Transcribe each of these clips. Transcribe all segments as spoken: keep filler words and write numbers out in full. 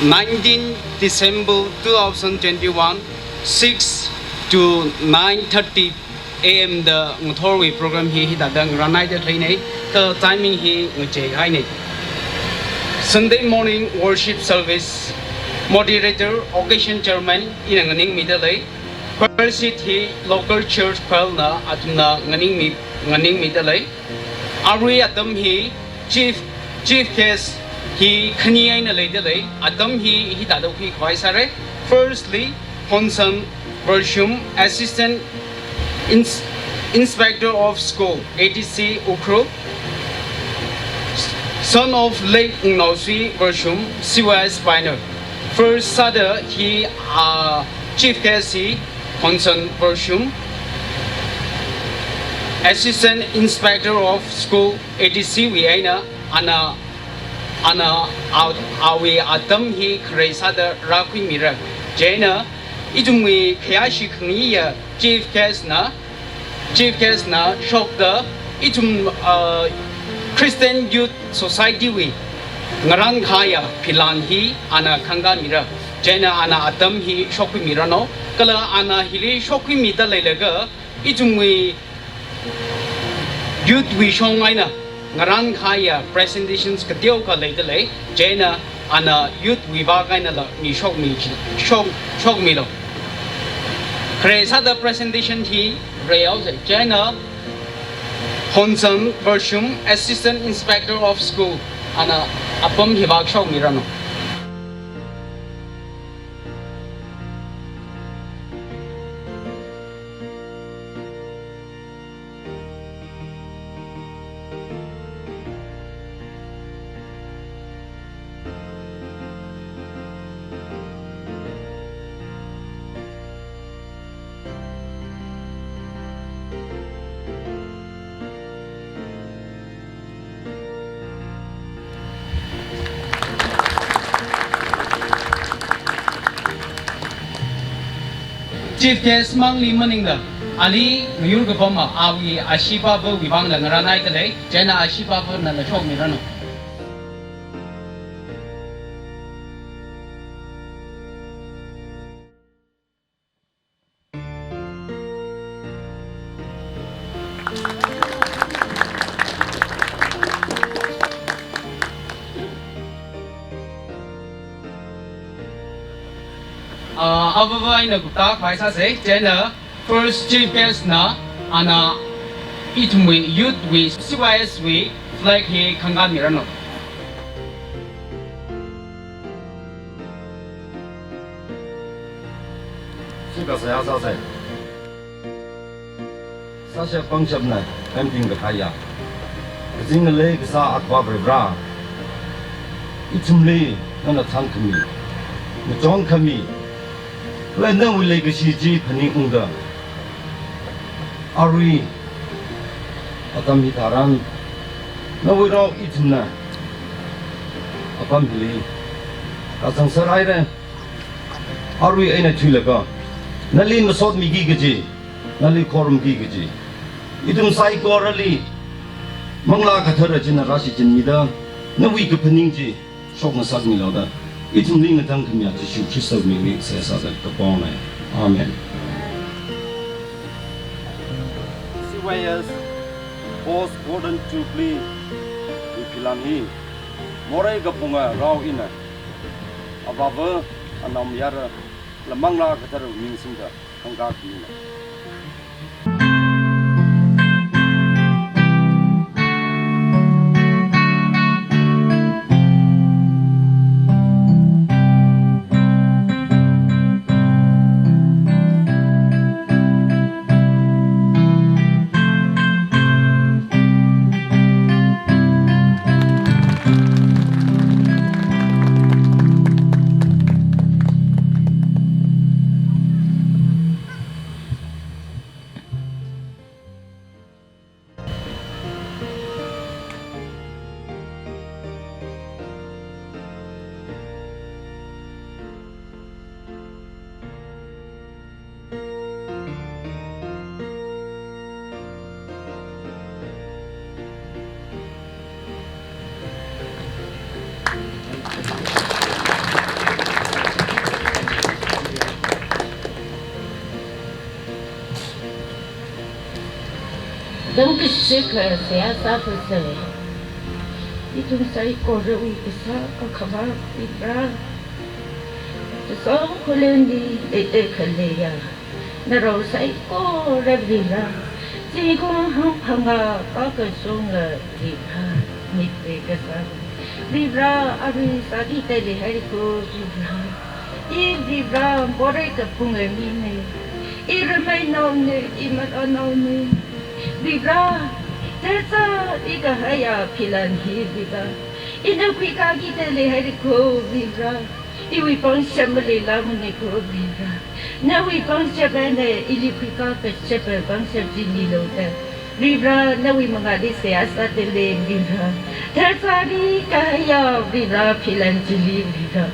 Nineteen December two thousand twenty-one, six to nine thirty A M da ngathorwui program hi hithāda ngarānhaida leinei, kala timing hi ngacheihainei. Sunday morning worship service, moderator, occasion chairman, ina nganingmida lei. Choir seat hi local church choir na athumna nganingmi, nganingmida lei. Arui atam hi chief, chief guest hi khani eina leida lei. Atam hi hithāda khuikhavai sāra. Firstly, Honson Vershum, Assistant Ins-, Inspector of School, A D C Ukhrul, son of late Ngnaosui Vershum, C Y S pioneer. First sāda hi, uh, chief guest hi Honson Vershum, Assistant Inspector of School, A D C wui eina, ana, ana, a, awui atam hi khare sāda rākhuimira. Chieina, ithumwui khayāshi khangayiya chief guest na, chief guest na shokda, ithum, uh, Christian Youth Society wui ngarānkahaiya philan hi ana khangkāmira. Chieina ana atam hi shokkhuimiranu. Kala ana hili shokkhuimida leilaga, ithumwui youth wui shong eina ngarānkahaiya presentations kateokha leida lei. Chieina ana youth wui vang einala mishokmi, shok, shokmilu. Khare sāda presentation hi reihaosa. Chieina Honson Vershum, Assistant Inspector of School, ana apam hi vāshokmiranu. Chief guest mangli maningla, ali ngayur kapam ma, awui ashee pāvawui vangla ngarānhaida lei, chieina ashee pāvanala shokmiranu. Ah, avava eina gupta khavai sāsa, chieina first chief guest na, ana ithumwui youth wui, C Y S wui flag hi khangkāmiranu. Sika saya sāsa. Sāshap pangshapna, kanting kathāya. Kazing ngalei kasā Akhava Varivara, ithumli nana thangkhami, ngachonkhami, kala nawui leikashi chi phaningungda, arui atam hitharan nawui rao ithumna apam hili kazang sāhaira. Arui eina thuilaga nali masotmiki kaji, nali khorumki kaji, ithum saikorali Manglā Kathara china rāshichinmida, nawui kaphaning chi shokngasakmilu da, ithumli ngathangkhamiya Jishu Khristawui mingli seihā sāda kapaonei. Amen. C Y S Post Golden Jubilee wui philan hi morei kaphunga rao ina Avāva, Anaomayara, kala Manglā Katharawui ming singda khangkāmina. Tamkashik seihā sāphalungsei. Ithum saikorawui Kasā Akhava Varivara, Tashom Khullenli leida khaleiya narao saikora Varivara, zingkum hangphangā pākashunga Varivara, mitre kasā Varivara, arui sāki tele hairiko Varivara. I Varivara, morei kaphunga mina. I rameinaona, i manaonaona. Varivara, tharchāri kahaiya philan hi Varivara, ina khuikaki tele hairiko Varivara. Iwui pangshap maleilākmaniko Varivara. Nawui pangshap eina ili khuikā kashapa pangshap chi milu da Varivara, nawui mangāli seihā sāda lei Varivara. Tharchāri kahaiya Varivara philan chili Varivara,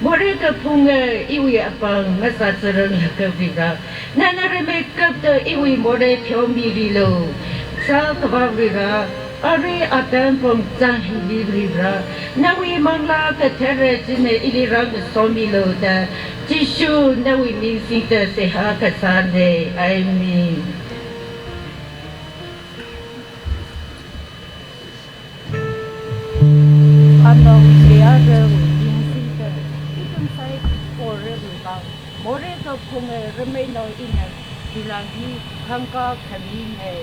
morei kaphunga iwui apāng masātharanglakha Varivara, nana rimeikapta iwui morei pheomirilu. Kasā Akhava Varivara, arui atam pongzang hili Varivara, nawui Manglā Kathara china ili rāngasomilu da Jishu nawui ming singda seihā kasāna. Amen. Anong seihā rawui ming singda, ithum saikorawui vang morei kaphunga rameinao ina philan hi khangkā khamina.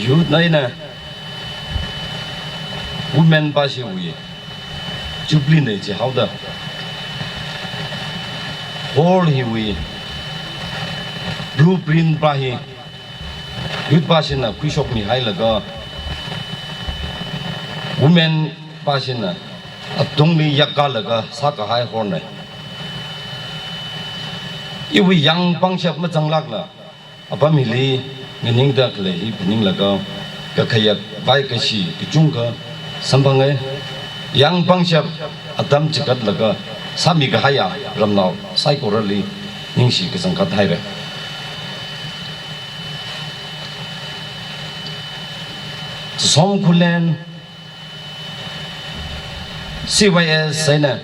Youth na ina women pashiwui Jubilee na jihaoda, hall hiwui blueprint pa hi youth pashina khuishokmihailaga, women pashina atungli yakkalaga sākahai hall na. Iwui yang pangshap mazanglākla, apam hili nganingda khalei hi phaninglaga, kakhayak vai kashi kachungkha samphanga. Yang pangshap atam chikatlaga sāmikahaiya ramnao saikorali ningshi kachangkhat haira. Tashom Khullen C Y S eina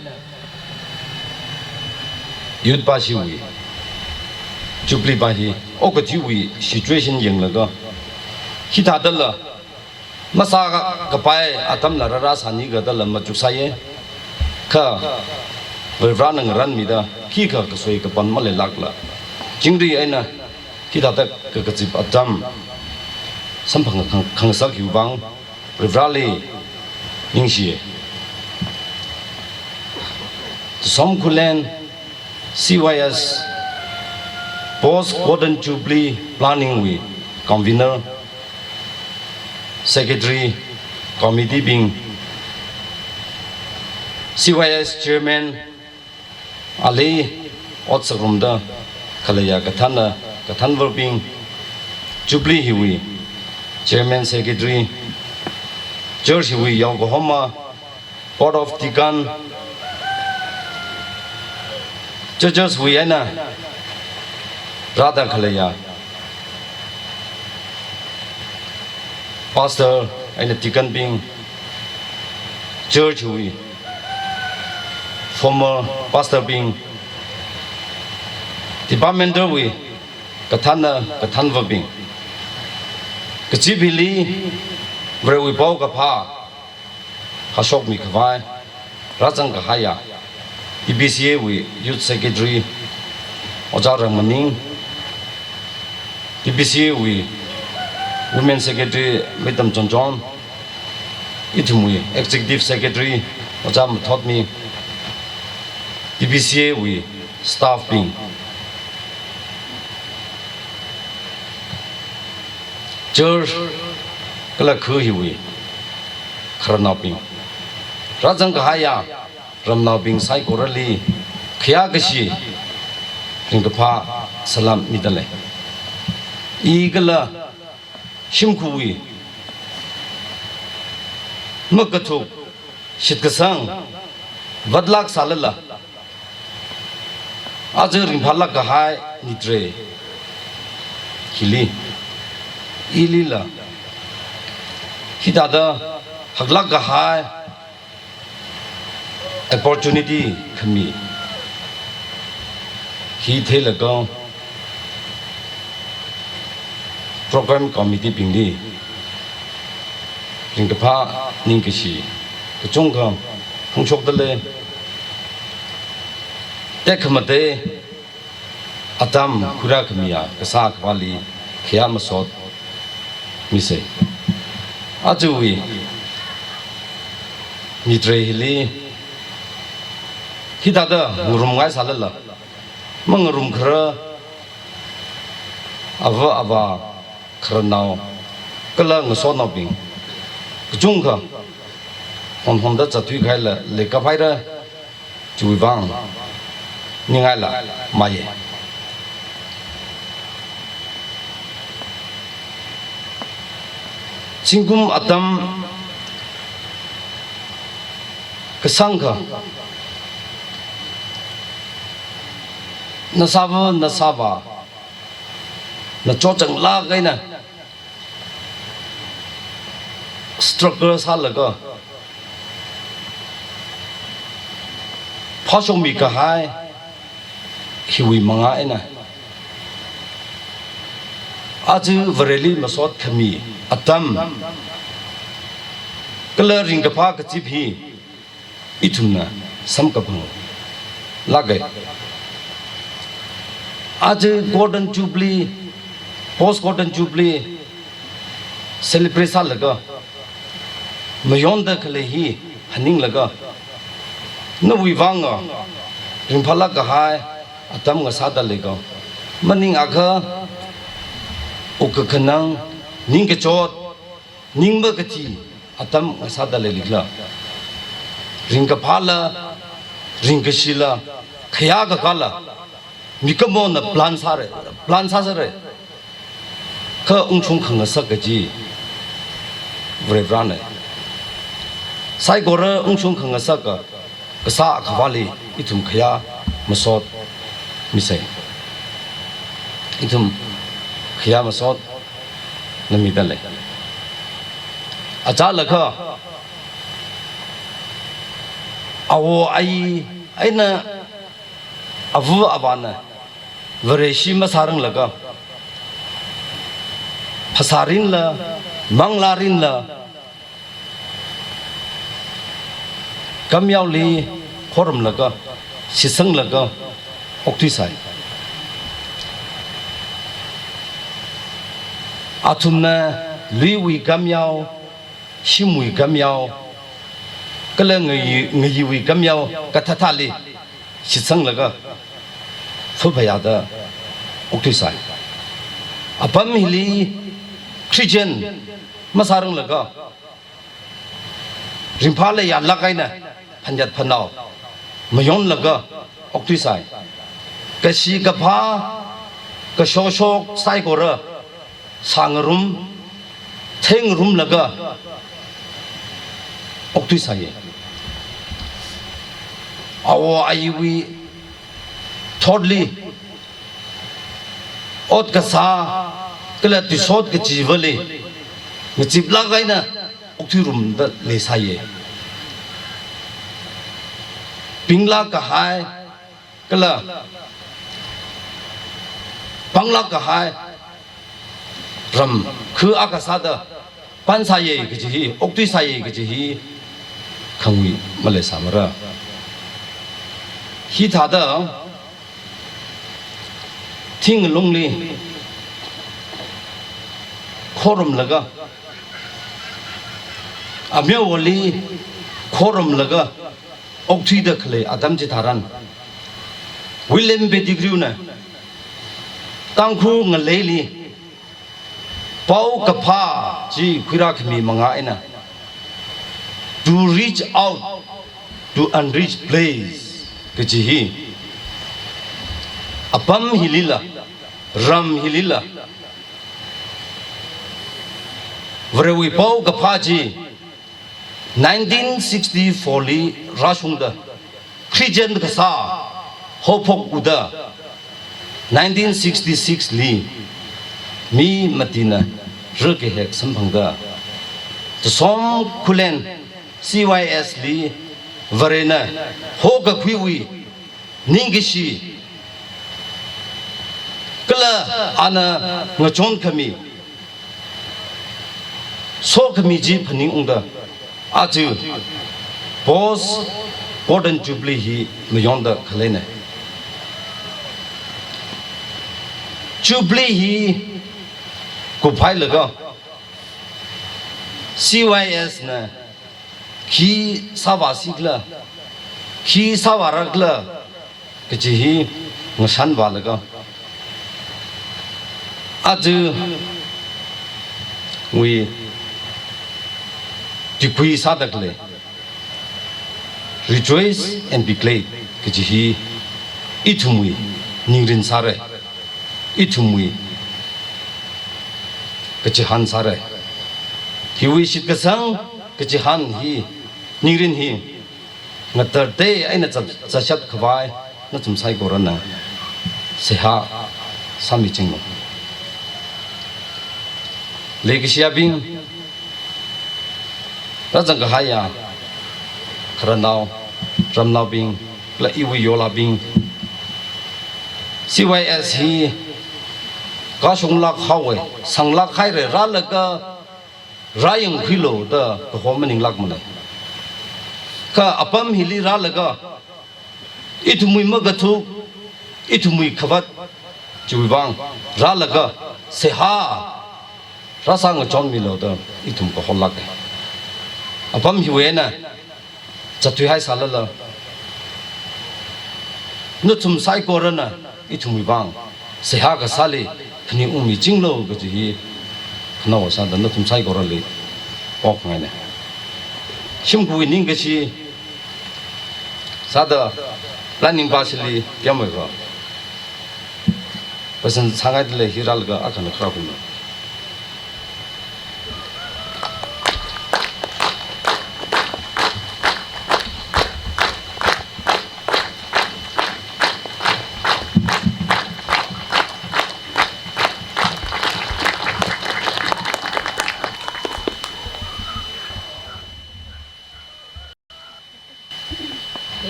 youth pashiwui Jubilee pa hi okathuiwui situation yanglaga, hithādala masākapai atamla rārāsāni kathāla machuksāya. Kha Varivarana ngaranmida khikha kasoi kapan maleilākla, chingri eina hithāda kakazip atam samphang khang-, khangasak hiwui vang Varivarali ningshi. Tashom Khullen C Y S Post Golden Jubilee Planning wui Convener, Secretary, Committee bing, C Y S Chairman, ali ot sāngarumda khaleiya kathānna kathānvabing, Jubilee hiwui Chairman Secretary, Church hiwui yaokahoma, Board of Deacon, Churches wui eina rāda khaleiya Pastor eina Deacon bing, Church wui former Pastor bing, departmental wui kathānna kathānvabing, kazip hili Varewui paokaphā hāshokmi khavai rāzang kahaiya T B C A wui Youth Secretary Ojā Rangmaning, T B C A wui Women Secretary Madam Chonchon, ithumwui Executive Secretary Ojā Mathotmi, T B C A wui staff bing, church kala khu hiwui khararnaobing, rāzang kahaiya Ramnaobing saikorali khayākashi ringkaphā salam midalei. I kala shimkhurwui makathuk shitkasang vatlāk sālala, aja ringphālāk kahai Nyitrei hili, ilila hithāda haklāk kahai opportunity khami hi theilaga program committee bingli ringkaphā ningkashi kachungkha phongshokdalei. Tekhamatei atam khuirākhamiya kasā akhavāli khayā masot misei. Ajawui Nyitrei hili hithāda ngarumngai sālala, mangarumkhara ava avā, khararnao kala ngasonaobing kachungkha honhonda zatthui kahaila leikaphaira. Chiwui vang ningngaila maye. Zingkum atam kasangkha, nashāva nashāvāna chotchanglāk eina struggle sālaga phāshokmi kahai hiwui mangā eina aja Vareli masot khami atam kala ringkaphā kazip hi ithumna samkaphang lāka. Aja Golden Jubilee, post Golden Jubilee celebrate sālaga mayonda khalei hi haninglaga, nawui vang ringphālāk kahai atam ngasāda leika. Maningakha wukkakhanang, ningkachot, ning makathi atam ngasāda leilila, ringkaphāla, ringkashila, khayā kakāla mikumona plan sāra, plan sāsāra. Kha ungshung khangasak kaji Varivarana. Saikora ungshung khangasaka kasā akhavāli ithum khayā masot misei. Ithum khayā masotna midalei. Achālakha, awo ayi eina ava avāna Vareshi masāranglaga, phasārinla, manglārinla, kamyaoli khorumlaga, shitsanglaga okthuisai. Athumna luiwui kamyao, shimwui kamyao, kala ngayi, ngayiwui kamyao kathāthāli shitsanglaga, phāphayāda okthuisai. Apam hili Christian masāranglaga, ringphāla yālāk eina phanyat phanao mayonlaga okthuisai. Kashi kaphā, kashoshok saikora sāngarum, theingarumlaga okthuisai. Awo ayiwui thotli, ot kasā kala tuisot kachivali ngaziplāk eina okthuirumda leisai. Pinglāk kahai kala panglāk kahai ram khu akha sāda pansai kaji hi, okthuisai kaji hi khangui maleisāmara. Hithāda thinglungli khorumlaga, amyawali khorumlaga okthuida khalei atam chitharan, William Pettigrewna Tangkhul ngaleili paokaphā chi khuirākhami mangā eina, to reach out to unreached place kaji hi, apam hilila, ram hilila, Varewui paokaphā chi nineteen sixty-four li rāshungda, Christian kasā haophok uda, nineteen sixty-six li mi matina rikahek samphangda, Tasom Khullen C Y S li Varena hokakhuiwui ningkashi kala ana ngachon khami, sokhami chi phaningungda, aja post Golden Jubilee hi mayonda khaleina. Jubilee hi kuphailaga C Y S na khi sāvāsikhala, khi sāvārakhala kaji hi ngashanvālaga, ajawui tuikui sāda khalei Rejoice and Be Glad kaji hi ithumwui ningrin sāra, ithumwui kachihān sāra. Hiwui shitkasang kachihān hi, ningrin hi ngatar tei eina za-, zashat khavai nathum saikorana seihā sāmichinglu. Leikashiyabing, rāzangkahaiya khararnao, ramnaobing, kala iwui yolabing, C Y S hi kashunglāk haowa, sanglāk haira, rālaga rāyangkhuilu da kaho maninglākmana. Kha apam hili rālaga ithumwui makathuk, ithumwui khavāt chiwui vang rālaga seihā rāsā ngachonmilu da ithum kaholāka. Apam hiwui eina zatthuihai sālala, nathum saikorana ithumwui vang seihā kasāli khaning ungmichinglu kaji hi khanaowa sāda nathum saikorali pokngaina. Shimkhurwui ningkashi sāda laining pāshili piyamwui kha, pasan sāngaidalei, hi rālaga akhana kharā khuina.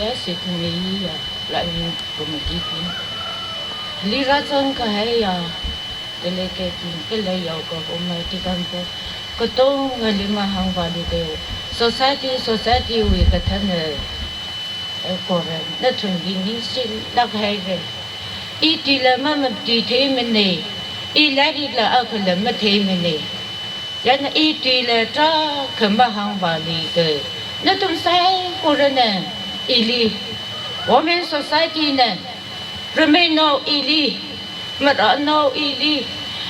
Ya, shikhumiya, laining committee bing, hili rāzangkahaiya delegate bing, kala yaokahoma tikangpo, katongali mahāngvāluda, society, society wui kathāna, eh, koran, nathumli ningshilāk haira. I tuila mamatuitheimana, i lairikla akhala matheimana. Chieina i tuila tarākha mahāngvāluida, nathum saikorana ili, Women Society na, rameinao ili, marānao ili,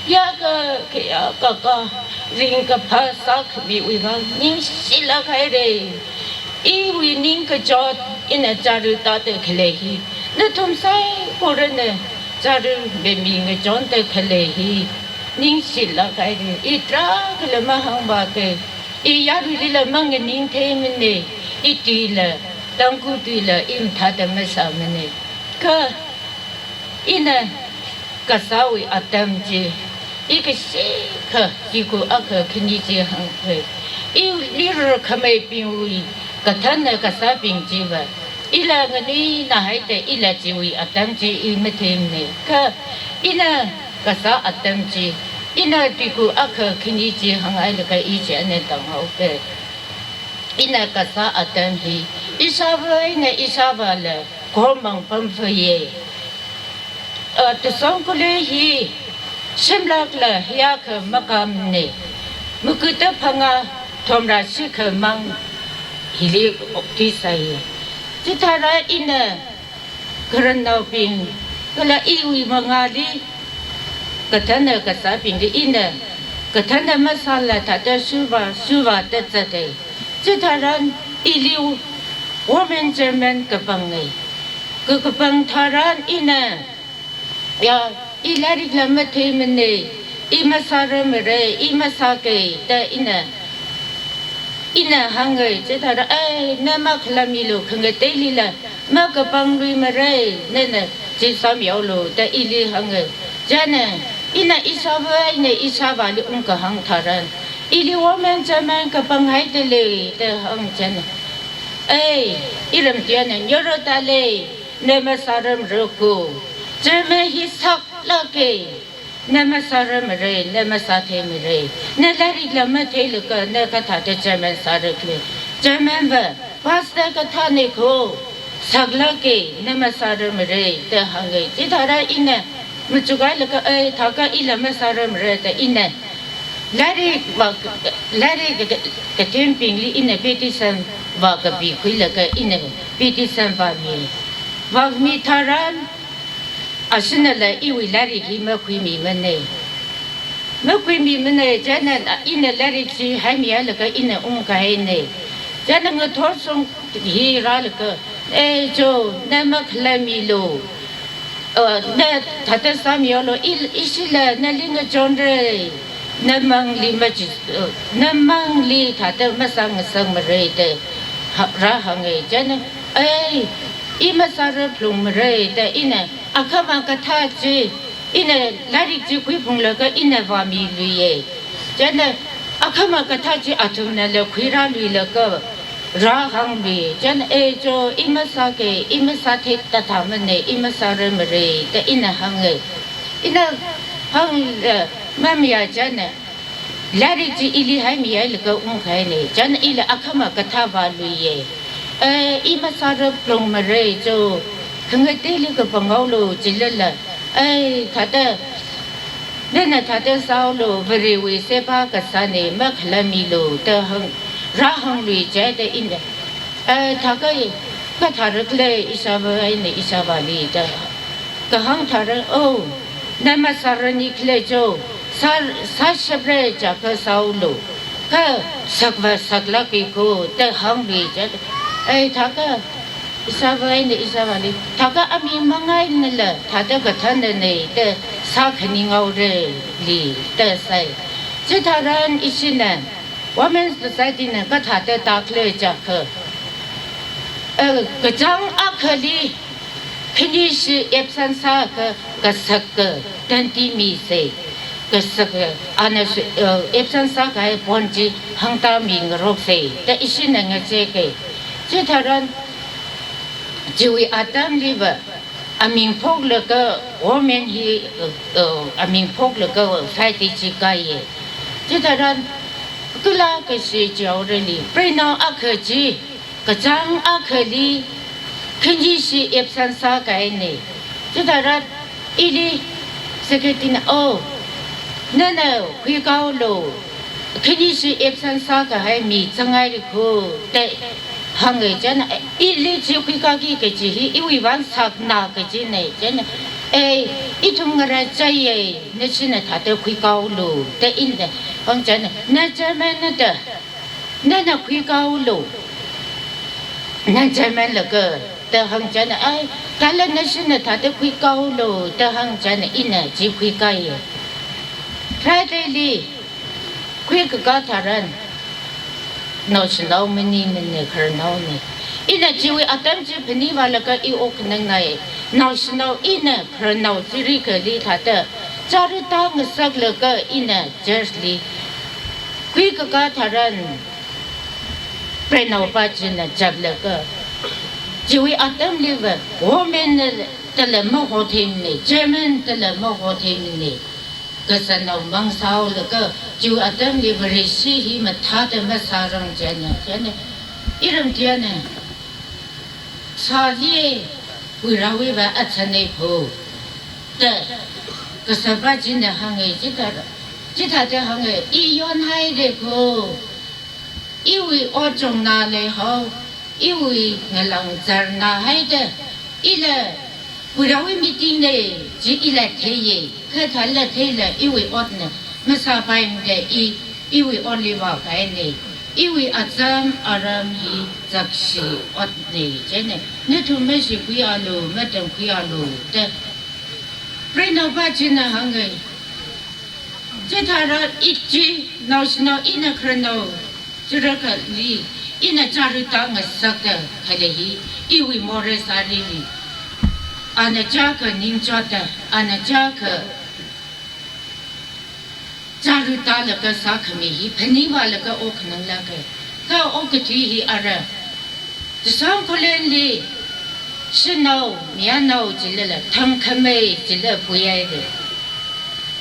yākha, khayā kaka, ringkaphā sākhamiwui vang ningshilāk haira. Iwui ningkachot, ina chāra tāda khalei hi, nathum saikorana chāra bemi ngachonda khalei hi ningshilāk haira. I tarākhala mahāngvāka, i yaruilila manganingtheimana, i tuila, Tangkhul tuila i mathāda masāmana. Kha ina kasāwui atam chi, i kashikha, tuiku akha khani chi hāngkhui. Ili rarkhameibingwui kathāna kasābing chiva, ila nganuinā haida ila chiwui atam chi i matheimana. Kha ina kasā atam chi, ina tuiku akha khani chi hānghailaga i chieina tānghaoka. Ina kasā atam hi, ishāvā eina ishāvāla, khormang pamphaya. A, Tasom Khullen hi shimlakla hiyākha makāmana. Makada phangā thumrā shikha mang hili okthuisai. Chitharan ina khararnaobing, kala iwui mangāli, kathāna kasābingli ina, kathāna masāla thāda shurvā, shurvāda zatai. Chitharan ili Women chairman kapangngai. Ka kapang tharan ina, ya, i lairikla matheimana, i masāramara, i masāka da ina, ina hāngngai. Chithāra, ai, na makhalamilu, khangateilila makapangluimara, nana chi sāmihaolu da ili hāngngai. Chieina, ina ishāvā, ina ishāvāli ungkahāng tharan, ili women chairman kapanghaidalei da hāng chieina, ai, iram tiana nyoro talei, na masāramara ko. Chairman hi saklāka, na masāramara, na masātheimara, na lairikla matheilaga na kathāda chairman sārakhala. Chairman va pastor kathāna ko, saklāka, na masāramara da hāngngai. Chithāra ina machukhailaga, ai, thākha ila masāramara da ina lairik vā, lairik ka, ka, kathembingli ina petition vākapikhuilaga ina petition vāmi. Vāmi tharan, ashinala iwui lairik hi makhuimimana. Makhuimimana, chieina ina lairik chi haimihailaga ina ungkahaina. Chieina ngathor shong hi rālaga, "Ei cho, na makhalamilu. Uh, na thāda sāmihaolu, i, ishila nali ngachonra. Na mangli machi, uh, na mangli thāda masāngasakmara," da ha, rāhānga. Chieina, "Ai, i masāra phalungmara," da ina akhama kathā chi, ina lairik chi khuiphunglaga ina vāmiluiya. Chieina akhama kathā chi athumnala khuirāluilaga rāhānglui. Chieina, "Ei cho, i masāka, i masāthei tathāmana, i masāramara," da ina hānga. Ina hāng, eh, mamayā chieina, lairik chi ili haimihailaga ungkahaina. Chieina ila akhama kathā vāluiya. "Ai, i masāra phalungmara cho, khangateili kapanghaolu, chilala, ai, thāda, nana thāda sāolu, Varewui seba kasāna, makhalamilu," da hāng, rāhānglui chieina ina, "Ai, thākha kathārakhala ishāvā, ina ishāvāli," da kahāng tharan, "Oh, na masārani khala cho, sā, sāshapra chiakha sāolu. Kha sakva saklāka ko," da hānglui chieina, "Ai, thākha ishāvā, ina ishāvāli, thākha aming mangainala thāda kathānana da sākhaningaorali," da sai. Chitharan ishina, Women Society na kathāda tākhala chiakha, eh, kachāng akhali khanishi absent sākha, kasaka tandi misa, kasaka ana su, eh, absent sākahai pon chi hāngda mingaroksa da ishina ngacheika. Chitharan chiwui atamliva aming phoklaga women hi, uh, uh, aming phoklaga society chi kāya. Chitharan kala kashi chihaorali, preinao akha chi, kachāng akhali khanishi absent sākahaina. Chitharan ili secretary na, "Oh, nana khuikāhaolu, khanishi absent sākahai mi zangngaira ko," da hānga chieina, "Ili chi khuikāki kaji hi iwui vang sakna kajina," chieina, "Ei, ithum ngarāchaiya, nashina thāda khuikāhaolu," da ina hāng chieina, "Na chairman na da, nana khuikāhaolu, na chairman laga," da hāng chieina, "Ai, kala nashina thāda khuikāhaolu," da hāng chieina ina chi khuikāya. Friday li khuikakā tharan, naoshinao maningmana, khararnaona. Ina chiwui atam chi phanivālaga i okhanangna, naoshinao ina khararnao chiri kali thāda chara tāngasaklaga ina church li khuikakā tharan, preinaopa china chaplaga, chiwui atamliva women na tala mahotheimana, chairman tala mahotheimana. Kazanao mang sāhaolaga, chiwui atamli Vareshi hi mathāda masārang chieina, chieina, iram tiana, "Sāli, Puirawuiva atsana ko," da kasāpa china hānga. Chithā, chithāda hānga, "I yonhaira ko. Iwui ot chungna leihao, iwui ngalāng zarna haida, ila Puirawui meeting na chi ila theiya, kha thāla theila iwui otna masāpaimada i, iwui otli vākahaina. Iwui azam aram hi zakshi otne jine. Nathum mashikhuialu, matamkhuialu da. Preinaopa china hānge. Chithāra ichi naoshinao ina khararnao, chirakhali ina chāra tāngasakta khalei hi, iwui morei sārili. Ana chākha ningchotda, ana chākha chāra tālaga sākhami hi, phaningvālaga okhananglāka. Kha okathui hi ara. Tasang khulenli, shanao, mayarnao chilala, thangkhamei chila puihaire.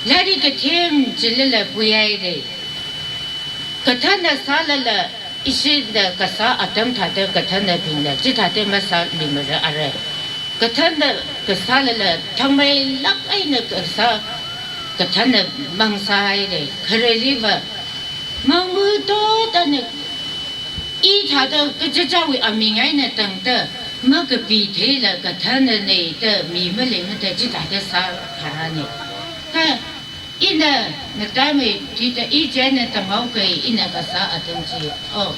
Lairik kathem chilala puihaire. Kathāna sālala, ishida kasā atam thāda kathānabingla, chithāda masāmimara ara. Kathāna kasālala, thangmeilāk eina kasā, kathāna mang sāhaire. Khareliva, mangmutotana, i thāda kachichāwui aming eina tangda, makapi theila kathānane da mi maleimada chithāda sākharāne. Kha ina ngatai mai tida i china tamhaokai ina kasā atam chi. Oh,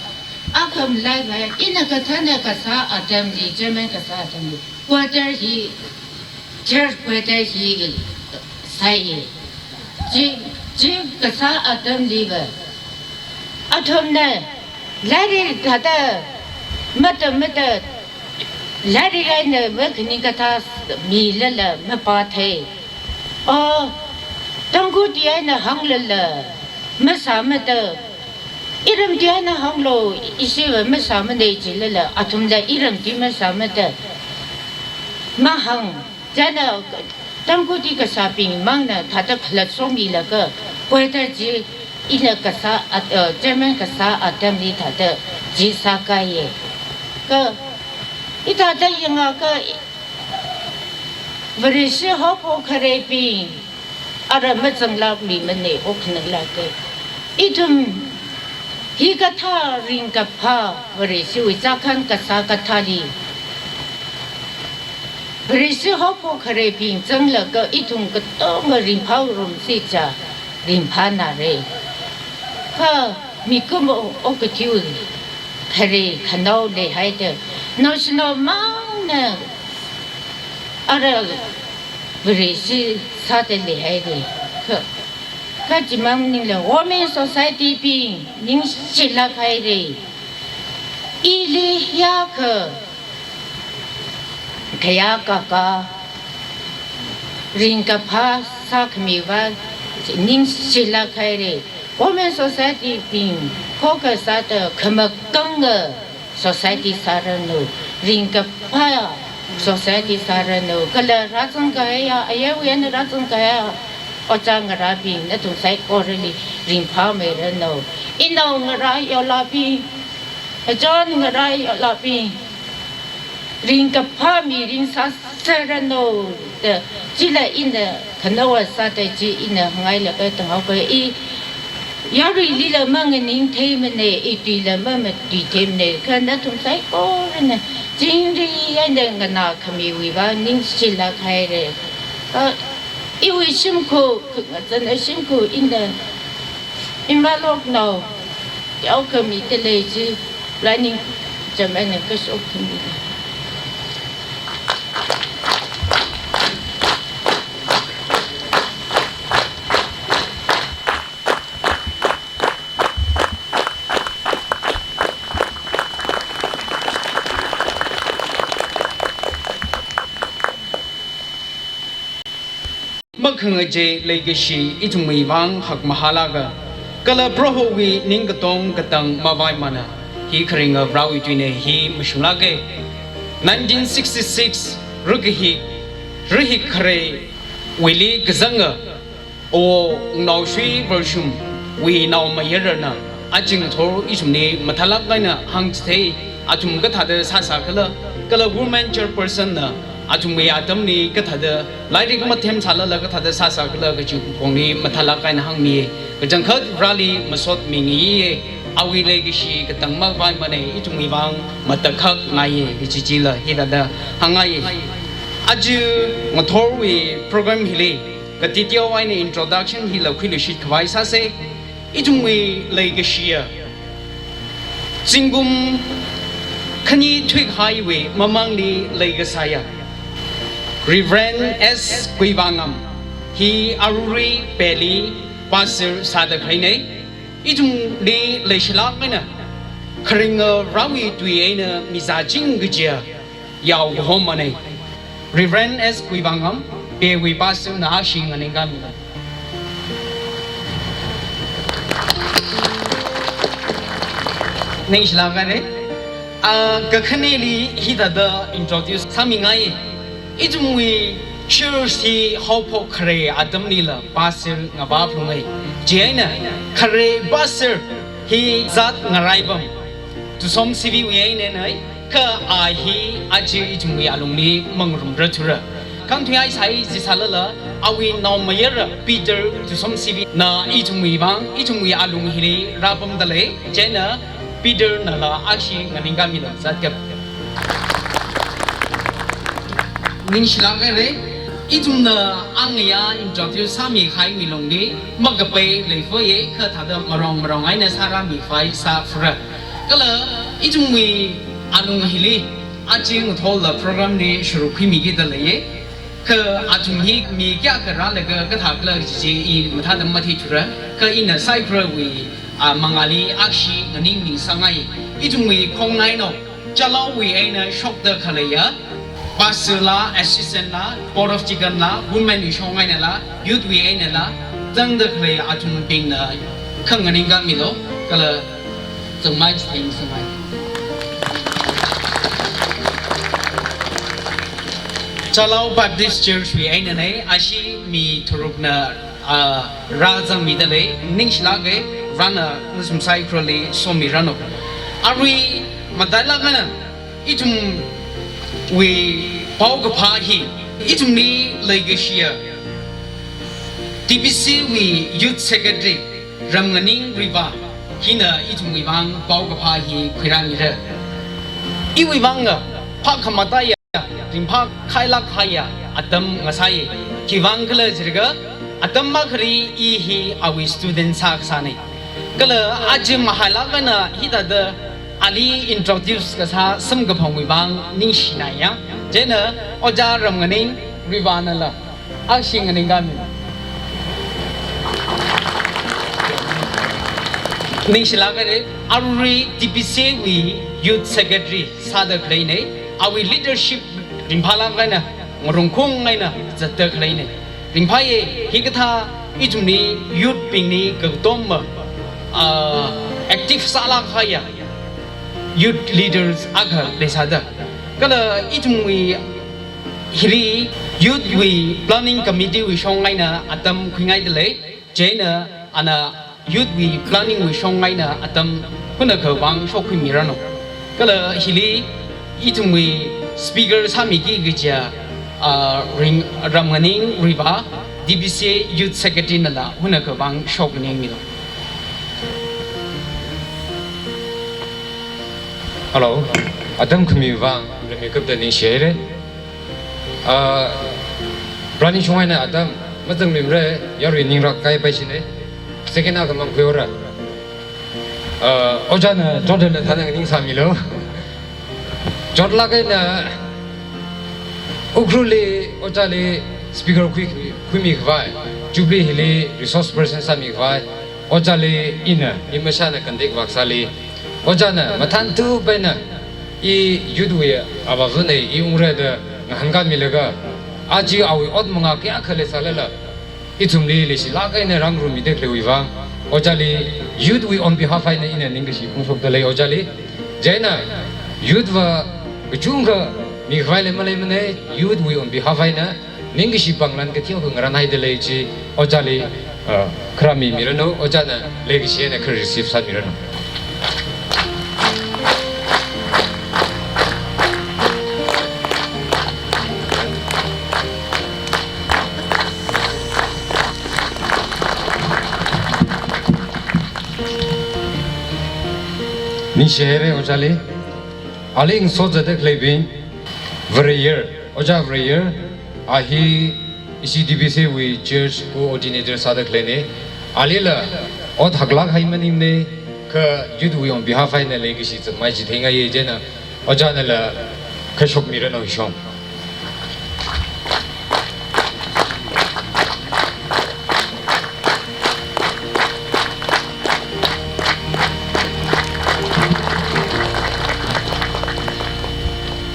akham laiva ina kathāna kasā atamli, German kasā atamli. Quarter hi, church quarter hi sāi. Chi, chi kasā atamliva. Athumna, lairik thāda, matam mada, lairik eina makhaning kathā milala mapāthei. Oh, Tangkhulti eina hānglala, masāmada, iramti eina hānglu, ishiva masāmane chilala, athumla iramti masāmada, mahāng, china Tangkhulti kasābing mangna thāda khalatshok milaga, quarter chi ina kasā at-, uh, German kasā atamli thāda chi sākaiye. Kha, hithāda yangakha, Vareshi haophok khareibing, ara mazanglākmimane, okhananglāke. Ithum hikathā ringkaphā Vareshiwui chākhan kasā kathāli, Vareshi haophok khareibing zanglaga ithum katonga ringphārumsi cha, ringphānare. Kha mikumo okathui khare khanao leihaida, naoshinao mangna ara Vareshi sāda leihaire. Kha, kha chimang maningla Women Society bing ningshilāk haire. Ili hiyākha khayā kakā ringkaphā sākhamiva ningshilāk haire. Women Society bing khokha sāda khamakanga society sāranu, ringkaphā society sāranu, kala rāzangkahaiya, ayarwui eina rāzangkahaiya, ojā ngarābing, nathum saikorali ringphāmeiranu. Inao ngarā yolābing, achon ngarā yolābing, ringkaphā mirin sāseranu da, chila ina khanaowa sāda chi ina hāngngailāk eina tamhaoka. I yaruilila manganingtheimane, ituila mamatuitheimane, kha nathum saikorana chingri eina nganākhamiwuiva ningshilāk haire. Ah, iwui shimkhur, ngazana shimkhur ina, imaloknao teokha mida lei chi, planning chairman na kashok khami. Makhangachei leikashi ithumwui vang hakmahālaga, kala Prohowui ningkatong katang mavaimana, hi kharinga Varewui tuina hi mashunglāke. Nineteen sixty-six, rukahik, rahik khareiwuili kazanga, Awo Wungnaoshui Varshumwui naomayarana, aja ngathor ithumli mathālāk eina hāngchithei, athum kathāda sāsākhala, kala woman chairperson na, athumwui atamli kathāda lairik mathemsālala kathāda sāsākhala kaji pongli mathālāk eina hāngmiye. Kachangkhat Vareli masotmingayiye, awui leikashi katang mavaimane, ithumwui vang matakhak ngaiye, kaji chila hithāda hāngngaiye. Aja ngathorwui program hili, kateo eina introduction hila khuiluishit khavai sāse. Ithumwui leikashiya Zingkum khani thuikahaiwui mamangli leikasāya Reverend S Kuivangam hi Aruri Peli pastor sāda khaleina. Ithumli leishilāk eina kharinga rāwui tui eina mizāching kajiya yao kahommanei. Reverend S Kuivangam, Peliwui pastor na ashi nganingkāmilo. Ningshilāk haira. Ah, kakhaneli hithāda introduce sāmingai. Ithumwui church hi haophok khare atamlila pastor ngavā phungai. Chieina khare pastor hi zat ngaraipam Tusom C Vwui einanei. Kha a hi aja ithumwui alungli mangarumrarthura. Khangthui ai sai jisālala, awui naomayara Peter Tusom C Vna ithumwui vang, ithumwui alung hili rāpamdalei. Chieina Peternala ashi nganingkāmilo zatkap. Ningshilāk haira, ithumna angaya introduce sāmikahaiwui lungli makapai leifoye, kha thāda marong marong eina sārāmikhavai sāfura. Kala ithumwui alung hili aja ngathola programli sharuk khuimikida leiye. Kha athum hi mi kayākha rālaga kathākhala kaji chi i mathāda matheithura. Kha ina saikhorawui, ah, mangāli ashi nganingmisangai. Ithumwui khongnainao, Chalaowui eina shokda khaleiya, pastor la, assistant la, board of deacon la, women wui shong einala, youth wui einala, zangda khalei athumbingna kha nganingkāmilo, kala zangmai chitheng sangai. Chalao Baptist Church wui einanei, ashi mi tharukna, ah, rāzangmidalei, ningshilāka, Varena nathum saikorali somiranu. Arui matailāk eina ithumwui paokaphā hi, ithumli leikashiya T B C wui Youth Secretary Ramnganing Riva hina ithumwui vang paokaphā hi khuirāmira. Iwui vangva phākhamataiya, ringphākhailāk kahaiya atam ngasāi. Khiwuivang khala jilaga, atam akhali i hi awui student sākasānei. Kala aja mahailāk eina hithāda ali introduce kasā samkaphangwui vang ningshinaiya. Chieina Ojā Ramnganing Rivanala ashi nganingkāmi. Ningshilāk haira, Aruri T B C wui Youth Secretary sāda khaleinei, awui leadership ringphālāk eina, ngarungkhung eina zatda khaleinei. Ringphāye, hikathā ithumli youth bingli katomma, ah, active sālāk kahaiya youth leaders akha leisāda. Kala ithumwui hili youth wui planning committee wui shong eina atam khuingaidalei, chieina ana youth wui planning wui shong eina atam hunakha vang shokkhuimiranu. Kala hili ithumwui speaker sāmiki kajiya, ah, Ring-, Ramnganing Riva, T B C Youth Secretary nala hunakha vang shoknganinmilu. Hello, atam khami vang, ramikapta ningshihaira. Ah, planning shong eina atam mazangmimara, yarui ningrāk kahai paishinei. Second akha mang khuihaora. Ah, Ojāna total na thāda ningsāmilu. Chotlāk eina Ukhrulli Ojāli speaker khui, khuimikhavai, Jubilee hili resource person sāmikhavai, Ojāli ina, i mashana contact vākasāli, Ojāna mathānthup eina i youth wui avāvānei, i ungra da ngahānkāmilaga, aja awui ot mangā kayākha leisālala, ithumli leishilāk eina rāngarummida khaleiwui vang, Ojāli youth wui on behalf eina ina ningkashi phongshokdalei Ojāli. Chieina youth va kachungkha mikhavai lei maleimanei, youth wui on behalf eina ningkashi pānglan kateokha ngarānhaidalei chi Ojāli, ah, kharā mimiranu, Ojāna leikashi eina kha receive sāmiranu. Ningshihaira Ojāli. Ali ngasoda khaleibing, Vareyar, Ojā Vareyar, a hi ishi T B C wui church coordinator sāda khaleinei. Alila ot haklāk kahai maningnei, Kha youth wui on behalf eina leikashi zangmai chitheingai, chieina ojānala kashok miranu shong.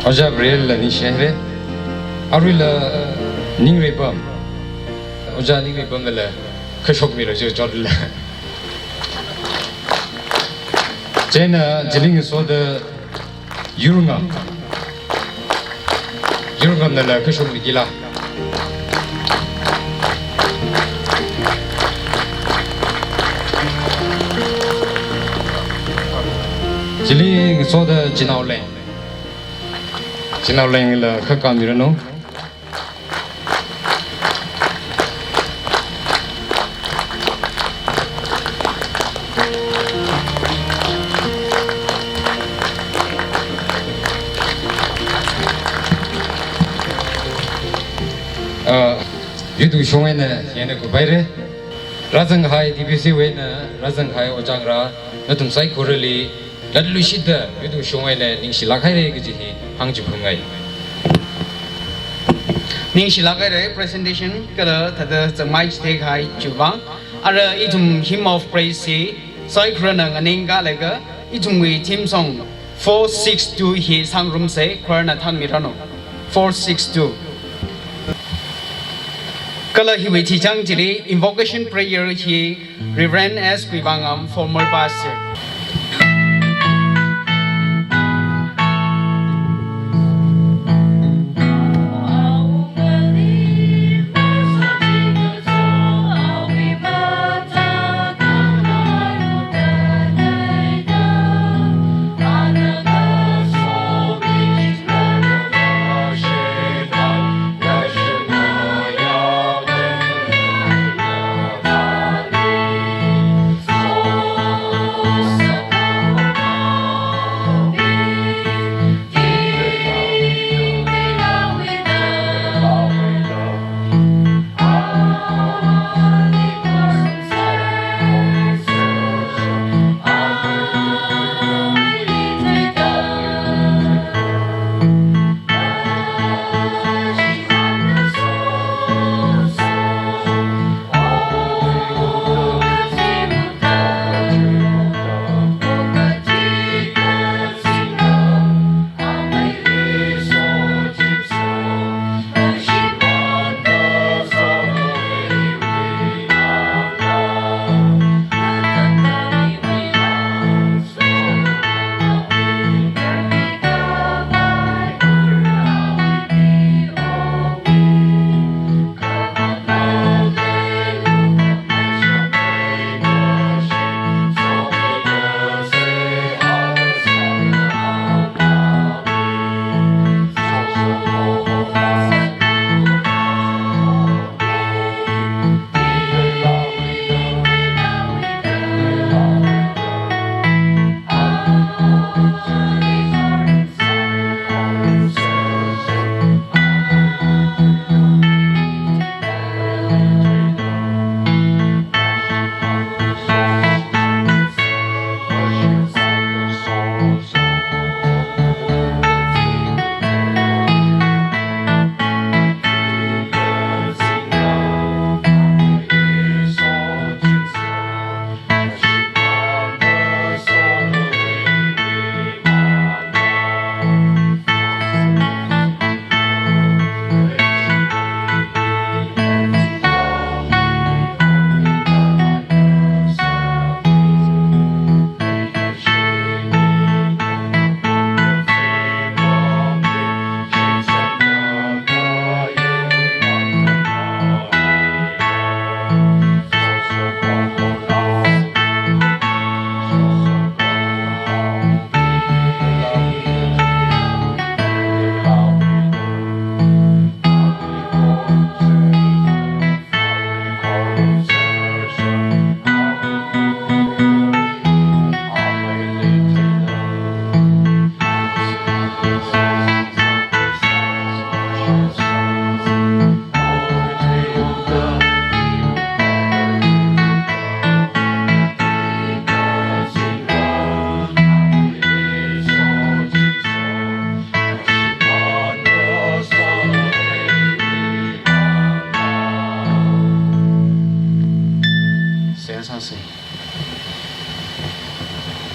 Ojā Brel la ningshi haira. Aruila Ningreipam. Ojā Ningreipamnala kashok mira jo jotla. Chieina chili ngasoda Yurngam. Yurngamnala kashok mikila. Chili ngasoda Chinaoleng. Chinaolengla khakā miranu. Ah, youth wui shong eina hieina kuphaira. Rāzangkahai D P C wui eina rāzangkahai ojā ngarā, nathum saikorali latluishitda youth wui shong eina ningshilāk haira kaji hi hāngchiphungai. Ningshilāk haira presentation kala thāda zangmai chitheikahai chiwui vang. Ara ithum Hymn of Praise hi saikorana nganingkālaga ithumwui theme song four six two hi sāngarumsa, choirna thānmiranu. Four six two. Kala hiwui thichang chili invocation prayer hi Reverend S Kuivangam, former pastor.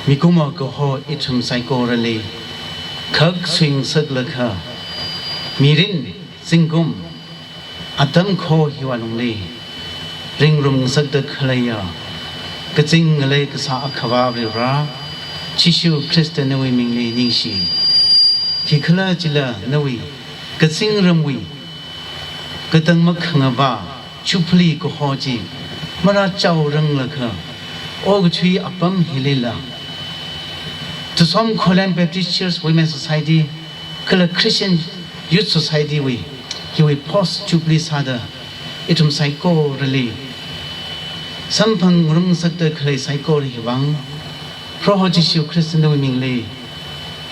Mikumo kaho ithum saikorali khak swing saklakha, mirin, zingkum, atam kho hiwui lungli ringrum ngasakda khaleiya kazing ngalei kasā Akhava Varivara, Jishu Khrista nawui mingli ningshi. Khikhalajila nawui kazingramwui katang makhangava Jubilee kaho chi marāchaoranglakha, okathui apam hilila Tusom Khullen Baptist Church Women Society kala Christian Youth Society wui hiwui post Jubilee sāda ithum saikorali samphang ngarumngasakda khalei saikora hiwui vang Proho Jishu Khrista nawui mingli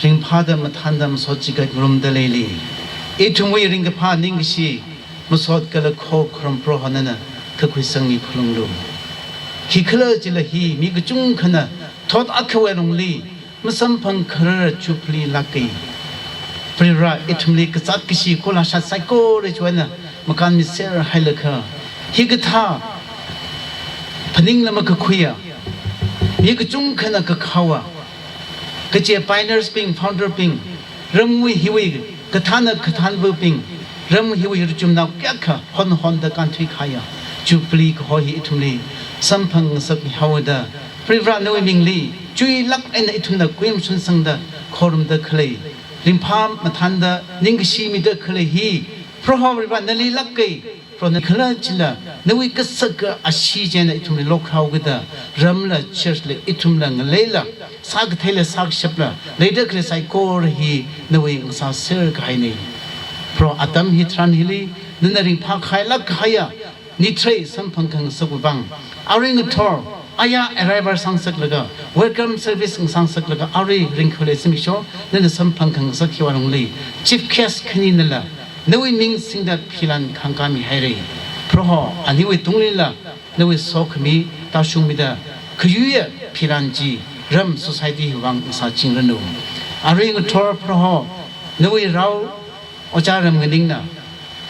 ringphāda mathānda masot chigat ngarumda leili. Ithumwui ringkaphā ningkashi masot kala khokharum Proho nana kakhuisangmi phalunglu. Khikhalajila hi mi kachungkhana thot akhawui lungli masamphang kharar Jubilee lāka. Varivara ithumli kazāt kashi khulashat saikora chiwui eina makānmiser hailakha, hikathā phaningla makakhuiya, mi kachungkhana kakhaowa, kaje pioneers bing, founder bing, ramwui hiwui kathānna kathānvabing, ram hiwui rachumnao kayākha honhonda kānthuikahaiya Jubilee kaho hi ithumli samphang ngasakmihaoda, Varivara nawui mingli chuilāk eina ithumna kuimshun sangda khorumda khalei, ringphā mathānda ningkashi mida khalei hi Proho Varivara nali lāka. Proho na khalajila nawui kasaka ashee china ithumli lokhaokida, ramla church la ithumla ngaleila sākatheila sākashapla leida khalei saikora hi nawui ngasāser kahaina. Proho atam hitharan hili nana ringphākhailāk kahaiya nitrei samphang khangasakwui vang, arui ngathor aya arrival sāngasaklaga, welcome service ngasāngasaklaga, arui ringkhalei zimiksho nana samphang khangasak hiwui lungli chief guest khaninala nawui ming singda philan khangkāmihaira. Proho aniwui tunglila nawui sokhami tāshungmida khayuiya philan chi ram society hiwui vang ngasāchingranu. Arui ngathor Proho nawui rao Ojā Ramnganingna,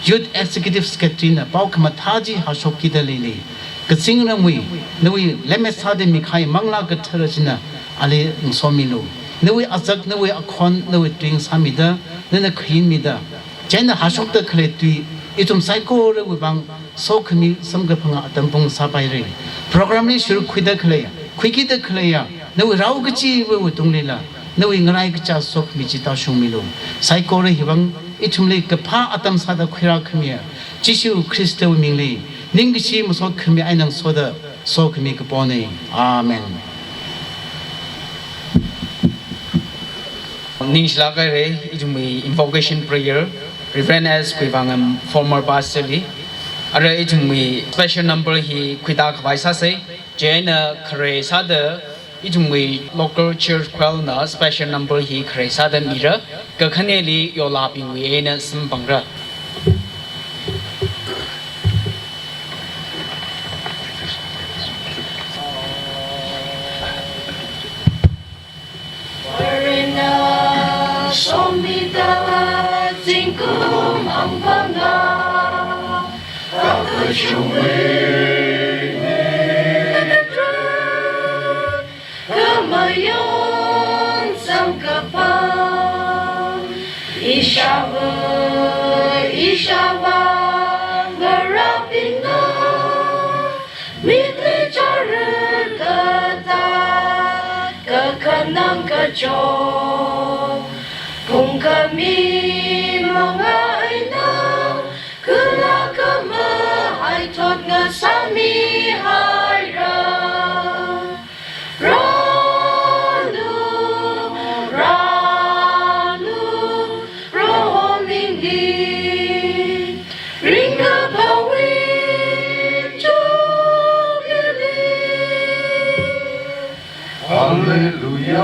Youth Executive Secretary na pao khamathā chi hāshokkida leili. Kazingramwui nawui lemmet sāda mikahai Manglā Kathara china ali ngasomilu. Nawui azak, nawui akhon, nawui tui ngasāmida, nana khayin mida, china hāshokda khalei tui ithum saikorawui vang sokhami samkaphanga atam pung sāpaira. Program li shurkhuida khaleiya, khuikida khaleiya nawui rao kachivawui tunglila nawui ngaraikacha sokhami chi tāshungmilu. Saikora hiwui vang ithumli kaphā atam sāda khuirākhamiya Jishu Khristawui mingli ningkashi masot khami eina ngasoda sokhami kapona. Amen. Ningshilāk haira, ithumwui invocation prayer, Reverend S. Kuivangam, former pastor li. Ara ithumwui special number hi khuida khavai sāsa. Chieina khare sāda ithumwui local church choir na special number hi khare sāda mira, kakhaneli yolabingwui eina samphangra. Varena somida zingkum angpanga, kakachungwui ngatru, kamayon samkaphang, ishāva, ishāvā ngarābingna, mili chara kata, kakhanang kachot, pung khami manga eina, kala khamahai thot ngasāmihaira. Ranu, ranu, Proho mingli, ringkaphāwui Jubilee. Hallelujah,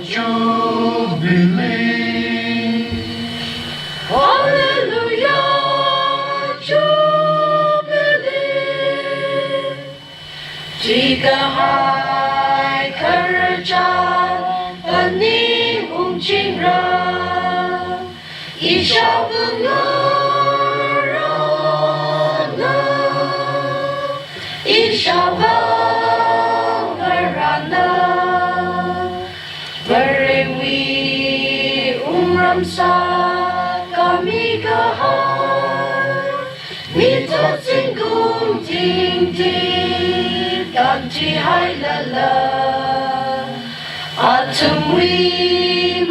Jubilee. Hallelujah, Jubilee. Thuikahai khararchan phaning ungchingra, ishāvā ngarāna, Ishāvā Varena, Varewui wungram sākhami kahai, mithot zingkum tingting tantihailala, athumwui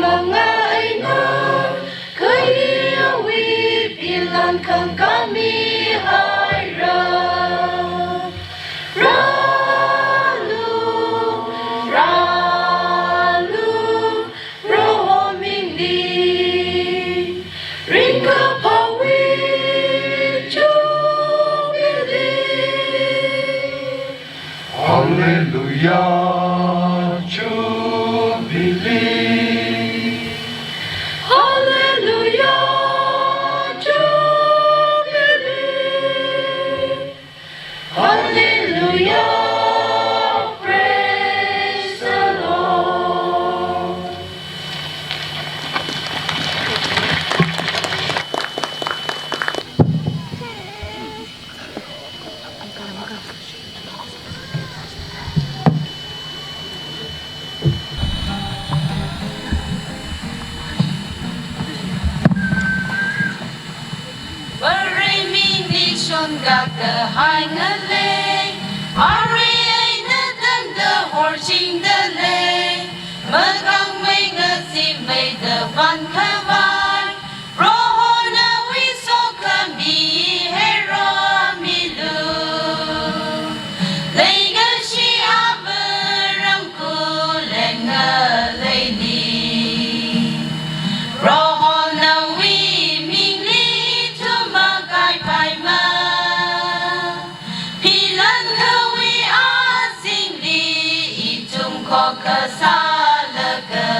mangā eina, Khayāwui pilan khangkhami haira. Rālu, rālu, Proho mingli, ringkaphāwui Jubilee. Hallelujah, Jubilee. Hallelujah, Jubilee. Hallelujah, praise the Lord. Varewui mingli shonga kahai ngalei, arui eina tangda horchingda lei, makangmei ngazimeida vānkhavai, Proho nawui sokhami heramilu. Leikashi Avāram khulen ngaleili. Proho nawui mingli ithum makaipaimā. Pilan khawui azingli ithum khokkha sālaga,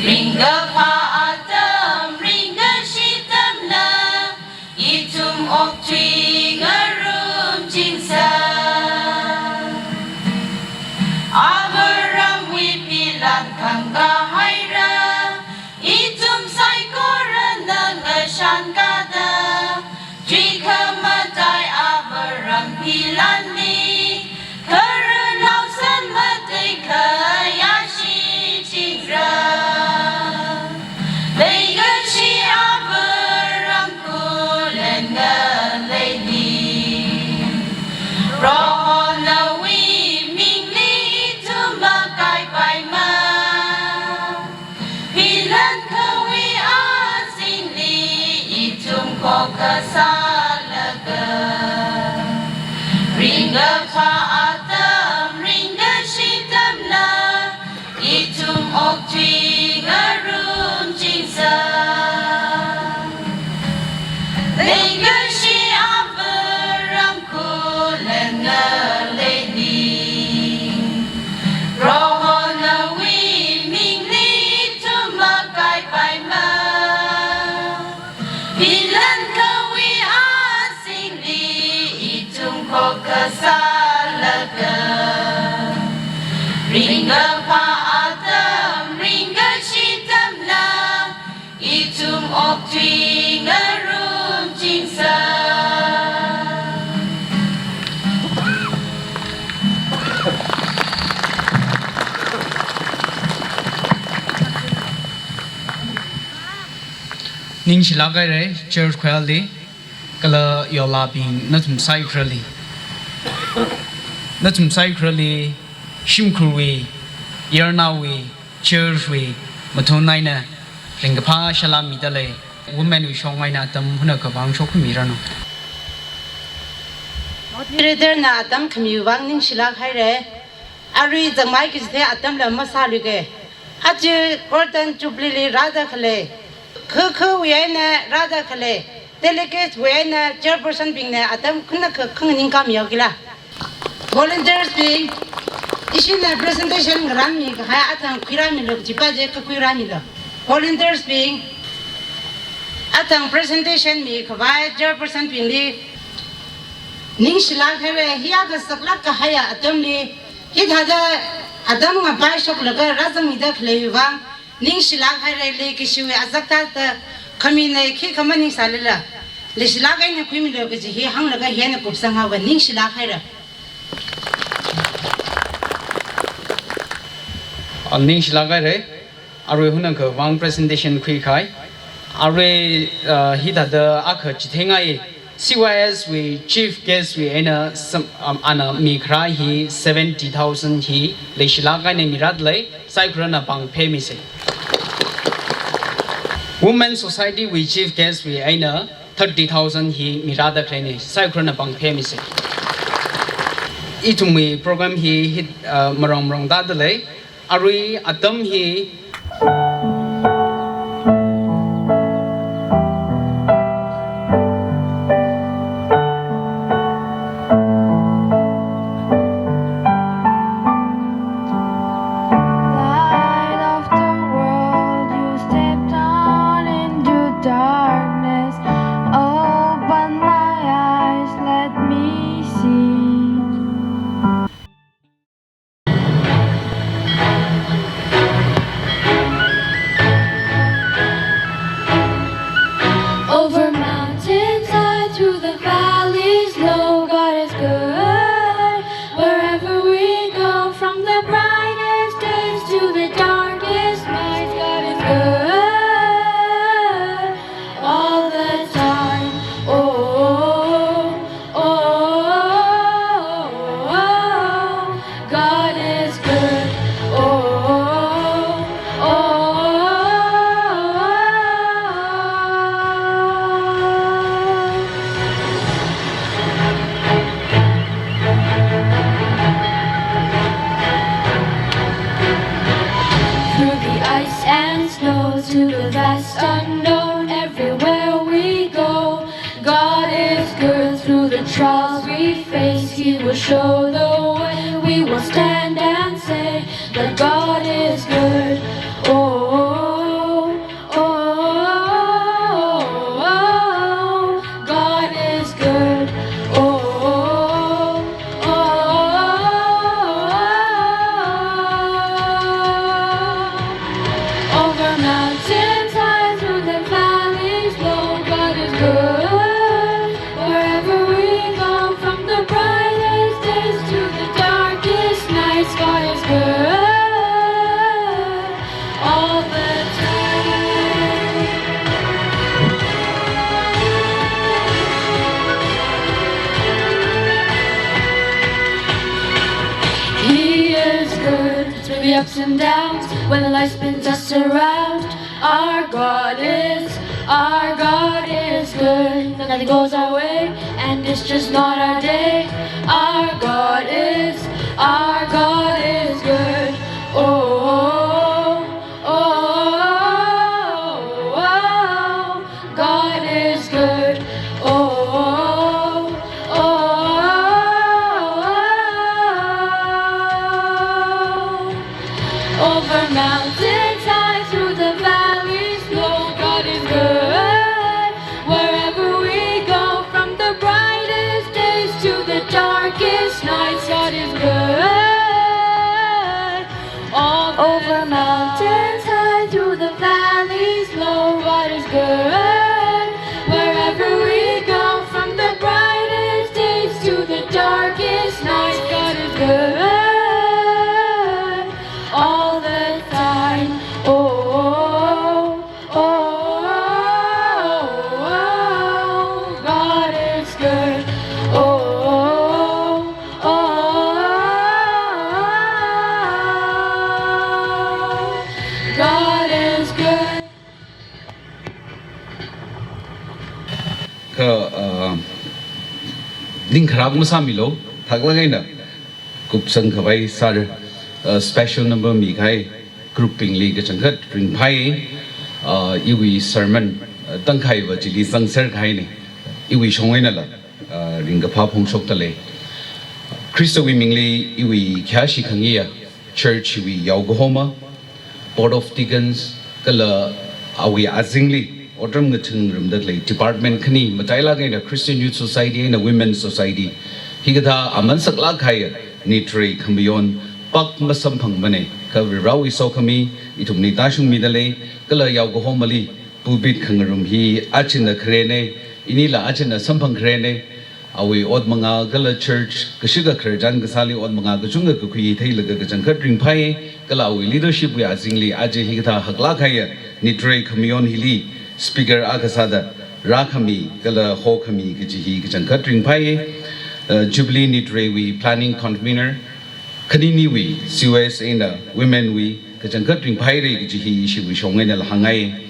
ringkaphā atam ringkashi atamla, ithum okthui ngarumchingsa. Avāramwui pilan khangkā haira, ithum saikorana ngashan kada, tui khamatai Avāram pilanli, khararnao san matei khayāshi chingra. Leikashi Avāram khulen ngaleili. Proho nawui mingli ithum makaipaimā. Pilan khawui azingli ithum khokkha sālaga, ringkaphā atam ringkashi atamla, ithum okthui ngarumchingsa. Leikashi Avāram khulen ngaleili. Proho nawui mingli ithum makaipaimā. Pilan khawui azingli ithum khokkha sālaga, ringkaphā atam ringkashi atamla, ithum okthui ngarumchingsa. Ningshilāk haira, church choir li, kala yolabing nathum saikorali. Nathum saikorali, shimkhurwui, yarnaowui, church wui, mathun eina, ringkaphā salām mida lei, women wui shong eina atam hunakha vāng shokhuimiranu. Moderator na atam khamiwui vāng ningshilāk haira. Arui zangmai kachithei atamla masāluike. Aja Golden Jubilee li rāda khalei, kha khawui eina rāda khalei, delegate wui eina chairperson bingna atam khanakha khanganing khami yaokila. Volunteers bing, ishina presentation ngaranmi kahai athang khuirāmilu, kajipa chi kakhuirāmilu. Volunteers bing, athang presentation mikhavai chairperson bingli ningshilāk haira, hiyākha saklāk kahaiya atamli, hithāda atam ngapaishoklaga rāzangmida khaleiwui vāng, ningshilāk haira. Leikashiwui azak thāda khamina, khikha maningsālala, Leishilāk eina khuimilu kaji hi hānglaga hina kupsang haowa, ningshilāk haira. Ah, ningshilāk haira. Arui hunangkha vang presentation khuikahai. Arui, ah, hithāda akha chitheingai C Y S wui chief guest wui eina sam-, um, ana mikharā hi seventy thousand hi leishilāk eina mirādalei, saikorana pāng phemisa. Women Society wui chief guest wui eina thirty thousand hi mirāda khaleina, saikorana pāng phemisa. Ithumwui program hi, hi, uh, marong marong tādalei. Arui atam hi. Light of the world, you stepped on into darkness. Open my eyes, let me see. Over mountains high, through the valleys low, God is good. Wherever we go, from the brightest days to the darkest nights, God is good all the time. Oh, oh, oh, oh, God is good. Oh, oh, oh, oh, oh. Through the ice and snow, to the vast unknown, everywhere we go, God is good. Through the trials we face, He will show the way. We will stand and say that God is good. Oh, oh, oh, oh, oh, God is good. Oh, oh, oh, oh, oh, oh. Over mountains high, through the valleys low, God is good. Wherever we go, from the brightest days to the darkest nights, God is good all the time. He is good through the ups and downs, when life spins us around. Our God is, our God is good. Nothing goes our way, and it's just not our day. Our God is, our God is good. Oh, oh, oh, oh, oh, God is good. Oh, oh, oh, oh, oh, oh. Over mountains high, through the valleys low, God is good. Wherever we go, from the brightest days to the darkest nights, God is good. All over mountains high, through the valleys low, God is good. Wherever we go, from the brightest days to the darkest nights, God is good all the time. Oh, oh, oh, oh, God is good. Oh, oh, oh, oh, God is good. Kha, uh, ning kharāk masāmilu, thaklāk eina kupsang khavai sāra, uh, special number mikahai group bingli kachangkhat ringphai, uh, iwui sermon, uh, tangkhaiva chili zangser kahaina, iwui shong einala, uh, ringkaphā phongshokdalei. Khristawui mingli iwui khayāshi khangayi church wui yaokahoma, Board of Deacons, kala awui azingli otram ngachang ngarumdalei department khani, matailāk eina Christian Youth Society eina Women Society, hikathā aman saklāk kahai nitrei khamayon pak masamphangmana, kha Varewui sokhami ithumli tāshungmidalei, kala yaokahomali pulpit khangarum hi achina kharena, Inila ajana samphang kharena, awui ot mangā kala church kashika khararchan kasāli ot mangā kachungkha kakhui theilaga kachangkhat ringphai, kala awui leadership wui azingli aja hikathā haklāk kahaiya nitrei khamayon hili speaker akha sāda rākhami kala hokhami kaji hi kachangkhat ringphai. Uh, Jubilee Nitrei wui planning convener, khaniniwui C O S eina women wui kachangkhat ringphaira kaji hi ishiwui shong einala hāngngai.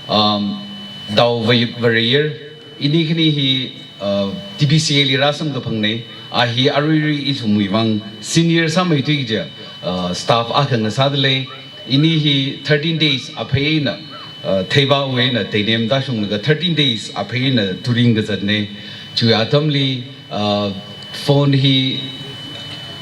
Um, Dao Vay-, Varayar, ini khani hi, uh, T B C A li rāsamkaphangna, a hi aruirui ithumwui vang senior sāmeithui kaja, uh, staff akha ngasādalei. Ini hi thirteen days aphei eina, uh, theivāwui eina teinem tāshunglaga thirteen days aphei eina touring kazatna. Chiwui atamli, uh, phone hi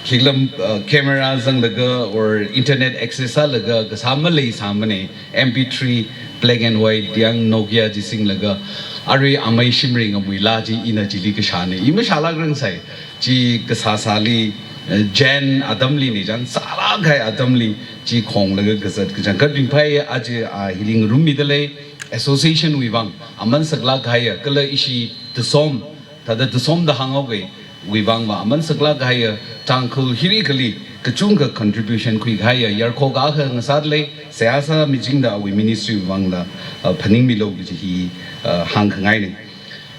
khiklam, uh, camera zanglaga or internet access sālaga kasā maleisāmana, M P three, black and white, yang Nokia chi singlaga, arui amei Shimrei Ngamui laa chi ina chili kashāna. I mashālākrang sai, chi kasā sāli, uh, Jan atamlina, Jan sālāk kahai atamli, chi khonglaga kazat kachangkhat ringphai, aja a hili ngarummidalei, association wui vang aman saklāk kahaiya, kala ishi Tusom, thāda Tusomda hānghaokei, wui vang va aman saklāk kahaiya, Tangkhul hiri kali kachungkha contribution khuikahaiya yarkho akha ngasādalei, seihā sāmichingda awui ministry wui vangla, uh, phaningmilu kaji hi, uh, hāngkhangaina.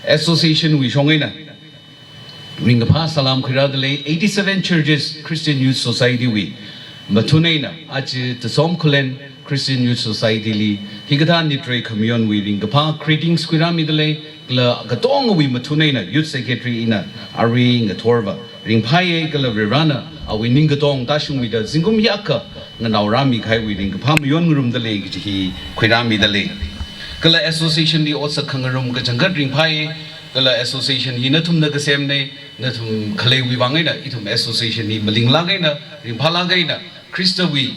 Association wui shong eina ringkaphā salam khuirādalei, eighty-seven Churches Christian Youth Society wui mathun eina, aja Tusom Khullen Christian Youth Society li hikathā nitrei khamayonwui ringkaphā greetings khuirāmidalei, kala katongawui mathun eina Youth Secretary ina arui ngathorva ringphaiya kala Varivarana awui ningkatong tāshungmida zingkum hiyākha nganaorāmi kahaiwui ringkaphā mayon ngarumdalei kaji hi khuirāmidalei. Kala association li otsak khangarum kachangkhat ringphai, kala association hi nathumna kasemna, nathum khaleiwui vang eina, ithum association hi malinglāk eina, ringphālāk eina, Khristawui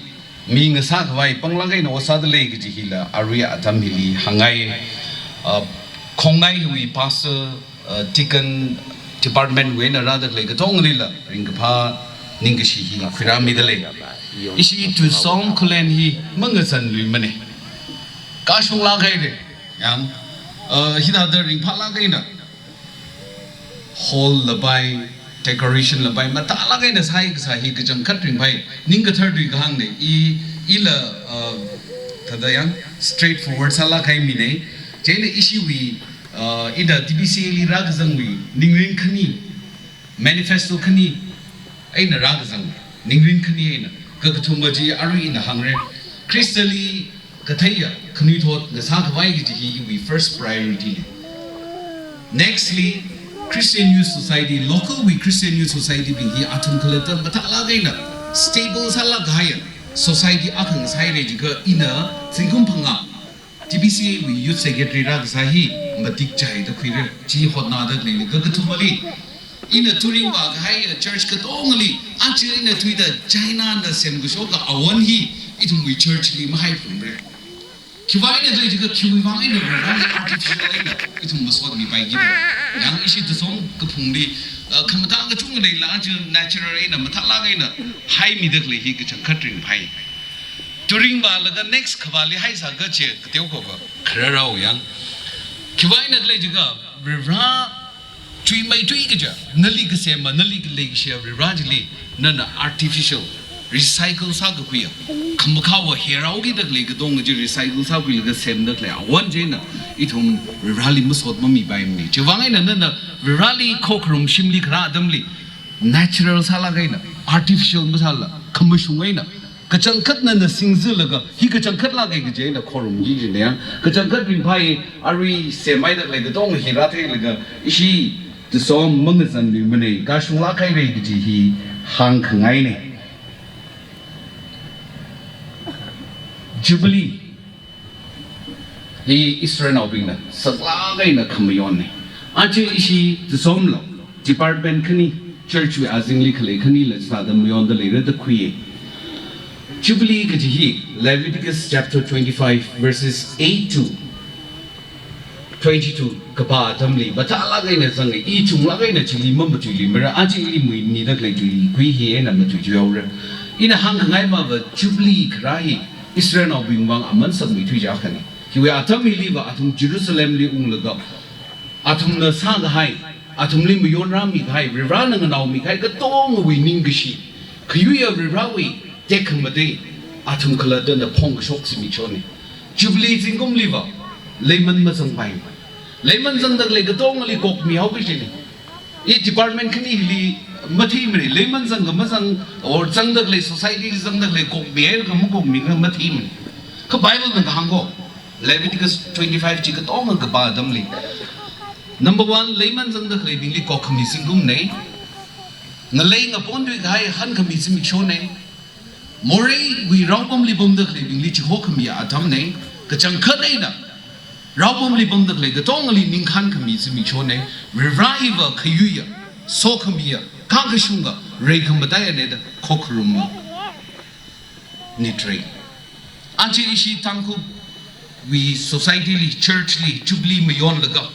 mi ngasākhavai panglāk eina ot sādalei kaji hila arui atam hili hāngngai. Uh, Khongnai hiwui pastor, uh, deacon department wui eina rādalei katongalila ringkaphā ningkashi hi khuirāmidalei. Ishi Tusom Khullen hi mangazanluimana. Kashunglāk haira, yang, uh, hithāda ringphālāk eina hall la pai, decoration la pai, mathālāk eina sāhai kasā hi kachangkhat ringphai, ningkathar tui kahāngna, i, ila, uh, thāda yang straightforward sālāk kahai mina, chieina ishiwui, uh, ina T B C A li rākazangwui ningrin khani, manifesto khani eina rākazang, ningrin khani eina, kakathuma chi arui ina hāngra. Khristali katheiya khanuithot ngasākhavai kaji hi iwui first priority na. Nextly, Christian Youth Society, local wui Christian Youth Society bing hi athum khalatta mathālāk eina stable sālāk kahaiya society akha ngasāhaira jiakha ina zingkum phangā T B C A wui Youth Secretary rākasā hi matik chai da khuira, chi hotnāda leili. Kakathumali, ina touring vākahaiya church katongali, aja ina thuida China na semkashoka awon hi ithumwui church li mahaiphungra. Khiwui eina khalei jiakha khiwui vang eina Varivarali artificial eina ithum masotmipaiki da. Yang ishi Tusom kaphungli, uh, khamathā kachungkha leila aja natural eina mathālāk eina haimida khalei hi kachangkhat ringphai. Touring vālaga next khavāli haisā kaje kateo kova khararao yang. Khiwui eina khalei jiakha Varivara chuimeithui kaja, nali kasema, nali khalei kashiya Varivara chili, nana artificial, recycle sākakhuiya, khamakhāva heraokida khalei katonga chi recycle sākhuilaga semda khalei awon chieina ithum Varivarali masot mamipaimana. Chiwui vang eina nana Varivarali khokharum shimli kharā atamli natural sālāk eina, artificial masāla, khamashung eina, kachangkhat nana singzalaga, hi kachangkhatlāka kaji eina khorumki kajina yang, kachangkhat ringphai, arui semhaida khalei katonga hi rātheilaga, ishi Tusom mangazanluimana, kashunglāk haira kaji hi hāngkhangaina. Jubilee hi Israelnaobingna saklāk eina khamayonna. Aja ishi Tusomla, department khani, church wui azingli khalei khanila sāda mayonda leira da khuiya. Jubilee kaji hi Leviticus chapter twenty-five, verses eight to twenty-two kapā atamli mathālāk eina zanga, i chunglāk eina chili mamatuiluimara, aja ili muimida khalei tui khui hi eina matuithuihaora. Ina hāngkhangai mava Jubilee kharā hi Israelnaobing vang aman sakmeithui chi akhana. Hiwui atam hiliva athum Jerusalemli unglaga, Athumna sākahai, athumli mayonrāmi kahai, Varivarāna nganaomi kahai katongawui ningkashi, khayuiya Varivarāwui tekhamatei, athum khalattana phongkashok zimikshone. Jubilee zingkumliva, leiman mazangpai. Leiman zangda khalei katongali kokmihaoki jine. I department khanili matheimane, leiman zang ka mazang, or zangda khalei society zangda khalei kokmihai ka makokmi ka matheimane. Kha Bible na kahāng ko, Leviticus twenty-five chi katonga kapā atamli, number one, leiman zangda khaleibingli kokkhami zingkumne. Ngalei ngapon tui kahai hankhami zimikshone. Moreiwui raopamli pamda khaleibingli chihokkhamiya atamne. Kachangkhat eina raopamli pamda khalei katongali ningkhānkhami zimikshone. Varivarāva khayuiya, sokhamiya, kakashunga, reikhamataiya ne da khokharummi. Nitrei. Aja ishi Tangkhulwui society li, church li, Jubilee mayonlaga,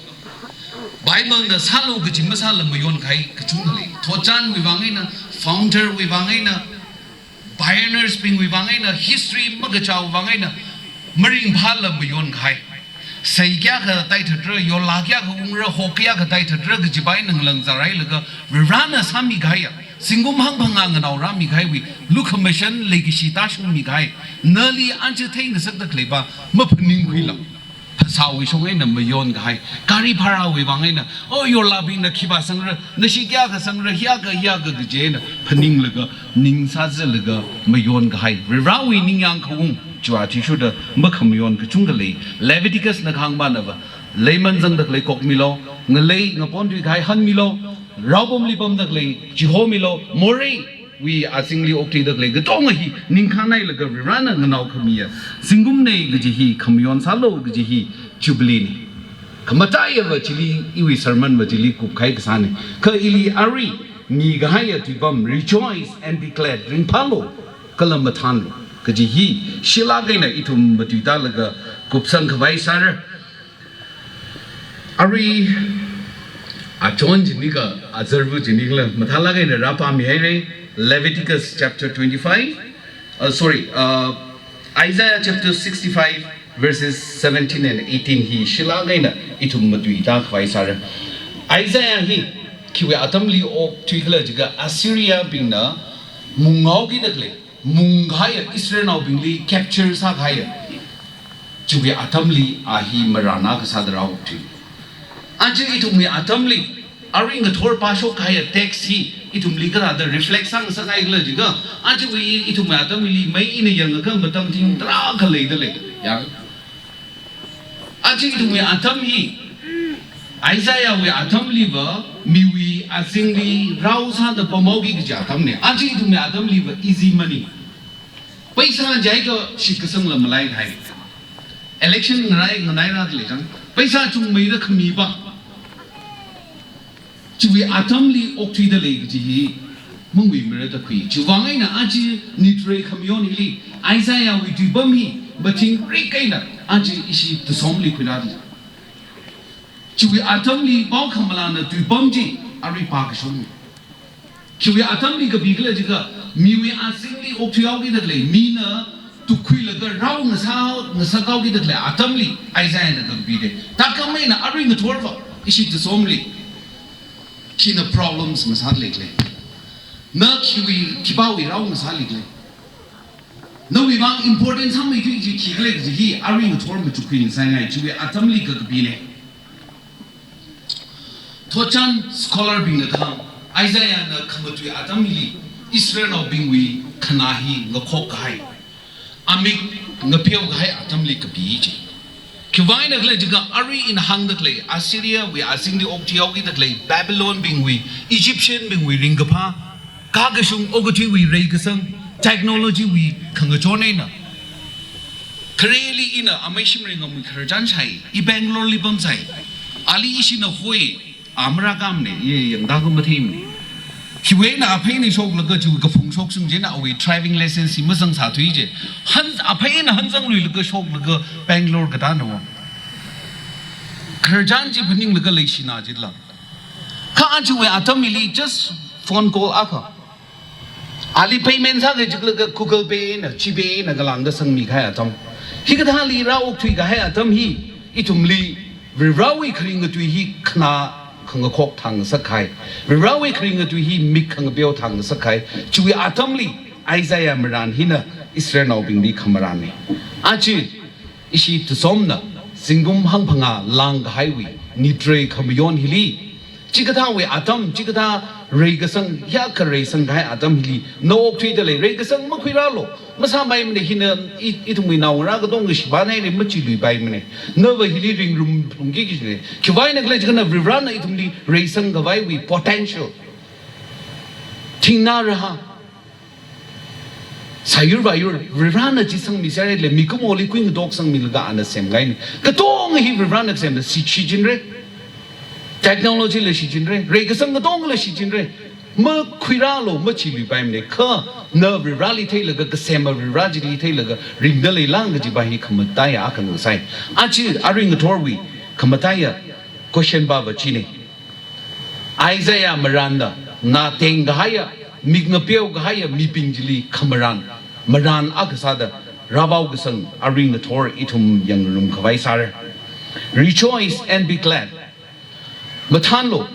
Bible na sālu kaji masāla mayonkahai kachungkha lei. Thotchanwui vang eina, founder wui vang eina, pioneers bingwui vang eina, history makachāwui vang eina, maringphāla mayonkahai. Sei kayākha taithatra, yola kayākha ungra, hok kayākha taithatra kajipa eina ngalangzarhailaga, Varivarāna sāmikahaiya, zingkum hangphangā nganaorāmikahaiwui lukhamashan leikashi tāshungmikahai, nali aja theingasakda khaleipa maphaningkhuila, phasāwui shong eina mayonkahai, gari bharāwui vang eina, oh, yolabingna khipā sangra, nashi kayākha sangra, hiyākha, hiyākha kaji eina phaninglaga, ning sāzalaga mayonkahai, Varivarāwui ningyāng khaung, chiwui athishurda makhamayon kachungkha lei. Leviticus na kahāngpanava, leiman zangda khalei kokmilu, ngalei ngapon tui kahai hanmilu, raopamli pamda khalei chihomilu, moreiwui azingli okthuida khalei katonga hi ningkhānhailaga Varivarāna nganaokhamiya zingkumne kaji hi khamayon sālu kaji hi Jubilee ne. Khamataiva chili iwui sermon va chili kupkahai kasāne. Kha ili arui mikahaiya tuipam, rejoice and be glad, ringphālu kala mathānlu kaji hi shilāk eina ithum matuitālaga kupsangkhavai sāra. Arui achon chini ka azarvu chini kala mathālāk eina rāpāmihaire. Leviticus chapter twenty-five, uh, sorry, uh, Isaiah chapter sixty-five, verses seventeen and eighteen hi shilāk eina ithum matuitākhavai sāra. Isaiah hi khiwui atamli okthuikhala jiakha Assyria bingna munghaokida khalei, mungkahaiya Israelnaobingli capture sākahaiya, chiwui atamli a hi marān akha sāda rāokthui. Aja ithumwui atamli, arui ngathor pāshokkahaiya text hi ithumli kathāda reflect sāngasakhaikhala jiakha, ajawui ithumwui atamli mei ina yangakha matamthing tarākha leida lei. Yang. Aja ithumwui atam hi, Isaiahwui atamliva miwui azingli rao sāda pamhaoki kaji atamne. Aja ithumwui atamliva easy money. Paisa jiakha shitkasangla malaikahai. Election ngarai nganairada lei chang. Paisa chungmeida khamipa, chiwui atamli okthuida lei kaji hi mangui mirada khui. Chiwui vang eina aja nitrei khamayon hili, Isaiahwui tuipam hi mathingrik eina aja ishi tasomli khuirāda lei. Chiwui atamli pao khamalana tuipam chi arui pākashung. Chiwui atamli kapi khala jiakha, miwui azingli okthuihaokida khalei, mina tukhuilaga rao ngasā, ngasakhaokida khalei atamli Isaiahna kapide. Thākhamei eina arui ngathorva ishi tasomli khina problems ngasāda leikhala? Na khiwui, khipāwui rao ngasālikhala? Nawui vang important sāmeithui chi khikhala kaji hi arui ngathor machukkhui ngasāngai, chiwui atamli kakapine. Thotchan scholar bingna kahāng, Isaiahna khamatui atamli Israelnaobingwui khanā hi ngakhok kahai, amik ngapeo kahai atamli kapi chi. Khiwui vang eina khala jiakha arui ina hāngda khalei, Assyriawui azingli okthuihaokida khalei, Babylonbingwui, Egyptianbingwui ringkaphā, kakashung okathuiwui reikasang, technologywui khangachon eina. Khareli ina amei Shimrei Ngamwui khararchan shai, i Bangaloreli pamsai. Ali ishina hoi, a marākhamane, i yangda kha matheimane. Khiwui eina aphei eina shoklaga chiwui kaphung shokshung chieina awui driving license hi mazangsāthui je. Han, aphei eina hanzangluilaga shoklaga Bangalore katā nao. Khararchan chi phaninglaga leishina jila. Kha ajawui atam hili just phone call akha. Ali payment sāki jilaga Google Pay eina, GPay eina kalāngda sangmikahai atam. Hikathāli rāokthuikahai atam hi ithumli Varivarawui kharing katui hi khanā khangakhok thāngasak kahai, Varivarawui kharing katui hi mik khangapeo thāngasak kahai, chiwui atamli Isaiah marān hina Israelnaobingli khamarānna. Aja ishi Tuisomna zingkum hangphangā lāngkahaiwui nitrei khamayon hili, chikathāwui atam, chikathā reikasang, hiyākha reisang kahai atam hili na okthuida lei, reikasang makhuirālu, masāpaimana, hina i, ithumwui naongarā katonga shibānhaira, machiluipaimana. Nava hili ringrum phalungki kajina. Khiwuivang eina khala jiakha Varivarana ithumli reisang khavaiwui potential, thingnā rahā, sāyur vāyur, Varivarana chi sangmiserhaida lei, mikumoli kuingatok sangmilaga ana semkahaina. Katonga hi Varivarana kasemna, shi-, shichinra. Technology la shichinra, reikasang katongala shichinra. Makhuirālu, machiluipaimana, kha na Varivarali theilaga, kasema Varivara chili theilaga ringda leila kajipa hi khamataiya akha ngasai. Aja arui ngathorwui khamataiya question pava china. Isaiah marānna, nā tengkahaiya, mik ngapeo kahaiya mibing chili khamarān, marān akha sāda rāvaokasang arui ngathor ithum yangngarum khavai sāra. Rejoice and be glad. Mathānlu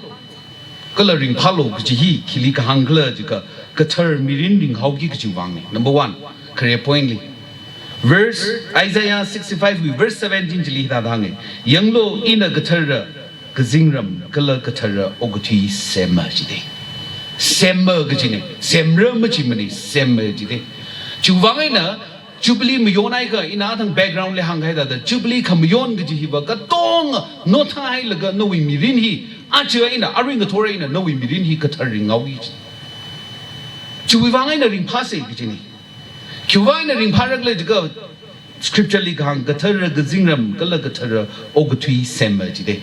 kala ringphālu kaji hi khili kahāng khala jiakha, kathar mirin ringhaoki kajiwui vangna. Number one, khare point li. Verse, Isaiah sixty-five wui verse seventeen chili hithāda hānga. Yanglu, ina kathara kazingram kala kathara okathui semma jida. Semma kajina, semra machimana, semma jida. Chiwuivang eina Jubilee mayonhaiakha, ina athang background li hāngkahai thāda, Jubilee khamayon kaji hiva katonga nothāhailaga nawui mirin hi, aja eina, arui ngathor eina nawui mirin hi kathar ringhaoki. Chiwuivang eina ringphāsa kajina. Khiwuivang eina ringphāra khala jiakha, scripture li kahāng kathara kazingram kala kathara okathui semma jida.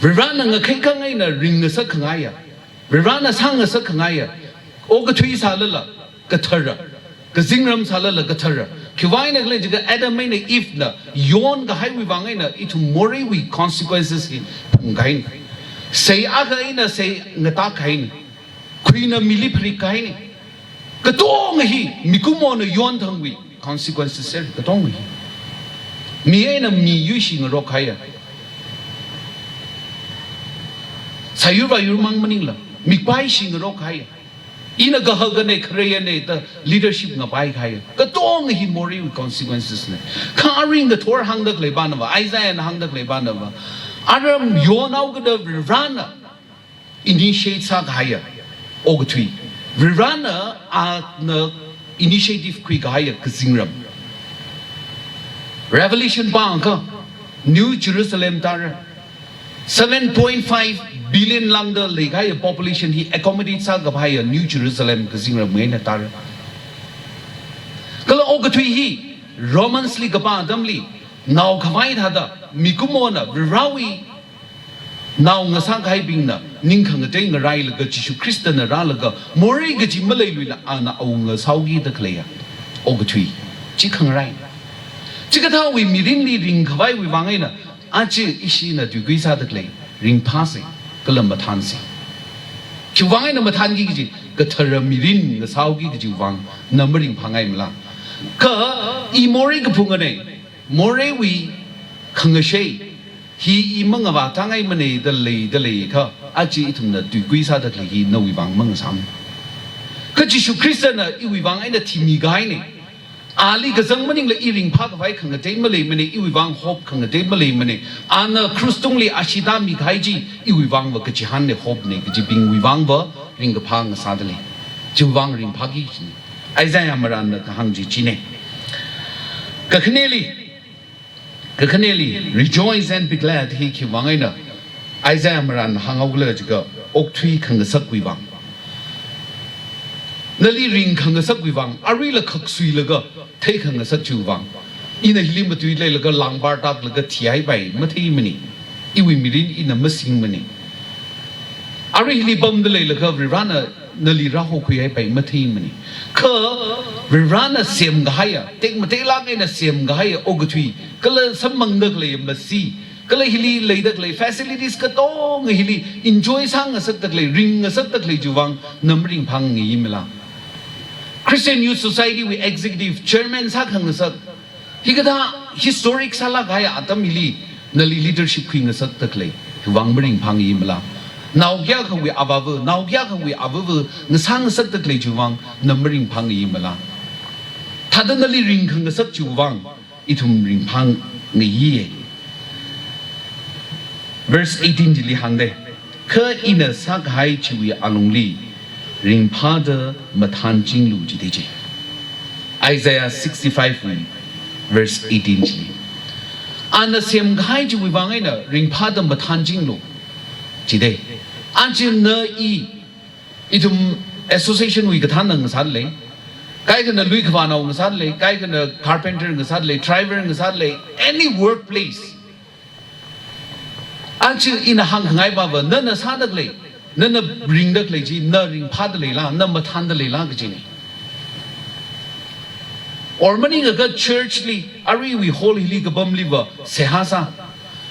Varivarana ngakhai khangai eina ringngasak khangaiya, Varivarana sāngasak khangaiya okathui sālala kathara, kazingram sālala kathara. Khiwuivang eina khala jiakha Adam eina Eve na yonkahaiwui vang eina ithum moreiwui consequences hi phungkahaina. Sei akha eina sei ngatak kahaina. Khuina mili pharik kahaina. Katonga hi mikumona yonthangwui consequences ser katonga hi. Mi eina mi yuishi ngarok kahaiya, sāyur vāyur mang maningla, mikpai shi ngarok kahaiya, ina kahakana, khareyana da leadership ngapai kahaiya, katonga hi moreiwui consequences na. Kha arui ngathor hāngda khalei panava, Isaiah na hāngda khalei panava, aram yonhaokida Varivarana initiate sākahaiya okathui, Varivarana ana initiative khuikahaiya kazingram. Revelation pāngakha New Jerusalem tāra. Seven point five billion lāngda leikahaiya population hi accommodate sākahaiya New Jerusalem kazingram eina tāra. Kala okathui hi Romans li kapā atamli, nao khavai thāda, mikumona Varivarawui nao ngasākahaibingna ning khangatei ngarailaga Jishu Khristana rālaga morei kaji maleiluila ana awunga sāhaokida khaleiya okathui chi khangarai. Chikathāwui mirinli ringkhavaiwui vang eina aja ishina tuikui sāda khalei ringphāsa kala mathānsa. Chiwuivang eina mathānki kaji, kathara mirin ngasāhaoki kajiwui vang na maringphāngaimala. Kha i morei kaphungana, moreiwui khangashei hi i mangavātāngaimana da leida leiakha, aja ithumna tuikui sāda khalei hi nawui vang mangasāmana. Kha Jishu Khristana iwui vang eina thimi kahaina. Ali kazang maningla i ringphākhavai khangatei maleimana, iwui vang hope khangatei maleimana. Ana krus tungli ashee tāmikahai chi iwui vangva kachihānna, hope na, kajibingwui vangva ringkaphā ngasāda lei. Chiwui vang ringphāki kajina. Isaiah marānna kahāng chi china. Kakhaneli, kakhaneli, rejoice and be glad hi khiwuivang eina Isaiah marānna hānghaokhala jiakha, okthui khangasakwui vang, nali ring khangasakwui vang, aruila khaksuilaga thei khangasak chiwui vang. Ina hili matui leilaga langbar taklaga thihaipai matheimana. Iwui mirin ina masingmana. Arui hili pamda leilaga Varivarana nali rāhokhuihaipai matheimana. Kha Varivarana semkahaiya, tekmateilāk eina semkahaiya okathui, kala samphangda khalei masi, kala hili leida khalei facilities katonga hili enjoy sāngasakda khalei, ringngasakda khalei chiwui vang na maringphāngaimala. Christian Youth Society wui executive chairman sākhangasak, hikathā Historic sālāk kahai atam hili nali leadership khuingasakda khalei chiwui vang maringphāngaimala? Nao kayākhawui avāva, nao kayākhawui avāva ngasā ngasakda khalei chiwui vang na maringphāngaimala? Thāda nali ringkhangasak chiwui vang ithum ringphāngaiya. Verse eighteen chili hāngda, kha ina sākahai chiwui alungli ringphāda mathānchinglu jida chi. Isaiah sixty-five wui verse eighteen chili, ana semkahai chiwui vang eina ringphāda mathānchinglu jida. Aja na i, ithum association wui kathānna ngasālei, kaikhana lui khavānao ngasālei, kaikhana carpenter ngasālei, driver ngasālei, any workplace. Aja ina hāngkhangai pava, nana sāda khalei, nana ringda khalei chi na ringphāda leila, na mathānda leila kajina. Or maningakha church li, aruiwui hall hili kapamliva seihā sā,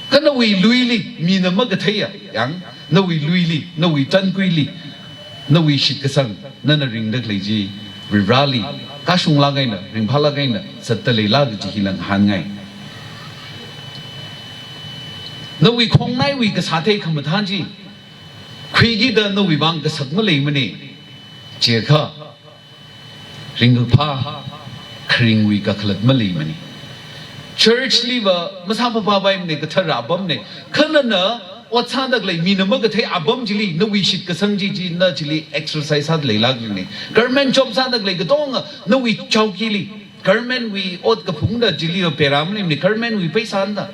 kha nawui luili mina makatheiya, yang, nawui luili, nawui tankuili, nawui shitkasang, nana ringda khalei chi Varivarāli kashunglāk eina, ringphālāk eina zatda leila kaji hila ngahānngai. Nawui khongnaiwui kasāthei khamathā chi khuikida nawui vang kasak maleimana. Chiakha ringkaphā kharingwui kakhalat maleimana. Church liva masāpapā paimana, kathara apamna. Kha nana ot sāda khalei mina makathei apam chili nawui shitkasang chi, chi na chili exercise sāda leila kajina. Government job sāda khalei katonga nawui chowkili, government wui ot kaphungda chili pera maleimana, government wui pheisāna da.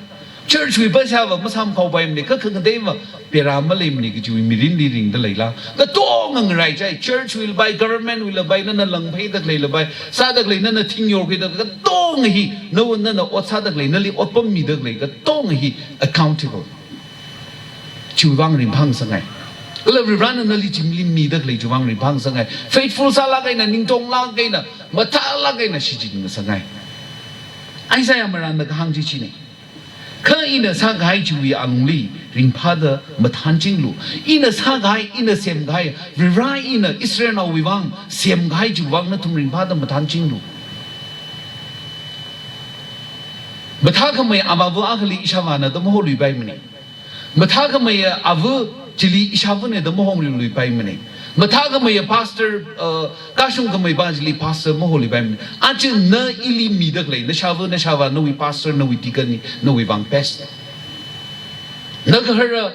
Church wui pheisāva masāmkhao paimana, kha khangateiva pera maleimana kajiwui mirinli ringda leila? Katonga ngaraichai, church wuila pai, government wuila pai, nana langpheida khaleila pai, sāda khalei nana thingyor khuida, katonga hi, na, nana ot sāda khalei, nali otpam mida khalei katonga hi accountable. Chiwui vang ringphāngasakngai. Kala Varivarāna nali chimli mida khalei chiwui vang ringphāngasakngai. Faithful sālāk eina, ningtonglāk eina, mathālāk eina shichinngasakngai. Isaiah marānna kahāng chi china. Kha ina sākahai chiwui alungli ringphāda mathānchinglu. Ina sākahai, ina semkahai, Varivarā ina Israelnaowui vang semkahai chiwui vang nathum ringphāda mathānchinglu. Mathākhamei avāva akhali ishāvāna da maholuipaimana. Mathākhameiya ava chili ishāvana da mahongriluipaimana. Mathākhameiya pastor, uh, kashungkhamei pa chili pastor maholuipaimana. Aja na ili mida khalei, nashāva, nashāvā, nawui pastor, nawui deacon hi nawui vang best. Nagahara,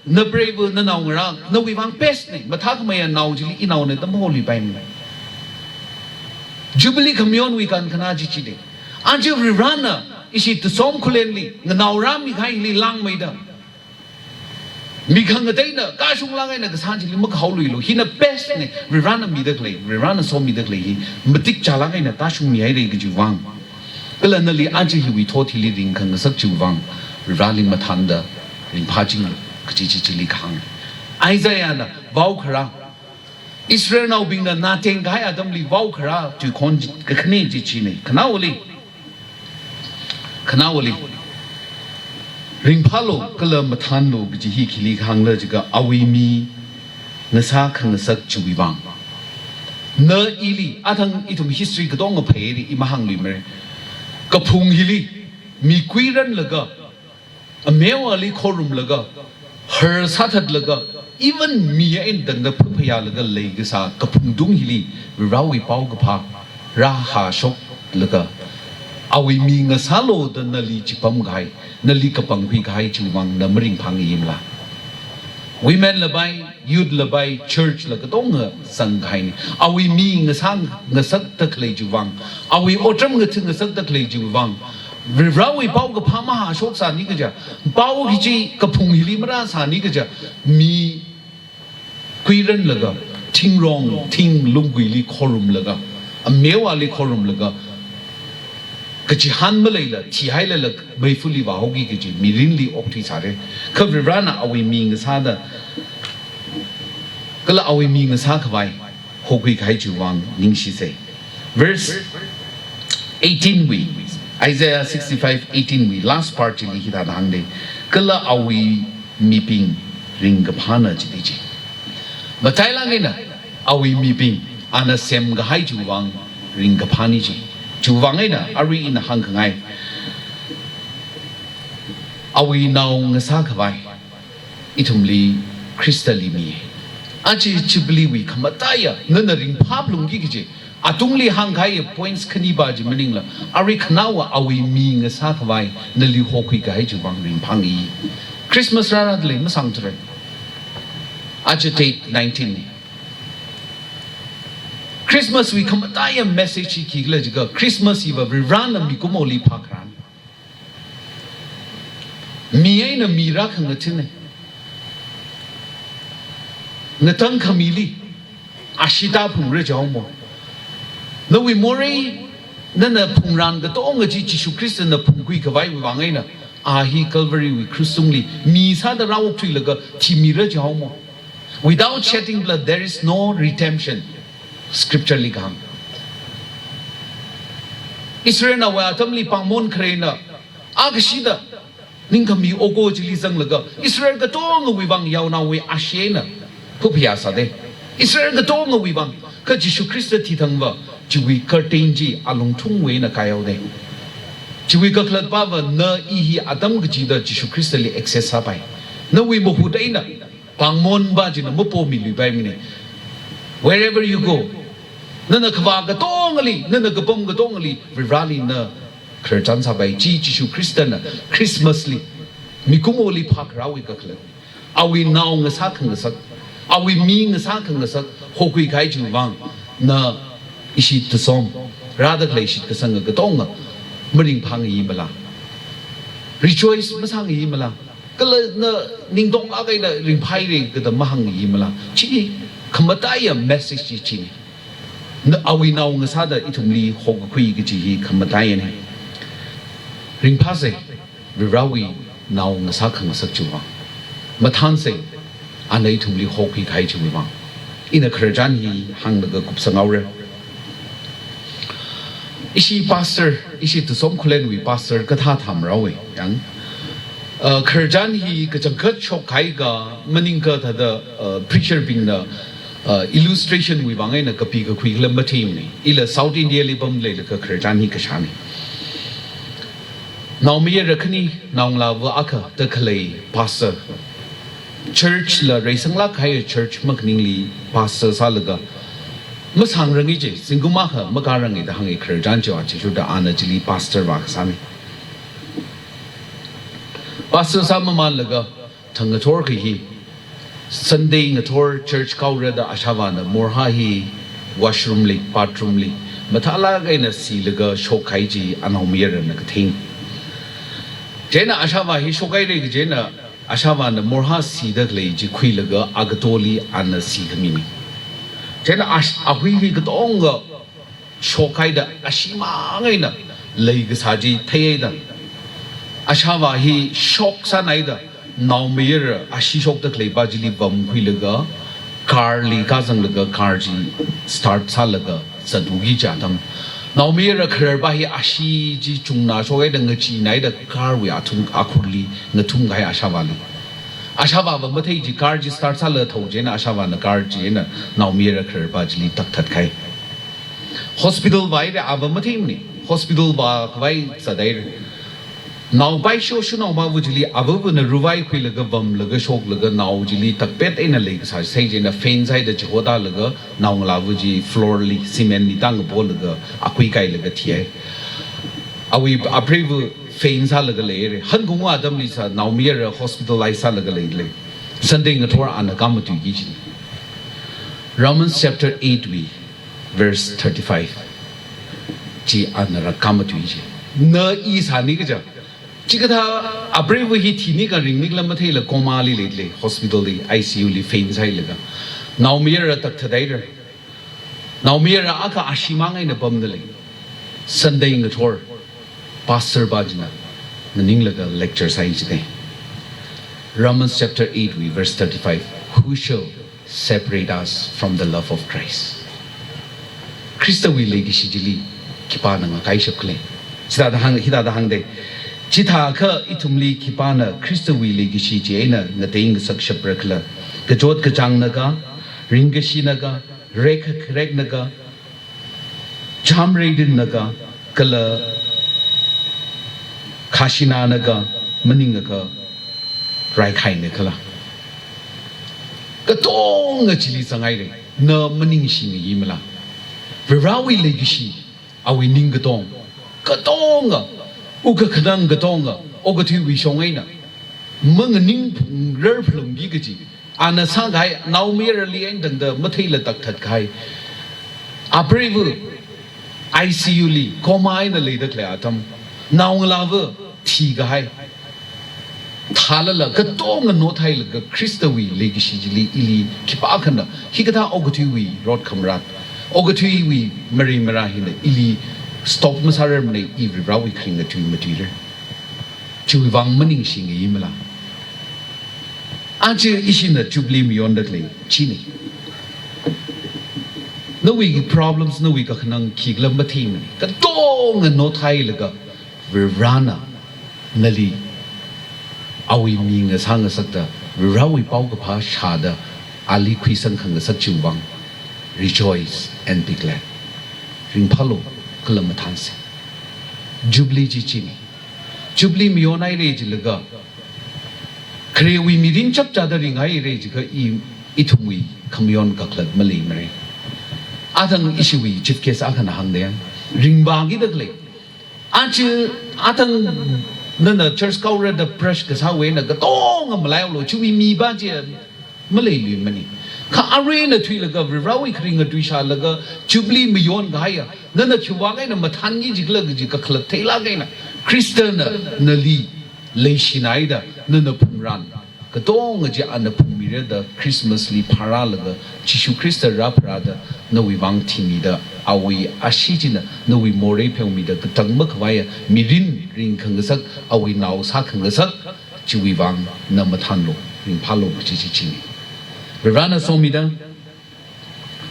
napreiva, nanaongarā, nawui vang best na. Mathākhameiya nao chili inaona da maholuipaimana. Jubilee khamayonwui kankhana chi china. Aja Varivarāna ishi Tusom Khullenli nganao rāmikahaili langmeida, mi khangateina kashunglāk eina kasā chili makahaoluilu. Hina best na, Varivarāna mida khalei, Varivarāna somida khalei hi matik chālāk eina tāshungmihaira kajiwui vang. Kala nali aja hiwui thot hili ringkhangasak chiwui vang Varivarāli mathānda ringphāchinglu kaji chi chili kahāng. Isaiahna vaokharā, Israelnaobingna nātengkahai atamli vaokharā tui khon chi, kakhane chi china. Khanaowali, khanaowali, ringphālu kala mathānlu kaji hi khili kahāngla jiakha, awui mi ngasā khangasak chiwui vang. Na ili, athang ithum history katonga phāhaira, i mahāngluimara. Kaphung hili mi kuiranlaga, amewali khorumlaga, har sāthatlaga, even mi eina tangda phaphayālaga leikasā kaphungtung hili Varivarāwui paokaphā rāhāshoklaga, awui mi ngasālu da nali chipamkahai, nali kapangkhuikahai chiwui vang na maringphāngaimala? Women la pai, youth la pai, church la katonga zangkahaina. Awui mi ngasā ngasakda khalei chiwui vang, awui otram ngatha ngasakda khalei chiwui vang, Varivarāwui paokaphā mahāshoksāni kaja, pao hi chi kaphung hili marāsāni kaja, mi kuiranlaga, thingrong, thing lungguili khorumlaga, amewali khorumlaga, kachihān maleila, thihailala, meifali vāhaoki kaji mirinli okthuisāra. Kha Varivarāna awui mi ngasāda, kala awui mi ngasākhavai hokhuikahai chiwui vang ningshisa. Verse eighteen wui, Isaiah sixty-five eighteen wui last part chili hithāda hāngda, kala awui mibing ringkaphāna jida chi. Matailāk eina, awui mibing, ana semkahai chiwui vang ringkaphāni chi. Chiwui vang eina arui ina hāngkhangai, Awui nao ngasā khavai ithumli Khristali mi. Aja Jubilee wui khamataiya nana ringphā phalungki kaji, atungli hāngkahai points khani pa chi maningla, arui khanaowa awui mi ngasā khavai nali hokhui kahai chiwui vang ringphāngai. Christmas rāra dalei masāngthuren. Aja date nineteen ni. Christmas wui khamataiya message hi khikhala jiakha, Christmas hiva Varivarana mikumoli phākharāna. Mi eina mi rākhangathanna. Ngatangkhamili ashee tāphungra jihaomo. Nawui morei nana phungran katonga chi Jishu Khristana phungkhui khavaiwui vang eina, a hi Calvary wui krush tungli mi sāda rāokthuilaga thimira jihaomo. Without shedding blood, there is no redemption. Scripture li kahāng. Israelnaowui atamli pāngmon kharena, a kashida ningkhami oko chili zanglaga, Israel katongawui vang yaonaowui ashee eina phaphayā sāda. Israel katongawui vang, kha Jishu Khrista thithangva, chiwui curtain chi alungthungwui eina kaihaoda. Chiwui kakhalatpava na i hi atam kachida Jishu Khristali access sāpai. Nawui mahut eina pāngmon pa china mapomiluipaimana. Wherever you go, nana kavā katongali, nana kapam katongali, Varivarali na khararchan sāpai. Chi Jishu Khristana Christmas li mikumoli phākharāwui kakhalat. Awui nao ngasā khangasak, awui mi ngasā khangasak hokhui kahai chiwui vang, na ishi tusom rāda khalei shitkasanga katonga maringphāngaimala? Rejoice masāngaimala? Kala na ningtonglāk eina ringphāhaira kada mahāngngaimala? Chi khamataiya message chi china. Na awui nao ngasāda ithumli hokakhui kaji hi khamataiyana. Ringphāsa, Varivarawui nao ngasā khangasak chiwui vang. Mathānsa, ana ithumli hokhui kahai chiwui vang. Ina khararchan hi hānglaga kupsanghaora. Ishi pastor, ishi Tusom Khullenwui pastor kathā thamrāhaowa, yang. Uh, khararchan hi kachangkhat shokhaiakha maningakha thāda, uh, preacher bingna, uh, illustration wui vang eina kapi kakhui khala matheimana. Ila South India li pamleilaga khararchan hi kashāna. Naomayara khani, naongalāva akha da khalei pastor. Church la reisanglāk kahai church makhaningli pastor sālaga, masāngranga ji, zingkum akha makāranga da hānga khararchan chiva chishurda ana chili pastor vākasāna. Pastor sāmamanlaga, thang ngathor kahi, Sunday ngathor church kahaora da ashāvāna morhā hi washroom li, bathroom li mathālāk eina silaga shokkahai chi anaomayarana katheng. Chieina ashāvā hi shokhaira kajina, ashāvāna morhā sida khalei chi khuilaga agatoli ana sikhamina. Chieina ash-, ahui hi katonga shokhaida ashee mang eina leikasā chi theihaida, ashāvā hi shock sānaida, naomayara ashee shokda khaleipa chili vamkhuilaga, car li kāzanglaga, car chi start sālaga zathaoki kaji atam. Naomayara khararpa hi ashee chi chungna shokhaida ngacheenāhaida car wui athum akhurli ngathumkahai ashāvāli. Ashāvāva mathei ji, car chi start sālaga thao chieina ashāvāna car chieina naomayara khararpa chili takthatkahai. Hospital vāhaira, ava matheimana. Hospital vākhavai zathaira. Nao paisho shunaomava chili avavana ruvaikhuilaga vamlaga shoklaga nao chili takpet eina leikasā sai chieina faint sāhaida chihotālaga naongalāva chi floor li, cement li tāngapolaga akui kailaga thihai. Awui apreiva faint sālaga leihaira. Hangunga atamli sā naomayara hospitalize sālaga leilei. Sunday ngathor ana kāmatuiki kajina. Romans chapter eight wui verse thirty-five chi ana rākāmatui chi. Na i sāni kaja. Chikathā apreiva hi thini kha ringni khala matheila coma li leilei, hospital li, I C U li faint sāhailaga. Naomayara takthathaira. Naomayara akha ashee mang eina pamdalei. Sunday ngathor pastor pa china nganinglaga lecture sāi chidei. Romans chapter eight wui verse thirty-five. Who shall separate us from the love of Christ? Khristawui leikashi chili khipāna ngakaishap khala? Chithāda hāng, hithāda hāngdei. Chithākha ithumli khipāna Khristawui leikashi chieina ngateingasakshapra khala? Kachot kachāngna ka, ringkashina ka, rek, rekna ka, chamreirinna ka, kala khashinana ka, maningakha raikhaina khala. Katonga chili zanghaira, na maningshingayi mala. Varivarawui leikashi, awui ningkatong, katonga, wukkhanang katonga, okathuiwui shong eina manganing phungrar phalungki kaji, ana sākahai naomayarali eina tangda matheila takthat kahai. Apreiva I C U li coma eina leida khalei atam, naongalāva thikahai. Thālala katonga nothailaga Khristawui leikashi chili ili khipākhana hikathā okathuiwui rot khamarat, okathuiwui marei marā hina ili stop masārarmana, i Varivarawui kharinga tui matuira. Chiwui vang maningshingayi mala. Aja ishina Jubilee mayonda khalei china. Nawui problems, nawui kakhanang khikhala matheimana. Katonga nothailaga Varivarana nali awui ming ngasā ngasakda, Varivarawui paokaphā shāda, ali khuisang khangasak chiwui vang, rejoice and be glad. Ringphālu kala mathānsa. Jubilee chi china. Jubilee mayonhaira jilaga, kharewui mirin chapchāda ringhaira jiakha i, ithumwui khamayon kakhalat maleimara. Athang ishiwui chief guest akhana hāngda yang, ringvākida khalei. Aja athang nana church kaora da brush kasāwui eina katonga malaialu, chiwui mipa chi maleiluimana. Kha arui eina thuilaga Varivarawui kharinga tui shālaga Jubilee mayonkahaiya, nana khiwui vang eina mathānki jikhala kaji kakhalat theilāk eina Khristana nali leishinaida, nana phungran katonga chi ana phungmira da Christmas li phārālaga, Jishu Khrista rāpharāda, nawui vang thimida, awui ashee china nawui morei pheomida, katang makhavaiya mirin ringkhangasak, awui nao sākhangasak, chiwui vang na mathānlu, ringphālu kaji chi china. Varivarana somida,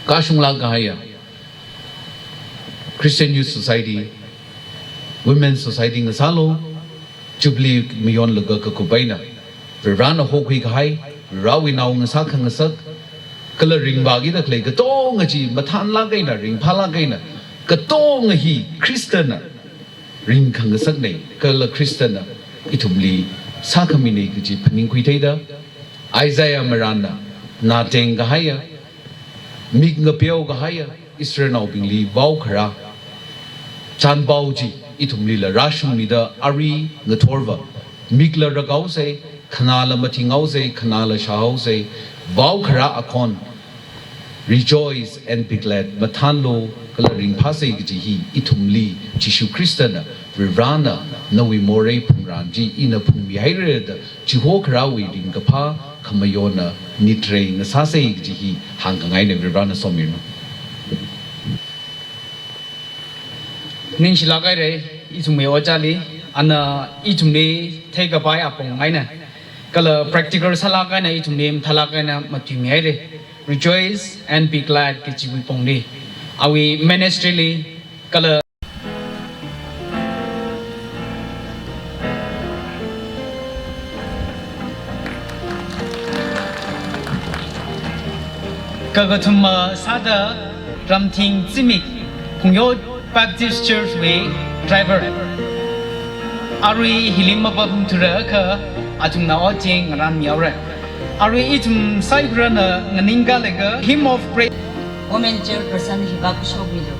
kashunglāk kahaiya Christian Youth Society, Women Society ngasālu, Jubilee mayonlaga kakup eina Varivarana hokhuikahai, Varivarawui nao ngasā khangasak, kala ringvākida khalei katonga chi mathānlāk eina, ringphālāk eina, katonga hi Khristana ringkhangasakna, kala Khristana ithumli sākhamina kaji phaningkhui theida, Isaiah marānna, nāteng kahaiya, mik ngapeokahaiya, Israelnaobingli vaokharā chānpao chi ithumlila rāshungmida, arui ngathorva mikla rakhaosa, khanāla mathinghaosa, khanāla shāhaosa, vaokharā akhon, rejoice and be glad, mathānlu kala ringphāsa kaji hi ithumli Jishu Khristana, Varivarana nawui morei phungran chi ina phungmihaira da, chihokharāwui ringkaphā khamayonna nitrei ngasāsa kaji hi hāngkhangaina. Varivarana somiranu. Ningshilāk haira, ithumwui ojāli, ana ithumli theikapai apong eina, kala practical sālāk eina ithumli mathālāk eina matuimihaira. Rejoice and be glad kajiwui pongli, awui ministry li, kala kakathuma sāda Ramthing Zimik, Phungyo Baptist Church wui driver. Arui hili mapamthura kha athumna ojing ngaranmihaora. Arui ithum saikorana nganingkalaga hymn of praise. Women chairperson hiva khuishokmilu.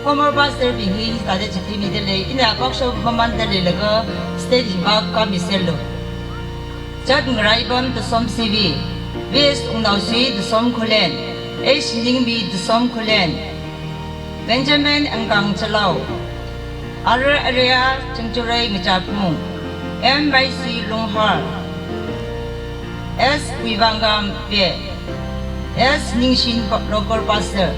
Former pastor bing hi hithāda chithei midalei, ina pastor mamānda leilaga state hiva kami serlu. Chat Ngaraibam Dasom Sivi, West Wungnaosui Dasom Khullen, H Ningmi Dasom Khullen, Benjamin Angkang Chalau, R Area Chingchurai Ngachaphung, M Y C Lunghar, S Kuivangam Pe, S Ningshin pa-, local pastor.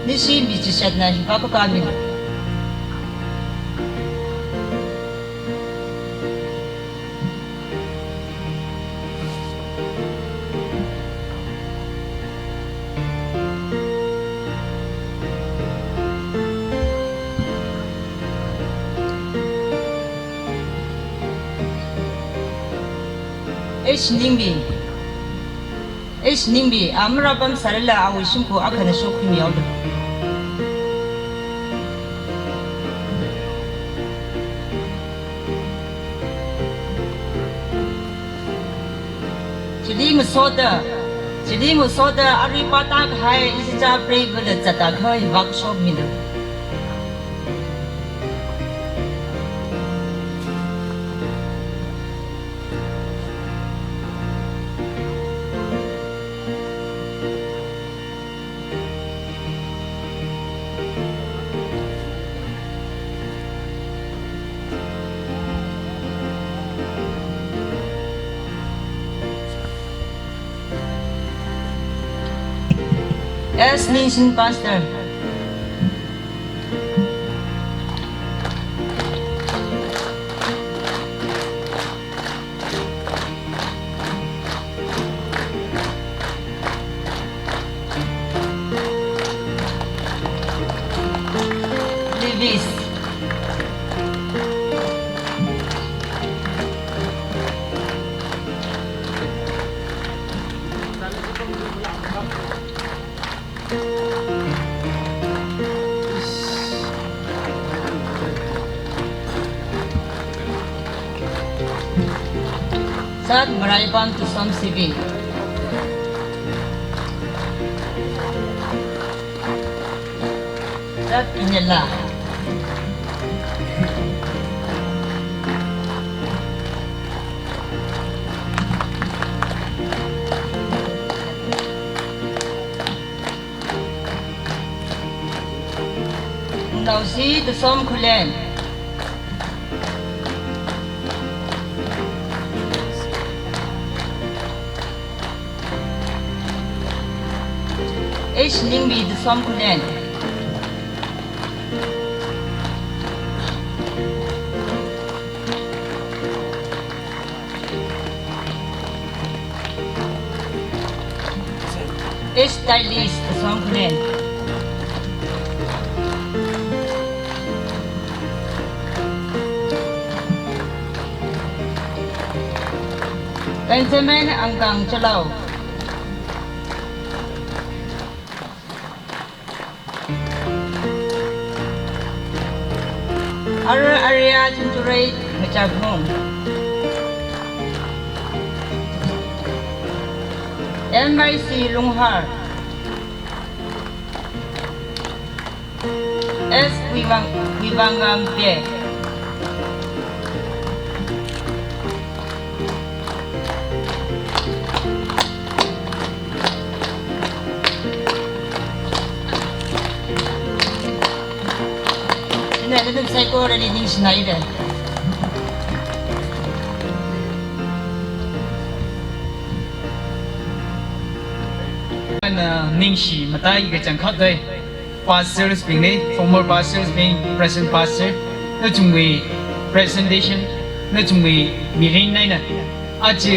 Nishi mi chishatna hiva khuikami. H Ningmi. H Ningmi, a marāpamsālala awui shimkhur akhana shokkhuimihaolu. Chili ngasoda, chili ngasoda, arui pātākahai ichichā preivala zatda kha hi workshop mina. As Ningshin Pastor. Lewis. Zat Maraipam Tusom Sibi. Zat Inela. Nausi Tusom Khulen. H Ningbi Tusom Khulen. H Tailis Tusom Khulen. Benjamin Angkang Chalao. Ar Arya Chungchurei Ngachaknung. M Y C Lunghar. S Kuiwang, Kuiwangam Pe. Ina nathum saikorali ningshinaira. Ana ningshi matai kachangkhat dai. Pastors bingna, former pastors bing, present pastor, nathumwui presentation, nathumwui mirin eina, aja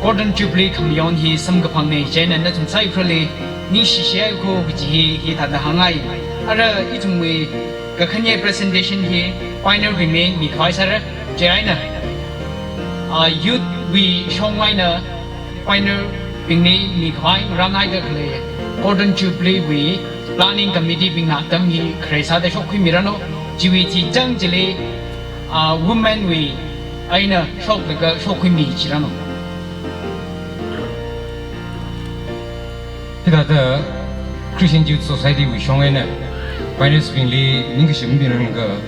Golden Jubilee khamayon hi samkaphangna, chieina nathum saikorali ningshishiya ko kaji hi, hithāda hāngngai. Ara ithumwui kakhane presentation hi pioneer bingna mikhavai sāra, chieina, ah, youth wui shong eina pioneer bingna mikhavai rāngaida khalei Golden Jubilee wui planning committee bingna atam hi khare sāda shokkhuimiranu, chiwui chi chang chili, ah, women wui eina shoklaga shokkhuimi chiranu. Hithāda Christian Youth Society wui shong eina pioneers bingli ningkashi miranga,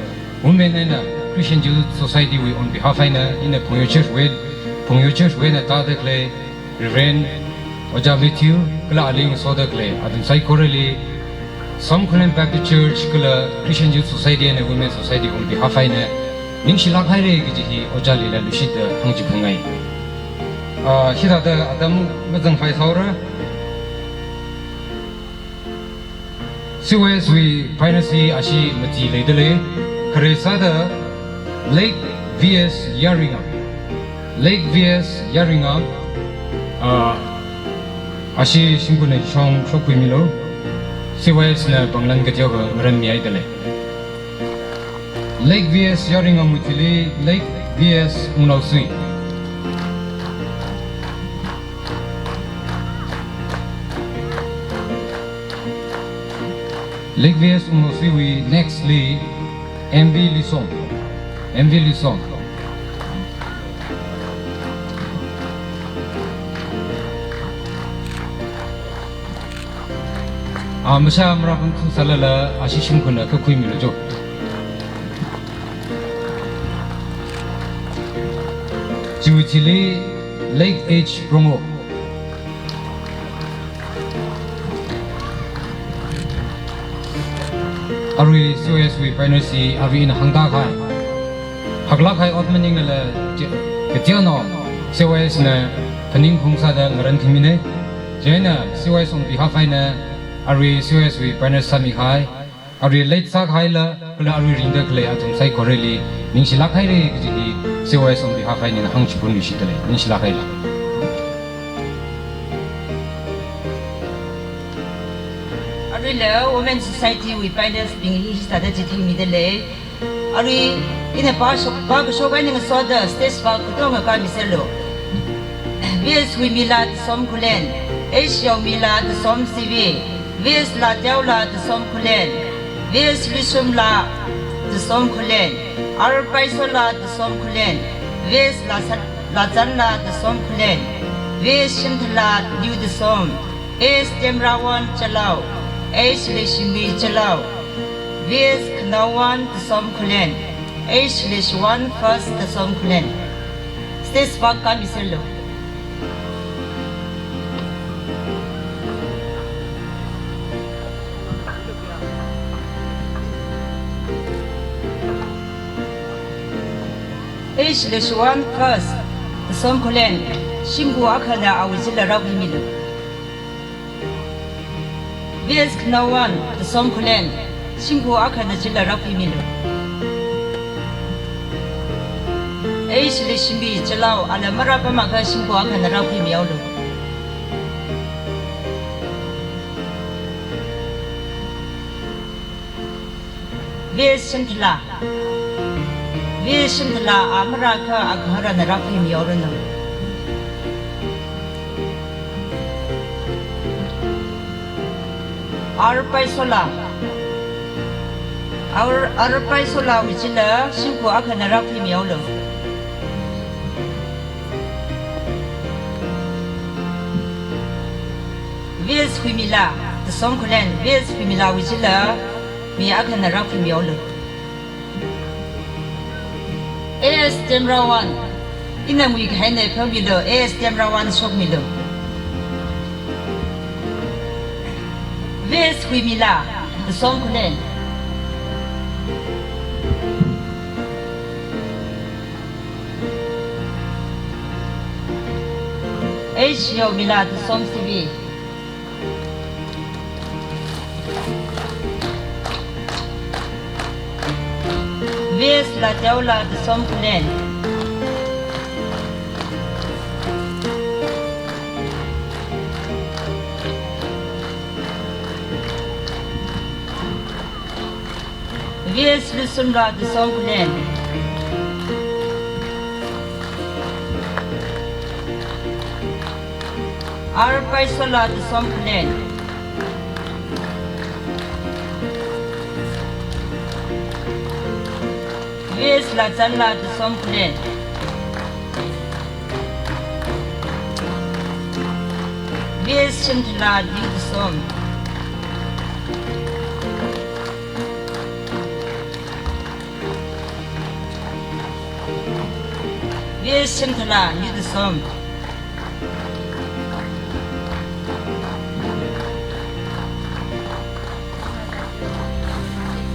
women eina Christian Youth Society wui on behalf eina ina Phungyo Church wui, Phungyo Church wui eina tāda khalei Reverend Ojā Matthew kala ali ngasoda khalei athum saikorali Somkhulen Baptist Church kala Christian Youth Society and Women Society on behalf eina ningshilāk haira kaji hi Ojālila lushitda hāngchiphungai. Ah, hithāda atam mazangpai sāhaora. C Y S wui pioneers hi ashi mati leida lei, khare sāda Lake V S Yaringam. Lake V S Yaringam, ah, ashi shimkhurna shong shokkhuimilu, C Y S na pānglan kateokha ngaranmihaida lei. Lake V S Yaringam wui thili Lake V S Wungnaosui. Lake V S Wungnaosuiwui next li M V Lison. M V Lison. A, masha marāpam khuisālala, a, shimkhurna kakhuimilu jo. Chiwui thili Lake H Prongo. Arui C Y S wui pioneer chi arui ina hāngda kahai. Haklāk kahai ot maningnala chi, kateonao C Y S na phaningkhaung sāda ngarankhami nei. Chieina C Y S on behalf eina arui C Y S wui pioneer sāmi kahai, arui late sākahaila, kala arui ringda khalei athum saikorali ningshilāk haira kaji hi C Y S on behalf eina hāngchiphun luishida lei, ningshilāk haira. Aruila Women Society wui pioneers bing hi sāda chithengmida lei. Arui ina pāshok, pākashok eina ngasoda stage pā katonga kāmiserlu. V S Huimila Tesom Khullen, H Yaomila Tesom Sibi, V S Lateola Tesom Khullen, V S Luishumla Tesom Khullen, R Paisola Tesom Khullen, V S Lasa-, Lazanla Tesom Khullen, V S Shimthala New Tesom, A S Temrawon Chalao, H Leishimi Chalao, V S Khanaowon Tesom Khullen, H Leishiwon First Tesom Khullen. Stage pā kāmiserlu. H Leishiwon First Tesom Khullen, shimkhur akhana awui chila rākhuimilu. V S Khanaowon Tesom Khullen, shimkhur akhana chila rākhuimilu. H Leishimi Chalao, ala marāpamakha shimkhur akhana rākhuimihaolu. V S Shimthala. V S Shimthala, a marākha agaharana rākhuimihaoranu. R Paisola. R, R Paisolawui chila shimkhur akhana rākhuimihaolu. V S Huimila Tesom Khullen, V S Huimilawui chila mi akhana rākhuimihaolu. A S Temrawon, ina ngui kahaina phaomilu, A S Temrawon shokmilu. V S Huimila Tesom Khullen, H Yaomila Tesom Sibi, V S Lateola Tesom Khullen, V S Luishumla Tesom Khullen, R Paisola Tesom Khullen, V S Lazanla Tesom Khullen, V S Shimthala New Tesom, V S Shimthala New Tesom,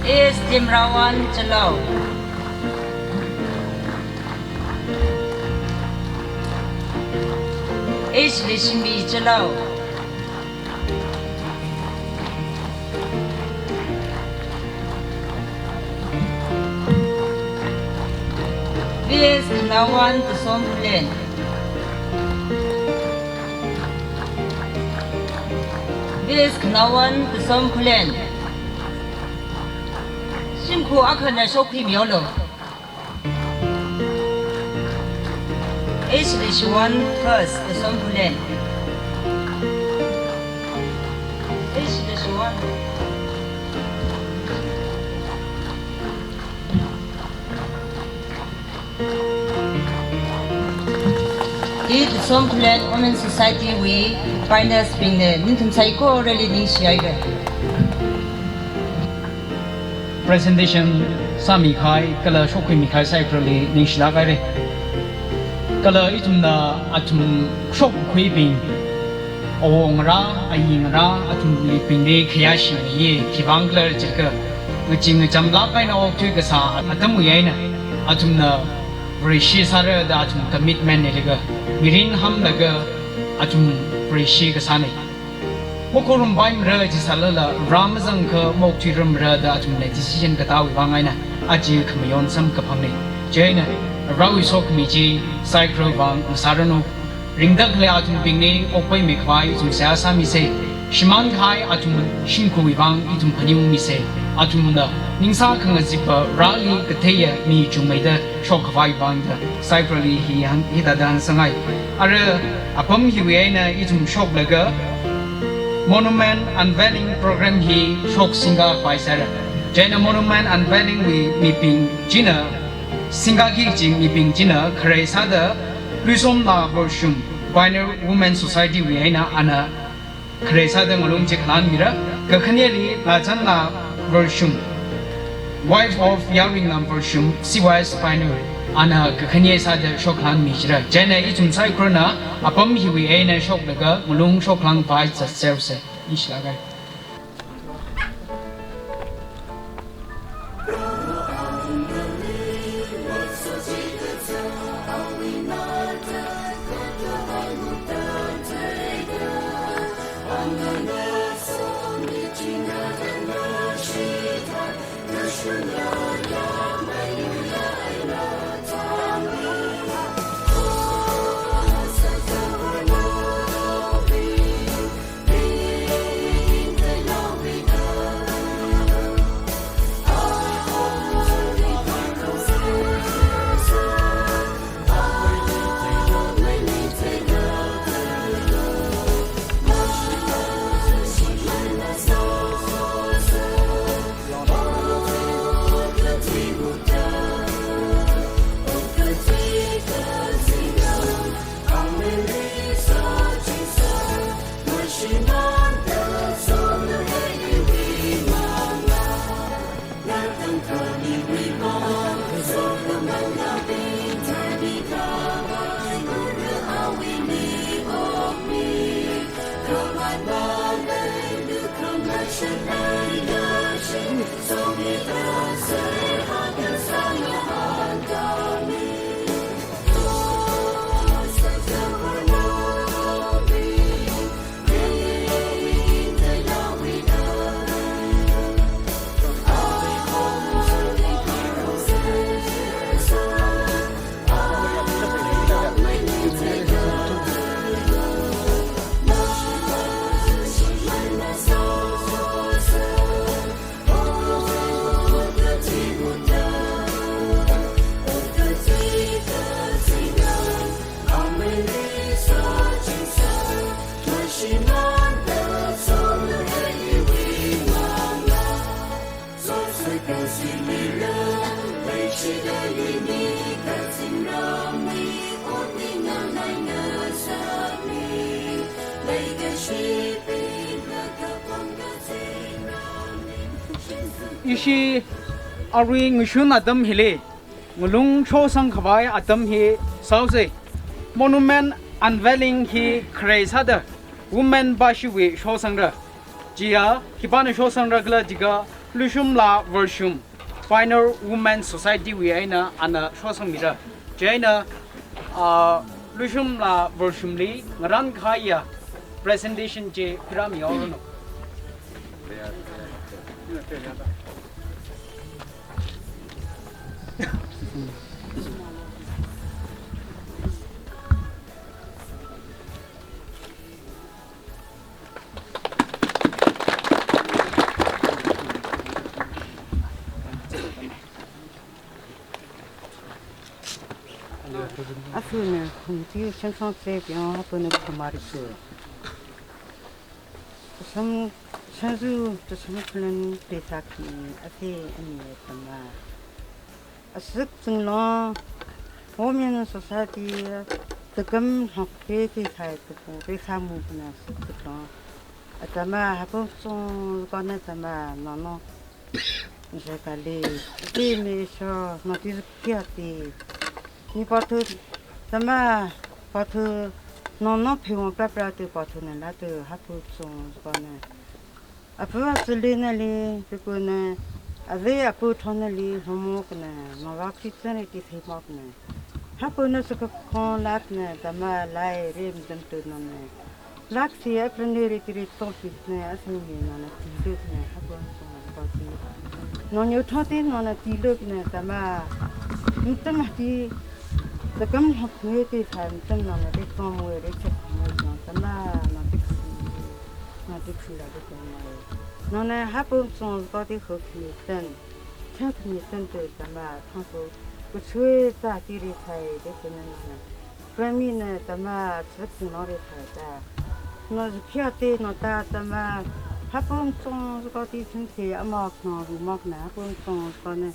A S Temrawon Chalao, H Leishimi Chalao, V S Khanaowon Tesom Khullen, V S Khanaowon Tesom Khullen, shimkhur akhana shokkhuimihaolu. H Leishiwon First Tesom Khullen. H Leishiwon. Hi Tesom Khullen Women Society wui pioneers bingna nathum saikorali ningshihaira. Presentation sāmikahai kala shokkhuimikahai saikorali ningshilāk haira. Kala ithumna athum shokkhuibing, awongarā, ayingarā, athumlibingli khayāshi miya, khiwuivang khala jiakha, ngachee ngachamlāk eina okthui kasā atamwui eina athumna Vareshi sāra da athum commitment leilaga, mirin hamlaga athum Vareshi kasāna. Makhorum paimara jisālala, rāmazangakha maokthuirarmara da athumna decision katāwui vang eina aja khamayon samkaphangna. Chieina Varewui sokhami chi saikorawui vang ngasāranu. Ringda khalei athumbingli okpaimeikhavai ithum seihā sāmisa. Shimānkahai athum shimkhurwui vang ithum phaningungmisa. Athumna ningsā khangazipva Vareli katheiya mi chungmeida shokkhavai vang da saikorali hi hāng, hithāda hāngsanghai. Ara apam hiwui eina ithum shoklaga monument unveiling program hi shok singkakhavai sāra. Chieina monument unveiling wui mibing china, singkaki kaji mibing china kharei sāda Luisomla Vorshum, Pioneer Women Society wui eina ana kharei sāda ngalung chi khangahānmira. Kakhaneli Lachanla Vorshum, wife of Yaringlam Vorshum, C Y S pioneer, ana kakhane sāda shok khangahānmichira. Chieina ithum saikorana apam hiwui eina shoklaga ngalung shok khangahānpai zatsersa. Ningshilāk hai. Ishi arui ngashun atam hili, ngalung shosangkhavai atam hi sāhaosa. Monument unveiling hi kharei sāda women bashiwui shosangra. Chiya khipāna shosangra khala jiakha Luishumla Vorshum, Pioneer Women Society wui eina ana shosangmira. Chieina, ah, Luishumla Vorshumli ngarānkahaiya presentation chi pharāmihaoranu. Athumna khungti shangshang se piang hapuna khamarisu. Sam, sanzu, tasam kulan pesaki, ase ani tama. Asuk zinglo, Women Society, takam hok pe pe sai tupu, pe samu kuna suk tulo. Atama, hapung sung, kona tama, nono. Jai kali, ti mi sho, no ti kia ti. Ni pathu, tama, pathu, no no phi wong pra pra tu pathu na la tu, hapu chung pa na. Apu achuli nali, piku na, ave apu thon nali, homo kna, mava ki chane ki thei mok na. Hapu na suka khon lat na, tama lai rim dam tu no na. Lak si a plan ni ri kiri tong si na, asing ni no na, ti lut na, hapu chung pa ti. No nyu thon ti no na, ti lut na, tama. Mtam ti, takam hok nge ti sa, mtam no na, ti tong we ri chak mo no, tama, no ti. Nati khula de tong mai. Nona hapu chung ko ti ho khni ten. Chak khni ten te tama thang ko. Kuchwe ta ti ri thai de tena nona. Kwami ne tama chak no ri thai ta. No kia te no ta tama. Hapu chung ko ti chung te amok no ru mok na hapu chung ko ne.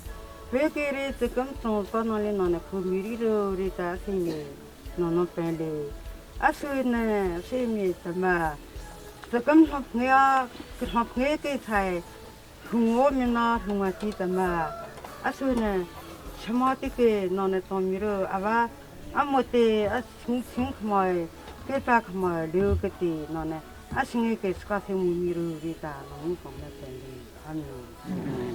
Ve ke ri te kam chung ko no le nona khu mi ri ro ri ta si ne. Nono pele. Asui ne, asui mi tama. Takam hok nge, hok nge ke thai. Hung o mi na, hung a ti tama. Asui ne, shama ti ke, nona tong mi ro, ava, amote, asung sung khamoi, ke pa khamoi, liu ke ti, nona, asung ke ska se mu mi ro, ri ta, nong kong na pele. Amen.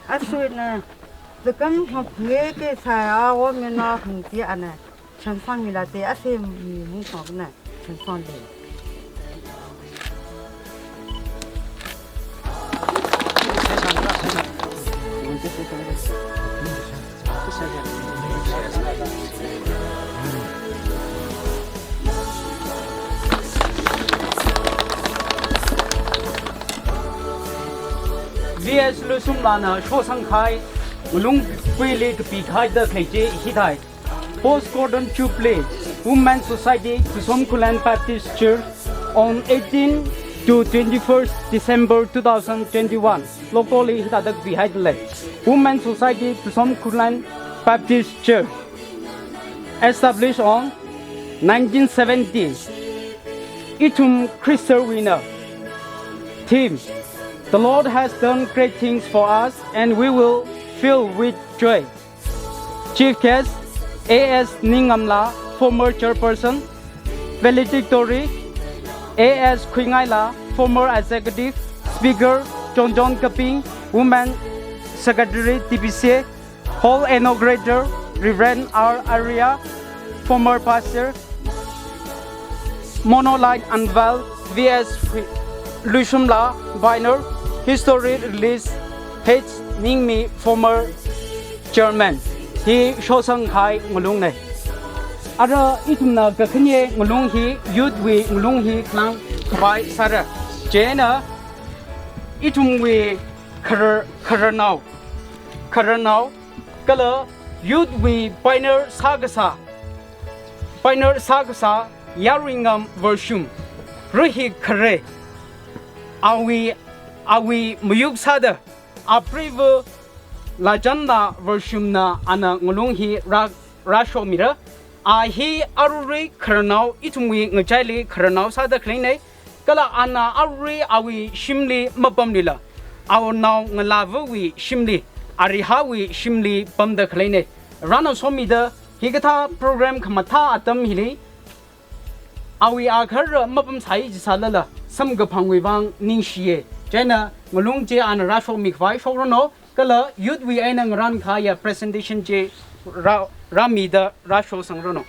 Asui na, takam hok nge ke sa ya o mi na hung ti ana, chang sang mi la te ase mi mung song na, chang sang le. V S Luishumlana shosangkahai, ngalung kuili kapi kahai da khalei chi hithai. Post Cordon Jubilee, Women's Society, Tuisom Khullen Baptist Church, on eighteen to twenty-first December two thousand twenty-one. Lokoli hithāda kapihaida lei. Women's Society, Tuisom Khullen Baptist Church, established on nineteen seventy. Ithum Khristawuina. Theme: The Lord has done great things for us, and we will fill with joy. Chief guest, A S Ningngamla, former chairperson, valedictory, A S Khuingaila, former executive, speaker, Chonchon Kaping, women secretary, T B C A, hall inaugurator, Reverend R Arya, former pastor, Monolith unveil, V S Luishumla, vinyl, history release, H Ningmi, former chairman. Hi shosangkahai ngalung nei. Ara ithumna kakhane ngalung hi, youth wui ngalung hi klang khavai sāra. Chieina ithumwui kharar, khararnao, khararnao, kala youth wui pioneer sākasā, pioneer sākasā Yaruingam Varshum, Ruihik Khare, awui, awui mayuk sāda, apriva Lachanla Varshumna ana ngalung hi rā, rāshomira. A hi arui khararnao, ithumwui ngachaili khararnao sāda khaleinei. Kala ana arui awui shimli mapamluila, awui naongalāvawui shimli, arihāwui shimli pamda khaleinei. Rānasomida hikathā program khamathā atam hili, awui agahara mapamsai jisālala, samkaphangwui vang ningshiye. Chieina ngalung chi ana rāshomikhavai shokranu, kala youth wui eina ngarānkahaiya presentation chi rā, rāmida rāshosangranu.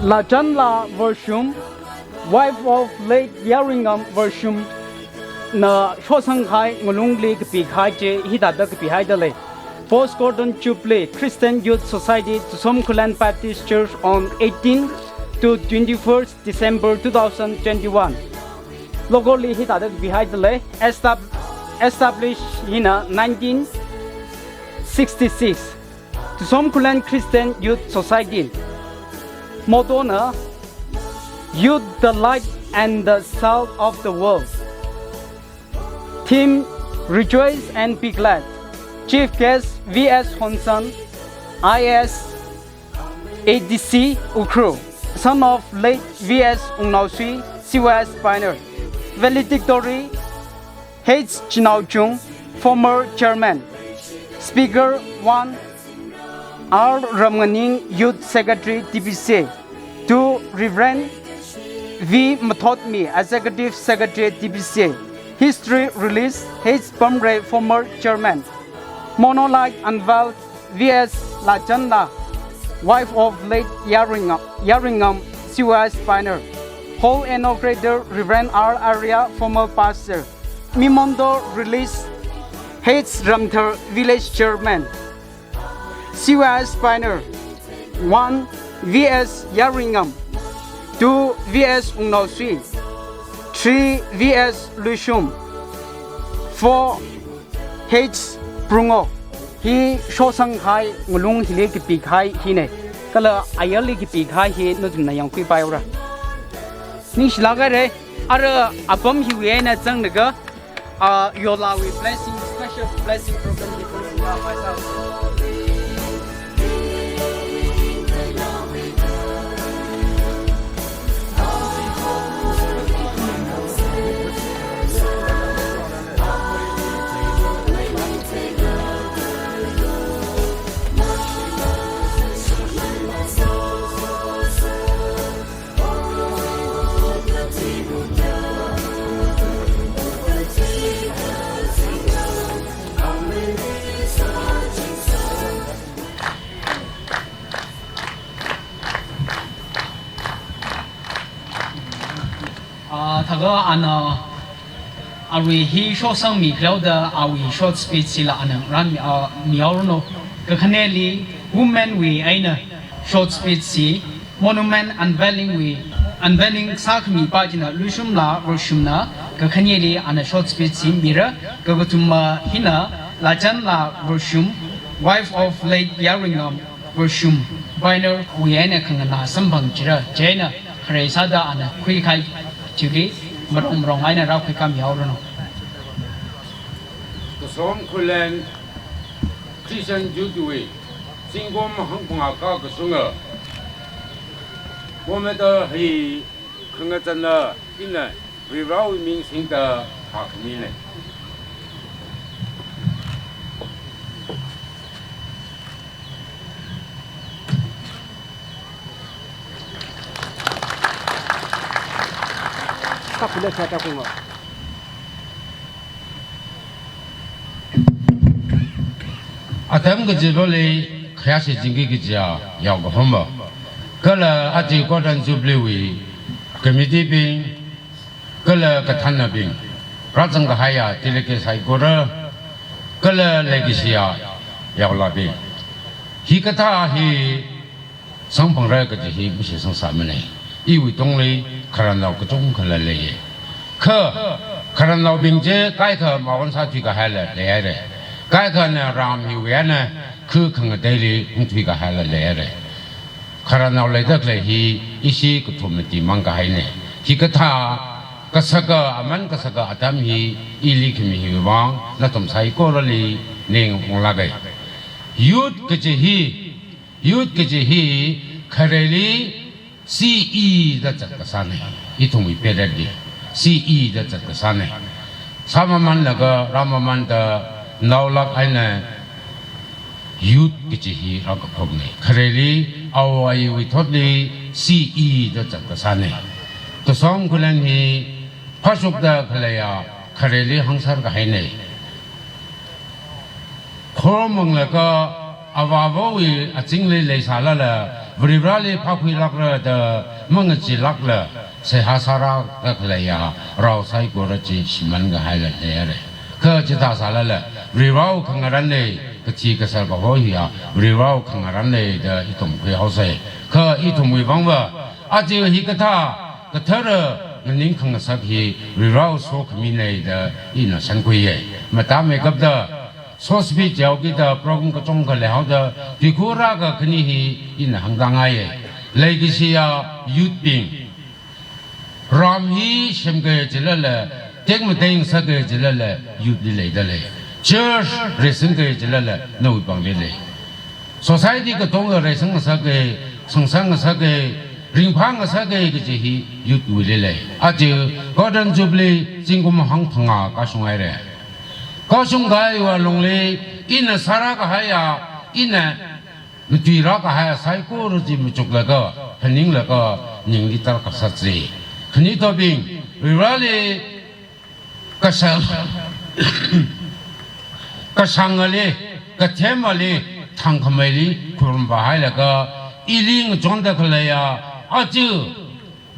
Lachanla Varshum, wife of late Yaringam Varshum, na shotsangkahai ngalungli kapikahai chi hithāda kapihaida lei. Post Golden Jubilee, Christian Youth Society, Tusom Khullen Baptist Church on eighteen to twenty-first December two thousand twenty-one. Logo li hithāda kapihaida lei. Estab-, established hina nineteen sixty-six. Tusom Khullen Christian Youth Society. Motto na, "Youth, the light and the salt of the world." Theme, "Rejoice and be glad." Chief guest, V S Honson, I A S, A D C, Ukhrul, son of late V S Wungnaosui, C Y S pioneer. Valedictory, H Chinaochung, former chairman. Speaker one, R Ramnganing, Youth Secretary, T B C A. Two, Reverend V Mathotmi, Executive Secretary, T B C A. History release, H Pamrei, former chairman. Monolith unveiled, V S Lachanla, wife of late Yaringam, Yaringam, C Y S pioneer. Hall inaugurator, Reverend R Arya, former pastor. Memento release, H Ramthar, village chairman. C Y S pioneer, one, V S Yaringam, two, V S Wungnaosui, three, V S Luishum, four, H Prungok. Hi shotsangkahai ngalung hili kapikahai hina. Kala ayarli kapikahai hi nathumna yangkhuipai haora. Ningshilāk haira, ara apam hiwui eina zanglaga, ah, yolawui blessing, special blessing program hi khuisāpai sa. Ah, thākha ana arui hi shotsangmi khaleoda awui short speech chila ana ngarān, ah, mihaoranu. Kakhaneli women wui eina short speech chi monument unveiling wui, unveiling sākhami pa china Luishumla Varshumna, kakhaneli ana short speech chi mira, kakathuma hina Lachanla Varshum, wife of late Yaringam Varshum, pioneer wui eina khanganā samphang chira, chieina khare sāda ana khuikahai chili marong marong eina rākhuikāmihaoranu. Tusom Khullen Christian Youth wui zingkum hangphangā kakashunga War Medal hi khangachāna ina Varivarāwui ming singda phākhamina. Kakule chata kungo. Atam kachivali khayāshi chingki kajiya yaokahomva, kala aja Golden Jubilee wui committee bing, kala kathānnabing, rāzangkahaiya delegate saikora, kala leikashiya yaolabing. Hikathā hi samphangra kaji hi mashisangsāmana. Iwui tungli khararnao kachungkhala leiya. Kha khararnaobing chi kaikha mawan sāthuikahaila leihaira. Kaikhana ram hiwui eina khu khangateili hungthuikahaila leihaira. Khararnao leida khalei hi ishi kathum mati mangkahaina. Hikathā kasaka, aman kasaka atam hi ili khami hiwui vang nathum saikorali ning unglāka. Youth kaji hi, youth kaji hi khareli C E da zatkasāna. Ithumwui peretli C E da zatkasāna. Sāmamanlaga rāmamanda naolāk eina youth kaji hi rākaphokna. Khareli āwo āyiwui thotli C E da zatkasāna. Tusom Khullen hi phāshokda khaleiya khareli hāngserkahaina. Khorumanglaga avāvawui azingli leisālala, Varivarali phākhuilākra da mangachilākla, seihā sārāda khaleiya rao saikora chi shimānkahaila leira. Kha chithā sālala, Varivarawui khangarānna, kathi kasār kaho hiya Varivarawui khangarānna da ithum khuihaosa. Kha ithumwui vangva, aja hikathā kathara nganing khangasak hi Varivarawui sokhamina da ina shānkhuiya. Matāmeikapta, sospi jaokida program kachungkha leihaoda, tuikhur akha khani hi ina hāngtāngaiya. Leikashiya youth bing, ram hi semkajilala, tekmateingasakajilala, youth li leidalei. Church reisangkajilala, nawui pāngli lei. Society katonga reisang ngasaka, sangsang ngasaka, ringphā ngasaka kaji hi youth wuili lei. Aja Golden Jubilee zingkum hangphangā kashunghaira. Kashungkahaiwui alungli ina sārākahaiya, ina matuirākahaiya saikora chi machuklaga, phaninglaga, ningli tarkasaksa. Khanitobing, Varivarali kashang, kashangali, kathemali, thangkhameili khurum vāhailaga, ili ngachonda khaleiya, aja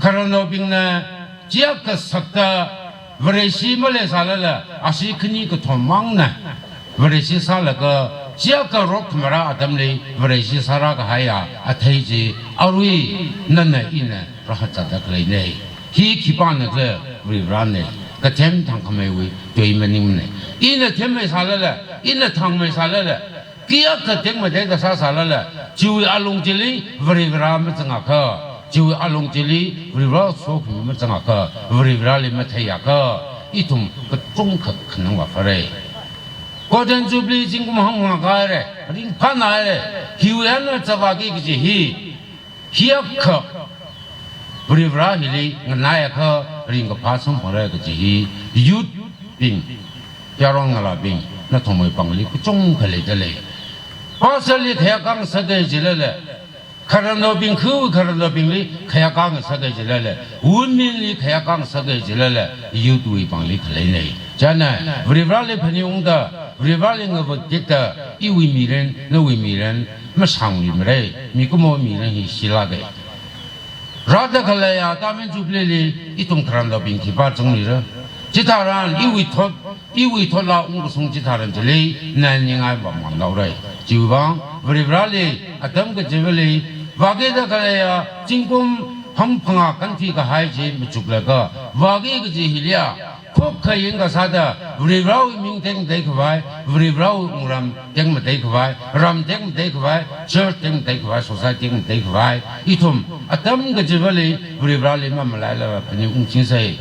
khararnaobingna chiyākha sakta Vareshi maleisālala, ashi khani kathum mangna Vareshi sālaga, chiyākha rot khamarā atamli Vareshi sārākahaiya athei chi arui nana ina rāhāzatda khaleina. Hi khipānakhala? Varivarana. Kathem thangkhameiwui tui maningmana. Ina themmeisālala, ina thangmeisālala, kayākha tekmateida sāsālala, chiwui alung chili Varivara mazangakha, chiwui alung chili Varivara sokhami mazangakha, Varivarali matheiakha, ithum kachungkha khanang vāphāra. Golden Jubilee zingkum hangphangā kāhaira, ringphānāhaira, hiwui eina chavāki kaji hi, hiyākha Varivara hili nganaiakha ringkaphā samphangra kaji hi youth bing, yaron ngalābing, nathumwui pāngli kachungkha leidalei. Pastor li khayākā ngasaka jilala, khararnaobing khu khararnaobingli khayākā ngasaka jilala, women li khayākā ngasaka jilala, youth wui pāngli khaleina. Chieina Varivarali phaningungda, Varivarali ngavakda, iwui mirin, nawui mirin mashāngluimara, mikumo mirin hi shilāka. Rāda khaleiya Diamond Jubilee li ithum khararnaobing khipā zangmira. Chitharan iwui thot, iwui thotla ungkashung chitharan chili nganingaiva manglāra. Chiwuivang Varivarali atam kachivali vākida khaleiya zingkum hangphangā kānthuikahai chi machuklaga, vāki kaji hiliya, khokkha yangkasāda, Varivarawui ming tekmatei khavai, Varivarawui wungram tekmatei khavai, ram tekmatei khavai, church tekmatei khavai, society tekmatei khavai, ithum atam kachivali Varivarali mamalailaga phaningungchingsa.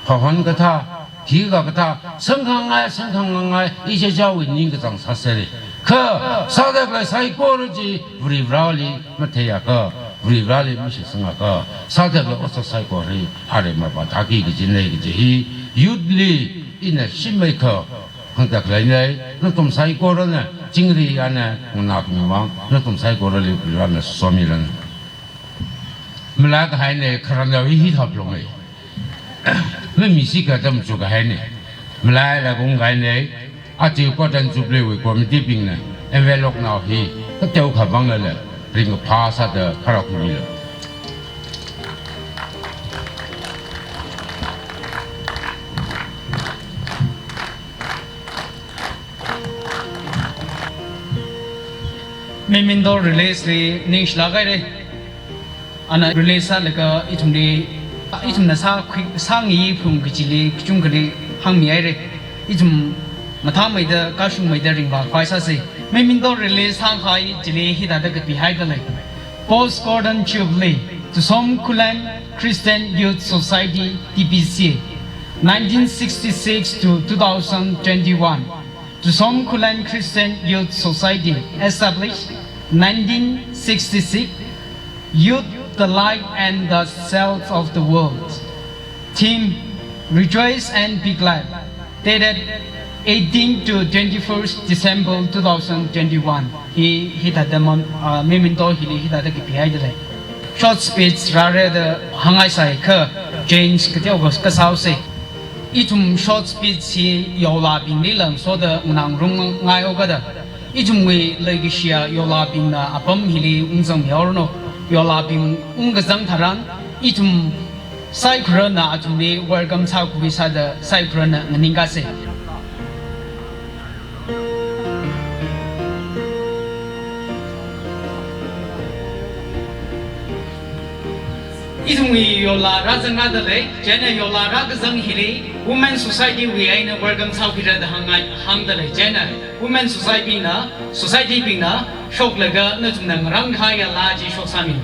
Phahon kathā, khikha kathā, sangkhangai, sangkhangangai, ichichāwui ningkachāng sāsāra. Kha sāda khalei saikora chi Varivarali matheiakha, Varivarali mashitsangakha, sāda khalei otsak saikora hi aremma vātāki kajina kaji hi youth li ina shimmeikha hāngda khaleina. Nathum saikorana chingri eina nganākhami vang, nathum saikorali Varivarana somiranu. Malai kahaina, khararnao hi hithā phalunga. Mami shikha tamchu kahaina. Malai la kung kahaina, aja Golden Jubilee wui committee bingna envelope nao hi kateokha panglala, ringkaphā sāda kharā khuimilu. Memento release li ningshilāk haira. Ana release sālaga ithumli, ithumna sākhui, sāngayi phung kajili kachungkhali hāngmihaira. Ithum mathāmeida, kashungmeida ringvākhavai sāsa. Memento release sākahai chili hithāda kapihaidalei. Post Golden Jubilee, Tusom Khullen Christian Youth Society, T P C, nineteen sixty-six to two thousand twenty-one. Tusom Khullen Christian Youth Society, established nineteen sixty-six, Youth, the Light and the Salt of the World. Theme, Rejoice and Be Glad. Dated eighteen to twenty-first December two thousand twenty-one. Hi, hithāda mon, ah, memento hili hithāda kapihaidalei. Short speech rāra da hāngngaisai kha, change kateokha kasāhaosa. Ithum short speech hi yolabingli langsoda nganāngarumngai haokada, ithumwui leikashiya yolabingna apam hili ungzangmihaoranu. Yolabing ungkazang tharan, ithum saikorana athumli welcome sākhuisāda saikorana nganingkasei. Ithumwui yola rāzangrada lei, chieina yola rākazang hili Women Society wui eina welcome sākhuira da hāngngai, hāngda lei, chieina Women Society na, Society bingna shoklaga nathumna ngarānkahaiya laa chi shoksāmi.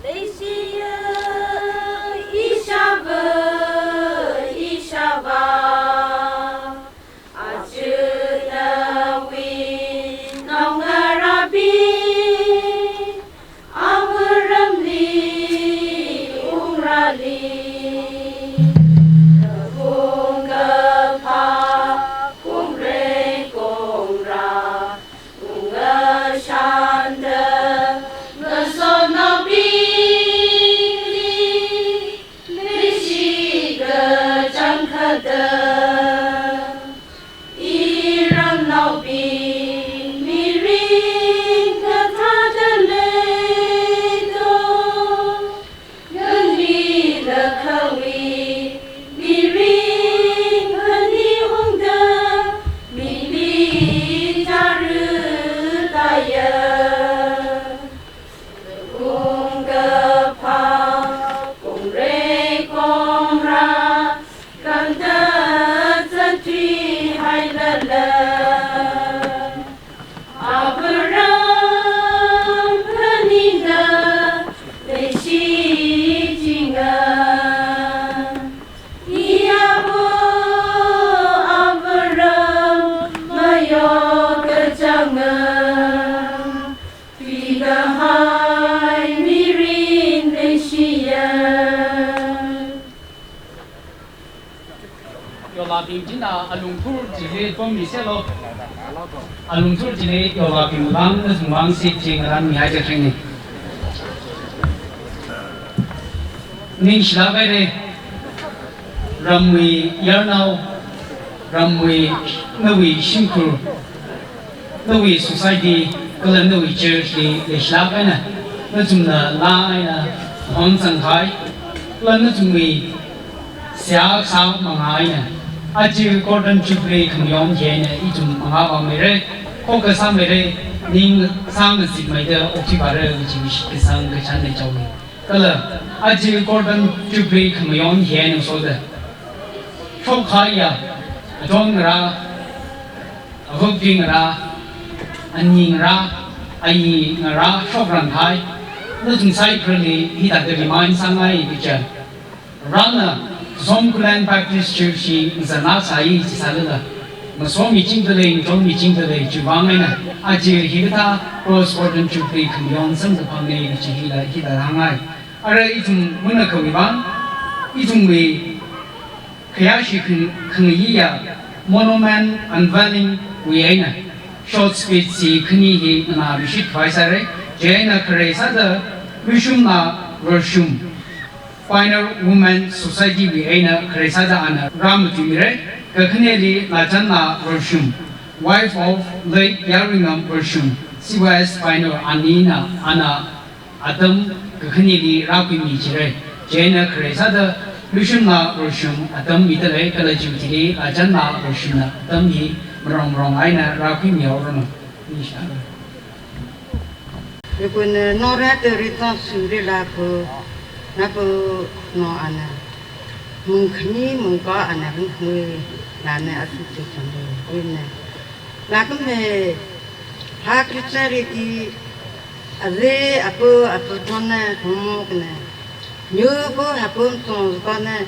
Leishiya ishāvā, ishāvā, aja nawui naongarābing, Avāramli ungrāli, khaung kaphā, khaung rei khaung rā, ungashanda, ngasotnaobingli leishi kachangkhatta, iramnaobing mirin kathāda leito. Nganui lakhawui mirin khani ungda, mili chara taya. Khaung kaphā, khaung rei khaung rā, kanda zathuihailala. Avāram phaningda leishichinga, iyāva Avāram mayo kachanga, thuikahai mirin leishiya. Yolabing china alungthur chili pammiselo. Alungthur chili yolabing vang, nazung vang si ching ran mi hai chakring ni. Ningshilāk haire, ramwui yarnao, ramwui nawui shimkhur, nawui society, kala nawui church li leishilāk eina, nathumna laa eina hon zangkahai, kala nathumwui seihā kasā manga eina, aja Golden Jubilee khamayon hi eina ithum mangā vāmeire, khokkha sāmeire, ning sāngazipmeida okthuivāra kaji shitkasang kachan leichaowe. Kala aja Golden Jubilee khamayon hi eina ngasoda, shokkahaiya Aton ngarā, avukti ngarā, ani ngarā, ayi ngarā shokranhai, nathum saikorali hithāda remind sāngai kaja. Varena Zomkhullen Baptist Church hi ngazanna sāi chi sālala, masommichingda lei, ngachonmichingda lei, chiwui vang eina aja hikathā Cross Border Jubilee khamayon samkaphangna chi hila, hila hāngngai. Arui ithum munakhawui vang, ithumwui khayāshi khang-, khangayiya monument unveiling wui eina short speech chi khani hi nganāluishit khavai sāra. Chieina kharei sāda Luishumna Varshum, Pioneer Women Society wui eina kharei sāda ana rāmatuimira. Kakhaneli Lachanna Varshum, wife of late Yaringam Varshum, C Y S pioneer, anina ana atam kakhaneli rākhuimichira. Chieina kharei sāda Luishumna Varshum atam midalei, kala chiwui thili Lachanna Varshumna atam hi marong marong eina rākhuimihaoranu. Nisha. Rikun nora teri tang suri laku, naku no ana. Mungkhani mungka ana mungkhui nana asu tu sandu wina. Nakume ha Christianity aze apu apu tone homokne. Nyu ko hapun tong kone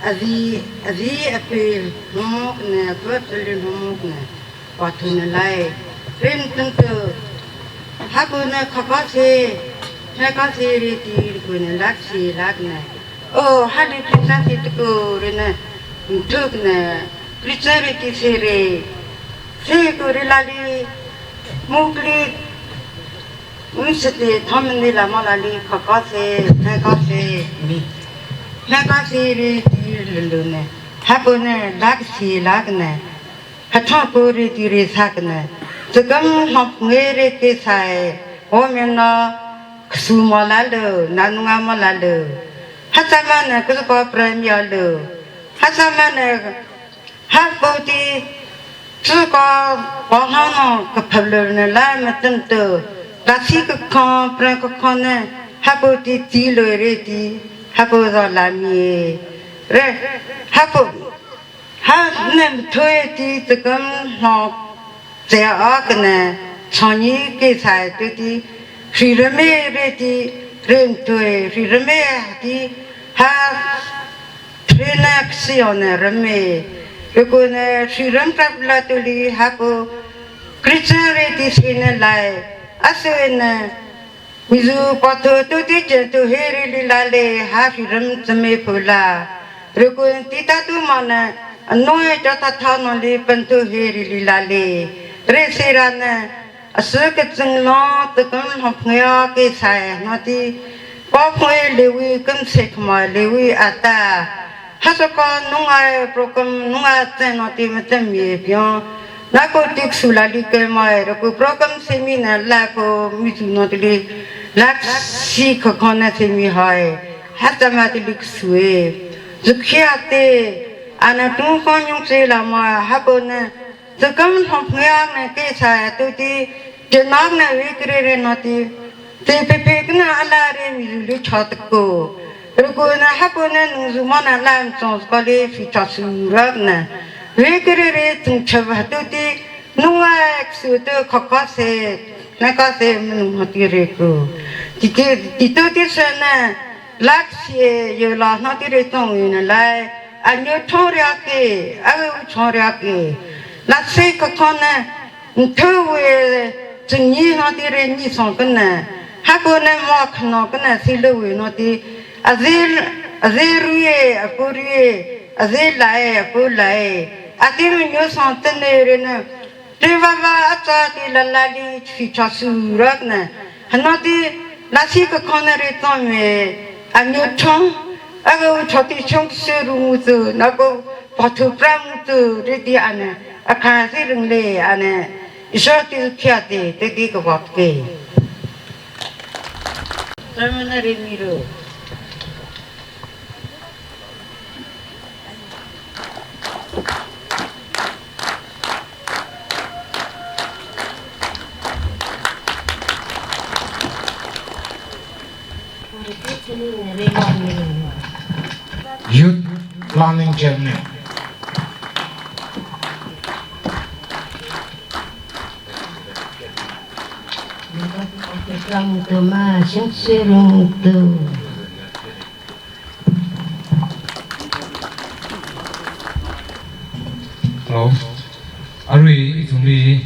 azi, azi apu homokne, apu apu lin homokne. Wathuna lai, rin tung tu, hakuna khakase, khakase riti kuna laksi lakna. O, hali Christian si tuku rina, tukna, Christian riti sere, se kuri lali, mukli, unsete thomni lama lali, khakase, khakase, mi. Khakase riti luluna, hakuna laksi lakna. Hathang puri tiri sakna. Tsakam hop ngere ke sai. Omena ksu malalo, nanunga malalo. Hasamana kusko prem yalo. Hasamana hapoti tsuko bahano kapalo na lai matanto. Lasi kakon, prem kakon na hapoti tilo reti. Hapo zalami. Re, hapo Ha nem thoi ti tsakam hok tse akne chani ke sai tu ti, rirame re ti, ren thoi rirame ti, ha threnak sione rame. Rikune riram prapla tuli hapo Christian re ti sine lai, asene Mizu patho tu ti chen tu heri lila le ha riram tsame phula. Rukun ti ta tu mana anoi ta ta tha no le pan tu heri lila le. Re sera na asu ke tsing lo tu kum hop ngaya ke sai no ti. Pop ngoi le wi kum se khma le wi ata. Hasaka nungai program nungai tsen no ti matam ye pion. Nako tik sula li ke mai, rako program semi na lako mitu no tili. Lak si kakona semi hai. Hata ma tili ksue. Zukhia te, ana tung kon yung se la ma, hako na. Zakam hong ngayang na ke sa tu ti. Jenak na wikre re no ti. Te pepe kna ala re mi lu chot ko. Rukuna hapuna nungzumana lan song skali fi chasu rakna. Wikri ri tung chava tu ti nunga su tu kakase, nakase mnung hati re ku. Ti ti ti tu ti sana lak sie yo la hati re tong ina lai. Anyo chong ria ke, awe chong ria ke. Lak se kakona Nthuwe, chungi no ti re ni song kena, hapo ne mo khno kena si lo we no ti, aze, aze ruye, apo ruye, aze lae, apo lae, ati mi nyo song tene re ne, te va va ata ti la la li chi cha su rak ne, hano ti, la si ka khone re to me, anyo chong, aga u choti chong se ru mu tu, na ko pa tu pra mu tu, re ti ane. Akha si ringle ane, Ishwar ti khya te, te ti kawap ke. Sermon na rin miro. Youth Planning Chairman. Rangtuma shimsui rungtu. Hello. Arui ithumli,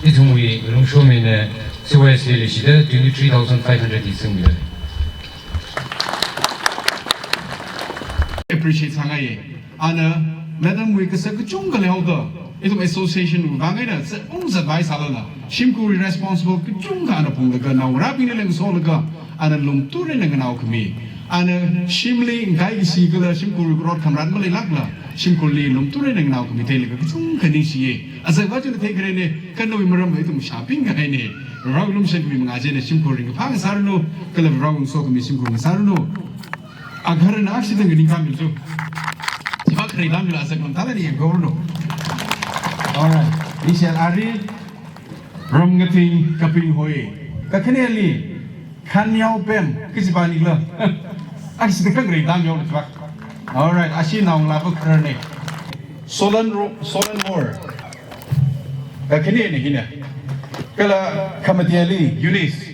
ithumwui lungshomi eina C Y S A li shida twenty-three thousand five hundred hi singmida. Appreciate sāngaiye. Ana madam wui kasā kachungkha leihaoda, ithum association wui vang eina zat ung zat vai sālala, shimkhurwui responsible kachungkha ana phunglaga, naongarābingli leng solaga, ana lumtur eina nganaokhami. Ana shimli ngaikashi kala shimkhurwui rot khamrat maleilākla, shimkhurli lumtur eina nganaokhami theilaga kachungkha ningshiye. Azak va chuna theikharene, kha nawui maramva ithum shāpingkahaine. Varewui lumashankhami mangā chieina shimkhur ringkaphā ngasāranu, kala Varewui sokhami shimkhur ngasāranu. Agahara na aksi tang ningkami chu. Chiva khare dam la sak lam tala ni go no. Alright. Ningshi haira, Ramngathing Kaping hoi. Kakhaneli Khanyaopem kajiva nila. Aksi tang khare dam yo chiva. Alright. Ashi naongalāva kharane. Solan Ro-, Solan Mor. Kakhanene hina. Kala Khamateli Eunice.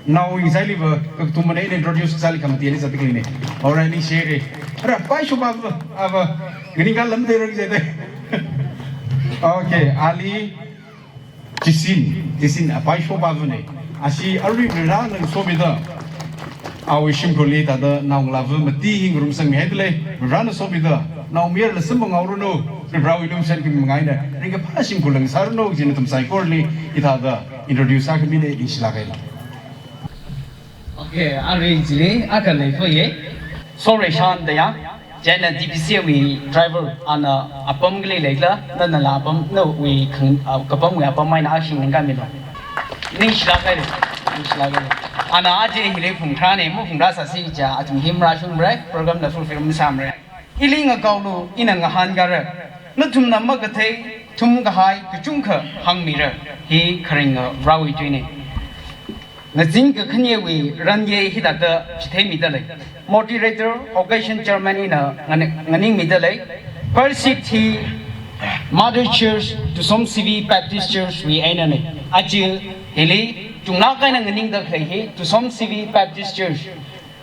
Nao ningshiliva, kathum mana introduce sāli Khamateli sātikhaline. Alright, ningshire. Ara, paishoba ava, ava, nganingkha lamdei rang jete. Okay, ali Chisin, Chisin, a paishoba avane. Ashi arui Varena somida. Awui shimkhurli thāda naongalāva mati hi ngarumsangmihaida lei. Varena somida. Naomayarla samphang haoranu. Varewui lumashankhami mangā eina ringkaphā shimkhur ngasāranu, chieina nathum saikorali hithāda introduce sākhamine, ningshilāk haira. Okay, arui chili akha leiphāye. Sorry, Shan da ya. Chieina D P C wui driver ana apam kali leila, nanala apam, nawui khang, ah, kapamwui apam eina ashi ningkamilo. Ningshilāk haira, ningshilāk haira. Ana aja hili phungtharane, maphungtharsāsi jiakha, athum hi marāshungmara, program la fulfill masāmara. Ili ngakaolu, ina ngahānkara. Nathumna makathei, thumkahai, kachungkha hāngmira. Hi kharinga Varewui tuine. Ngazin kakhanewui ranye hithāda chitheimida lei. Moderator, occasion chairman ina ngani-, nganingmida lei. First seat hi Mother Church, Tusom C V Baptist Church wui einane. Aja hili chunglāk eina nganingda khalei hi Tusom C V Baptist Church.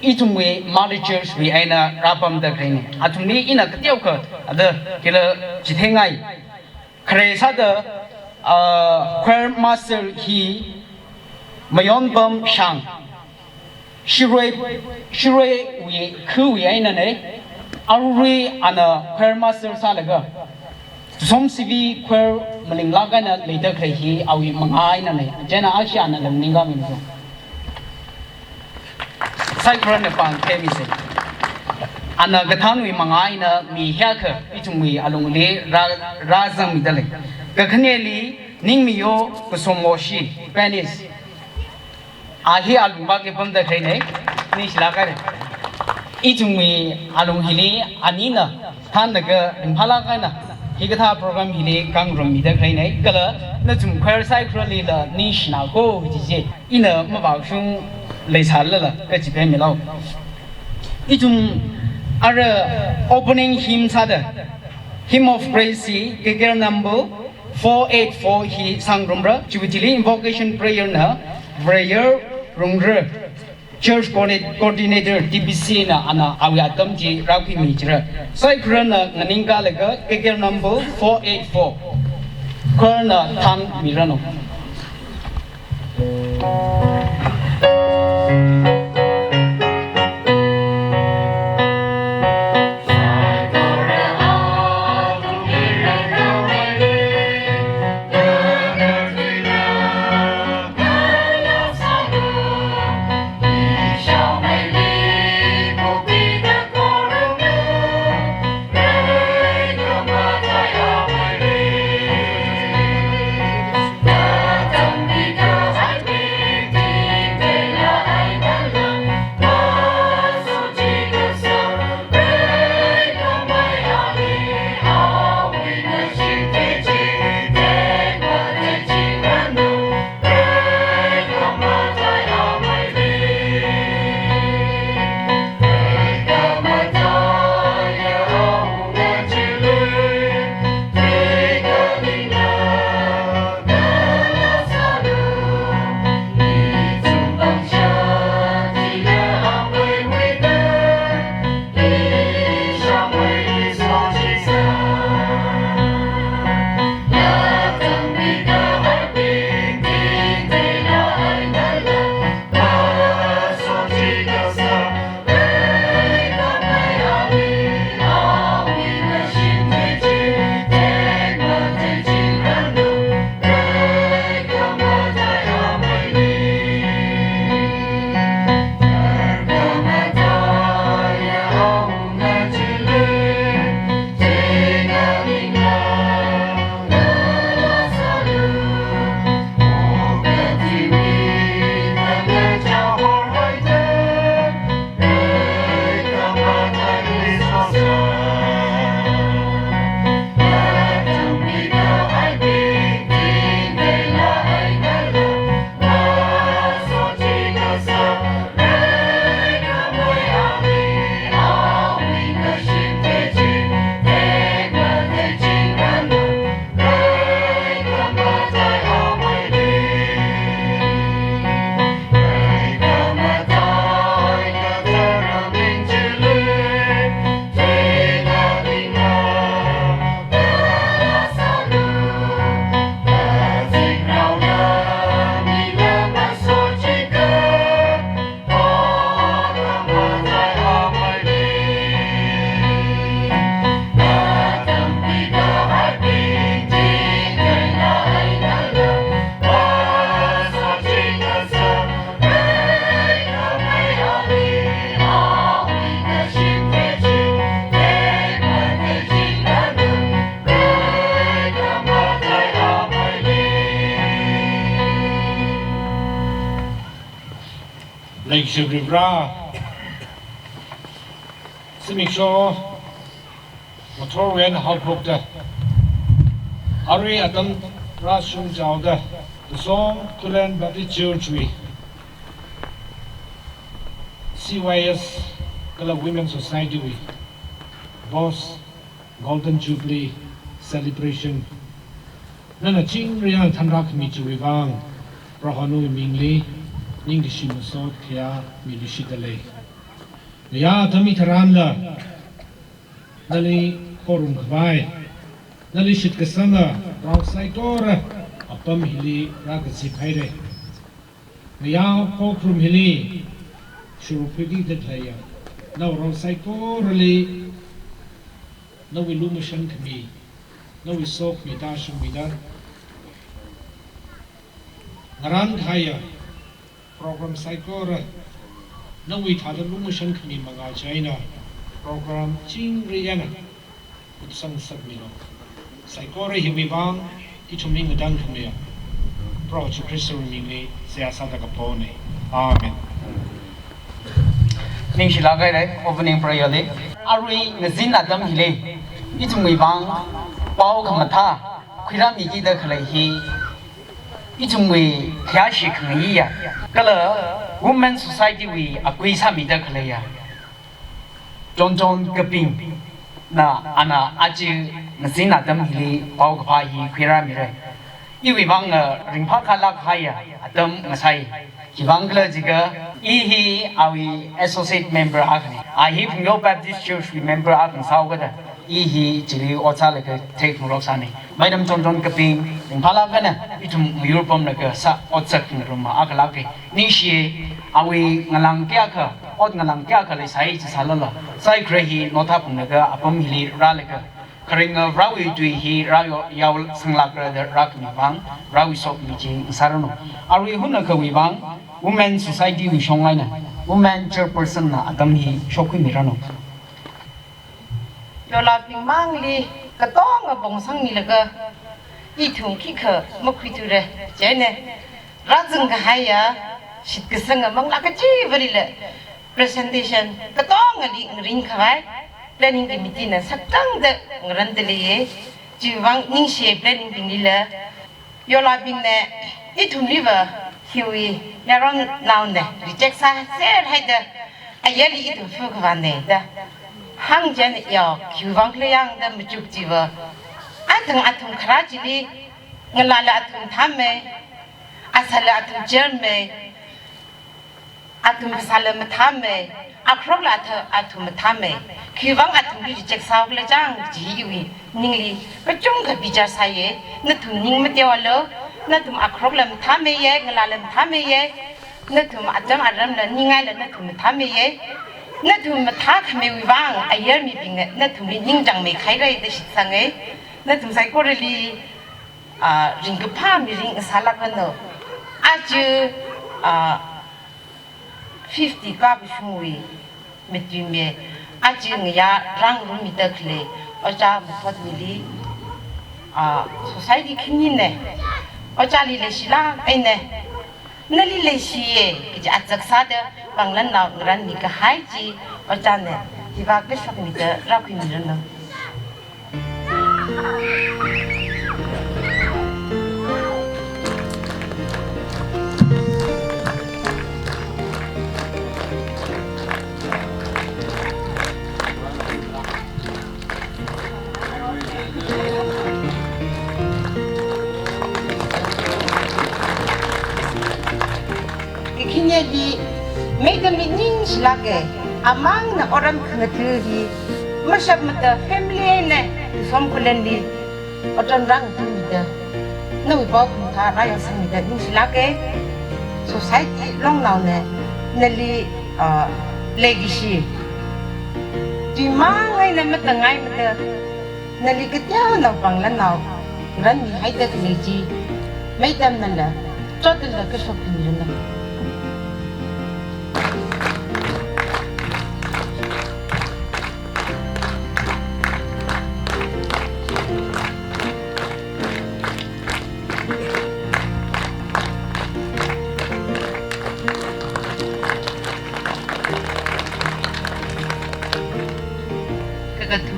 Ithumwui Mother Church wui eina rāpamda khaleine. Athumli ina kateokha ada kila chitheingai. Khare sāda, ah, choir master hi Mayonbam Shang. Shirui, Shiruiwui, khawui einane. Arui ana choir master sālaga Tusom C V choir malinglāk eina leida khalei hi awui mangā einane. Chieina ashi ana lam ningkamilo. Saikora na pāng theimisa. Ana kathānwui mangā eina mi hiyākha ithumwui alungli rā, rāzangmida lei. Kakhaneli Ningmiyo Kasomwoshi, pianist. A hi alungva kapamda khaleine, ningshilāk haira. Ithumwui alung hili anina thānlaga ringphālāk eina hikathā program hili khangarummida khaleine, kala nathum choir saikoralila ningshinako kaji chi ina mavāshung leisālala kachitheimilo. Ithum ara opening hymn sāda, Hymn of Praise hi, K K R number four eight four hi sāngarumra, chiwui thili invocation prayer na, Prayer Rungre, Church Coordinate-, Coordinator T B C na ana awui atam chi rākhuimi jira. Saikorana nganingkalaga K K R number four eight four. Choir na thānmiranu. Leikashi Varivara, zimiksho ngathorwui eina haophokta, arui atam rāshungchaoda, Tusom Khullen Baptist Church wui C Y S kala Women Society wui boss Golden Jubilee Celebration nana chingri eina thanrākhami chiwui vang, Prohonawui mingli ningkashi masot khayā miluishitdalei. Ngayā atam hitharanla, nali khorumkhavai, nali shitkasanga rao saikora apam hili rākazip haira. Ngayā khokharum hili shuruk piki da thaya, nawui rao saikorali nawui lumashan khami, nawui sokhami tāshungmida, ngarān kahaiya program saikora nawui thāda lumashan khami mangā china, program chingri eina kupsang ngasakmilu. Saikora hiwui vang ithumli ngatangkhamiya Proho Jishu Khristawui mingli seihā sāda kapona. Amen. Ningshilāk haira, opening prayer li. Arui ngazin atam hili ithumwui vang pao khamathā khuirāmikida khalei hi ithumwui khayāshi khangaiya, kala Women Society wui akui sāmida khaleiya Chonchon Kapingna, ana aja ngazin atam hili paokaphā hi khuirāmira. Iwui vang, uh, ringphākhalāk kahaiya atam ngasai. Khiwuivang khala jiakha, i hi awui associate member akhana. A hi Phungyo Baptist Church wui member akha sāhaokada, i hi chili ot sālaga theiphungrok sāna. Madam Chonchon Kaping, ringphālāk eina ithum miyur pamlaga sā otsak ngarum akhalāka. Ningshiya, awui ngalāng kayākha, ot ngalāng kayākha leisai chi sālala, saikora hi notha phunglaga apam hili rālaga, kharinga Varewui tui hi rāyao, yaosanglākra da rākhami vang, Varewui sokhami chi ngasāranu. Arui hunakhawui vang, Women Society wui shong eina, Women Chairperson na atam hi shokkhuimiranu. Yolabing mangli katonga phongsangmilaga, ithum khikha makhuithura, chieina rāzang kahaiya shitkasanga manglā kachivalila presentation katongali ngaringkhavai planning committee na sākhangatangda ngarāndalei. Chiwui vang ningshiya planning binglila. Yolabingna ithumliva hiwui naronnaona reject sāserhaida, ayarli ithum phukhavāna da hāng chieina, ya, khiwuivang khala yangda machuk chiva, athang athum kharā chili, ngalāla athum thāmei, asāla athum chermei, athum phasāla mathāmei, akharokla atha-, athum mathāmei. Khiwuivang athumli reject sāhaokhala chang kaji iwui ningli kachungkha bichar sāya. Nathum ning mateoalu, nathum akharokla mathāmeiya, ngalāla mathāmeiya, nathum atam aramla ningaila nathum mathāmeiya. Nathum mathākhameiwui vang ayar mibingna nathumli ningchāngmeikhaira da shitsanga. Nathum saikorali, ah, ringkaphā mirin ngasālākranu. Aja, ah, fifty kapshungwui matuimi, aja ngayā rāngarummida khalei Ojā Mathotwuili, ah, society khanina, Ojāli leishilāk eina, nali leishiya kaji azak sāda panglānnao ngarānmi kahai chi Ojāna hiva kashokmida rākhuimiranu. Khikhineli, madamli ningshilāka, amangna otram khangatha hi mashapmada family eina Tusom Khullenli otram rāngathāmida, nawui pao khamathā rāyāsangmida ningshilāka. Society longnaona nali, ah, leikashi, tuimang eina matangaimada nali kateonao panglānnao ngarānmihaida khalei chi madamnala chotlala kashok khuimiranu.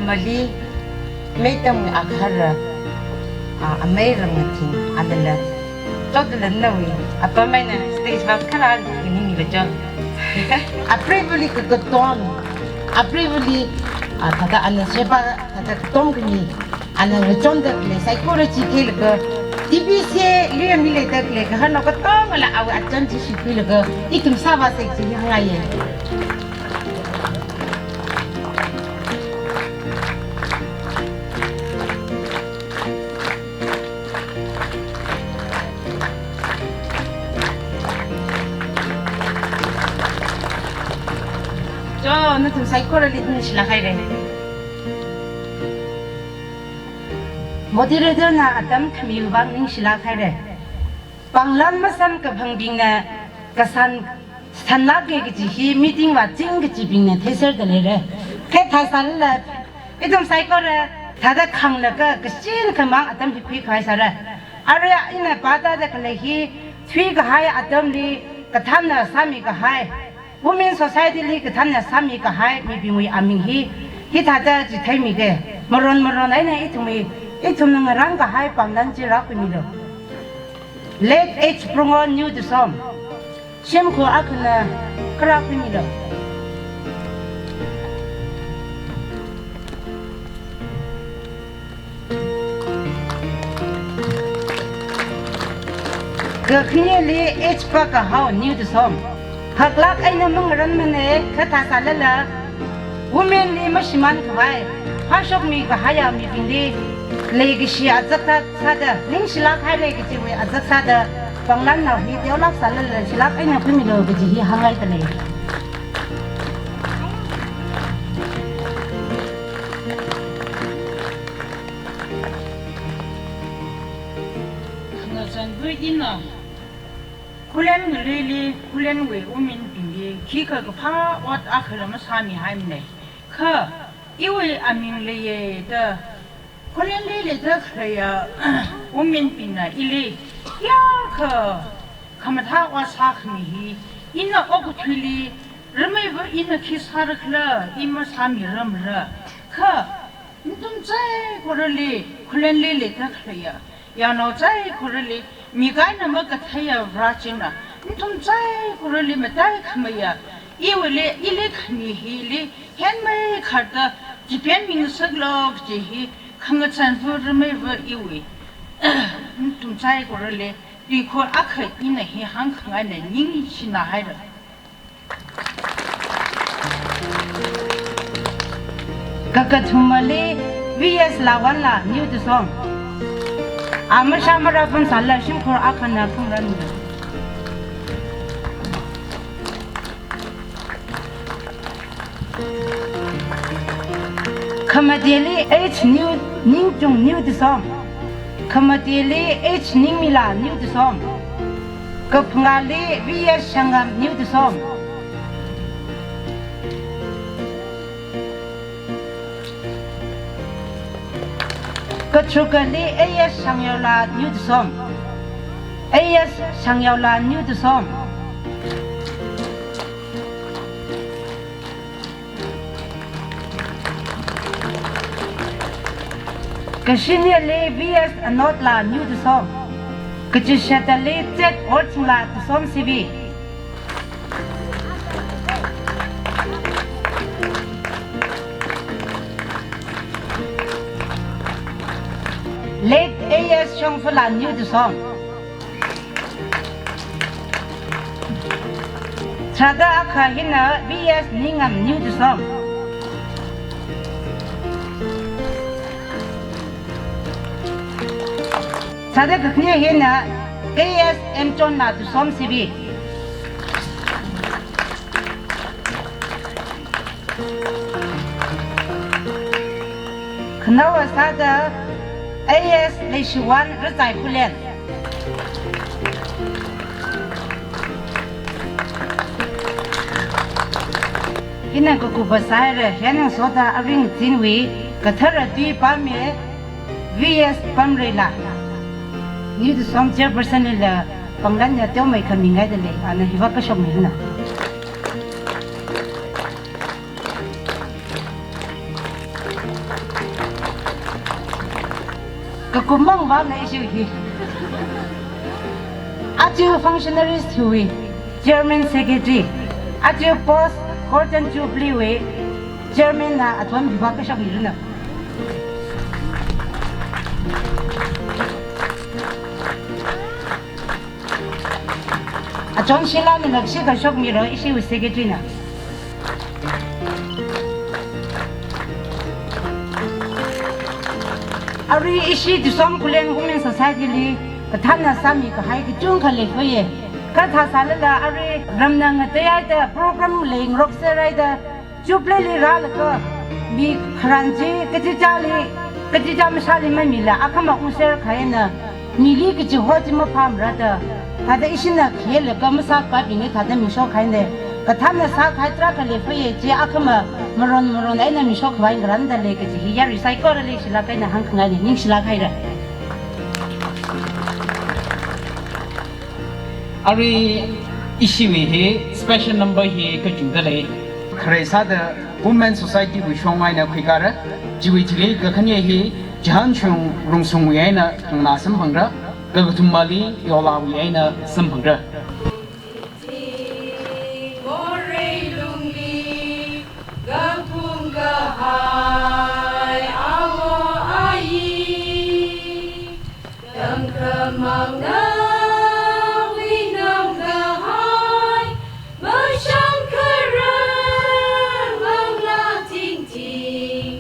Mali, meitam akha ra, a, amei Ramngathing, alala. Chotdalannawui apam eina stage va khara ningla cho. Apreivali kakatom, apreivali, a, thāda ana sheba, thāda katom khami, ana ngachonda khalei saikora chi theilaga, T B C A lui mileida khalei kahāng katongala awui achon chi shikhuilaga, ithum sāvāsa kaji hāngngaiya. Cho, nathum saikorali ningshilāk haira. Moderator na atam khamiwui vang ningshilāk haira. Panglan masamkaphangbingna kasan sanlāka kaji hi meeting vāching kajibingna theiserda leira. Kha thāsālala, ithum saikora thāda khanglaga kashin khamang atam hi khuikhavai sāra. Arui ina pātāda khalei hi thuikahai atamli kathānna sāmikahai, Women Society li kathānna sāmikahai mibingwui aming hi, hithāda chitheimiga. Maron maron eina ithumwui, ithumna ngarānkahai panglan chi rākhuimilu. Late H Prungo New Tusom. Shimkhur akhana kharā khuimilu. Kakhaneli H Pakahao New Tusom. Haklāk eina mangaranmana, kha thāsālala, women li mashimānkhavai, phāshokmikahaiya mibingli leikashi azak sāda, ningshilāk haira kajiwui azak sāda, panglan nao hi teolāk sālala shilāk eina khuimilu kaji hi hāngngaida lei. Khangasan bui ina, Khullen ngaluili, Khullenwui women bingli, khikha kaphā ot akhala masāmihaimana. Kha, iwui aming leiya da, Khullenli leida khaleiya women bingna ili, yākha khamathā ot sākhami hi, ina okathuili, rameiva ina khi sārakhala, i masāmiramra. Kha, nathum saikorali, Khullenli leida khaleiya yaonao saikorali, mikaina makatheiya Varechina, nathum saikorali mataikhameiya, iwuili, ili khami hili, henmei kharda, chipen mingasaklu kaji hi, khangasan bui rameiva iwui, nathum saikorali, tuikhur akha ina hi hāngkhangaina ningshina haira. Kakathumali V S Lawanla New Tusom. Amashā marāpamsālala shimkhur akhana phungranlu. Khamateli H New, Ningchung New Tusom. Khamateli H Ningmila New Tusom. Kaphangāli V S Shangam New Tusom. Katharukali A S Shangyaola New Tusom. A S Shangyaola New Tusom. Kashinili V S Anotla New Tusom. Kachishatali Z Orchingla Tusom C V. Late A S Shongfala New Tusom. Tharāda akha hina V S Ningam New Tusom. Tharāda kakhane hina A S Mchonna Tusom C V. Khanaowa sāda A S Leishiwan Rachai Khullen. Hina kakupa sāhaira, hina soda aring zinwui kathara tui pame V S Pamreila. New Tusom chairperson lila panglan ya teomei khami ngaida lei, ana hiva kashok mi hina. Kakummang vang na issue hi. Aja functionaries hiwui Chairman Secretary, aja post Golden Jubilee wui Chairman na athon biba kashok miruna. Achon Sheila na nakshi kashok miro, ishiwui Secretary na. Arui ishi Tusom Khullen Women Society li kathānna sāmi kahai kachungkha leiphoye. Kathā sālala arui ramna ngateihaida program leingarok serhaida Jubilee li rālaga mi kharan chi kachichāli, kachichā mashāli mamila akhama ungser khaina mili kachiho chi maphāmara da. Thāda ishina khayelaga masākhavai bingli thāda mishok haina. Kathānna sākahai tarākha leiphoye chi akhama maron maron eina mishok khavai ngarānda lei kaji hi yarui saikorali shilak eina hāngkhangaina, ningshilak haira. Arui ishiwui hi special number hi kachungda lei. Khare sāda Women Society wui shong eina khuikara, chiwui thili kakhane hi Chihānshung Rungsungwui eina thangna samphangra, kakathumali Yolawui eina samphangra. Morei lungli kapung kahai awo ayi, tangkhamangna winam kahai, mashang kharang mangla tingting,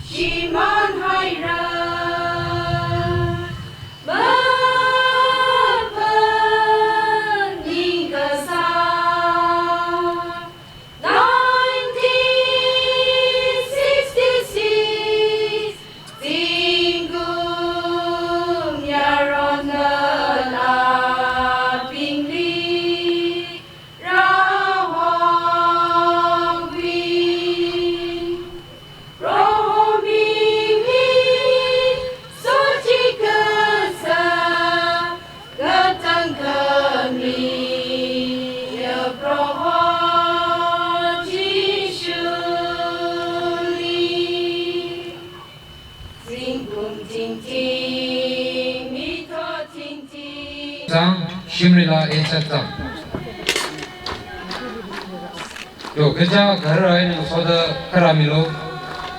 shimān haira. Maphan ningkasā. Nineteen sixty-six, zingkum yaron ngalābingli rāhongwi. Proho mimi sochikasā, katang khamiya Proho Jishuli. Zingkum tingting, mito tingting. Zang, shimrila e chat zang. Yo, kaja gahara eina ngasoda kharā milo,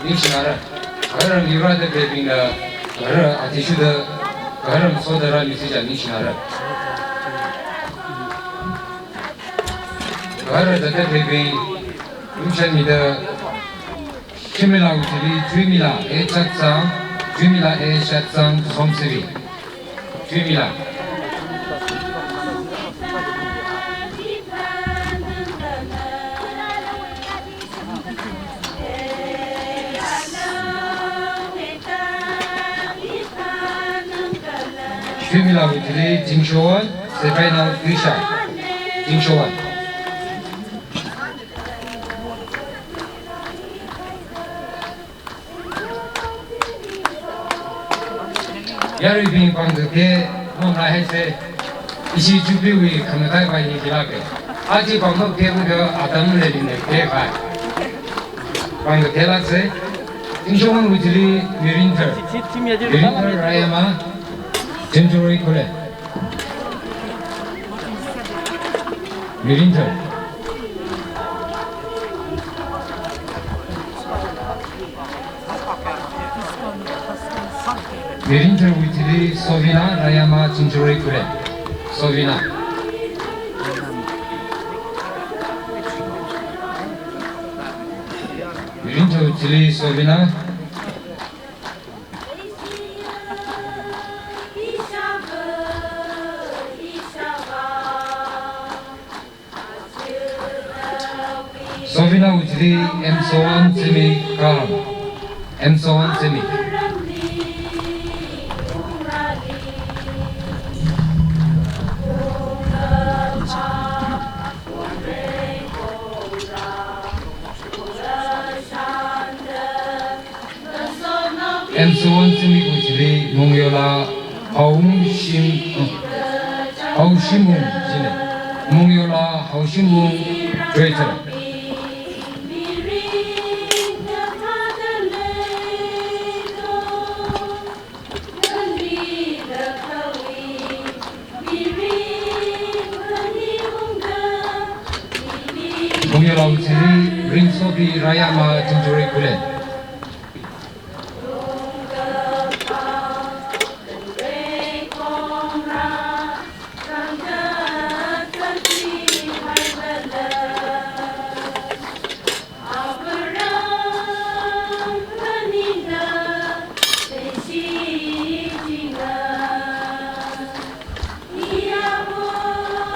ningshilākra. Gahara ngarāda khalei bingna, gahara athishurda, gahara ngasoda rāmisi jiakha ningshilākra. Gahara zatda khalei bing, ningshānmida, shimrilawui thili, thuimila, e chat zang, thuimila, e chat zang, Tusom Sivi. Thuimila. Thuimilawui thili Zingshowan, Sepainao Tuisha. Zingshowan. Yaruibing pāng kakhe, nom rāhaise, ishi Jubilee wui khangatei vai hi hilāke. Aja pāng kakhe khuida atam leilin kakhe khai. Pāng kakhe lākse, Zingshowanwui thili Mirinthar. Mirinthar Rayama, Chingjaroi Khullen. Mirinthar. Mirintharwui thili Sovina Rayama, Chingjaroi Khullen. Sovina. Mirintharwui thili Sovina. Sovinawui thili M Sowan Zimik Karam. M Sowan Zimik. M Sowan Zimikwui thili Mongyola Haoshim, Haoshimung chine. Mongyola Haoshimung Treasurer. Pausiri Ringsopi Rayama Chungchuri Khullen.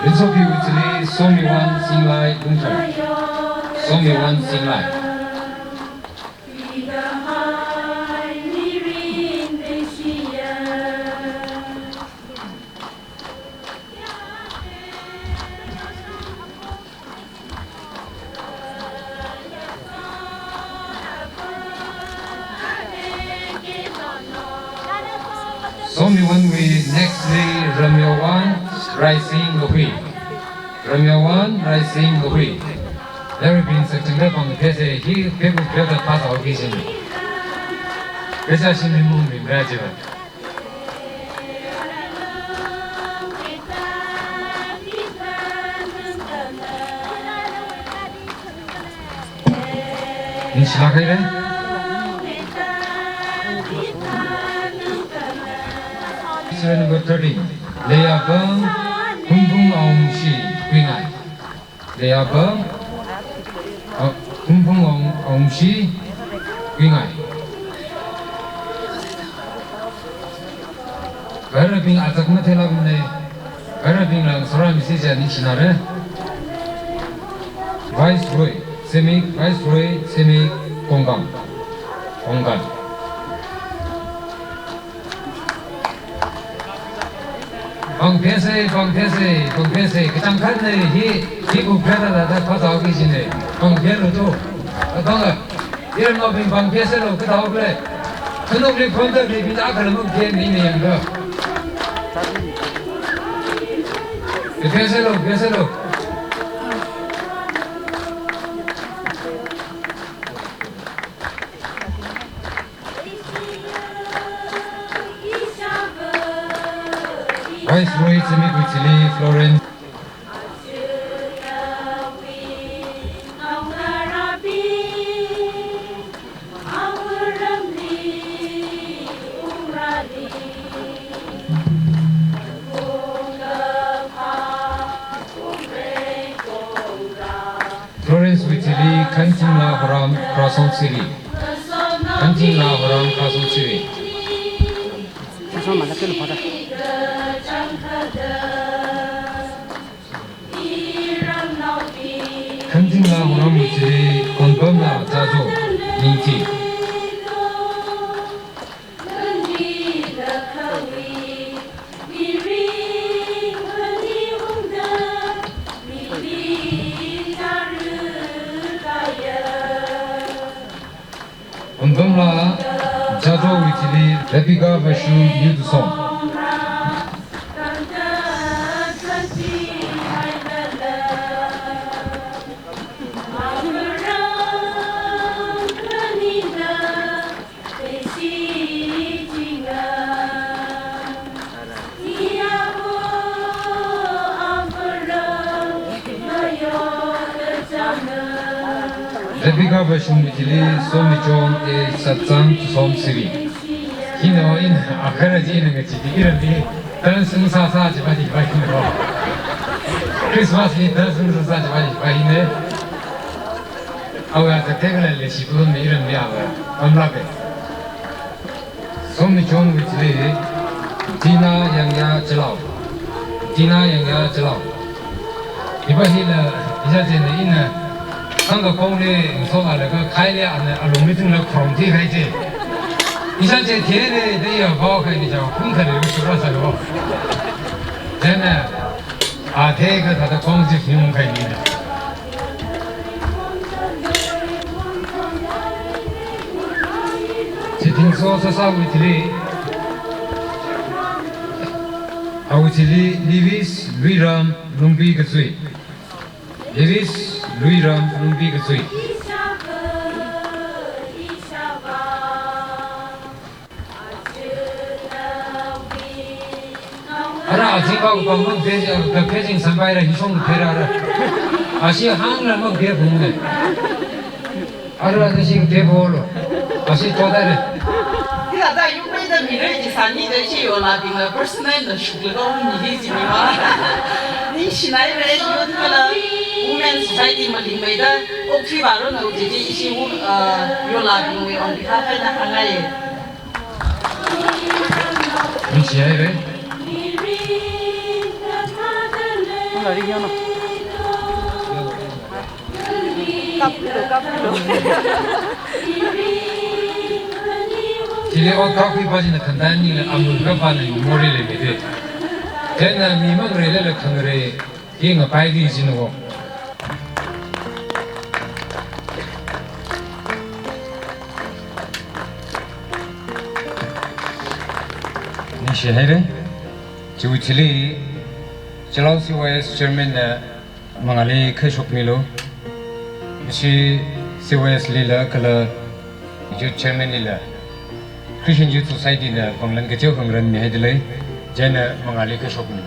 Ringsopiwui chili Somiwon Singlai Lungthar. Somiwon Singlai. Somiwonwui next li Ramyawon Raising Ngahui. Ramyawon Raising Ngahui. Laribing sakchangda pangphese hi pheku pheoda pass out ki sini. Pheisā shimli mung rimra jiva. Ningshilāk haira. Serial number thirteen. Leiapam Phungphung Awungshi Kuingai. Leiapam, a, Phungphung Awung, Awungshi Kuingai. Gharabing azak matheilākmane, gharabingla ngasora misi ja ningshinare. Viceroy, Semik, Viceroy, Semik, Kongkang. Kongkang. Pangphese, pangphese, pangphese, kachangkhatna hi, hi kupkhala da da pass out ki sini. Pangphelu tu. Panga. Iramnaobing pangpheselu, kathāokhala. Khanukli phonda khalei bing akhala maphe ni ni yangda. Pheselu, pheselu. Viceroy Semik wui chili Florence. Florence wui chili Khanchingla Horam Krason Siri. Khanchingla Horam Krason Siri. Khanchingla Horam wui chili Konpamla Jajo Ningti. Konpamla Jajo wui chili Rebecca Vashum Yudusong. Rebecca Vashum wui chili Somichon A Satsang Tusom Siri. Hina ina akhara ji ina ngacheethi iramli. Tansung sāsā jiva jiva hina. Christmas li tansung sāsā jiva jiva hina. Awui azak theikhalaili shipulun iramli awui. Pamlape. Somichon wui chili Tina Yangya Chilau. Tina Yangya Chilau. Hiva hila, isha china ina, sangkakhongli, ngasokalaga khaili ana alungli tingla khorumthi kahai chi. Isha chi thili, thili ya vaokahaini ja, khungkhali shura sālo. China, a thei kathāda khong chi phungkahaini. Chithingso Sasa wui chili, awui chili Lewis Luiram Lungpi Kachui. Lewis Luiram Lungpi Kachui. Ara, azingva kupang mang phei, ka phei jing sampai ra, hishong phei ra ra. Ashi hāngla mangde phungne. Ara da shing te bolo. Ashi to da re. Hithāda yupmeida mira chi sāni da ishi yolabingla personal na shukla dong mi hi chi ni ma. Ningshinai re youth kala women society malingmeida okthui vāro na uji chi ishi wo, uh, yolabingwui on behalf eina hāngngai. Ningshihai re. Hung ari yona. Kaplo, kaplo. Chili o kakhui pa china khandan nila amul kapa na memory leimide. Chieina mi mangrei lala khangrei hi ngapaidi jin wo. Ningshihai re. Chiwui thili, Chalao C Y S Chairman na mangāli khuishokmilu. Ishi C Y S lila kala Youth Chairman lila Christian Youth Society na panglan kacheo khangaran mihaida lei. Chieina mangāli khuishokmilu.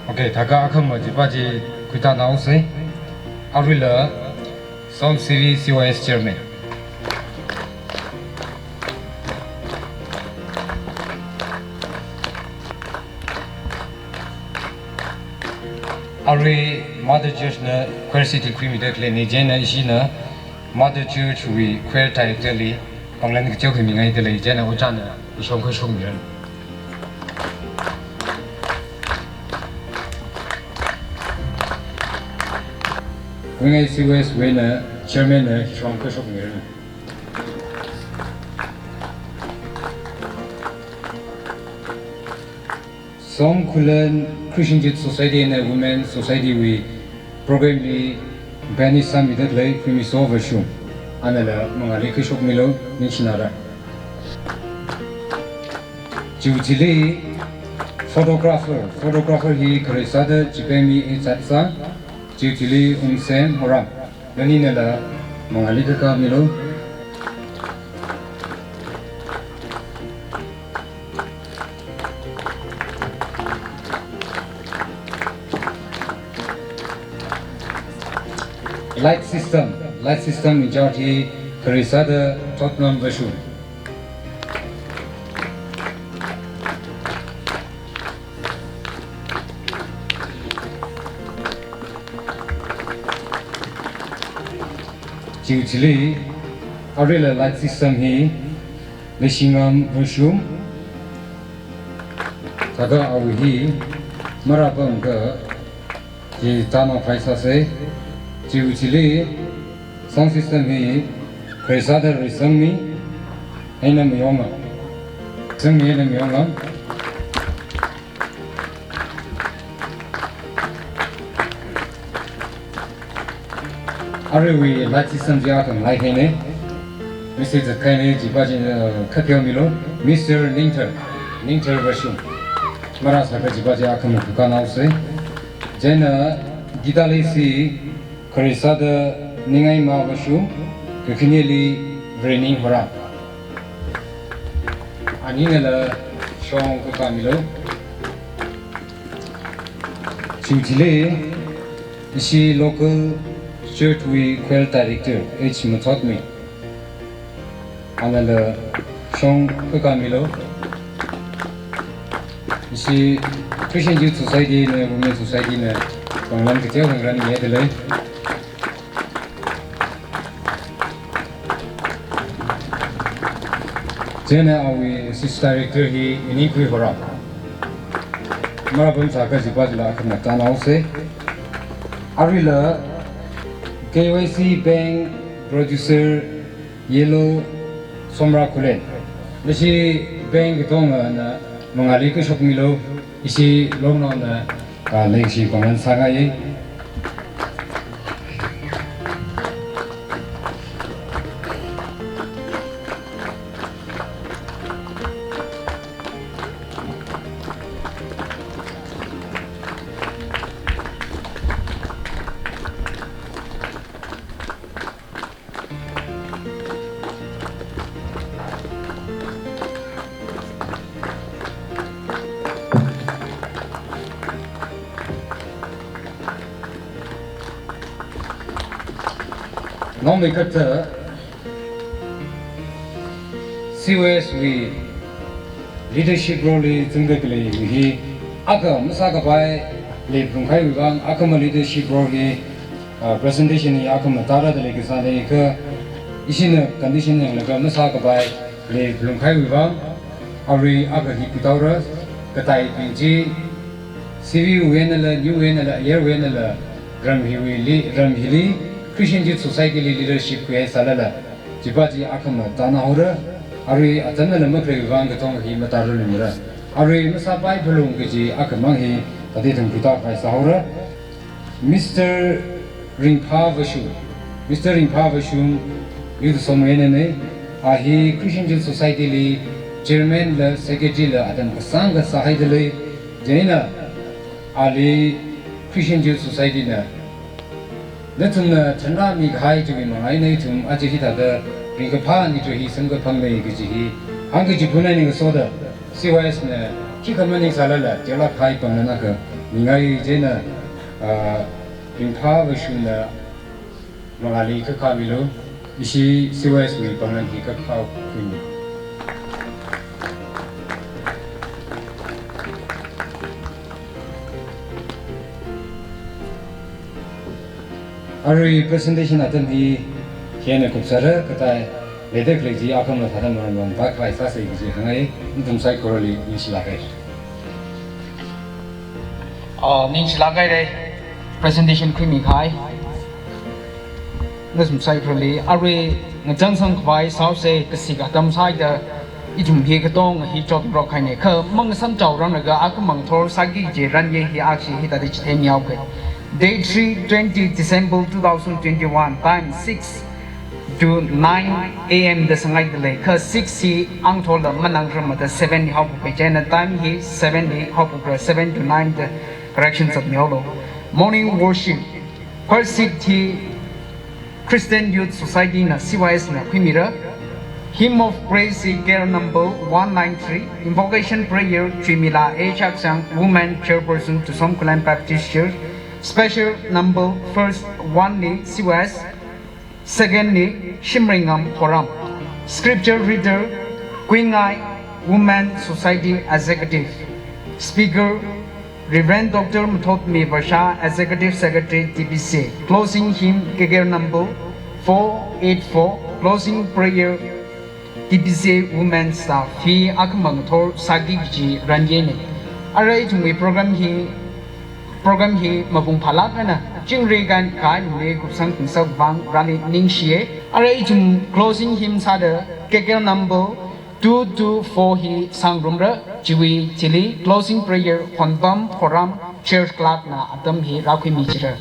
Okay, thākha akhama chipa chi khuita naosei. Aruila Som Siri C Y S Chairman. Arui Mother Church na choir seat khuimida khalei ni, chieina ishina Mother Church wui choir director li panglan kacheo khamingaida lei, chieina ojāna ishong khuishokmiran. Wing I C West wui na chairman na shong khuishokmiran. Som Khullen Christian Youth Society na Women Society wui program li bani sāmida khalei Khumi So Vashum. Anala mangāli khuishokmilu, ningshinara. Chiwui thili photographer, photographer hi kharei sāda Chipemi Echatsa, chiwui thili Ungsem Horam. Naninala mangāli khakamilu. Light system, light system in charge hi kharei sāda Tottenham Vashum. Chiwui thili, aruila light system hi Leishingam Vashum. Thākha awui hi marāpam kha chi tano phai sāsei. Chiwui thili sound system hi kharei sāda Risangmi eina Mayonga. Risangmi eina Mayonga. Aruiwui light system chi akhang lai haine. Message khaine chipa chi, uh, khapeomilu. Mister Ningthar, Ningthar Vashum. Marāsākha chipa chi akhama khuikanaosei. Chieina guitar lei si kharei sāda Ningaima Vashum, kakhaneli Rening Horam. Aninala shong khuikamilu. Chiwui thili, ishi local church wui choir director H Mathotmi. Anala shong khuikamilu. Ishi Christian Youth Society na Women Society na panglan kacheo khangaran mihaida lei. Chieina awui assist director hi Inikhui Horam. Marāpam sākha chipa chila akhama tanaosei. Aruila K Y C Bank producer Yellow Somra Khullen. Leishi bank katongana mangāli khuishokmilu, ishi longnaona, ah, leishi panglan sāngai. Naomeikapta C Y S wui leadership role li zangda khalei hi akha masākapai leiphalungkahaiwui vang, akhama leadership role hi, ah, presentation hi akhama tārada leikasāna kha, ishina condition yanglaga masākapai leiphalungkahaiwui vang, arui akha hi khuitāhaora, kataibing chi, C V wui einala, new wui einala, ayarwui einala, ram hiwuili, ram hili, Christian Youth Society li leadership khuihai sālala, chipa chi akhama tānāhaora, arui atamnala makhaleiwui vang katonga hi matāra lumira. Arui masāpai phalung kaji akhamang hi, tadi thang khuitākhavai sāhaora. Mister Ringphā Vashum. Mister Ringphā Vashum, youth somwui einana, a hi Christian Youth Society li chairman la, secretary la atam kasāngkha sāhaida lei, chieina ali Christian Youth Society na, nathumna thanrāmikahai chiwui mangā eina ithum aja hithāda ringkaphā nitro hi samkaphangna kaji hi, hāngkachiphun eina ngasoda, C Y S na khikha maningsālala, teolākkahai pāngna akha mingai chieina, ah, Ringphā Vashumna mangāli khakhamilu, ishi C Y S wui pāngna hi khakhami. Arui presentation atam hi hieina kupsāra, katai leida khalei chi akhama thāda maram maram pākhavai sāsa kaji hāngngai, nathum saikorali ningshilāka. Ah, ningshilāka da presentation khuimikahai nathum saikorali. Arui ngachansangkhavai sāhaosa, kasik atam sāhaida ithum hi katonga hi chotngarokhaina. Kha mangasamchaoranglaga akhamang thor sāki kaji ranye hi ashi hithāda chitheimihaoka. Date three, twenty December two thousand twenty-one, time six to nine A M da sāngaida lei. Kha six hi angthola manangrarmada seven li haophokpai, chieina time hi seven li haophokra, seven to nine da correction zatmihaolu. Morning worship. First seat hi Christian Youth Society na, C Y S na khuimira. Hymn of Praise hi KL number one nine three. Invocation prayer Chuimila A Chakchang, Woman Chairperson, Tusom Khullen Baptist Church. Special number first one li C Y S, second li Shimreingam Khoram. Scripture reader Kuingai, Women Society Executive. Speaker Reverend Doctor Mathotmi Varsha, Executive Secretary, T B C. Closing hymn, K K R number four eight four. Closing prayer, T B C Women Staff. Hi akhamang thor sāki kaji ranyena. Arui ithumwui program hi, program hi mapung phālāk eina chingri kahai, kahai lungli kupsang khangasak vang Vareli ningshiya. Arui ithum closing hymn sāda K K R number two two four hi sāngarumra. Chiwui thili closing prayer Khonpam Khoram Church Clerk na atam hi rākhuimichira.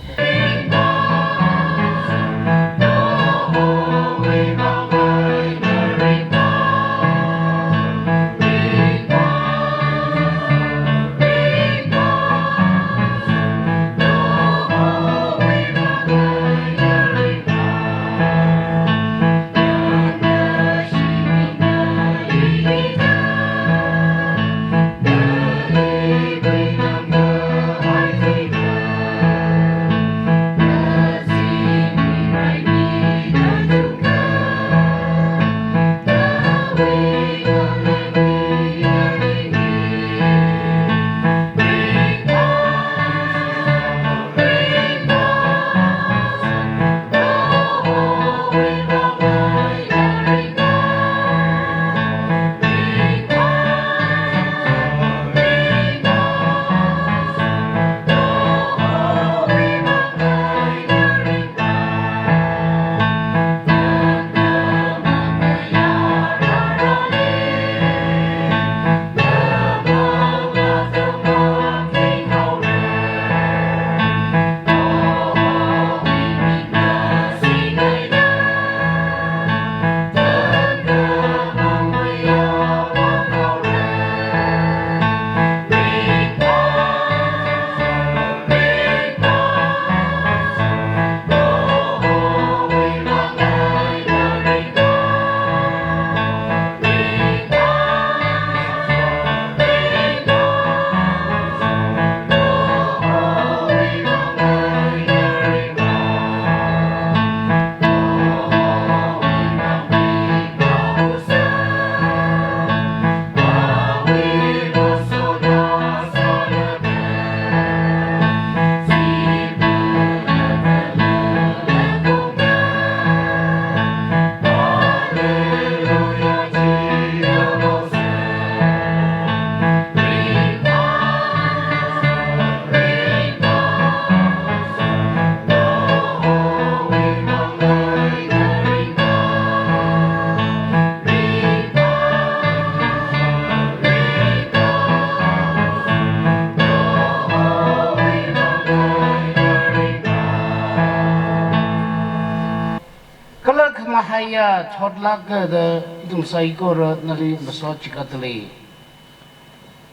Ya, thotlāka da ithum saikora nali masot chikatali.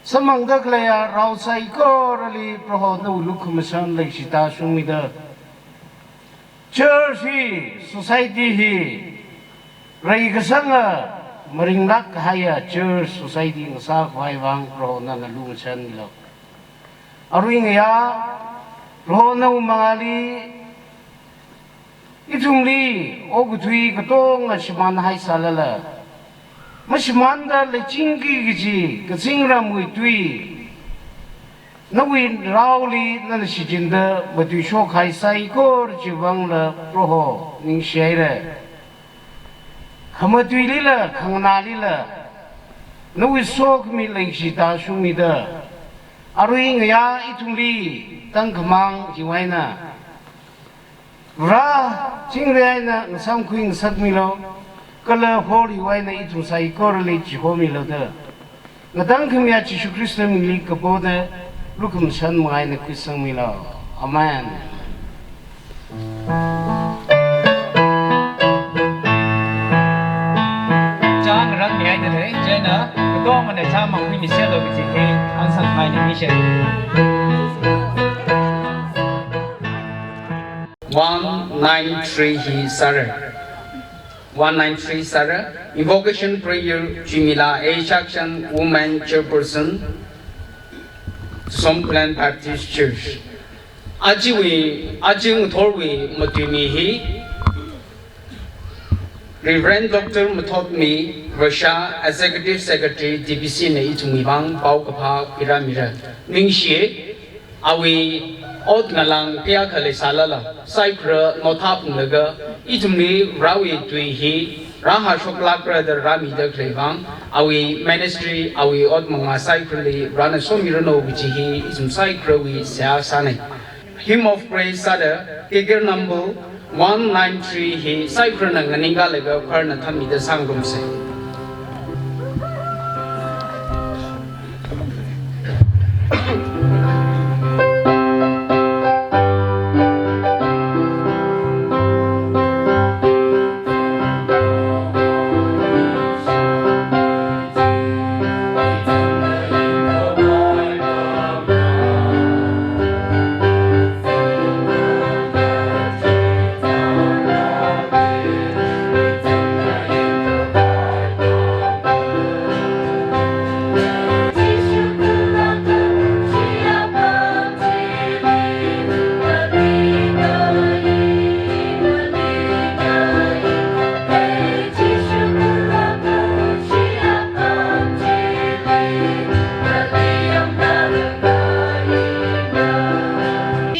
Samphangda khaleiya rao saikorali Proho nawui lukhamashan leishita shungmida. Church hi, society hi, reikasanga maringlāk kahaiya church society ngasā khavai vang Proho nana lumashanmilu. Arui ngayā, Proho nawui mangāli, ithumli okathui katonga shimānhai sālala, mashimānda leichingki kaji kazingramwui tui, nawui raoli nana shichinda matuishokhai saikora chiwui vangla Proho ningshihaira. Khamatuilila, khanganālila, nawui sokhami leishita shungmida. Arui ngayā ithumli tangkhamang hiwui eina, Vare, chingri eina ngasāmkhui ngasakmilu, kala hall hiwui eina ithum saikorali chihomilu da. Ngatangkhamiya Jishu Khrista mingli kapo da lukhamashan manga eina khuisangmilu. Amen. Chāng rang ni eina lei, chieina, katongana chāng mangkhui miselu kaji hi, angsang mai ni mishe. One nine three hi sāra. One nine three sāra. Invocation prayer, Chimila A Shakshang, Woman Chairperson, Somkhulen Baptist Church. Ajawui, aja ngathorwui matuimi hi, Reverend Doctor Mathotmi Russia, Executive Secretary, D B C na ithumwui vang paokaphā khuirāmira. Ningshiya, awui ot ngalāng kayākha leisālala, saikora notha phunglaga, ithumli Varewui tui hi rāhāshoklākra da rāmida khalei vang, awui ministry, awui ot manga saikorali Varena somiranu kaji hi ithum saikorawui seihā sāna. Hymn of Praise sāda, K K number one nine three hi saikorana nganingkalaga choirna thanmida sāngarumsa.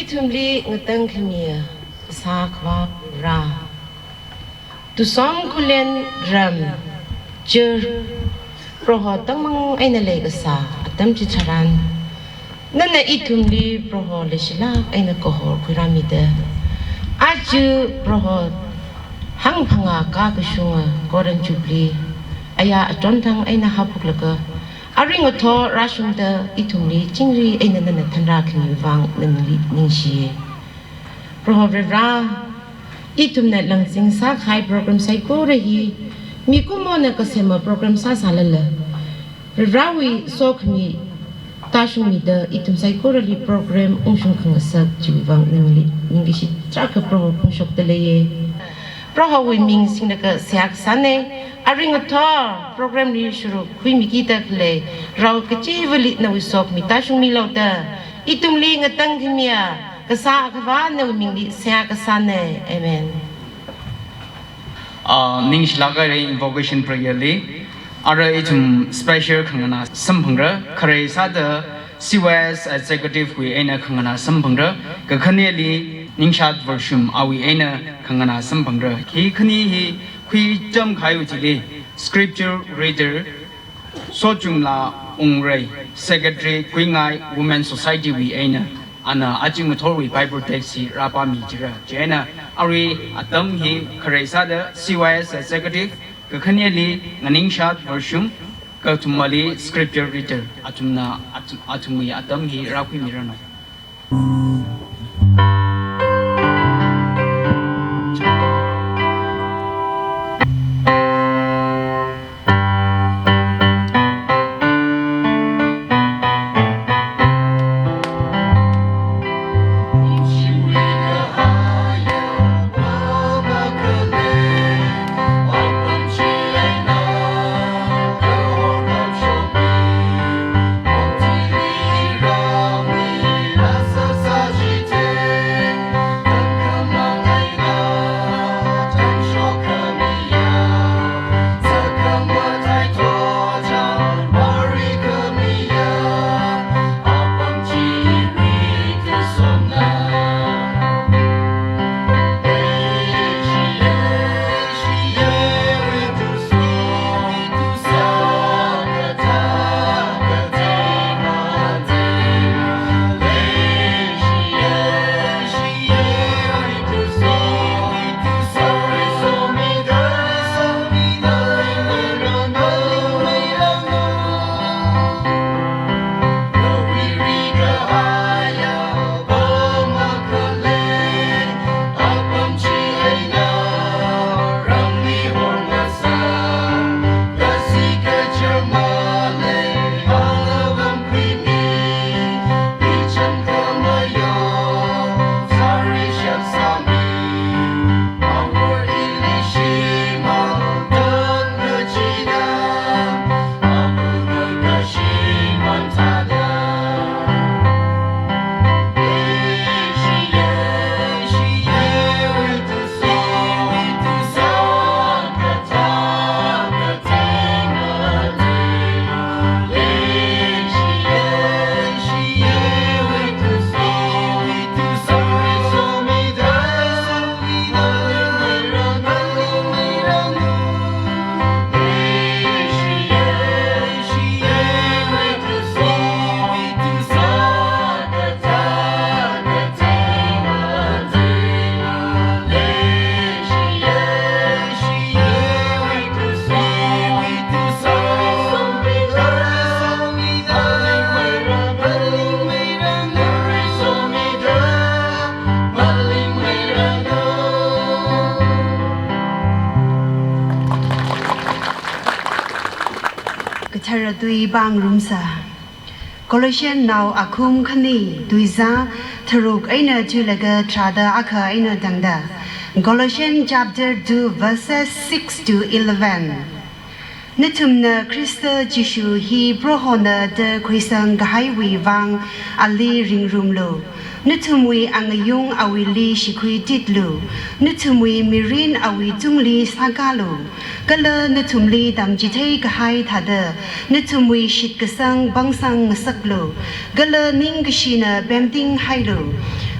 Ithumli ngatangkhamiya kasā Akhava Vare, Tusomkhulen ram, Church, Proho tangmang eina leikasā atam chitharan, nana ithumli Proho leishilāk eina kahor khuirāmida. Aja Proho hangphangā kakashunga Golden Jubilee aya achonthang eina haophoklaga, arui ngathor rāshungda ithumli chingri eina nana thanrākhami vang nali ningshiya. Proho Varivara, ithumna langsing sākahai program saikora hi, mikumona kasema program sāsālala, Varivarawui sokhami tāshungmida ithum saikorali program ungshung khangasak chiwui vang ningli, ningli shi chaka Proho phungshokda leiya. Prohowui ming singlaga seihā kasāna. Arui ngathor program li shuruk khuimikida khalei rao kachivali nawui sokhami tāshungmilu da, ithumli ngatangkhamiya kasā Akhava nawui mingli seihā kasāna. Amen. Ah, ningshilāk haira invocation prayer li. Ara ithum special khanganā samphangra, khare sāda C Y S executive wui eina khanganā samphangra, kakhaneli Ningshat Varshum awui eina khanganā samphangra. Hi khani hi khuicham kahaiwui thili, scripture reader, Sochumla Ungrei, Secretary Kuingai Women Society wui eina, ana aja ngathorwui Bible text hi rāpāmi jira. Chieina arui atam hi khare sāda C Y S executive, kakhaneli Nganingshat Varshum, kathumali scripture reader, athumna, athum, athumwui atam hi rākhuimiranu. Tui pāngarumsa. Colossians nao akhum khani, tuizā tharuk eina thuilaga tharāda akha eina tangda. Colossians chapter two, verses six to eleven. Nathumna Khrista Jishu hi Prohona da khuisang kahaiwui vang ali ringrumlu. Nathumwui angayung awuili shikhuititlu. Nathumwui mirin awui tungli sākalu. Kala nathumli tamchithei kahai thāda, nathumwui shitkasang pāngsang ngasaklu. Kala ningkashina pemtinghailu.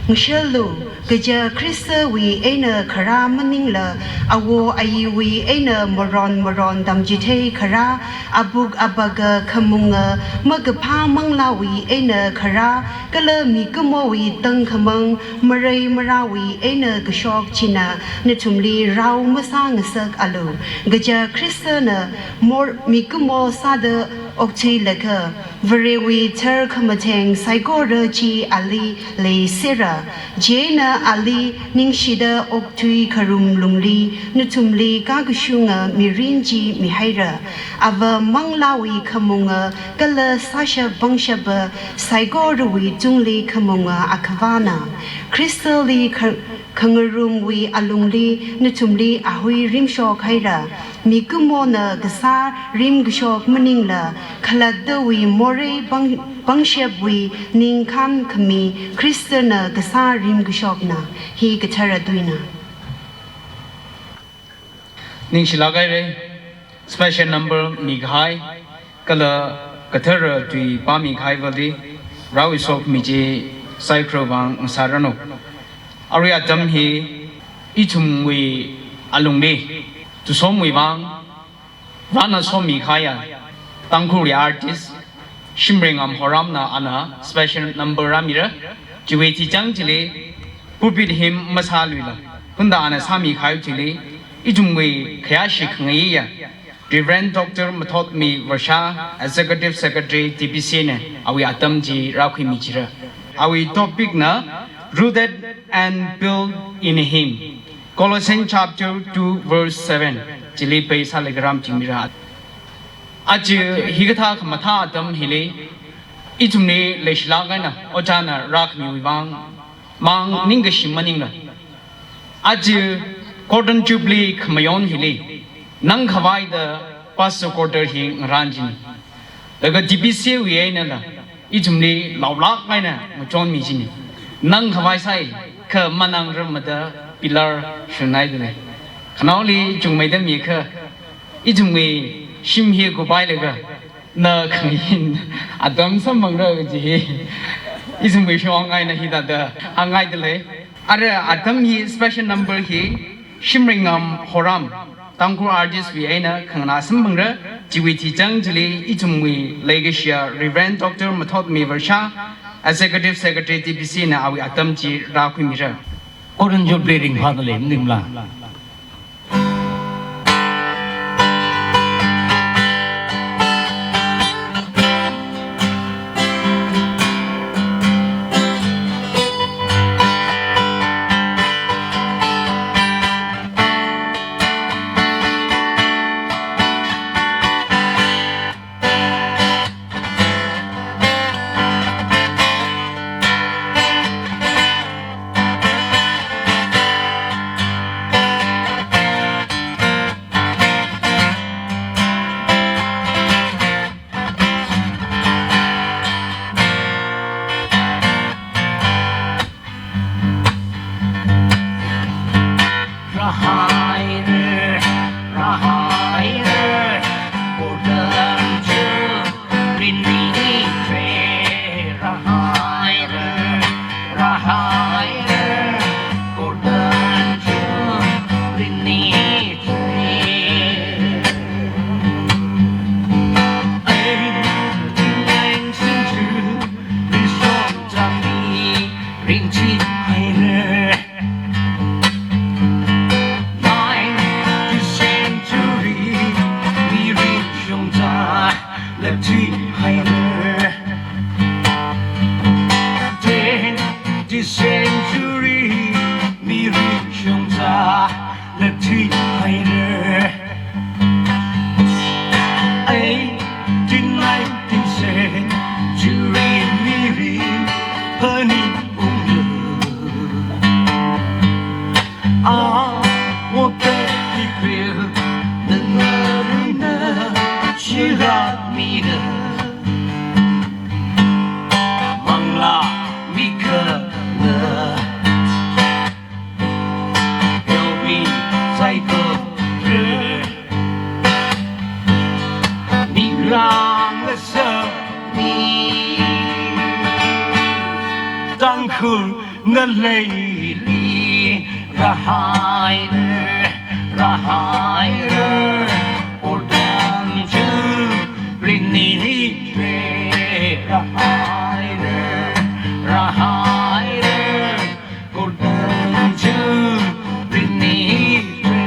Ngasharlu, kaja Khristawui eina kharā maningla, awo ayiwui eina maron maron tamchithei kharā, apuk apaka khamunga, makaphā manglāwui eina kharā, kala mikumowui tangkhamang, marei marāwui eina kashok china nathumli rao masāngasakalu. Kaja Khristana mor-, mikumo sāda okthuilaga, Varewui tharkhamatheng saikora chi ali leisera. Chieina ali ningshida okthui kharum lungli nathumli kakashunga mirin chi mihaira. Ava manglāwui khamunga kala sāshap pangshapa saikorawui tungli khamunga Akhavana. Khristali kha-, khangarumwui alungli nathumli ahui rimshok haira. Mikumona kasā rimkashok maningla, khalattawui morei pang-, pangshapwui ningkhān khami Khristana kasā rimkashokna. Hi kathara tuina. Ningshilāk haira, special number mikahai, kala kathara tui pāmikahai vāli, rao isok michi saikora vang ngasāranu. Arui atam hi ithumwui alungli, tusomwui vang, Varena somikahaiya, Tangkhulwui artist, Shimreingam Horamna ana special number rāmira, chiwui tichang chili, pulpit hymn masāluila, phunda ana sāmikahai chili, ithumwui khayāshi khangaiya, Reverend Doctor Mathotmi Varsha, Executive Secretary T B C na, awui atam chi rākhuimichira. Awui topic na, Rooted and Built in Him. Colossians chapter two verse seven. Chili pei sālaga rāmachingmira. Aja hikathā khamathā atam hili, ithumli leishilāk eina, ojāna rākhamiwui vang, mang ningkashi maningla. Aja Golden Jubilee khamayon hili, nang khavaida pastor quarter hi ngarānching. Laga T B C wui einala, ithumli laolāk eina ngachonmiching. Nang khavai sāi, kha manang ramada pillar shunhaidalei. Khanaoli chungmeida mikha, ithumwui shim hi kupailaga, na khangin atam samphangra kaji hi, ithumwui shong eina hithāda hānghaidalei. Ara atam hi special number hi, Shimreingam Horam, Tangkhul artist wui eina khanganā samphangra, chiwui tichang chili ithumwui leikashiya Reverend Doctor Mathotmi Varsha, Executive Secretary T B C na awui atam chi rākhuimira. Golden Jubilee ringphādalei maningla. Kur ngaleili rahaire, rahaire, otam chu rini tre, rahaire, rahaire, otam chu rini tre.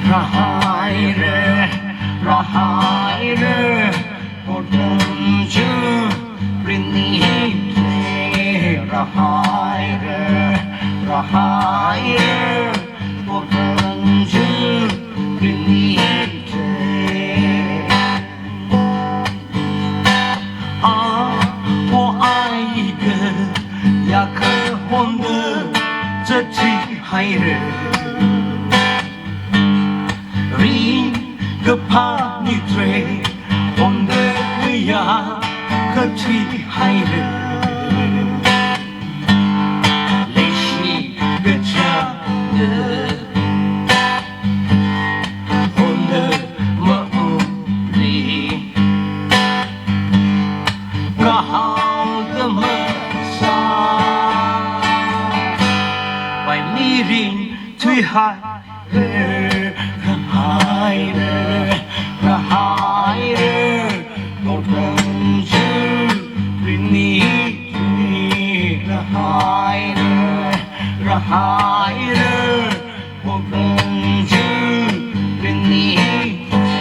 Rahaire, rahaire, otam chu rini tre, rahaire, rahaire, otam chu rini tre. A, o ai ga, ya ka honda, cha chi haire. Ring kapha ni tre, honda ya ka chi haire. Leishi kachāda, honda mauli, kahaoda masā. Pai mirin tui hai. Rahaire, rahaire, otam chu rini tre, rahaire, rahaire, otam chu rini tre.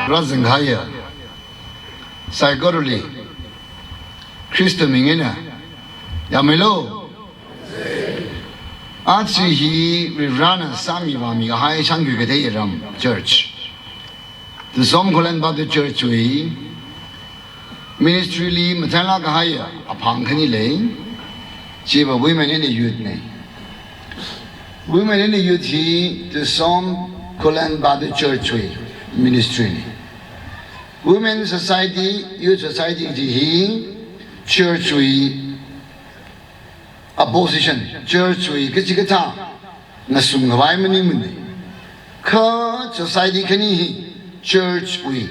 Rāzangkahaiya saikorali Khrista ming eina yāmilo. Aja hi Varivarana sāmivāmi kahai shākhui kathei ram church. Tusom Khullen Baptist Church wui ministry li mathālāk kahaiya aphang khani lei, chiva women and youth na. Women and youth hi Tusom Khullen Baptist Church wui ministry na. Women society, youth society chi hi church wui opposition, church wui kachikathā ngasungkhavai maningmana. Kha society khani hi church wui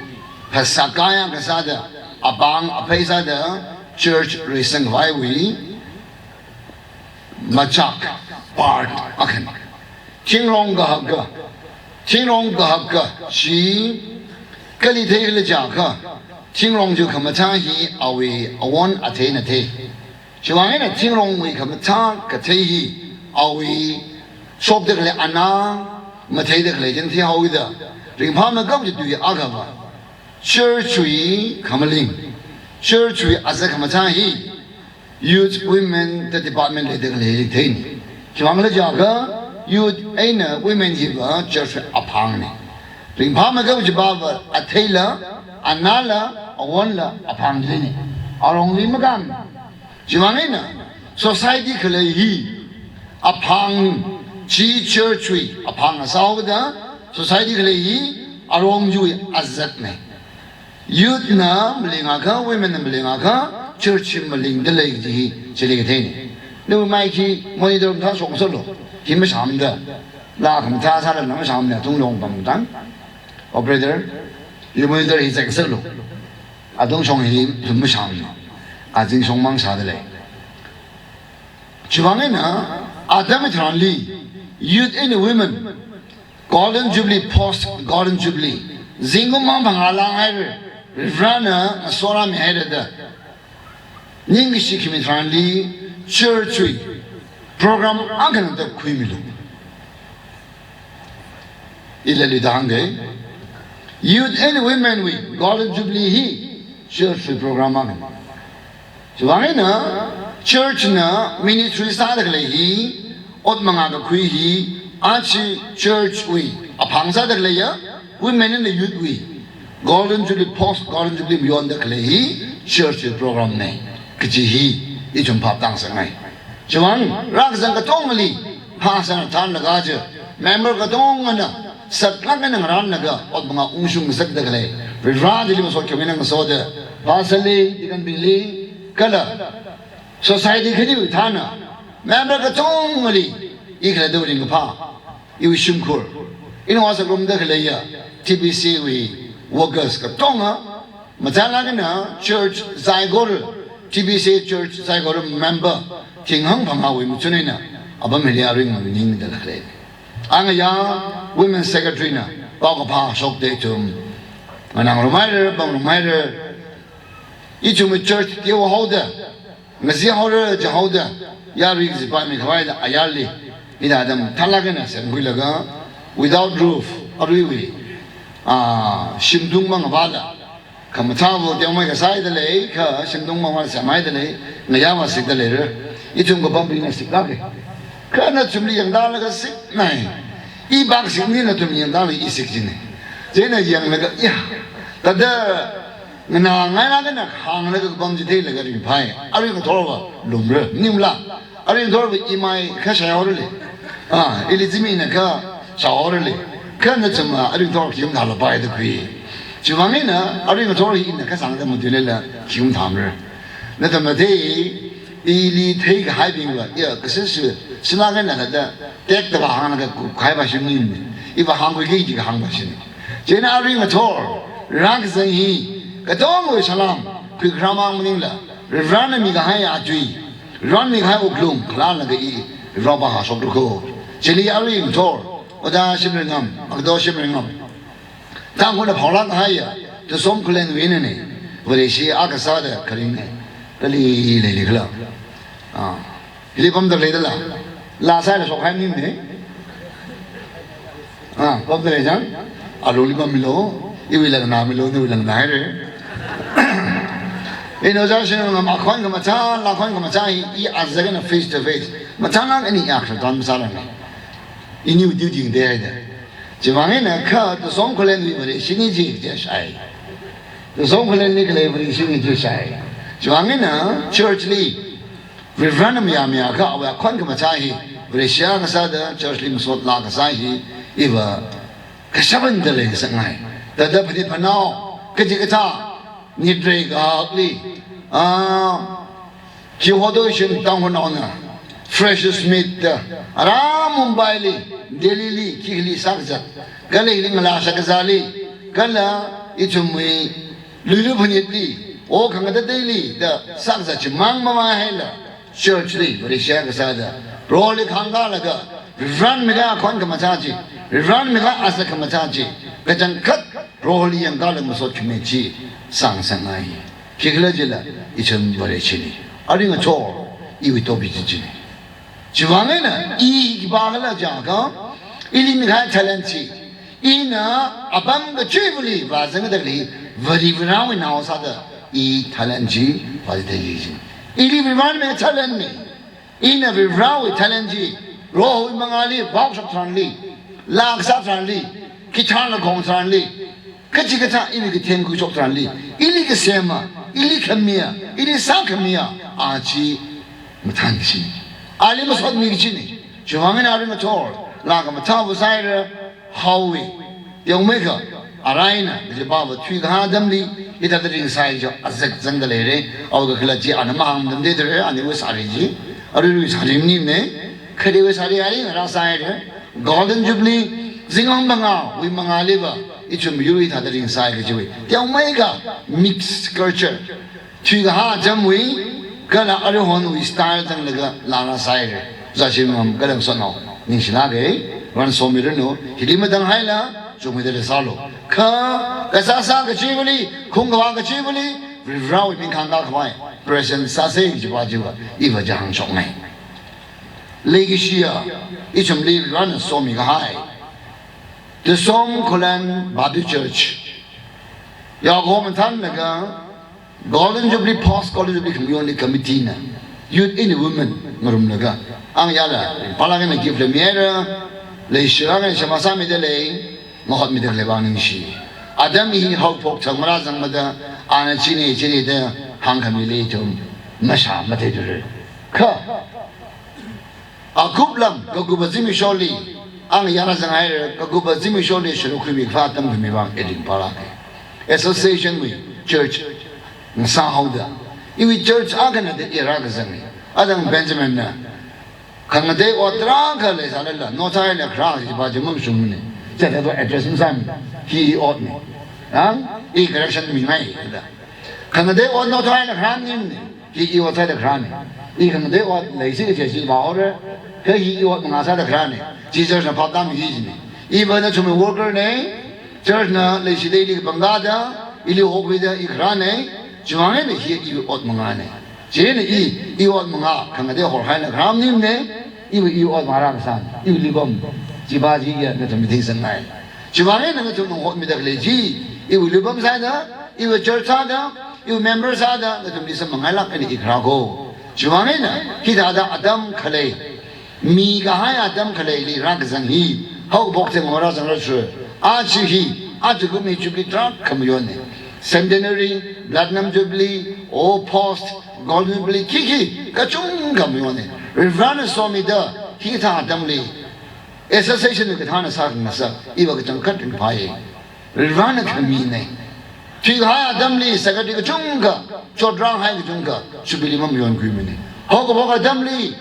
phasā kayā kasāda, apāng aphei sāda church reisangkhavaiwui machak part akhana. Thingrong kahaka, thingrong kahaka chi kali theikhala jiakha, thingrong chi khamathā hi awui awon atheina thei. Chiwuivang eina thingrongwui khamathā kathei hi awui shokda khalei anā, matheida khalei chān theihaoda, ringphāmeikap kaji tui akhava church wui khamaling, church wui azak khamathā hi youth, women da department leida khalei theina. Chiwuivang khala jiakha youth eina women hiva church wui aphangna. Ringphāmeikap kajiva atheila, anāla, awonla aphang china. Arongli makān. Chiwuivang eina society khalei hi aphang chi, church wui aphang sāhaoda, society khalei hi arong chiwui azakna. Youth na malingakha, women na malingakha, church hi malingda lei kaji hi chili katheina. Nawui mic hi monitor mathāshok sālu. Hi mashāmada, laa khamathā sālala mashāmana, athum long pam tang. Operator, hi monitor hi check sālu. Athum shong hi thum mashāmana. Azing shongmang sāda lei. Chiwuivang eina, atam hitharanli, youth and women, Golden Jubilee, post Golden Jubilee, zingkum mangphangā langhaira, Varivarana ngasorāmihaira da ningkashi khami tharanli church wui program akha nangda khuimilu. Ila lida hāngga, youth and women wui Golden Jubilee hi church wui program akhana. Chiwuivang eina church na ministry sāda khalei hi, ot manga kakhui hi, achi church wui aphang sāda khaleiya, women and youth wui Golden Jubilee, post Golden Jubilee mayonda khalei hi church wui program na kaji hi ithum phap tāngasakngai. Chiwuivang rākazang katongali phasāna thanlaga chi, member katongana saklāk eina ngarānlaga ot manga ungshung ngasakda khalei, Vareli masot khamina ngasoda, pastor li, deacon bingli, kala society khani thāna, member katongali i khalattawui ringkaphā, iwui shimkhur, ina vāsakrumda khaleiya T B C wui workers katonga, mathālāk eina church saikora, T B C church saikora member thinghāng phangāwui machun eina apam hili arui nganingda khalei. Angayā women secretary na paokaphā shokda ithum nganāngarumhaira, pāngarumhaira. Ithum church teohaoda, ngazihaora jihaoda, yarui kazipa mikhavai da ayarli, hithāda mathālāk eina semkhuilaga, without roof, aruiwui, ah, shimtung mangavāla, kha mathāva teomei kasāda lei, kha shimtung mangavā semhaida lei, ngayā vāsikda leira. Ithum kapambingna siklāka. Kha nathumli yangdalaga siknai. I vāsikni, nathum yangdalaga i sik jina. Chieina yanglaga, ya, thāda nganāngailāk eina hānglaga kapam chi theilaga ringphai. Arui ngathorva lumra, maningla. Arui ngathorva imai kha shaihaora lei. Ah, ili zimikna kha shaihaora lei. Kha nathum, ah, arui ngathor khi mathālapai da khui. Chiwuivang eina arui ngathor hi ina kha sāngda matuilala khi mathāmara. Nathum mathei, ili theikahaibingva, ya, kasā sā, sālāk eina thāda, tekta vāhānglaga kup kahai vāshimni. I vāhāngkhuiki kaji kahāng vāshimni. Chieina arui ngathor rākazang hi, katongawui salam khuikharā mang maningla, Varena mikahai atui, Varena mikahai wuklung khalānlaga i rāpā hāshokra kho. Chili arui ngathor, Oda Shimreingam, Akdo Shimreingam, Tangkhulna phaolāk kahaiya Tusom Khullenwui einana, Vareshi akha sāda kharinga. Kali leili khala. Ah. Hili pamda leidala. Laa sāhaila shokhaimana. Ah, pamda lei chang. Alungli pammilu. Iwuila nganāmilu, nawuila nganāhaira. Ina Oja Shimreingam akhon khamachā, laa khon khamachā hi, i azak eina face to face. Mathālāk eina i akha tan masāranga. Iniwui duty ngateida. Chiwuivang eina kha Tusom Khullenwui Vareshina chi, chi shai. Tusom Khullenli khalei Vareshina chi shai. Chiwuivang eina church li, Varena mayāmayā kha awui akhon khamachā hi, Vareshi akha sāda church li masot laa kasā hi, iva kashap eina da leingasakngai. Thāda phanit phanao, kachikathā, nitrei kahakli, ah, khi hodo shin Tangkhulnaona, Freshers' Meet da, ara Mumbai li, Delhi li, khili sākazat, kala hili ngalā shakazāli, kala ithumwui luilu phanitli, o khangatei teili da sākazat chimang mavāhaila, church li, Vareshi akha sāda, Proholi khāngkālaga, Varena mikahai akhon khamachā chi, Varena mikahai azak khamachā chi, kachangkhat Proholi yangkālaga masot khami chi sāngasakngai. Khikhalajila, ithum Vareshina. Arui ngathor, iwui topic chi china. Chiwuivang eina, i khipākhala jiakha, ili mikahai talent chi, ina apam kachivali vāzangda khalei, Vare Varewui nao sāda, i talent chi, vāzangda khalei. Ili Varena mikahai talent na. Ina Varewui talent chi, Prohowui mangāli, vaoshok tharanli, laa kasā tharanli, guitar lakhong tharanli, kachikathā ili kathemkhui shok tharanli, ili kasema, ili khamiya, ili sākhamiya, a chi mathān kachina. Ali masotmi kachina. Chiwuivang eina arui ngathor, laa khamathā vāsāhaira, haowa. Teomeikha, araina, kajipava thuikahā atamli, hithāda ringsai jo, azak zangda leira, awui kakhalat chi ana mahāng atam de dre, aniwui sari chi, aruiwui sari maningmana, kharewui sari arui ngarā sāhaira, Golden Jubilee, zingang mangāwui mangāliva, ithum yur hithāda ringsai kajiwui. Teomeikha, mixed culture. Thuikahā atamwui, kala aruihonwui style zanglaga laa rāsāhaira. Oja Shimreingam kala ngasotnao, ningshilāka, Varena somiranu, hili matang haila, chungmeida leisālu. Kha, kasāsā kachivali, khungkavā kachivali, Varewui ming khāngkā khavai. present sāsa jiva jiva, iva jahāng shokngai. Leikashiya, ithumli Varena somi kahai Tusom Khullen Baptist Church, yaokahoma thanlaga, Golden Jubilee, Post Golden Jubilee Community Committee na, Youth and Women ngarumlaga, ang yala, phalākna gift la mihaira, leishilākna shema sāmida lei, mahotmida khalei vang ningshi. Atam hi haophok thang marāzangmada, ana chini chini da hāngkhami lei ithum, masha matheithura. Kha, akup lam, kakupa zimiksholi, ang yala zanghaira, kakupa zimiksholi sharuk khuimi khavā atam khuimi vang i ringphālāka. Association wui church ngasāhaoda, iwui church akhana da i rākazanga. Adang Benjamin na, khangatei ot tarākha leisālala, nothai eina kharā jiva chi mamashungmana. Chithāda address masāmana, hi i otna. Ang, i correction mingai da. Khangatei ot nothai eina kharā maningmana. Hi i ot sāda kharāna. I khangatei ot leisi kaji chi vāhaora. Kha hi i ot mangā sāda kharāna. Chi church na phap tāmi hi jina. Iva nathumwui worker na, church na leishida ili kapangda da, ili hokhuida i kharāna. Chiwuivang eina hi i ot mangāna. Chieina i, i ot mangā, khangatei horhai eina kharā maningmana. Iva i ot mangā rākasāna. Iwui lupam, jiva jiya nathum matheisāngai. Chiwuivang eina nathum nang hotmida khalei chi, iwui lupam sāda, iwui church sāda, iwui member sāda, nathumli samphanghailāk eina i kharā ko. Chiwuivang eina, hithāda atam khalei, mikahai atam khaleili rākazang hi, haophok thang marāzangrashu, aja hi, aja kum hi Jubilee tarākha mayonna. Centenary, Platinum Jubilee, or Post, Golden Jubilee, khikhi, kachungkha mayonna. Varena somida, hithā atamli, association wui kathāna sākhangasak, iva kachangkhat ringphāya. Varena khamina. Thuikahai atamli secretary kachungkha, chotrākahai kachungkha, Jubilee mamayonkhuimana. Haokaphok atamli,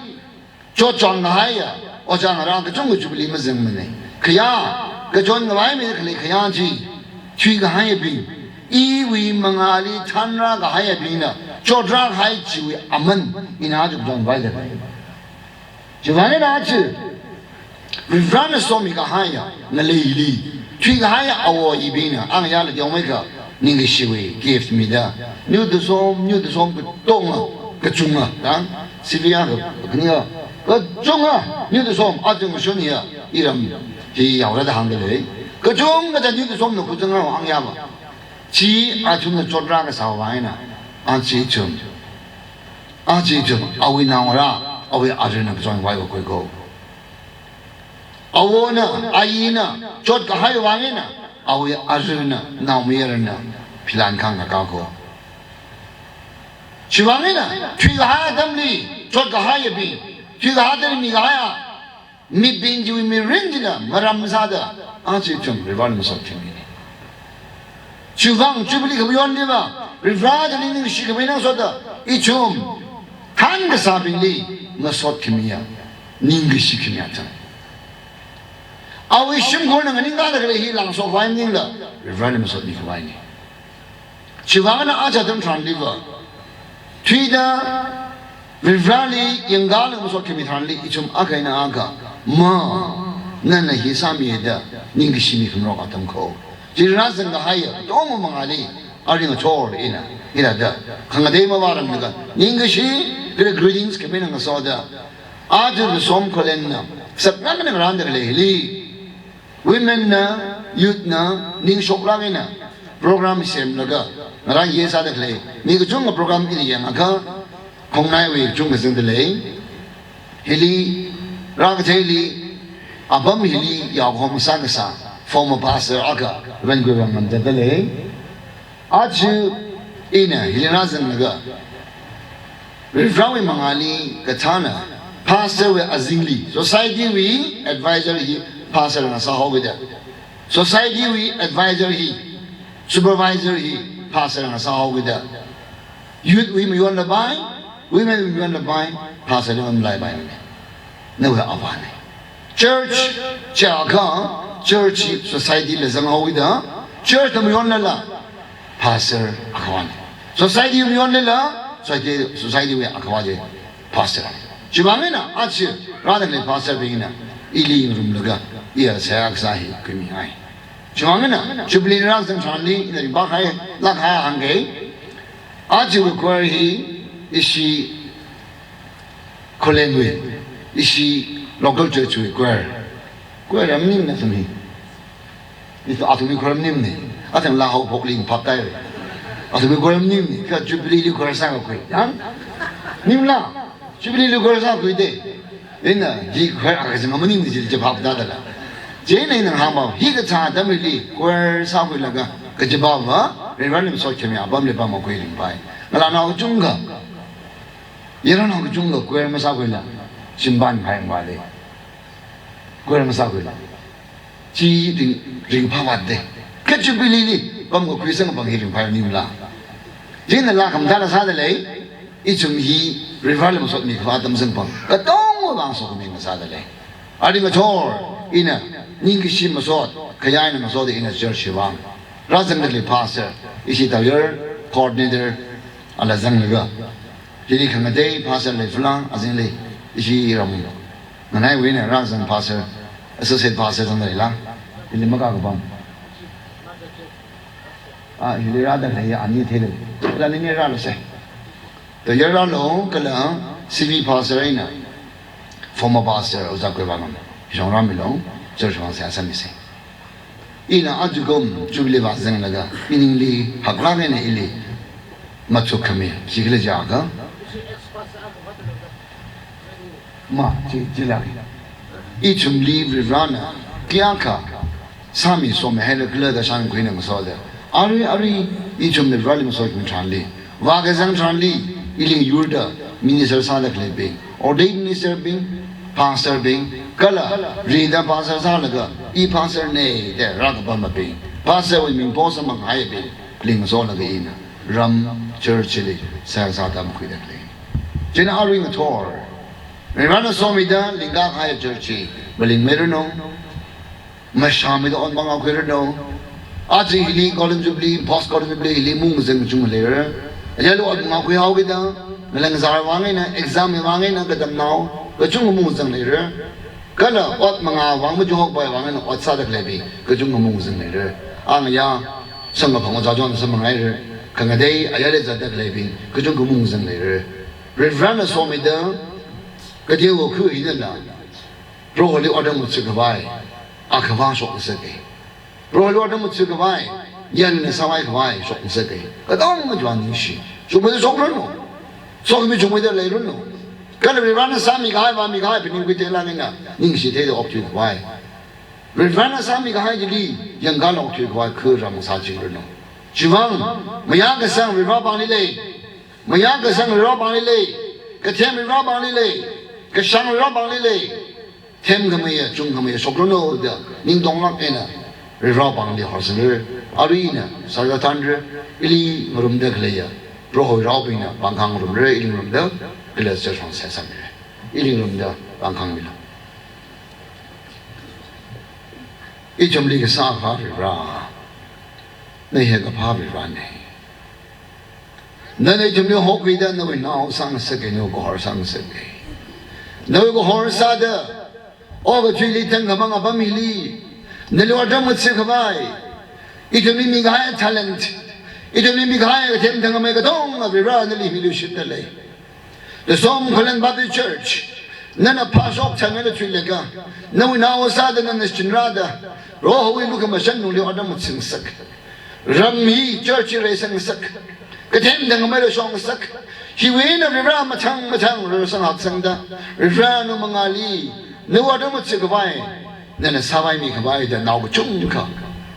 chotchāng kahaiya, ojā ngarā kachungkha Jubilee mazangmana. Khayā, kachon ngavai mida khalei khayā chi, thuikahaiyabing, iwui mangāli thanrākahaiyabingna, chotrākahai chiwui aman, ina chukchon vaida khalei. Chiwuivang eina aja, Varena somi kahaiya, ngaleili, thuikahaiya awo ibingna, ang yala teomeikha, ningkashiwui gift mida. New Tusom, New Tusom katonga, kachunga, tang, Sylvia ka, kani ka, kachunga, New Tusom, aja ngashun hiya, iram, hi yaora da hāngda lei. Kachungkha da New Tusomna khuchanga hāngyāva. Chi athumna chotrā kasāwui vang eina, aja ithum. Aja ithum, awui naongarā, awui arui na kachon vaiva khuiko. Awona, ayina, chotkahai vang eina, awui aruina, naomayarana, philan khangakā ko. Chiwuivang eina, thuikahai atamli, chotkahaiyabing, thuikahai atamli mikahaiya, mibing chiwui mirin china, maram sāda, aja ithum, Varena masotkhami. Chiwuivang Jubilee khamayonliva, Vareli ningshikhami eina ngasoda, ithum, thankasābingli, ngasotkhamiya, ningshikhamiya tang. Awui shimkhurna nganingkāda khalei hi langshok khavai maningla, Varena masotmi khavaina. Chiwuivang eina aja atam tharanliva, thuida, Vareli yangkālaga masotkhami tharanli, ithum akha eina akha, ma, nana hi sāmida, ningshimi khangarok atam ko. Chi rāzangkahaiya, tongma mangāli, aring achor ina, ina da, khangatei mavāranglakha, ningkashi, kre greetings khami eina ngasoda, aja Tusom Khullenna, saknamna ngarānda khalei hili, women na, youth na, ningshoklāk eina, program semlaga, ngarān ye sāda khalei, mi kachungkha program ili yangakha, khongnaiwui kachungkha zangda lei, hili, rākatheili, apam hili, yaokahoma sākasā, former pastor akha, Venkui Vangam zangda lei, aja ina hili rāzanglaga, Varewui mangāli kathāna, pastor wui azingli, society wui advisor hi pastor na sāhaokida, society wui advisor hi, supervisor hi pastor na sāhaokida, youth wui mayonlapai, women wui mayonlapai, pastor wui mayonlapai. Nawui avāna. Church, chiakha, church hi society la zanghaoda, church la mayonlala, pastor akhavāna. Society mayonlala, society, society wui akhavā chi pastor. Chiwuivang eina, aja, rāda khalei pastor bingna, ili ngarumlaga, iya seihā kasā hi khuimihai. Chiwuivang eina, Jubilee rāzang tharanli, ina ringphākahai, lākkahai hāngkei. Aja wui choir hi, Ishi Khullenwui, ishi local church wui choir. Choir ram nim na sami. Ito athumwui choir ram nim ni. Athang la hao phok ling phap tai. Athumwui choir ram nim ni. Kha Jubilee li choir sākakhui. Yang? Nim la. Jubilee li choir sākhui de. Ina, ji choir akha jing maning ji ji phap da da la. Chieina ina hāngba, hi kathā atamli choir sākhuilaga, kajiva va, Reverend Lim Sot Khemi apamli pam makhui ringphai. Ngalānao kachungkha, yaronao kachungkha choir masākhuila, shimpan khai ngwa le. Choir masākhuila. Chi ring, ringphā vāte. Kha Jubilee li, pamkakhui sangpang hi ringphā nim la. Chieina la khamathā la sāda lei, ithum hi Reverend Lim Sot mi khavā atam sangpang, katongwui vang sokhami ngasāda lei. Arui ngathor, ina, ningkashi masot, khayāna masot ina church hi vang. Rāzangda khalei pastor, ishi tayar, coordinator, ala zanglaga. Hili khangatei pastor lei fula, azingli, ishi ram. Nganaiwui eina rāzang pastor, associate pastor zangda leila. Hili makakapam. Ah, hili rāda lei, ani theida. Kala nini rālu se. Tayar rālu, kala C V pastor eina former pastor Ojā Kuivanam. Shong rāmilu, church vang se asami se. Ina ajakum Jubilee vāzanglaga, iningli haklāk eina ili mathukkhami, khi khala jiakha. Ma, chi, chila. Ithumli Varivarana kayākha sāmi somi haira khala da shānkhuina ngasoda. Arui, arui, ithum Varivarali masot mi tharanli, vākazang tharanli, iling yurda minister sāda khaleibing, ordained minister bing, pastor bing, kala rida pastor sālaga, i pastor ne da rākapam mibing, pastor wui ming post mangaibing, ling solaga ina ram church li seihā sāda makhuida khalei. Chieina arui ngathor, Varivarana somida lingkakahai church hi malingmeiranu, mashāmida ot mangakhuiranu. Aja hili Golden Jubilee, post Golden Jubilee hili mungzang kachungkha leira. Ayarli ot mangakhui haokida, ngalang zar vang eina, exam vang eina katamnao kachungkha mungzang leira. Kala ot mangā vang, machuk haopai vang eina ot sāda khaleibing kachungkha mungzang leira. Angayā, samkaphang ojā chon samphangaira. Khangatei ayarli zatda khaleibing kachungkha mungzang leira. Varivarana somida, kateokha hina la, Proholi ot mathukhavai akhavā shokngasaka. Proholi ot mathukhavai, yanna sāvai khavai shokngasaka. Katongna chua ningshi. Chungmeida shokranu. Sokhami chungmeida leiranu. Kala Varivarana sāmikahai, vāmikahai phaningkhui theilāk eina ningshi theida okthuikhavai, Varivarana sāmikahai chili yangkālāk okthuikhavai kha ram sāchingranu. Chivang, mayākasang Varivara pāngli lei. Mayākasang Varivara pāngli lei, kathem Varivara pāngli lei, kashāng Varivara pāngli lei, themkhameiya, chungkhameiya shokranu da ningtonglāk eina Varivara pāngli horsanglu. Arui ina sāda thanra, ili ngarumda khaleiya Prohowui raobingna pāngkhangarumra, ili ngarumda khalei church vang seihā sāmira. Ili ngarumda pāngkhangmilu. Ithumli kasā akhava Varivara, na hi kaphā Varivarana. Nana ithumli hokhuida nawui nao sāngasaka, nawui kahor sāngasaka. Nawui kahor sāda, okathuili thangkhamang apam hili, nali ot mathukhavai, ithumli mikahai talent, ithumli mikahai kathem thangkhamei katonga Varivara nali miluishitda lei. The Som Khullen Baptist Church, nana phāshok thang eina thuilaga, nawui nao sāda nana chinrāda, Prohowui lukhamashan lungli ot mathungasak. Ram hi church hi reisangasak. Kathem thangkhameila shokngasak. Hiwui eina Varivara mathang mathang rarsang haksangda, Varivara nawui mangāli, nawui ot mathukhavai, nana sāvaimikhavai da nao kachungkha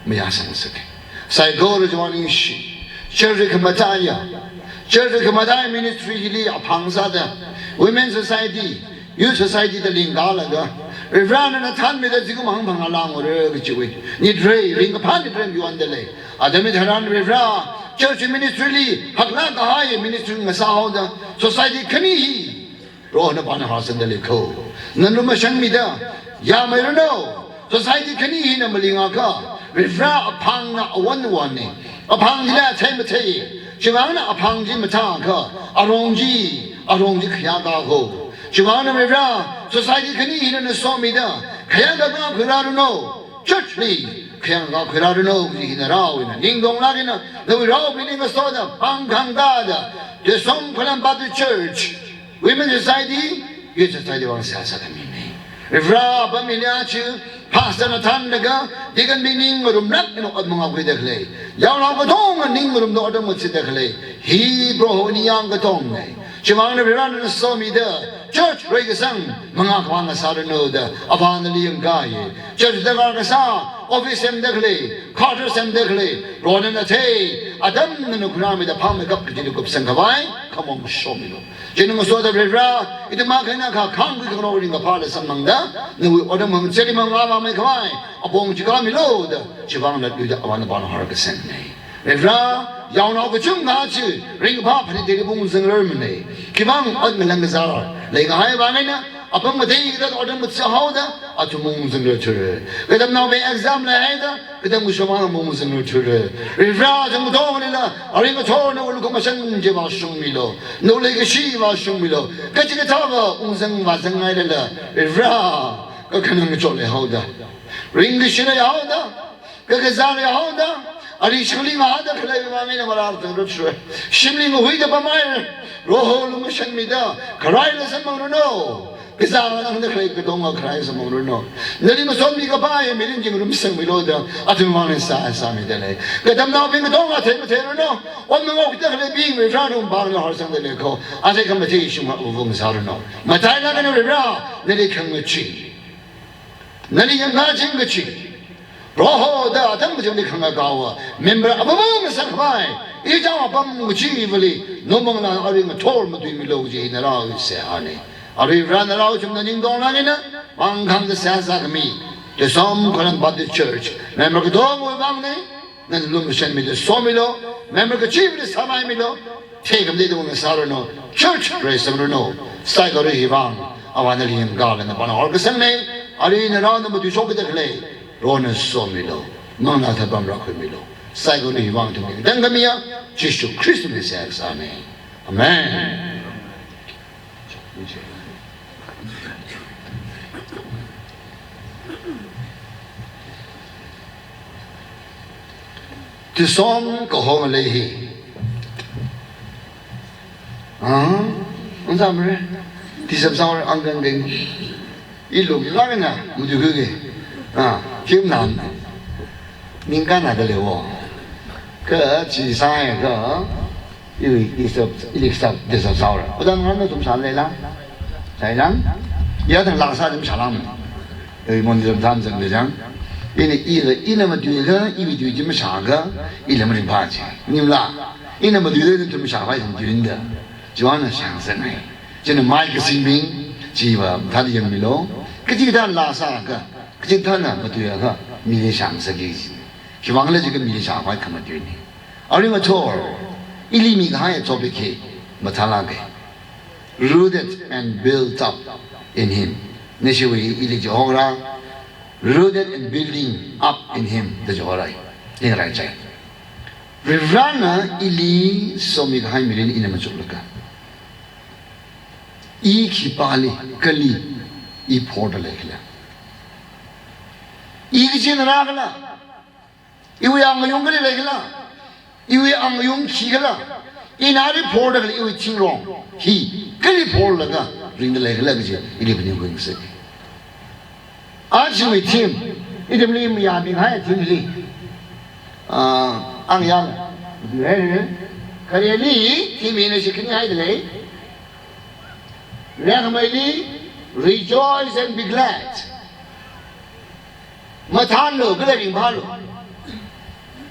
mayāsangngasaka. Saikora chivang ningshi. Church khamathāya, church khamathāya ministry hili aphang sāda, Women Society, Youth Society da lingkalaga, Varivara nana thanmida zingkum hangphang alāngra kachiwui nitrei, ringkaphā nitrei miwonda lei. Atam hitharan Varivara, church ministry li haklāk kahai ministry ngasāhaoda, society khani hi Prohona pāna harsangda lei kho. Nana lumashanmida, yameiranu, society khani hina malingakha, Varivara aphangna awon awonna. Aphang chila athei mathei. Chivangna aphang chi mathāakha, arong chi, arong chi khayāka kho. Chivangna Varivara, society khani hina na somida, khayākaka khuirāranu. Church li, khayang kakhuirāranu, kaji hina rao ina ningtonglāk eina, nawui raobingli ngasoda, pāng khangda da, Tuisom Khulam Baptist Church, Women Society, Youth Society vang seihā sākhamina. Rivra apam hili aja, pastor na thānlaga, deacon bing ning ngarumlāk eina ot mangakhuida khalei, yaonao katonga ning ngarumda ot matsida khalei, hi Proho ningyāng katongna. Chimang na Rivra na somida, church reikasang mangā khavā ngasāranu da, Avā nali yangkāya. Church darkar kasā, office semda khalei, quarter semda khalei, Proho nana thei, atam nana khuirāmida phāmeikap katili kupsang khavai khamong shomilu. Chieina ngasoda Rivra, ithum akha eina akha khangkhui khangarok ringkaphāla samphangda, nawui otram hangchili mangā vāmei khavai apong chikāmilu da, chivang latluida Avā nali pānghar kasangna. Rivra, yaonao kachungkha chi ringkaphā phanit teili ungzangrarmana. Khivang ot ngalang kazār leikahai vang eina, apam kateida otram mathāhaoda, athum ungzangrarthura. Katamnaobing exam leihaida, katam kashomang ungzangrarthura. Rivra, athum katongalila arui ngathor nawui lukhamashan chi vāshungmilu, nawui leikashi vāshungmilu. Kachikathāva ungzang vāzangngailala, Rivra, kakhanang kachot leihaoda, ringkashi leihaoda, kakazā leihaoda, ari shangli ngahāda khalei vang eina marāzangrarthura. Shimli ngahuida pamhaira. Proho lumashanmida, kharaila samphangranu. Kazā nganāda khalei katonga kharaila samphangranu. Nali masotmi kapai mirin chi ngarumsangmilu da, athum vangla seihā sāmida lei. Katamnaobing katonga theimatheiranu. Ot mangokda khaleibing Rivra nawui pāngli horsangda lei kho. Aja khamathei shim uvung sāranu. Matailāk eina Rivra, nali khangachee, nali yangkaching kachi, Proho da atam kachungli khangakao member apam ngasakhavai, ichāng apam kachivali, nawui manglā arui ngathor matuimilu kaji hina raowui seihāna. Arui Rivra na rao ithumna ningtonglāk eina, pāng khangda seihā sākhami, Tuisom Khulam Baptist Church member katongawui vangna. Nana lumashanmida somilu, member kachivali sāmaimilu, theikhamatei da ungna sāranu, church reisangranu, saikora hivang Avā nali yangkāla nana pānghar kasangna. Arui na raona matuishokda khalei, Proho nana somilu, manglā athar pam rākhuimilu. Saikora hivang ithum ningtang khamiya, Jishu Khristawui seihā kasāna. Amen. Tuisom kaho ngalei hi. Ah, ungzamre. Tisam saur angkang keng. Ilung lāngna, matuikhuiki. Ah, kim nam. Ningkānna da leiwo. Kha chi sāya kha, i, i sāp, i sāp, de sāp saura. Udan ngarān nathum sāleila. Sāilang. Ya thang lāksā thum sālam. I mon thum tham zang de jang. Ini i la, ina matuikha, iwui tui chi mashākha, ila maringphā chi. Nimla. Ina matuida thum shāpai thum tuinda. Chiwuivang na shāngasakngai. China mai kasingbing, chiva, thāda yangmilu. Kachikathā lāsākha, kachikathāna matuiakha, mili shāngasakki. Khiwuivang khala jiakha mili shāpai khamatuina. Arui ngathor, ili mikahai topic hi mathālāka. Rooted and built up in Him. Nashiwui ili jihaora, rooted and building up in Him da jihaora. Ning raichai. Varivarana ili somikahai mirin ina machuklaga, i khipāli, kali, i phorda leikhala? I kachinara khala? Iwui angayung kali leikhala? Iwui angayung khikhala? Ina ali phorda khalei iwui thingrong hi kali phorlaga ringda leikhala kaji ili phaningung sāki. Ajawui theme, ithumli mayāminghai theme li, ah, ang yang, khareli theme hina shikni haida lei. Rimeili, rejoice and be glad. Mathānlu, kala ringphālu.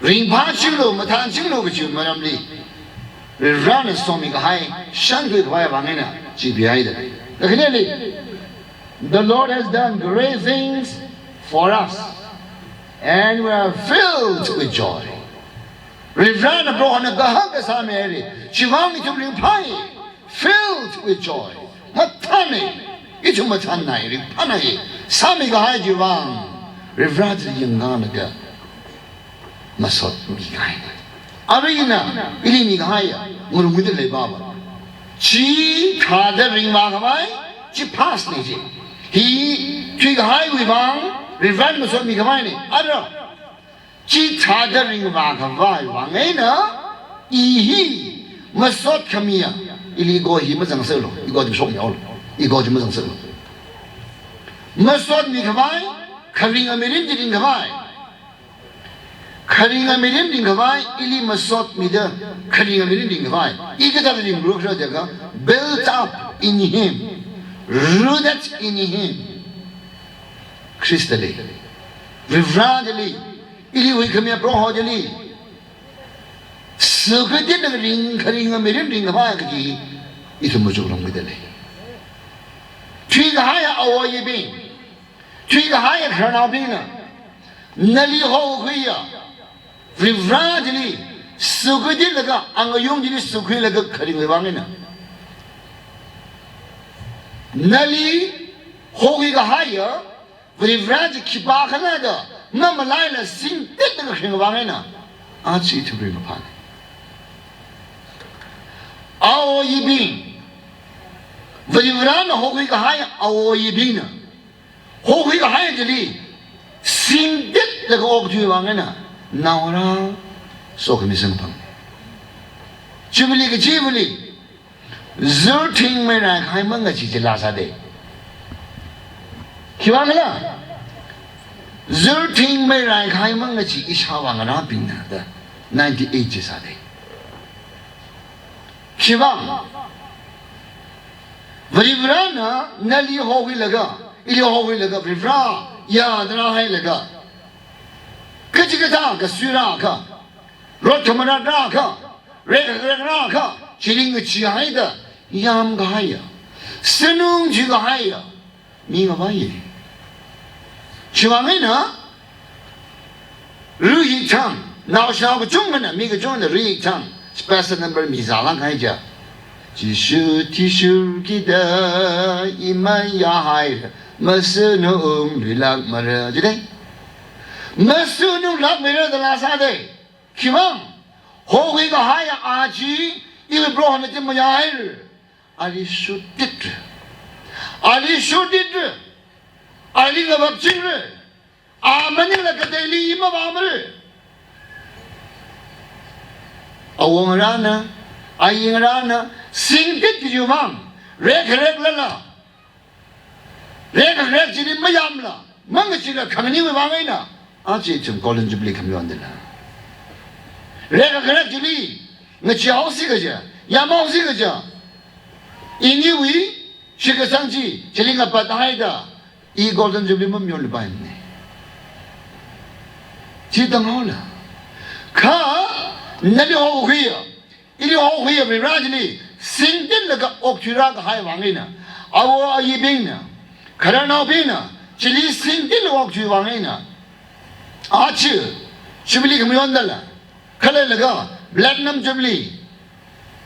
Ringphāchinglu, mathānchinglu kaji maramli, Varivarana somikahai shānkhuikhavai vang eina chi pihaida lei. Kakhaneli, the Lord has done great things for us, and we are filled with joy. Varivarana Prohona kahaka sāmihaira, chiwuivang ithum ringphāi, filled with joy. Mathānai, ithum mathānai, ringphānai, sāmikahai chiwuivang, Varivarali yanglaga masotmikahai. Arui ina, ili mikahai, ngarumida leipapa. Chithāda ringphākhavai, chi past na chi. Hi thuikahaiwui vang, Varivarana masotmikhavaina. Ara, Chithāda ringvā khavai vang eina, i hi masot khamiya, ili ego hi mazangserlu, ego chi shokmihaolu, ego chi mazangserlu. Masotmi khavai, kharinga mirin chi ring khavai. Kharinga mirin ring khavai, ili masotmida, kharinga mirin ring khavai. I kathāda ringrokra jiakha, built up in him, rooted in him. Khristali, Varivarali, ili huikhamiya Proho chili, sukhuititlaga ring, kharinga mirin ring khavai kaji, ithum machukngarumkida lei. Thuikahaiya awo ayibing, thuikahaiya khararnaobingna, nali hokhuiya Varivara chili sukhuititlaga, angayung chili sukhuilaga kharingwui vang eina, nali hokhui kahaiya Varivara chi khipākhala da mamalaila singtitlaga kharingwui vang eina, aja ithum ringkaphāna. Awo ayibing, Varivarana hokhui kahai awo ayibingna hokhui kahai chili singtitlaga okthuiwui vang eina, naongarā sokhami samkaphang. Jubilee kachivali, zurthing meirai kahai mangachee chila sāda. Khiwuivang khala, zurthing meirai kahai mangachee ishāvā ngarābingna da ninety-eight chi sāda. Khiwuivang, Varivarana nali hokhuilaga, ili hokhuilaga, Varivara yāda rāhailaga, kachikathā kasui rākha, rot khamarat rākha, rekkharek rākha, chili ngacheehaida yamkahaiya, sānung thuikahaiya mi ngavaiya. Chiwui vang eina, ruihik thang, naoshinao kachungkhana, mi kachungkhana ruihik thang special number mizālāk kahai chi. Jishu athishurkida i mayāhaira, masānungluilākmara, jida. Masānunglākmara dala sāda. Khiwuivang, hokhui kahaiya aja, iwui Prohona chi mayāhaira. Ali shurtitra. Ali shurtitra. Ali ngavapchingra. A maningla kateili i mavāmara. Awo ngarāna, ayi ngarāna, singtit kajiwui vang, rekkhareklala, rekkharek chili mayamla, mangacheela khanganinwui vang eina, aja ithum Golden Jubilee khamayondala, rekkharek chili ngacheehaosi kaja, yamhaosi kaja, iniwui shitkasang chi chili ngapathaida, i Golden Jubilee mamayonluipaimana. Chi tanghaola. Kha nali hokhuiya, ili hokhuiya Varivara chili singtitlaga okthuirā kahai vang eina, awo ayibingna, khararnaobingna, chili singtitlaga okthuiwui vang eina, aja Jubilee khamayondala, khaleilaga Platinum Jubilee,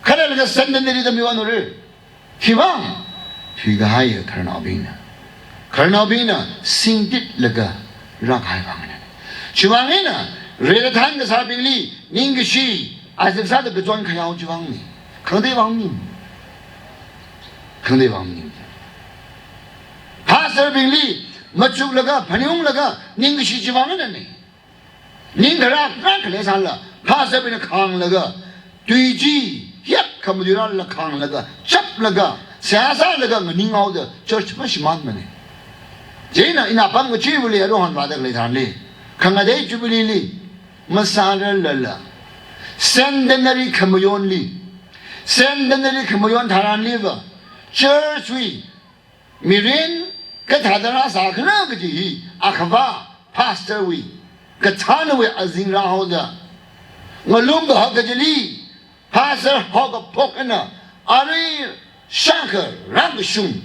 khaleilaga Centenary da mayonra. Khiwuivang, thuikahaiya khararnaobingna, khararnaobingna singtitlaga rākahai vang eina. Chiwui vang eina, reikathan kasābingli ningkashi, azak sāda kachon khayao chiwui vangna. Khangatei vang maning. Khangatei vang maning. Pastor bingli machuklaga, phaningunglaga, ningkashi chiwui vang einana. Ning kharā kharā khalei sālala, pastor bingna khānglaga, tui chi, hiyak khamatui rālala khānglaga, chaplaga, seihā sālaga nganinghaoda church mashimānmana. Chieina ina apam kachivali aruihon vāda khalei tharanli, khangatei Jubilee li masārarlala, Centenary khamayonli, Centenary khamayon tharanliva, church wui mirin kathāda rāsākhala kaji hi, akhava pastor wui kathānawui azing rāhaoda, ngalung kahak kachili, pastor haokaphok eina, arui shākha rākashung,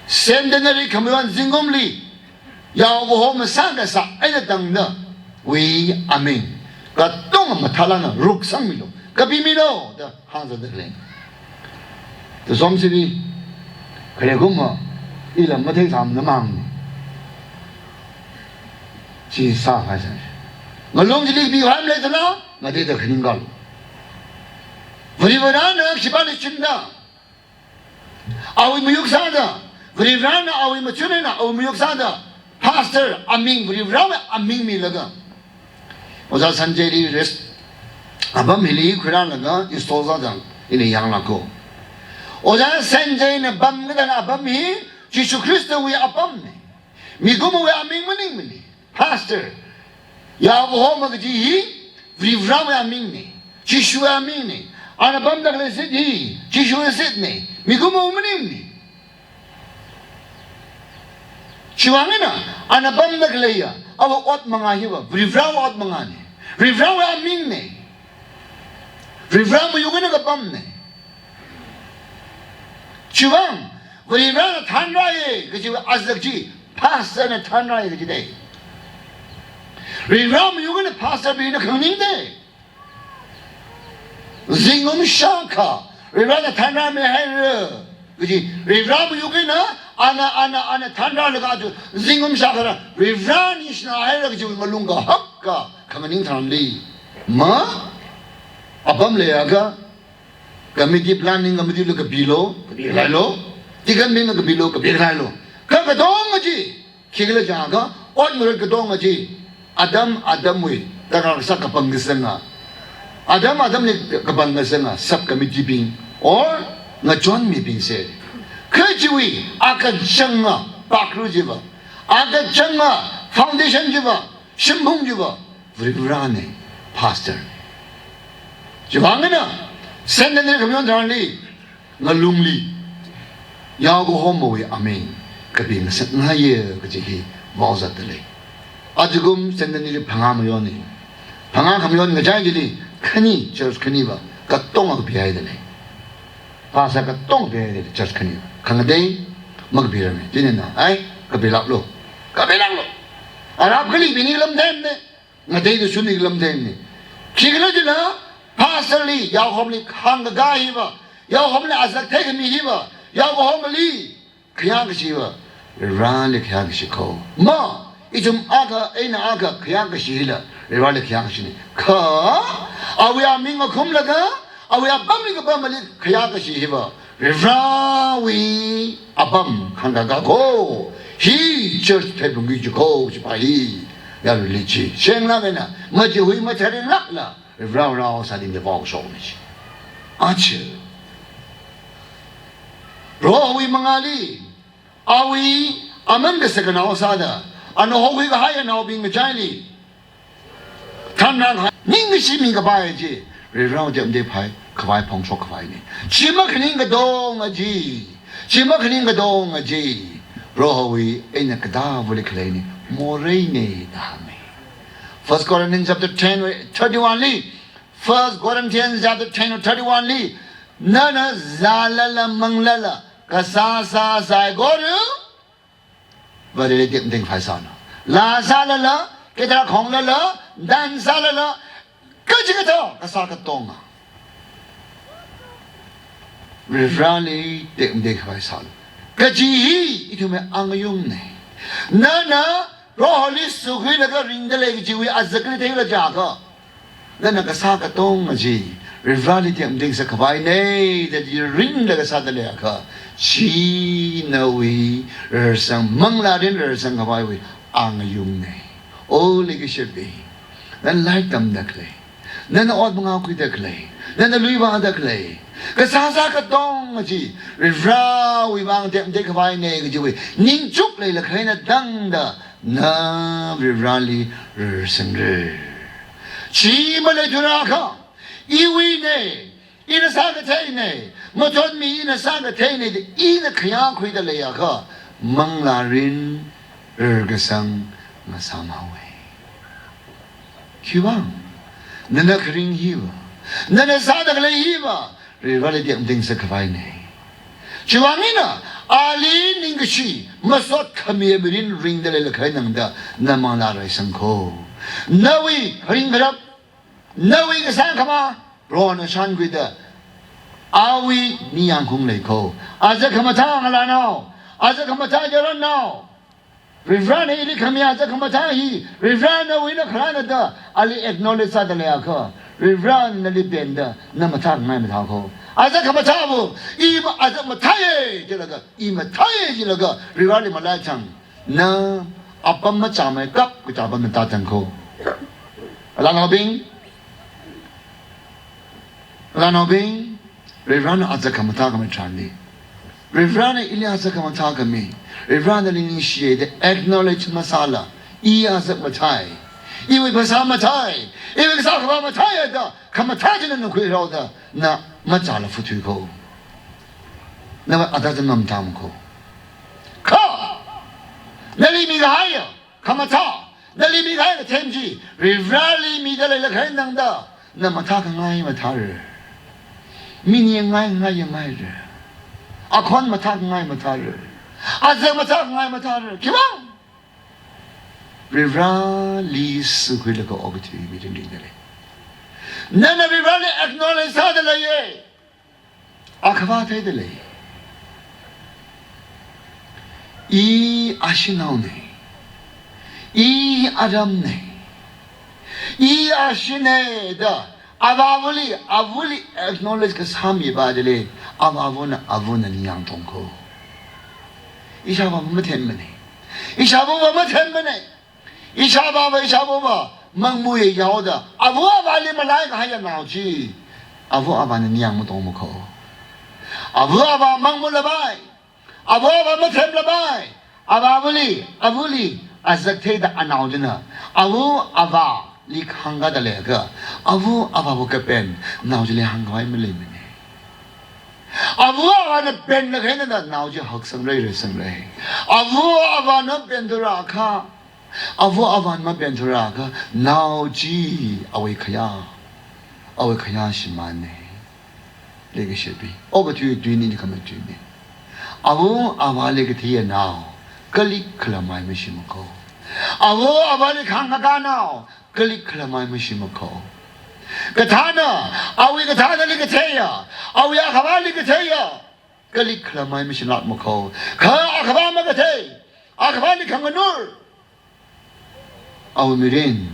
Centenary khamayon zingkumli, yaokaho masā kasā eina tangdawui aming katonga mathālāk eina ruksangmilu, kapimilu da hāngzatda khalei. Tashom siri, khare kumva, ila matheisāmana mang. Chi sākahai sāna. Ngalung chili kapikahai maleitala, ngateida khaningkalu. Varivarana khipāli chunda, awui mayuk sāda, Varivarana awui machun eina awui mayuk sāda, pastor aming, Varivarawui aming milaga, Ojā Sanjay li rest apam hili khuirālaga install sāchang ina yanglāka. Ojā Sanjay na pamkatā apam hi Jishu Khristawui apamna. Mikumowui aming maningmana. Pastor, yaokahoma kaji hi Varivarawui amingna. Jishuwui amingna. Ana pamda khalei seat hi Jishuwui seat na. Mikumowui maningmana. Chiwuivang eina ana pamda khaleiya awui ot manga hiva Varivarawui ot mangana. Varivarawui amingna. Varivara mayuk eina kapamna. Chiwuivang Varivarana thanrāya kaji azak chi pastor na thanrāya kaji da. Varivara mayuk eina pastor bingna khanganingda. Zingkum shākha Varivarana thanrāmihaira kaji, Varivara mayuk eina ana, ana, ana thanrālaga aja zingkum shākha Varivara ningshināhaira kaji ngalung kahaka khanganing tharanli, ma, apam leiakha, committee, planning committee li kapilo, kapikhalailo, deacon bingna kapilo, kapikhalailo. Kha katonga chi khikhala jiakha, ot ngarut katonga chi atam atamwui tarākha sā kapangkasanga, atam atamli kapangkasanga sub committee bing or ngachonmibing se. Kha chiwui akachanga pakru chiva, akachanga foundation chiva, shimphung chiva Varivarana, pastor. Chiwuivang eina Saint Andrew khamayon tharanli, ngalungli yaokahomawui aming kapi ngasakngaiya kaji hi vaozatda lei. Ajakum Saint Andrew li phangā mayonna. Phangā khamayon ngachai chili khani, church khaniva katonga kapihaida lei. Pastor katonga kapihaida lei, church khaniva. Khangatei makapirarmana. Chinina, ai, kapilāklu. Kapilāklu. Arap kali bini lamthemna. Ngateida shuni lamthemna. Khikhala jila, pastor li, yaokahomli khangkakā hiva, yaokahomli azak theikhami hiva, yaokahomali khayākashi hiva Varivarali khayākashi ko. Ma, ithum akha eina akha khayākashi hila Varivarali khayākashina. Kha awui aming ngakhumlaga, awui apamli kapamali khayākashi hiva Varivarawui apam khangkakā ko. Hi church theipungki chi ko, chipa hi. Yaruili chi shenglāk eina machihui macharinglākla Varivara sāding de vaoshokna chi. Achi. Prohowui mangāli, awui aman kasak kanao sāda, ana hokhui kahai anaobing ngachaili thanrākahai, ningkashi mikapai chi, Varivarawui tekmatei phai khavai, phongshok khavaina. Chi makhaning katonga chi, chi makhaning katonga chi Prohowui eina katāvali khaleina, moreina da hānga. First Corinthians chapter ten, thirty-one li, First Corinthians chapter ten, thirty-one li, nana zālala manglala, kasā sā saikora Vareli tekmatei khavai sālu. Laa sālala, khithā khonglala, dan sālala, kachikathā kasā katonga Varivarali tekmatei khavai sālu. Kaji hi ithumwui angayungna. Nana Proholi sukhuilaga ringda lei kajiwui azakli theila jiakha, nana kasā katonga chi Varivarali tekmatei sā khavaina da chi ringlaga sāda leiakha, chi nawui rarsang, manglārin rarsang khavaiwui angayungna. O leikashibing, nana lairik tamda khalei, nana ot mangā khuida khalei, nana lui vāda khalei, kasā sā katonga chi Varivarawui vang tekmatei khavaina kajiwui ningchuk leilakha eina tangda na Varivarali rarsangra. Chi maleithurakha, iwuina, ina sākatheina, machonmi ina sākatheina da ina khayākhuida leiakha, manglārin rarkasang ngasāmhaowa. Khiwuivang, nana kharing hiva, nana sāda khalei hiva Varivarali tekmatei sā khavaina. Chiwuivang eina ali ningkashi masot khami mirin ringda leilakha eina tangda na manglā rarsang ko. Nawui kharing kharap, nawui kasā khamā Prohona shānkhuida, awui ningyāng khaung lei ko. Aja khamathā ngalānao, aja khamathā yaronnao, Varivarana ili khami aja khamathā hi Varivarana nawui eina kharāna da ali acknowledge sāda leiakha, Varivarana nali penda na mathāngai mathā ko. Aja khamathāva, i ma aja mathāya jilaga, i mathāya jilaga Varivarali malaithang, na apam machāmeikap kaji apamna tāthang ko. Lānaobing, lānaobing, Varivarana azak khamathā khami tharanli, Varivarana ili azak khamathā khami, Varivarana nali ningshiya da acknowledge masāla, i azak mathāi, iwui phasā mathāi, iwui kasā khavā mathāi da khamathā china na khuirao da, na machāla phuthui kho. Na ada zan mamtam kho. Kha nali mikahaiya khamathā, nali mikahai kathem chi Varivarali mida leilakha eina tangda, na mathākhangai mathāra. Mi ningai ngai yangaira. Akhon mathākhangai mathāra. Azak mathākhangai mathāra. Khiwuivang? Varivarali sukhuilaga okathui mirin ringda lei. Nana Varivarali acknowledge sāda leiya. Akhava theida lei. I ashinaona. I aramna. I ashina da avāvali, avali acknowledge kasāmipa chili, avāvana, avana ningyāng tong kho. Ishāvā mathemmana. Ishāvā mathemmana. Ishāvāva, ishāvāva mangmuiya yaoda, ava avāli malaikahaiya nao chi, ava avāna ningyāng matong makho. Ava avā mangmulapai, ava avā mathemlapai, avāvali, avali azak theida anao china ava avāli hāngkāda leiakha, ava avāva kapen nao chili hāngkhavai maleimana. Ava avāna penlakha eina nao chi haksang rai, raisang rai. Ava avāna penthura akha, ava avāna mapenthura akha, nao chi awui khayā, awui khayā shimānna. Leikashipi, okathui tui hi khamathuina. Ava avāli katheiya nao kalik khalamai mashim kho. Ava avāli khāngkakā nao kalik khalamai mashim kho. Kathāna, awui kathānali katheiya, awui akhavali katheiya kalik khalamai mashimlāk makho. Kha akhava makathei, akhavali khanganur, awui mirin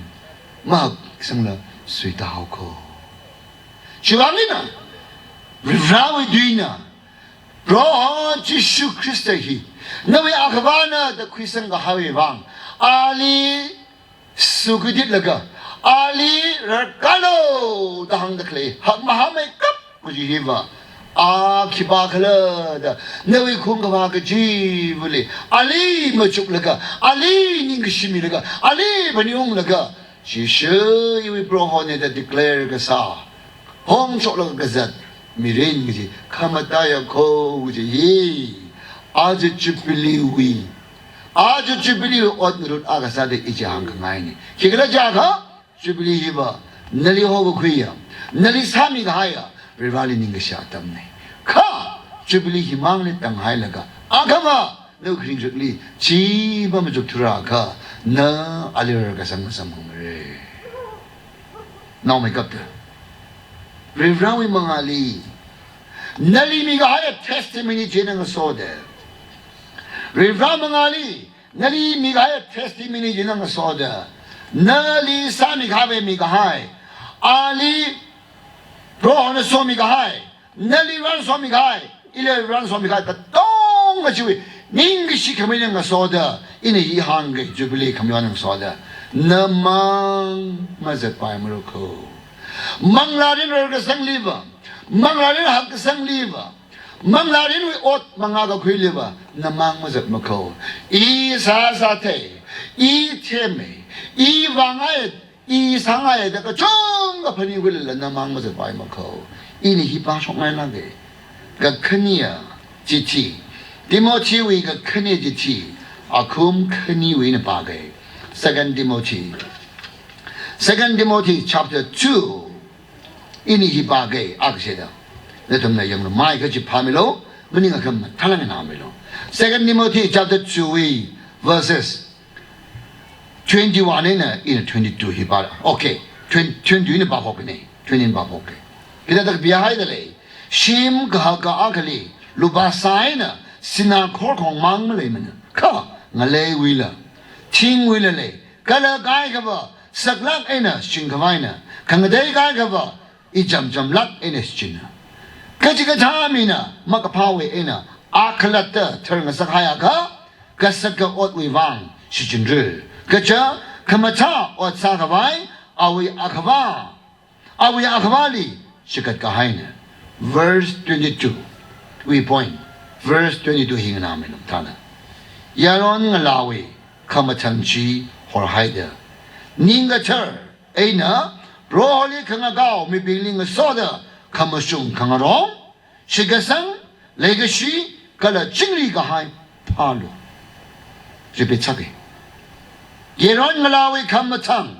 mahaksangla suita haokho. Chiwuivang eina Varivarawui tuina, Proho Jishu Khrista hi nawui akhavana da khuisang kahaiwui vang, ali sukhuititlaga, ali rarkālu da hāngda khalei hakmahāmeikap kaji hiva, a khipākhala da nawui khungkhavā kachivali ali machuklaga, ali ningkashi milaga, ali phaningunglaga, Jishu iwui Prohona da declare kasā, phongshokla kazat mirin kaji khamataiya kho kaji hi, aja Jubilee wui, aja Jubilee wui ot ngarut akha sāda i chi hāngkhangaina. Khikhala jiakha, Jubilee hiva nali hokakhuiya, nali sāmikahaiya, Varivarali ningkashi atamna. Kha Jubilee himangli tanghailaga, akhava nawui kharingtratli chi pamachukthura akha, na ali rarkasang masamphangmara. Naomeikapta, Varivarawui mangāli nali mikahaiya testimony china ngasoda, Varivara mangāli nali mikahaiya testimony china ngasoda, nali sāmikahaiwui mikahai, ali Prohona somikahai, nali Varivarana somikahai, ili Varivarana somikahai katonga chiwui ningkashi khami eina ngasoda, ina hi hāngga, Jubilee khami eina ngasoda, namang mazatpaimara kho. Manglārin rarkasangliva, manglārin hakkasangliva, manglārinwui ot mangā kakhuiliva namang mazatma kho. I sāsāthei, i themei, i vāngai, i sāngai da kachungkha phaningkhuilala namang mazatpaima kho. Ina hi pāshokngailāka. Kakhane chithi, Timothy wui kakhane chithi, akhum khaniwui ina pāka. Second Timothy, Second Timothy chapter two, ina hi pāka, akha shida. Nathumna yanglu, mai kachi phāmilu, maningakha mathālāk eina milu. Second Timothy chapter two wui verses twenty-one eina, ina twenty-two hi pāra. Okay, twenty, twenty-two ina pāphokna, twenty ina pāphokka. Hithāda kapihaida lei, shim kahaka akhali lupā sā eina sinā khorkhong mang maleimana. Kha ngaleiwuila, thingwuila lei, kala kaikhava saklāk eina shichin khavaina, khangatei kaikhava ichamchamlāk eina shichinna. Kachikathā mina makaphāwui eina akhalatta tharngasakhaiakha, kasaka otwui vang shichinra. Kaja khamathā ot sākhavai awui akhava, awui akhavali shikatkahai na. Verse twenty-two wui point, verse twenty-two hi nganāmei lum thāna. Yaron ngalāwui khamathang chi horhaida, ningkathar eina Proholi khangakao mibingli ngasoda, khamashung khangarong, shitkasang, leikashi kala chingri kahai phālu. Repeat sāki. Yaron ngalāwui khamathang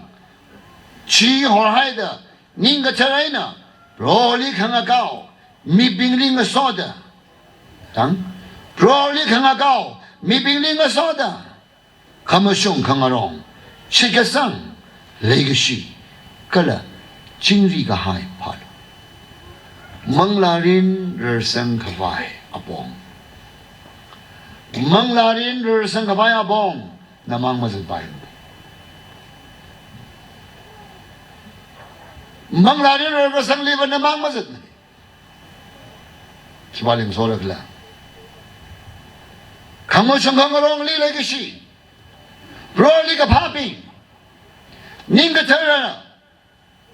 chi horhaida, ningkathar eina Proholi khangakao mibingli ngasoda. Tang, Proholi khangakao mibingli ngasoda, khamashung khangarong, shitkasang, leikashi kala chingri kahai phālu. Manglārin rarsang khavai apong. Manglārin rarsang khavai apong, namang mazatpai. Manglārin rarkasang liva namang mazat. Khiwui vang so rakla. Khamashung khangarongli leikashi, Proholi kaphābing, ningkathar eina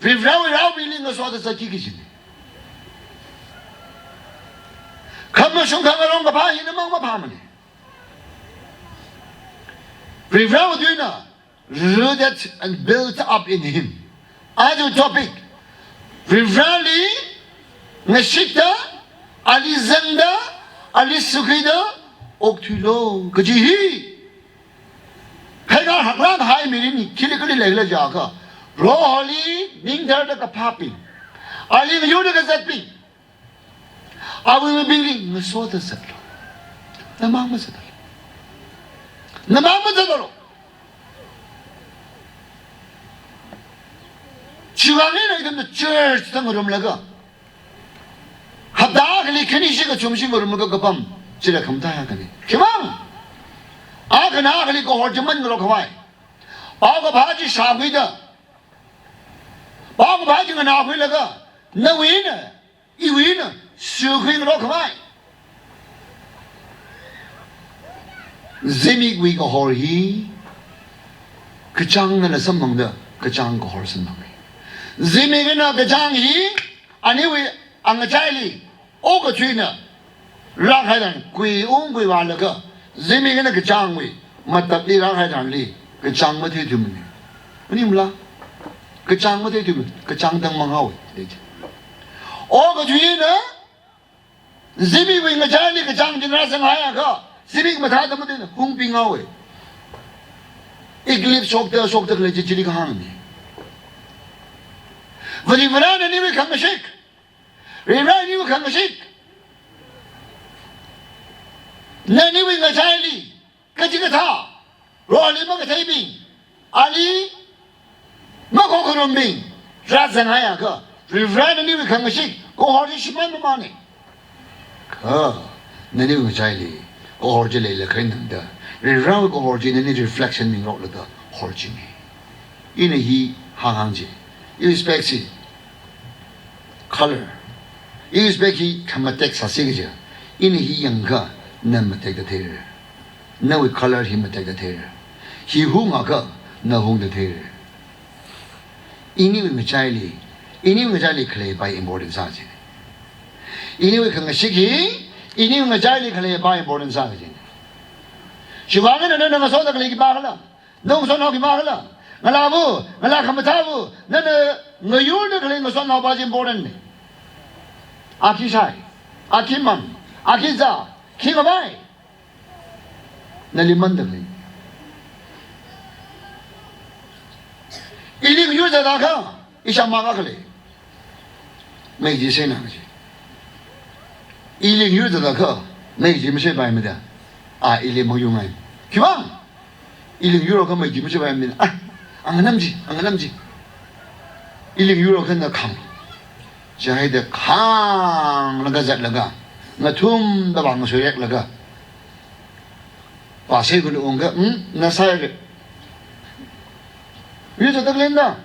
Varivarāwui raobingli ngasoda zatki kajina. Khamashung khangarong kaphā hi namang maphāmana. Varivarāwui tuina, rooted and built up in Him. Aja topic, Varivarāli ngashikta, ali zangda, ali sukida okthuilu kaji hi. Pheiga haklāk hai mirin hi khili khili leila jiakha, Proholi ningtharda kaphābing, ali ngayurda kazatbing, awui mibingli ngasoda zatlu. Namang mazatlu. Namang mazatlu. Chiwui vang eina ithumna church da ngarumlaga, hapta akhali khani shi kachum shi ngarumlaga kapam chila khamathā akhana. Khiwui vang? Akhana akhali kahor chi mangarok khavai. Paokaphā chi shākhuida, paokaphā chi nganākhuilaga, nawui eina, iwui eina sukhui ngarok khavai. Zimikwui kahor hi kachāng nana samphangda, kachāng kahor samphanga. Zimik eina kachāng hi aniwui angachaili okathuina rākahai tharan, kui ungkui vālaga, zimik eina kachāngwui matapli rākahai tharanli, kachāng matheithuimana. Maningmala? Kachāng matheithuimana, kachāng tang manghaowa. Okathuina zimikwui ngachaili kachāng chi rāzanghaiakha, zimik mathāda matheina, hungping haowa. Eclipse shokta, shokta khalei chi chili kahāngna. Varivarā naniwui khangashik, Varivarā naniwui khangashik, naniwui ngachaili kachikathā, Proholi makatheibing, ali makhokharumbing rāzanghaiakha, Varivarā naniwui khangashik kahor chi shimān mamāna. Kha naniwui ngachaili kahor chi leilakha eina tangda, Varivarāwui kahor chi nani reflection mingaroklaga hor china. Ina hi hānghāng chi, iwui spec chi, color, iwui spec hi khamatek sāsi kaja. Ina hi yangakha na matekda theira. Nawui color hi matekda theira. Hi hungakha na hungda theira. Iniwui ngachaili, iniwui ngachaili khaleipai important sā china. Iniwui khangashik hi, iniwui ngachaili khaleipai important sā china. Chiwui vang eina nana ngasoda khalei khipākhala, na ngasotnao khipākhala, ngalāva, ngalā khamathāva, nana ngayurda khalei ngasotnaopa chi importantna. A khi shai, a khi mang, a khi zā, khi ngavai, nali mandaklei. Ili ngayur zatda kha, ishāmang akha lei. Mei chi seina kaji. Ili ngayur zatda kha, mei chi maseipaimada. A, ili mangyurngai. Khiwui vang? Ili ngayur kha mei chi maseipaimada. A, anganam chi, anganam chi. Ili ngayur kha na khang. Chihaida khanglaga zatlaga, ngathumda vang suireklaga, pa saikhulu ungkha, "Hmm, na saire." Yur zatda khalei na.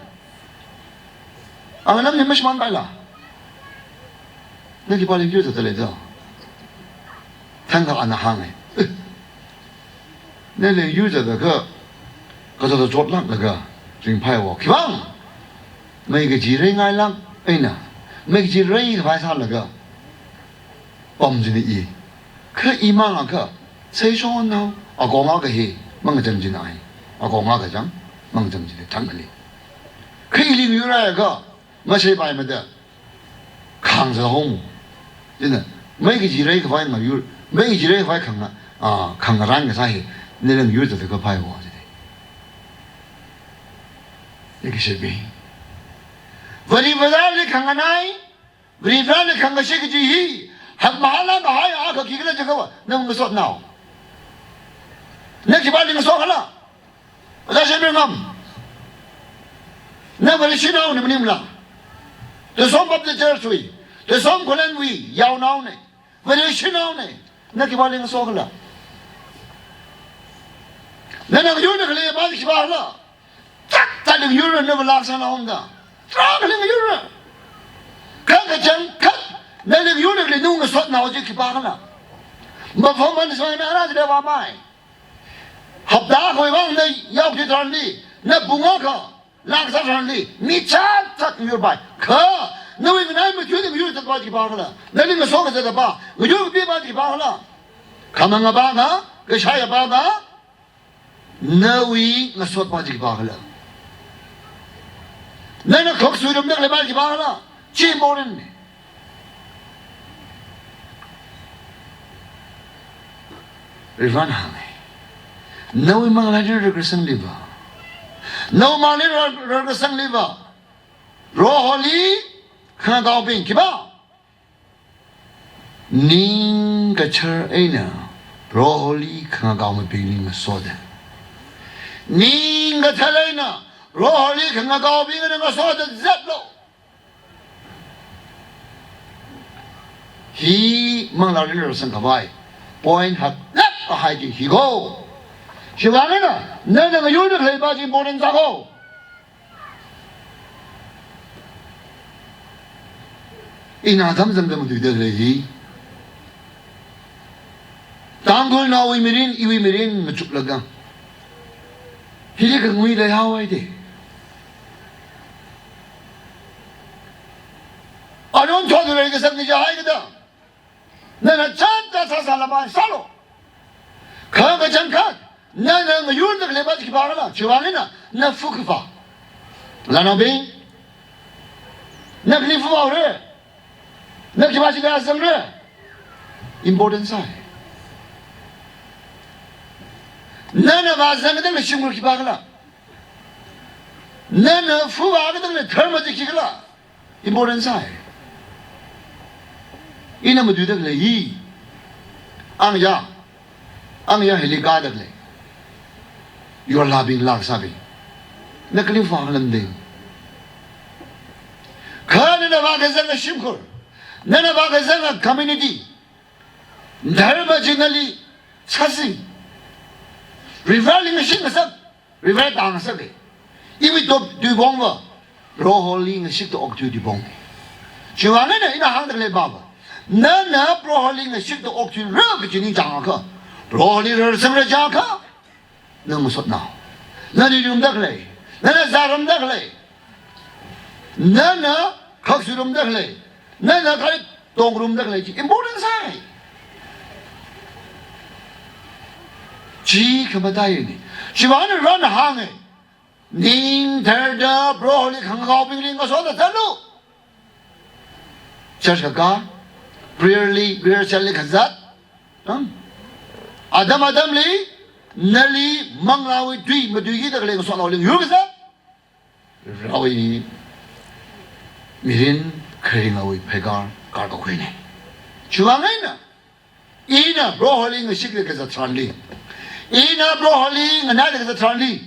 Anganam hi mashimānpaila. Na khipāli yur zatda lei do? Thangkha ana hānga. Eh. Nali yur zatda kha, kazata chotlāklaga ringphaiwo. Khiwui vang? Mei kaji reingailāk eina, mei kaji reikhavai sālaga pam jina i. Kha imang akha, seishon nao, akonga kahi, mangacham jina ai. Akonga kachang, mangacham jina thangkali. Kha ili ngayur akha, maseipaimada, khangza hong. Jina, mei kaji reikhavai ngayur, mei kaji reikhavai khang, ah, khangarān kasā hi, nila ngayur zata kaphai wo, jina. Ika shebi. Varivara li khanganai, Varivara li khangashik kaji hi, hakmahāla mahai akha khikhala jiakha, nang masot nao. Na khipāli ngasokhala. Ojā Shemir ngam. Na Vareshi naona maningmala. Tuisom Baptist Church wui, Tuisom Khullen wui, yaonaona. Vareshi naona. Na khipāli ngasokhala. Nana ngayurda khalei pa khipākhala. Chak ta ngayurra na valak sāna omda. Tarākha ngayurra. Kha kachangkhat, nali ngayurda khalei nung ngasot nao chi khipākhala. Mafam man sāna rā jida vāmei. Hapta akhawui vang na yaokhui tharanli, na pung akha, lak sā tharanli, mi chātchat ngayurpai. Kha, nawui nganai mathuida ngayur zatpa chi khipākhala. Nali ngasok kazatpa, ngayur kapipa chi khipākhala. Khamangapa nga, kashaipa nga, nawui ngasotpa chi khipākhala. Nana khoksuirumda khaleipa chi khipākhala. Chi important ne. Varena hānga. Nawui manglā eina rarkasangli va. Nawui manglā eina rar-, rarkasangli va. Proholi khangakaobing khipā. Ning kachar eina Proholi khangakaomibingli ngasoda. Ning kathar eina Proholi khangakaobingli ngasoda zatlu. Hi manglā eina rarkasang khavai point haklāk kahai chi hi ko. Chiwui vang eina, nana ngayurda khaleipa chi important sā ko. Ina atam zangda matuida khalei hi. Tangkhulnaowui mirin, iwui mirin machuklaga. Hili khangui leihaowa de. Aron thot reikasang ni jahai kada. Nana chānta sāsāla masālu. Kha kachangkhat, nana ngayurda khaleipa chi khipākhala, chiwui vang eina, na fu khipā. Lānaobing, na khani fu haora, na khipā chila zangra. Important sāi. Nana vāzangda khalei shimkhur khipākhala. Nana fu vākada khalei dharma chi khikhala. Important sāi. Ina matuida khalei hi. Angya. Angya hili kada khalei. Yorlābing lāksābing. Na kali vākhalam ding. Kha nana vākazanga shimkhur. Nana vākazanga community. Dharma chi nali sāsing. Vareli ngashit ngasak. Vareli tāngasaka. Iwui top tui pongva, Proholi ngashikta okthui tui pong. Chiwui vang eina ina hāngda khalei pava. Nana Proholi ngashikta okthuira kaji ningchāng akha, Proholi rarsangra jiakha, na ngasot nao. Nali ngarumda khalei, nana zārumda khalei, nana khoksuirumda khalei, nana kali tongrumda khalei chi important sāi. Chi khamataiya ni. Chiwui vang eina Varena hānga. Ning tharda Proholi khangakaobingli ngasoda zatlu. Church kakā, prayer li, prayer cell li kazat. Hmm? Atam atamli, nali manglāwui tui matuikida khalei ngasotnaoli ngayur kazat. Varewui mirin kharingawui pheikar karkakhuina. Chiwui vang eina, ina Proholi ngashikda kazat tharanli, ina Proholi nganaida kazat tharanli,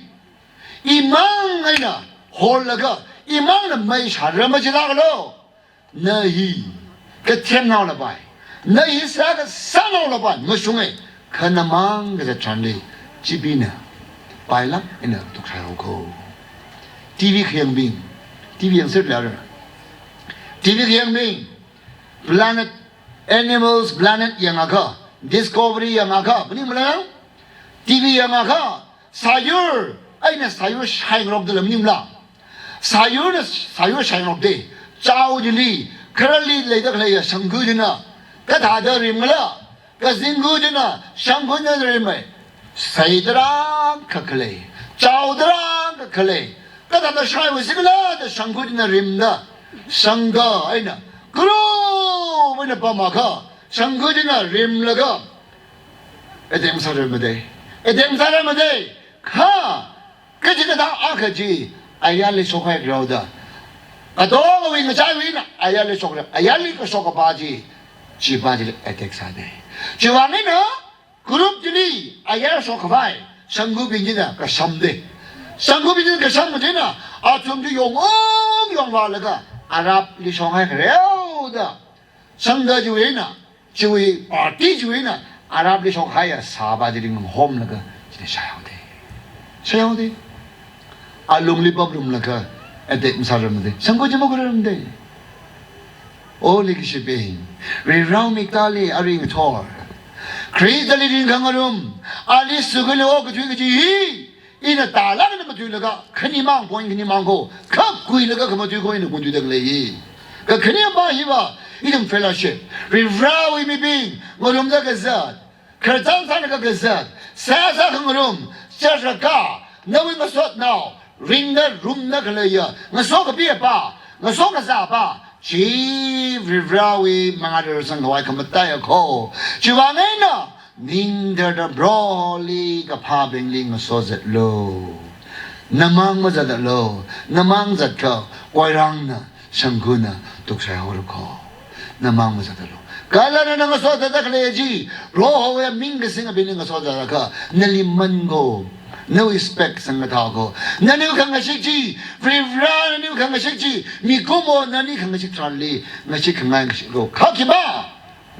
imang eina horlaga, imangna mei shāra machilākalu. Na hi kathemnao lapai. Na hi sākasānao lapai. Mashunga. Kha namang kazat tharanli, chibingna pailāk eina tukhaihao ko. T V khayangbing, T V yangserra. T V khayangbing, Planet, Animals Planet yangakha, Discovery yangakha, maningmala? T V yangakha, sāyur eina sāyur shaingarokdala maningmala? Sāyurna, sāyur shainokde, chao chili, khararli leida khaleiya shangkhu china kathāda rimkhala, kazingkhu china shangkhu china rimmei. Sai tarākha khalei, chao tarākha khalei, kathāda shaiwui sikhala da shangkhu china rimda, shangkha eina, kuru eina pamakha, shangkhu china rimlaga, attack masārarmade, attack masārarmade, kha kachikathā akha chi ayarli shokhai kharao da. Katongawui ngachaiwui eina ayarli shokra, ayarli kashok kapā chi, chipā chili attack sāde. Chiwui vang eina group chili ayar shokkhavai shangkhubing china kashamde. Shangkhubing china kasham china athum chi yong ong yongvālaga Arabli shonghai kharao da. Shangkha chiwui eina, chiwui party chiwui eina Arabli shokhaiya sāpā chili nganghomlaga chili shaihaode. Shaihaode. Alungli paplumlaga attack masārarmade, shangkhu chi makhuirarmade. O leikashibing, Varivarāwui miktāli arui ngathor Khristali ringkhangarum, ali sukhalu okathui kaji hi, ina tālāk eina matuilaga, khanimang point khanimang ko, khapkhuilaga khamatui ko ina khuithuida khalei hi. Kakhanepā hiva, ithum fellowship, Varivarāwui mibing ngarumda kazat, khararchān sālaga kazat, seihā sākhangarum, church rākā, nawui ngasotnao, ringda rumda khaleiya, ngaso kapiya pā, ngaso kazāpā, chi Varivarāwui mangā rarsangkhavai khamataiya ko. Chiwui vang eina, ningdarda Proholi kaphābingli ngasozatlu. Namang mazatlu, namang zatkha, koirangna, shangkhuna tuksai haora ko. Namang mazatlu. Kala nana ngasozatda khalei chi, Prohowui ming kasingabingli ngasozatlaga, nali man ko, nawui spec sangkathā ko, naniwui khangashik chi, Varivarā naniwui khangashik chi, mikumo nani khangashik tharanli, ngashik khangai ngashik ko. Kha khipā?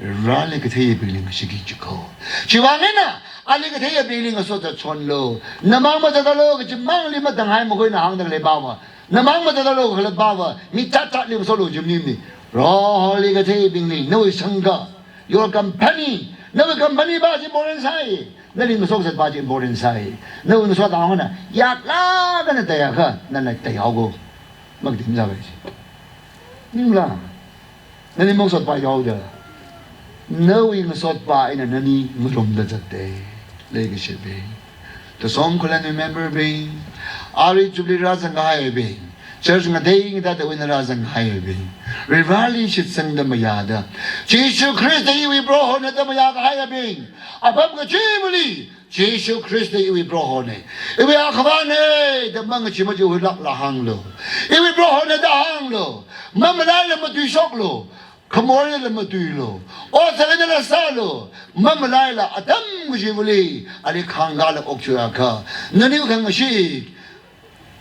Vareli katheiyabingli ngashiki jiko. Chiwui vang eina, ali katheiyabingli ngasozatchonlu. Namang mazatlu, kachimangli matanghai makhuina hāngda khalei pāva. Namang mazatlu khala pāva, mi tatatli masolu jimnimi. Proholi katheiyabingli, nawui shangkha, your company, nawui company pā chi important sai. Nali ngasozatpā chi important sai. Nawui ngasotpā hona, yaklāk eina taiakha, nana taihao ko. Makdim zabai chi. Ningla. Nani ngasotpā yaoda, nawui ngasotpā eina nani ngarumda zatde. Leikashibing, Thasomkhulan member bing, arui Jubilee rāzangkahaibing, church ngatei ngateida eina rāzangkahaibing, Varivarāli shitsangda mayāda, Jishu Khrista iwui Prohona da mayākahaibing, apam kachivali, Jishu Khrista iwui Prohona, iwui Akhavāna da mangachee machuilaklāk hānglu. Iwui Prohona da hānglu. Mamalaila matuishoklu. Khamorla matuilu. Ot sākhanala sālu. Mamalaila atam kachivali, ali khangkala okthuiakha, naniwui khangashik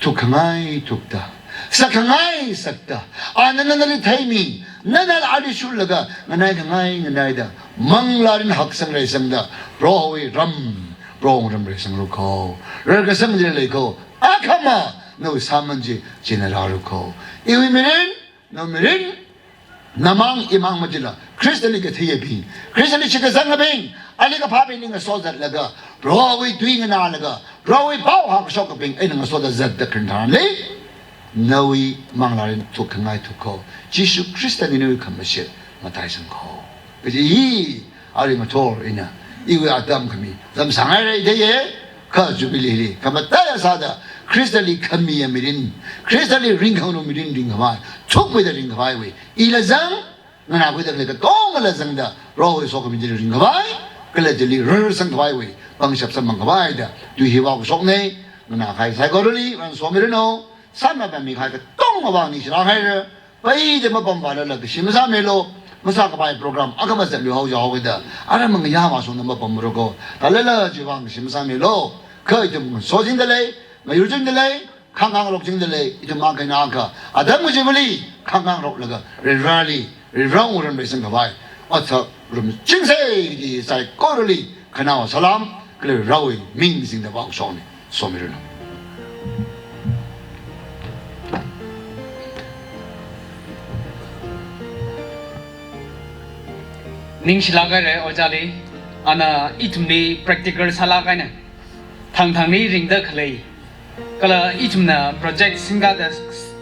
thukkhangai thukta, sakkhangai sakta, ana nana nali theimi, nana ali shurlaga, nganaikhangai nganaida, manglārin haksang reisangda, Prohowui ram, Prohowui ram reisangra ko. Rarkasang chili lei ko. Akhama, nawui sāman chi, china rāra ko. Iwui mirin, nawui mirin, namang imang machila, Khristali katheiyabing, Khristali shitkasangabing, ali kaphābingli ngasozatlaga, Prohowui tui nganālaga, Prohowui pao hāngkashokabing eina ngasoda zatda kharing tharanli, nawui manglārin thukkhangai thuk ko. Jishu Khristana nawui khamashit mataisang ko. Kaji hi, arui ngathor eina, iwui atam khami, lamsāngai rai deye, kha Jubilee li, khamataiya sāda, Khristali khamiya mirin, Khristali ringkhangarum mirin ringkhavai, thukmeida ringkhavaiwui, ila zang, nganākhuida khalei katongala zangda, Prohowui sokhami chili ringkhavai, kala chili rarsangkhavaiwui, pangshap samphangkhavai da, tui hi vākashokna, nganākahai saikorali, vāsomiranu, sāmapam mikahai katongawui vang ningshilāk haira, paida mapam vālala kashi masāmilu, masākapai program akha mazatlu haojihaoda, ara mangayā vāshungda mapamra ko, thālala chiwui vang kashi masāmilu, kha ithum sojingda lei, ngayurjingda lei, khangangrokjingda lei, ithum akha eina akha, atam kachivali, khangangroklaga, Varivarāli, Varivarā wungram reisangkhavai, otsak rumchingsa kaji saikorali, khanaowa salam, kala Varivarāwui ming singda vākashokna, somiranu. Ningshilāk haira ojāli, ana ithumli practical sālāk eina, thangthangli ringda khalei, kala ithumna project singda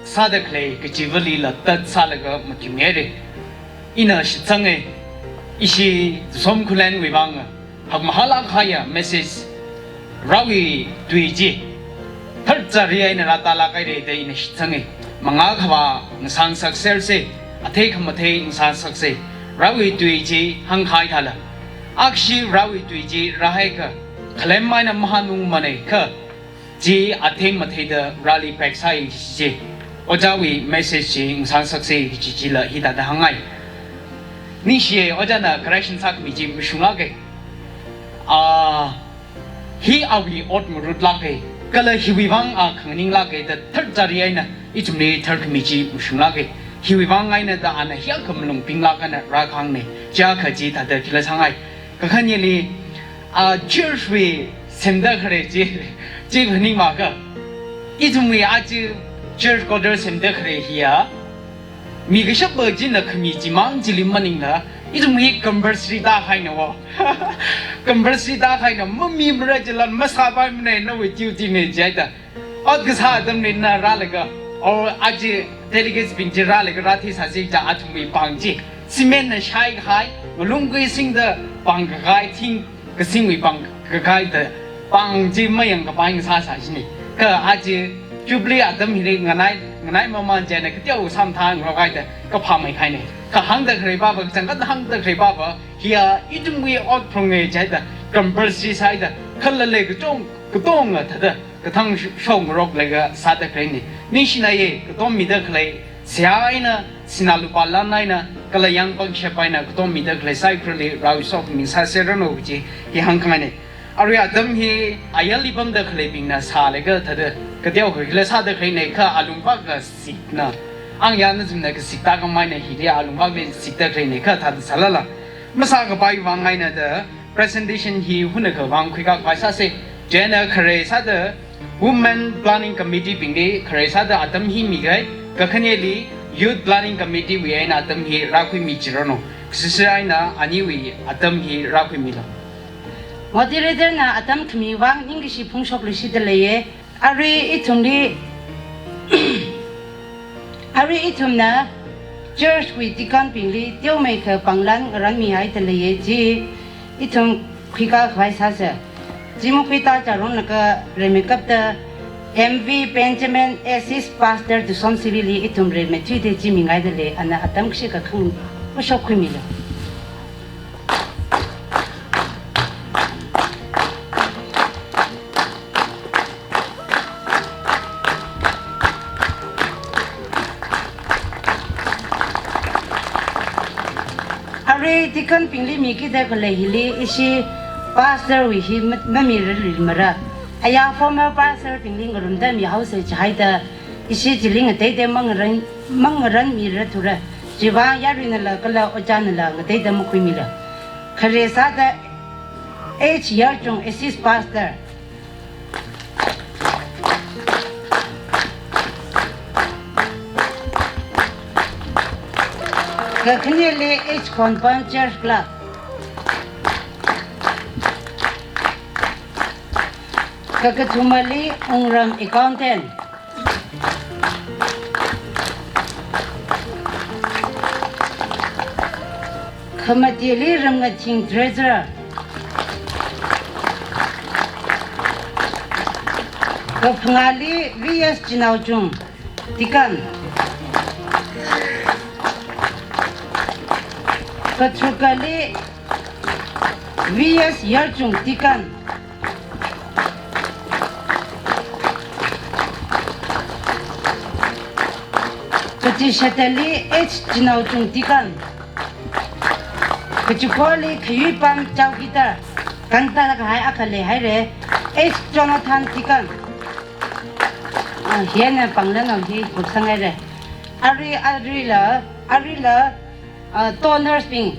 sāda khalei kachivali la tatsālaga mathimere. Ina shitsanga, ishi Tusom Khullenwui vang hakmahālāk kahaiya message, Varewui tui chi tharchari eina rātālāk haire da ina shitsanga. Mangā khavā ngasāngasakserse, athei khamathei ngasāngasakse, Varewui tui chi hāngkahai thāla. Akhali Varewui tui chi rāhaiakha, khalem eina mahānungmana kha, chi athei matheida Vareli pek sāi chi. Ojāwui message chi ngasāngasakse chi chila hithāda hāngngai. Ningshiye, ojāna correction sākhami chi mashunglāka. Ah, hi awui ot ngarutlāka, kala hiwui vang a khanganinglāka da tharchari eina ithumli tharkhami chi mashunglāka. Hiwui vang eina da ana hiyākha malung pinglāk eina rākahāngne. Chiakha chithāda khila sāngai. Kakhaneli, ah, church wui semda khare chi, chi khaningmaka. Ithumwui aja church quarter semda khare hiya, mi kashapa china khami chimang chili maningla, ithumwui compulsory tākahaina wo. Compulsory tākahaina, mamimara chila masāpaimana, nawui duty na jihaida. Ot kasā atamli na rālaga, or aja delegates bing chi rālaga rātheisāsi kaja athumwui pāng chi. Cement na shaikahai, ngalung khuisingda pāng kakahai, thing kasingwui pāng kakahai da pāng chi mayangkapai ngasāsāsine. Kha aja Jubilee atam hili nganai, nganai mamān chieina kateokha sāmathāngarok haida kaphāmei kahaine. Kha hāngda khalei papa, kachangkhat hāngda khalei papa, hiya ithumwui ot phrunge jihaida, compulsory sāhaida, khalale kachong, katonga thāda kathang sh-, shokngarok laga sāda khaleine. Ningshinaiye, katom mida khalei, seihā eina, sinā lupā lan eina, kala yāng pangshap eina katom mida khalei saikorali Varewui sokhami sāserranu kaji hi hāngkhangaine. Arui atam hi ayarli pamda khaleibingna sālaga thāda kateokha khila sāda khaleine kha alungpak kasikna. Angyana zimna kasikta kamaina hili alungpakli sikda khaleine kha thāda sālala. Masākapai vang eina da presentation hi hunakha vang khuikakpai sāse. Chieina khare sāda Women Planning Committee bingli khare sāda atam hi mikahai, kakhaneli Youth Planning Committee wui eina atam hi rākhuimichiranu. Sisi eina aniwui atam hi rākhuimilu. Moderator na atam khami vang ningkashi phongshokluishida leiye. Arui ithumli, arui ithumna church wui deacon bingli teomeikha pānglan ngaranmihaida leiye chi, ithum khuikakhavai sāsa. Chi makhuita charonlaga rimeikapta M V Benjamin, Assist Pastor Tusom Sirili ithum rimeithuida chi mingaida lei, ana atam kashikha khang mashokkhuimilu. Arui deacon bingli mikida khalei hili ishi pastor wui hi ma-, mamirarluimara. Aya former pastor bingli ngarumda mihaosa jihaida ishi chili ngateida mangaran, mangaranmirathura. Chiwui vang yaruinala kala ojānala ngateida makhuimilu. Khare sāda H Yarchung, Assist Pastor. Kakhaneli H Khonpan, Church Clerk. Kakathumali Wungram, Accountant. Khamatili Ramngathing, Treasurer. Kaphangāli V S Chinaochung, Deacon. Katharukali V S Yarchung, Deacon. Kachishatali H Chinaochung, Deacon. Kachikholi Khayuipam, Chowkidar. Kanta kahai akha leihaire, H Jonathan, Deacon. Ah, hieina pānglanao hi kupsanghaire. Arui, aruila, aruila, ah, donors bing,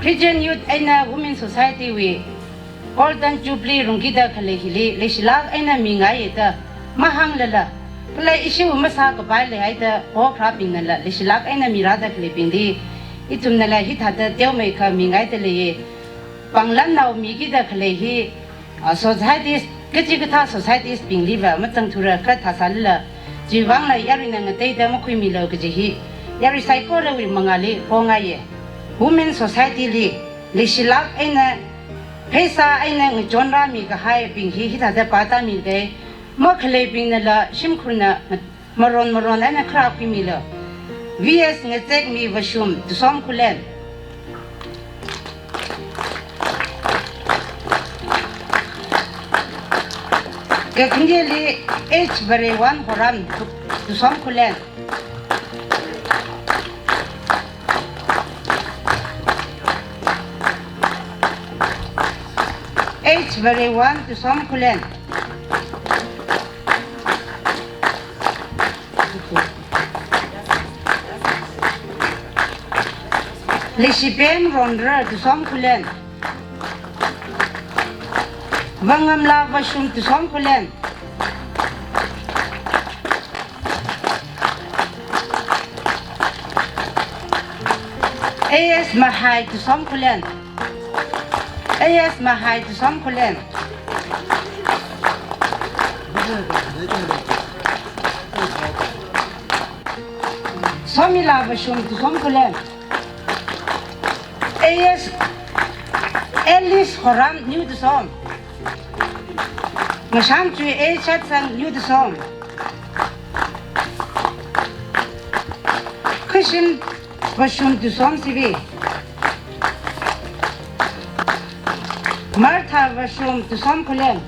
Christian Youth eina Women Society wui Golden Jubilee rungkida khalei hili leishilāk eina mingaiye da mahānglala, kala ishiwui masākapai leihaida board rābingnala leishilāk eina mirāda khaleibingli ithumnala hithāda teomeikha mingaida leiye. Pānglannao mikida khalei hi, ah, societies, kachikathā societies bingliva mazangthura kha thāsālala, Chiwui vangla yaruina ngateida makhuimilu kaji hi yarui saikorawui mangāli pongaiye. Women Society li leishilāk eina, pheisā eina ngachonrāmi kahaibing hi hithāda pātāmide. Makhaleibingnala shimkhurna maron maron eina kharā khuimilu. V S Ngazekmi Vashum, Tusom Khullen. Kakhaneli H Varewan Horam, Tu-, Tusom Khullen. H Varewan, Tusom Khullen. Leishipem Ronra, Tusom Khullen. Vangamla Vashum, Tusom Khullen. A S Mahai, Tusom Khullen. A S Mahai, Tusom Khullen. Somila Vashum, Tusom Khullen. A S Alice Horam, New Tusom. Ngashamchui A Shatsang, New Tusom. Khashim Vashum, Tusom C V. Martha Vashum, Tusom Khullen.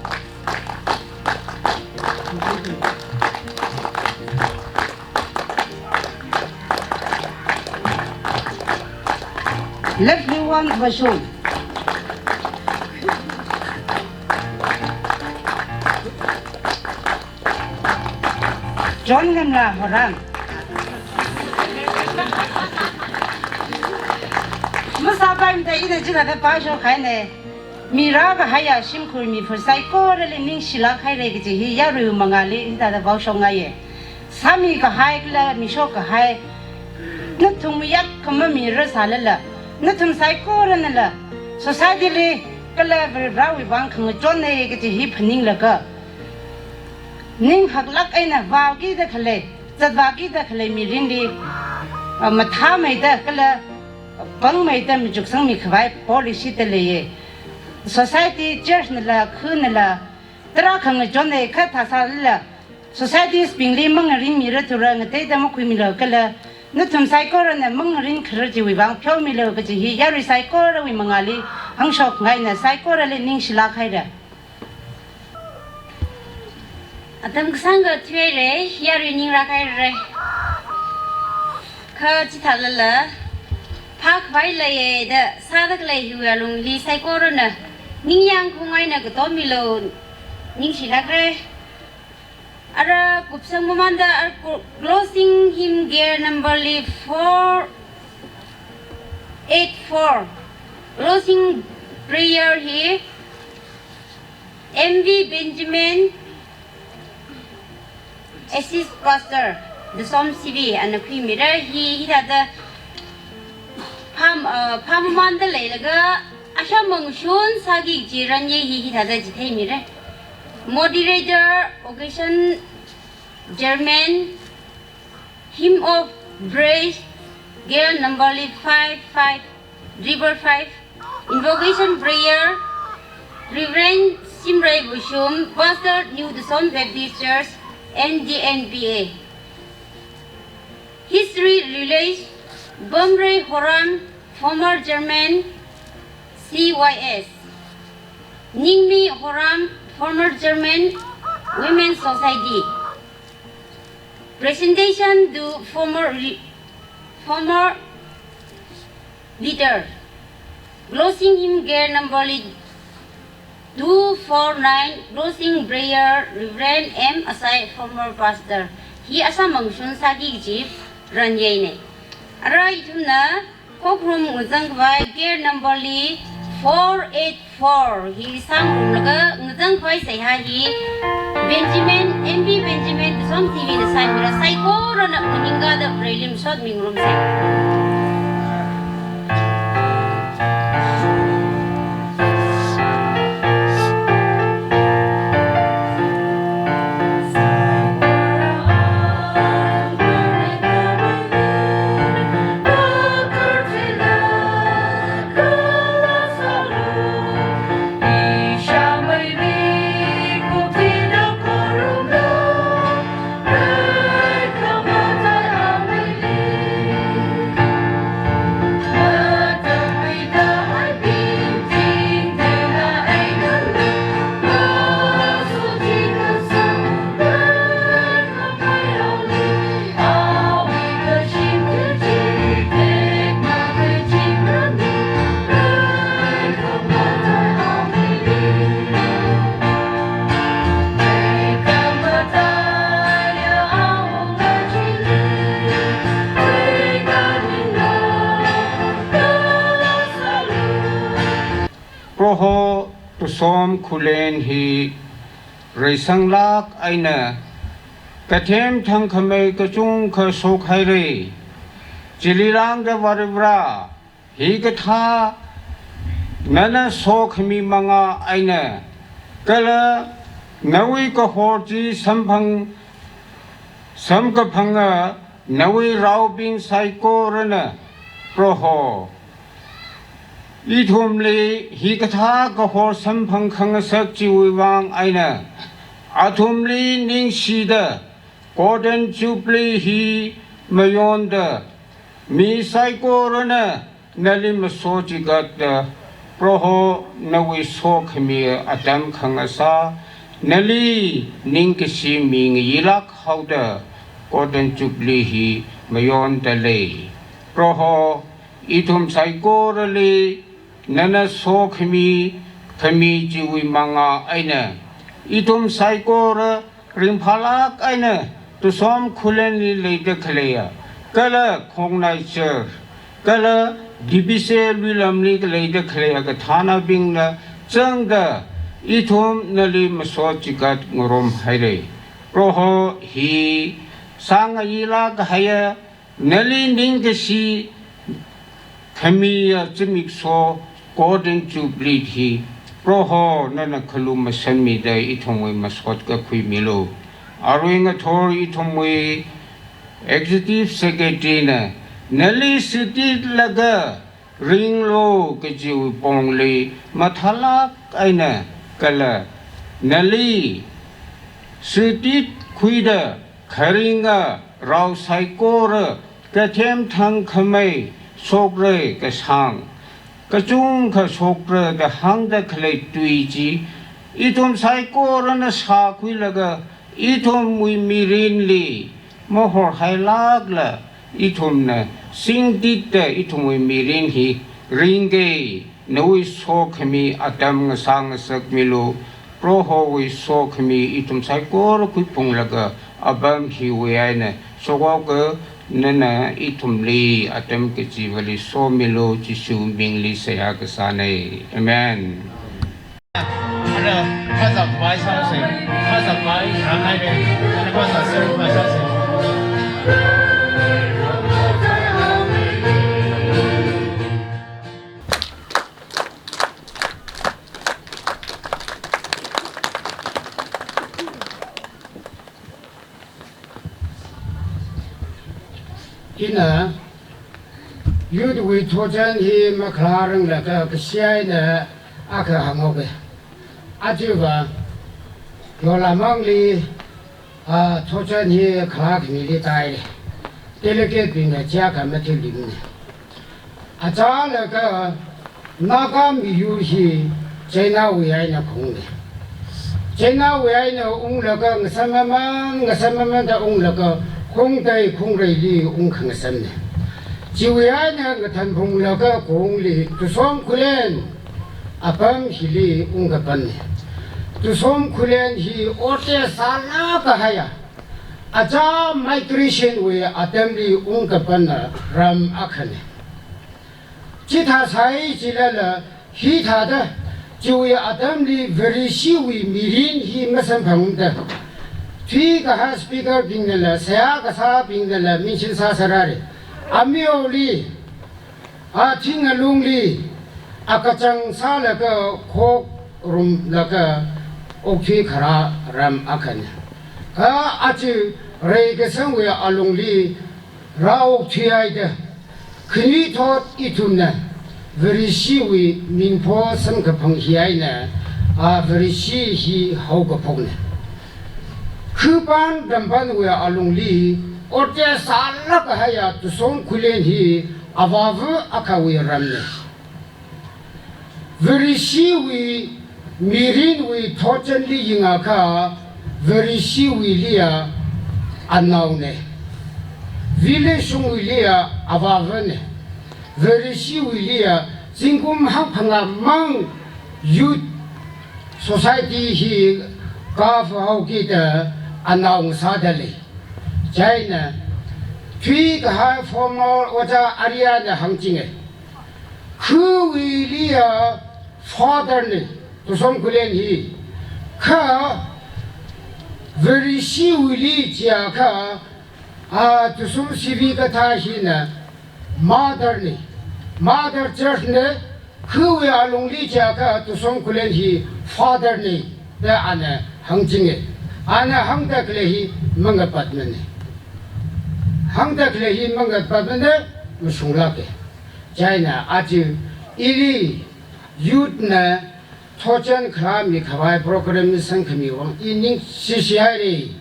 Left, Liwan Vashum. John Ngamla Horam. Masāpaimada ina chithāda pāshok kahaine. Mi rākahaiya shimkhur mipha saikorali ningshilāk haire kaji hi yaruiwui mangāli hithāda vaoshokngaiye. Sāmi kahai kala mishok kahai, nathum yak kama mi rāsālala, nathum saikoranala society li kala Varivarāwui vang khangachonne kaji hi phaninglaga, ning haklāk eina vaokida khalei, zatvākida khalei mirinli, ah, mathāmeida kala pāngmeida machuksangmi khavai policy da leiye. Society, church nala, khanala, tarākha ngachonne kha thāsālala, societies bingli mangarinmira thura ngateida makhuimilu kala, nathum saikorana mangarin kharar chiwui vang pheomilu kaji hi yarui saikorawui mangāli hāngshokngaina, saikorali ningshilāk haira. Atam kasāngkha thuihaira, yarui ningrāk haira. Kha chithālala, phākhavai leiye da sāda khalei hiwui alungli saikorana ningyāng khungaina katomilu, ningshilākra. Ara kupsang mamānda ara ku-, closing hymn gear number li four eight four. Closing prayer hi M V Benjamin, Assist Pastor, Tusom C V, ana khuimira. Hi, hithāda pham-, uh, phāmamānda leilaga, asham mangshun sāki kaji ranye hi, hithāda chitheimira. Moderator, occasion chairman, Hymn of Praise, gear number li five five, triple five. Invocation prayer, Reverend Shimray Bushum, Pastor, New Tusom Baptist Church, N G N P A. History relays, Bomrey Horam, former chairman, C Y S. Ningmi Horam, former chairman, Women's Society. Presentation to former re-, former leader. Closing hymn gear number li two four nine, closing prayer, Reverend M Asai, former pastor. Hi asham mangshun sāki kaji ranyeina. Ara ithumna khokharum ngazang khavai gear number li four eight four hi sāngarumlaga ngazang khavai seihā hi Benjamin, M P Benjamin, Tusom T V na sāmira, saikorana maningkada Vareli masot mingarumsa. Tusom Khullen hi reisanglāk eina kathem thangkhamei kachungkha shokhaira. Chili lāngda Varivara, hikathā nana sokhami manga eina, kala nawui kahor chi samphang, samkaphanga nawui raobing saikorana, Proho, ithumli hikathā kahor samphang khangasak chiwui vang eina, athumli ningshida Golden Jubilee hi mayonda, mi saikorana nali maso chigatda, Proho, nawui sokhami atam khangasā, nali ningkashi mi ngayilāk haoda Golden Jubilee hi mayonda lei. Proho, ithum saikorali nana sokhami, khami chiwui manga eina, ithum saikora ringphālāk eina Tusom Khullenli leida khaleiya, kala Khongnai Church, kala D B C lui lamli leida khaleiya kathānabingna zangda ithum nali maso chigat ngarumhaira. Proho, hi sāngayilāk kahaiya, nali ningkashi khamiya zimiksho Golden Jubilee hi, Proho, nana khalumashanmida ithumwui masot kakhui milu. Arui ngathor ithumwui Executive Secretary na nali sititlaga ringlu kajiwui pongli mathālāk eina kala nali sititkhuida kharinga rao saikora kathem thangkhamei shokra, kashāng kachungkha shokra da hāngda khalei tui chi ithum saikorana shākhuilaga ithumwui mirinli mahorhailākla, ithumna singtitda ithumwui mirin hi ringki, nawui sokhami atam ngasā ngasakmilu. Prohowui sokhami ithum saikora khuiphunglaga apam hiwui eina shokhaoka, nana ithumli atam kachivali somilu, Jishu mingli seihā kasāna. Amen. Ina, youth wui thotchan hi makhalā ranglaga kashi eina akha hānghaoke. Ajava, yolamangli, ah, thotchan hi khalā khanili tai. Delegate bingna chiakha matheiluimana. Achālaga Naga miyur hi Chinawui eina khaungna. Chinawui eina unglaga ngasāmaman, ngasāmamanda unglaga khaungtei khaungreili ungkhangasamna. Chiwui eina ngathanphunglaga khaungli Tusom Khullen apam hili ungkapanna. Tusom Khullen hi ot sālāk kahaiya, achā migration wui atamli ungkapanna ram akhana. Chithāsai chilala hithāda, chiwui atamli Vareshiwui mirin hi masamphangda, thuikahai speaker bingnala, seihā kasābingnala mention sāsārare. Amioli, athing alungli, akachang sālaga khokrumlaga okthui kharā ram akhana. Kha aja reikasangwui alungli rāokthuihaida, khanuithot ithumna Vareshiwui mingpho samkaphang hi eina, a, Vareshi hi haokaphokna. Khipān rampānwui alungli ot sālāk kahaiya Tusom Khullen hi avāva akhawui ramna. Vareshiwui mirinwui thotchanli yangakha, Vareshiwuiliya anaona. Village shongwuiliya avāvana. Vareshiwuiliya zingkum hangphangā mang youth society hi kaphā haokida anao ngasāda lei. Chieina, thuikahai former ojā ariyana hāngchinga. Khawuiliya Father na, Tushom Khullen hi. Kha Vareshiwuili chiakha, a, Tushom C V Kathā hina Mother na, Mother Church na. Khuiwui alungli chiakha Tushom Khullen hi Father na da ana hāngchinga. Ana hāngda khalei hi mangapatmana. Hāngda khalei hi mangapatmana, mashunglāka. Chieina aja ili youth na thotchan khalāmi khavai program sangkhami vang i ningshishi haira.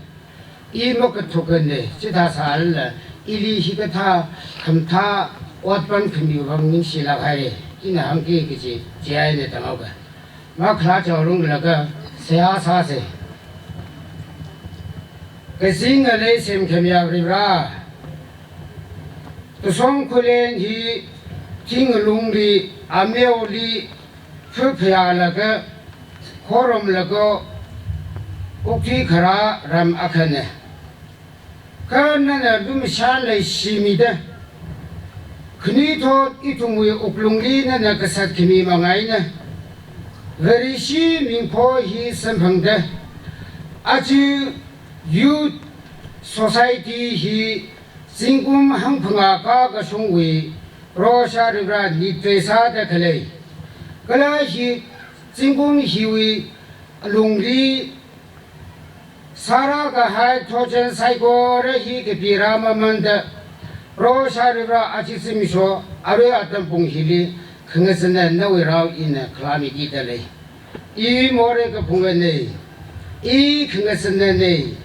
I makathukana, chithā sālala, ili hikathā khamathā otpam khami vang ningshilāk haira. Ina hāngki kaji, chieina tanghaoka. Makhalā chaorumlaga seihā sāsa. Kazing ngalei semkhamiya Varivara. Tushom Khullen hi thinglungli, ameoli, phaphayālaga, khorumlaga okthui kharā ram akhana. Kha nana lumashan leishimida, khanuithot ithumwui wuklungli nana kasat khami mang eina, Vareshi mingpho hi samphangda, aja youth society hi zingkum hangphangā kakashungwui Proho Ishāvā Varivara nit veisāda khalei. Kala hi zingkum hiwui alungli sārākahai thotchan saikora hi kapirā mamanda, Proho Ishāvā Varivara aja zimiksho arui atam pung hili khangasāna nawui rao ina khalāmiki dalei. I morei kaphungana, i khangasānana,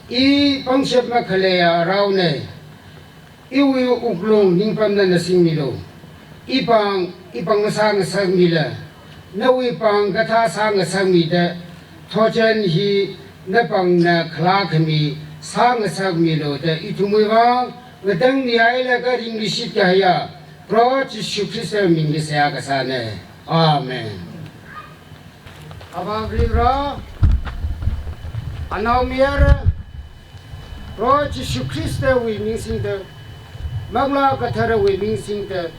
i pangshap makhaleiya raona. Iwui wuklung ningpam nana singmilu. I pāng, i pāng sāngasakmila. Nawui pāng kathā sāngasakmida, thotchan hi napāngna khalā khami sāngasakmilu da ithumwui vang ngatangmi hailaga ringluishit kahaiya Proho Jishu Khristawui mingli seihā kasāna. Amen. Avā Varivara, Anaomayara, Proho Jishu Khristawui ming singda, Manglā Katharawui ming singda,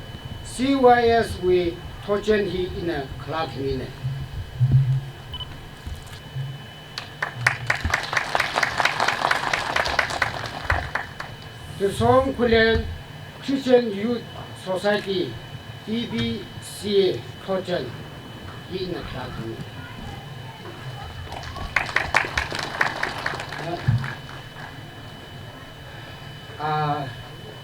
C Y S wui thotchan hi ina khalā khamina. Tushom Khullen Christian Youth Society, T B C A, thotchan hi ina khalā khami. Ah,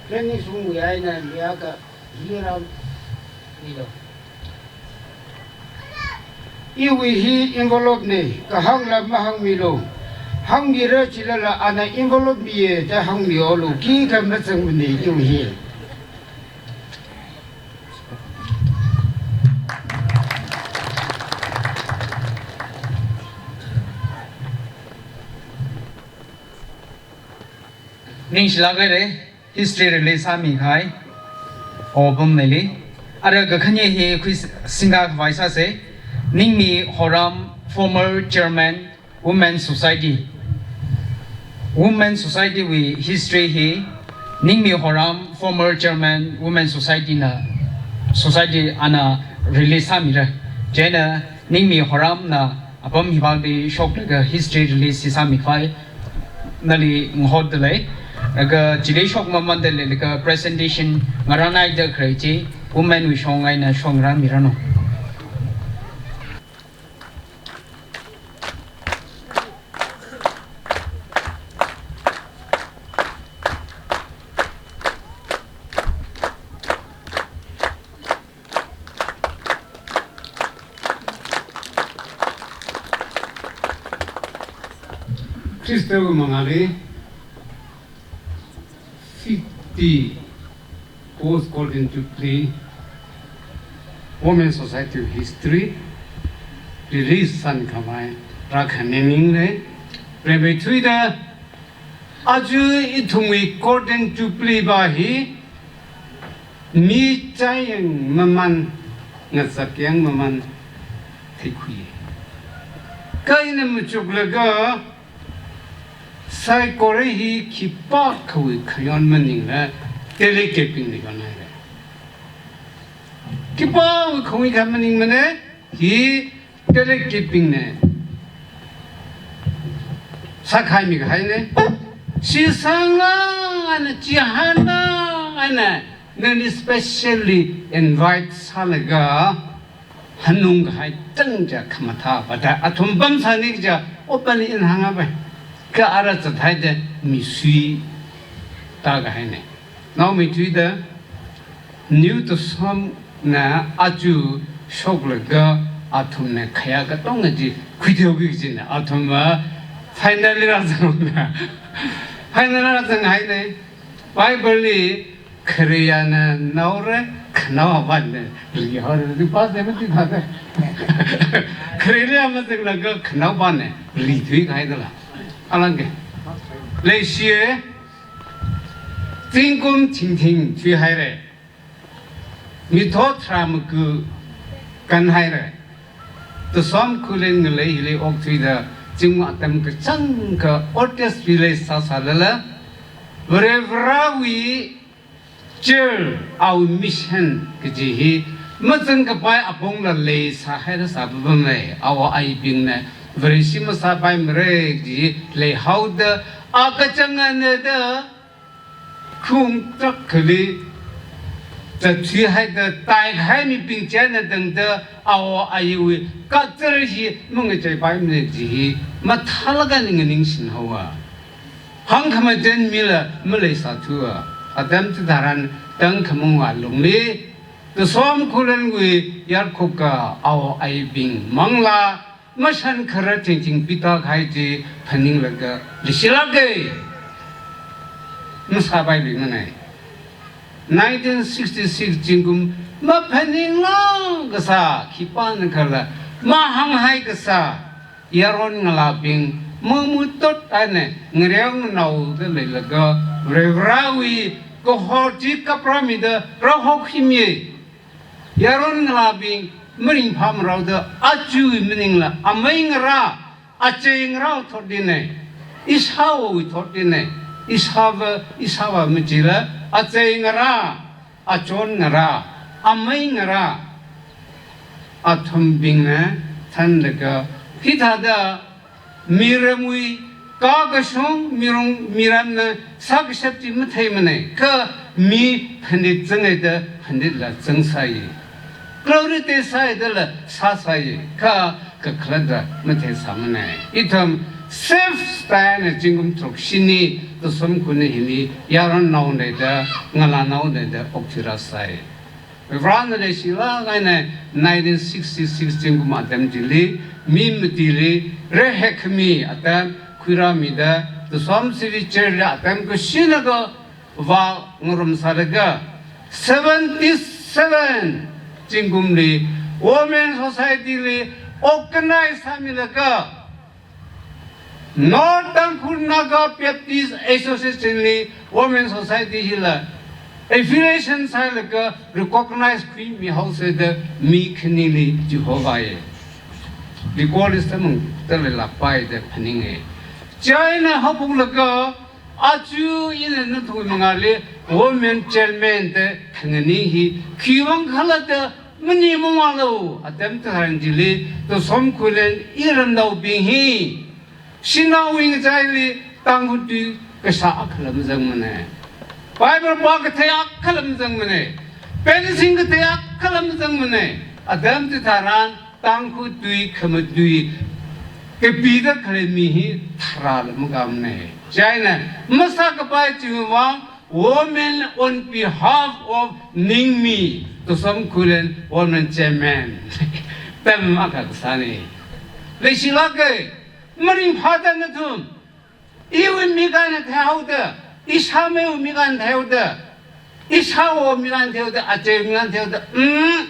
training sungwui eina mi akha hi ram milu. Iwui hi envelope na, kahāngla mahāngmilu. Hāngmira chilala ana envelope miya da hāngmihaolu, khikha mazangmana iwui hi. Ningshilāk haira, history release sāmikahai, Obum Neli. Ara kakhane hi khuisingkā khavai sāsa, Ningmi Horam, former chairman, Women Society. Women Society wui history hi, Ningmi Horam, former chairman, Women Society na, society ana release sāmira. Chieina, Ningmi Horamna apam hibakli shoklaga history release hi sāmikhavai nali ngahotdalei. Laga chili shokmamanda leilaga presentation ngarānhaida khalei chi women wui shong eina shokngarānmiranu. Khristawui mangāli fifty post Golden Jubilee Women Society history release sākhavai rākhaning lei. Remeithuida aja ithumwui Golden Jubilee va hi mi chāyang mamān, ngazakyang mamān theikhui. Kha ina machuklaga saikora hi khipākhawui khayon maningla delegate bingli yonhaira. Khipākhawui kha maningmana, Hi delegate bingna sākhaimi kahaina. Shisangla ana, chihānla ana, nani specially invite sālaga hanung kahai tangja khamathā vāda athum pamsāni kaja openly ina hānga pai. Kha ara zathaida misuita kahaina. Naomeithuida New Tusamna aja shoklaga athumna khayā katonga chi khuitheoki kajina athum va final li rāzangna. Final rāzanghaina. Bible li khareyana naora, khanaovana rihaora, ri pa se mati thāda. Khareli mazanglaga khanaovana rithui kahaidala. Alangke. Leishiye, zingkum thingthing thuihaira. Mithot tharā maku kanhaira. Tusom Khullen ngalei hili okthuida, zingkum atam kachangkha otis village sāsālala, Varivarāwui church, awui mission kaji hi mazangkapai apongla leisāhaida sāpapamei. Awo ayibingna Vareshi masāpaimara kaji leihaoda, akachangana da khung trak khali zatthuihaida taikahai mibing china tangda awo ayiwui kazar hi mangacheipaimana kaji hi mathālāk eina nganingshinhaowa. Hāngkhamajen mila maleisāthuwa. Atam chitharan tangkhamang alungli Tusom Khullenwui yarkhoka awo ayibing manglā mashan kharar chingching pita kahai chi phaninglaga leishilāke. Masāpailuimana. Nineteen sixty-six zingkum maphaninglā kasā khipānakhala mahānghai kasā yaron ngalābing mangmutot eina ngareo nganaoda leilaga Varivarāwui kahor chi kaprāmida rāhokhuimiya. Yaron ngalābing maringphāmaraoda aja maningla amei ngarā, achei ngarā thotdina. Ishāwui thotdina. Ishāva, ishāva machila achei ngarā, achon ngarā, amei ngarā athumbingna thanlaga hithāda miramwui kakashung mirung miramna sākashap chi matheimana, kha mi phanit zangaida phanitla zangsai. Glory te sāidala sāsai, kha kakhalatla matheisāmana. Ithum self-style na zingkum tharuk shini Tusom Khullen hili yaronnaona da ngalānaona da okthuirāsai. Varivarāna leishilāk eina nineteen sixty-six zingkum atam chili mi matili rehekmi atam khuirāmida Tusom City Church li atam kashinakha vā ngarumsālaga seventy-seven zingkumli Women Society li organize sāmilaga North Tangkhul Naga Baptist Association li Women Society hila affiliation sālaga recognize khuimihaosa da mi khanili Jehovah ye. Record list mang tala lāpai da phaninga. China haophoklaga aja ina nathum mangāli women chairman da khangani hi khiwuivang khala da maningmala. Atam tharan chili Tusom Khullen iramnaobing hi shanaowui ngachaili Tangkhul tui kashā akhala mazangmana. Bible pā kathei akhala mazangmana. Pen sing kathei akhala mazangmana. Atam chitharan Tangkhul tui khamatui kapida khalei mi hi tharāla makāmana. China masākapai chiwuivang Women on behalf of Ningmi, Tusom Khullen Women Chairman. Tam akha kasāna. Leishilāka, maringphāda nathum. Iwui mik eina theihaoda, ishāmeiwui mik eina theihaoda, ishāwo mik eina theihaoda, achei mik eina theihaoda, mm,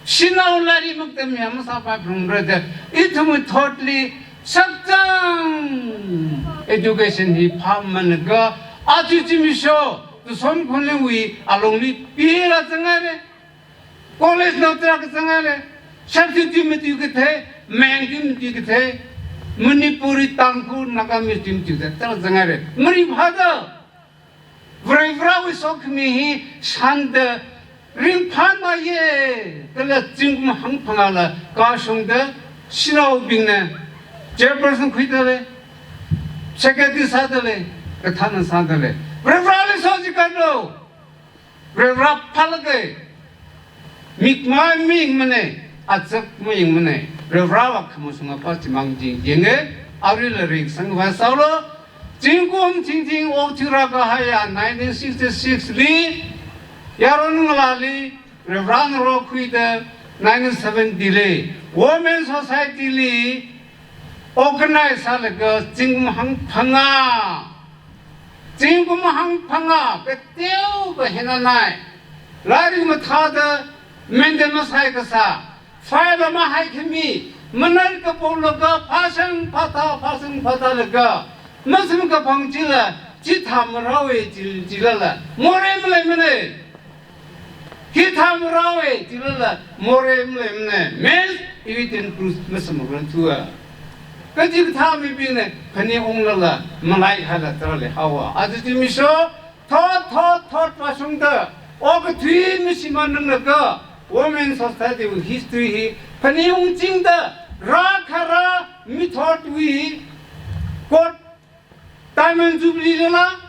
shanao lairik makatami masāpai phalungra da, ithumwui thotli shakzang education hi phāmamānlaga, aja zimiksho, Tusom Khullenwui alungli pila zangaira. College nao tarākha zangaira. Shakti tui matui kathei, Meng tui matui kathei, Manipuri, Tangkhul, Nagamese tui matui kathei tarākha zangaira. Maringphāda. Varivarāwui sokhami hi shānda Ringphānāye, kala zingkum hangphangāla kashungda, shanaobingna chairperson khuidalei, secretary sādalei, kathānna sādalei. Varivarāli sochikanlu. Varivarā phālāke. Mikmai mayangmanei, azak mayangmanei. Varivarāva khamashunga pa chimang chi yange, aruila ringkasang khavai sālu. Zingkum chingching okthui rākahaiya nineteen sixty-six li, yaron ngalāli, Varivarāna rokhuida nineteen seventy li, Women Society li, organize sālaga zingkum hangphangā, zingkum hangphangā, kateokha hina nai. Lairik mathāda, mente masai kasā, file mahaikhami, manat kapolaga, phāshang phātā, phāshang phātālaga, masam kaphang chila, chithā marao e chil-, chilala, morei maleimanei. Hithā marao e, chilala, morei maleimanei, mens evident proof masamrang thua. Kaji kathā mibingna, khani onglala, malaikhala tara leihaowa. Aja zimiksho, thot, thot, thot, kashungda, okathui mashimān nanglaga, Women Society history hi, khani ongchingda, rākhara, mithotwui, court Diamond Jubilee lala,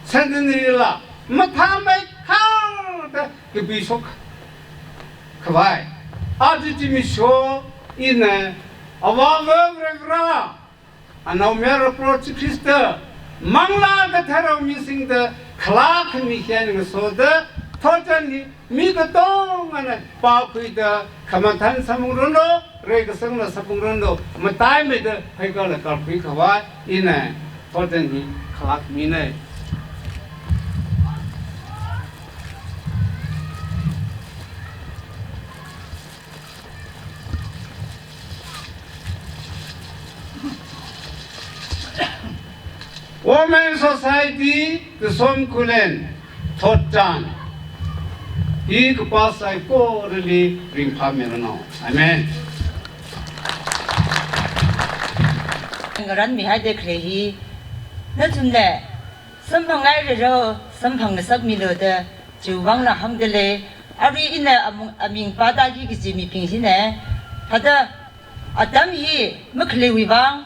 Centenary lala, mathāmeikharda kapi shok khavai. Aja zimiksho ina Avāva Varivarā, Anaomayara Proho Jishu Khrista, Manglā Katharao misingda, khalā khami hi eina ngasoda, thotchan hi, mi katongana pākhuida khamathān samphangranlu, reikasangla samphangranlu, mataimeida pheikala kalkhui khavai ina thotchan hi khalak minei. Women Society Kasom Khullen thotchan hi kapā saikorali ringphāmiranu. Amen. Ngaranmihaida khalei hi, nathumna samphangngairarao, samphangngasakmilu da, chiwuivangna hāngdalei. Arui ina amung-, aming pātāki kaji mibing hina, thāda atam hi makhaleiwui vang,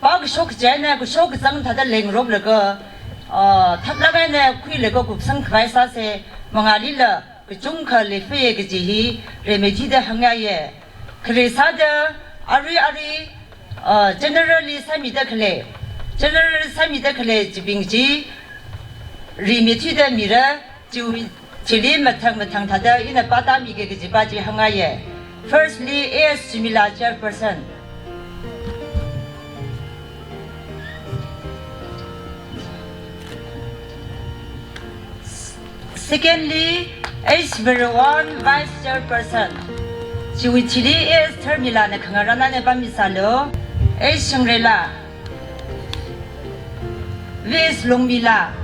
pā kashok kaji eina kashok kazang thāda lengroklaga, ah, thaklāk eina khuilaga kupsang khavai sāsa, mangālila kachungkha leifeiya kaji hi rimeithuida hāngngaiya. Khare sāda arui arui, ah, general li sāmida khalei, general sāmida khalei chibing chi rimeithuida mira, chiwui chili mathang mathang thāda ina pātāmiki kaji pa chi hāngngaiya. Firstly, A S Sumila, chairperson. Secondly, H Veerawan, vice chairperson. Chiwui chili A S Tharmilana khangarān eina pāmisālu. H Shangrela, V S Longmila.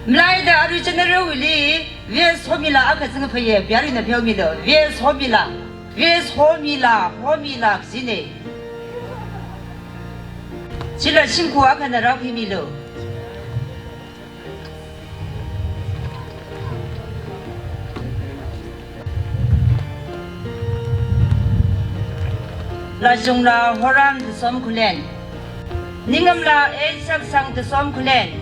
Malaida arui general wuili V S Homila akha zangphāya, Biharina pheomilu, V S Homila. V S Homila, Homila kajina. Chila shingkhu akhana rākhuimilu. Lajungla Horam Tesom Khullen. Ningamla H Saksang Tesom Khullen.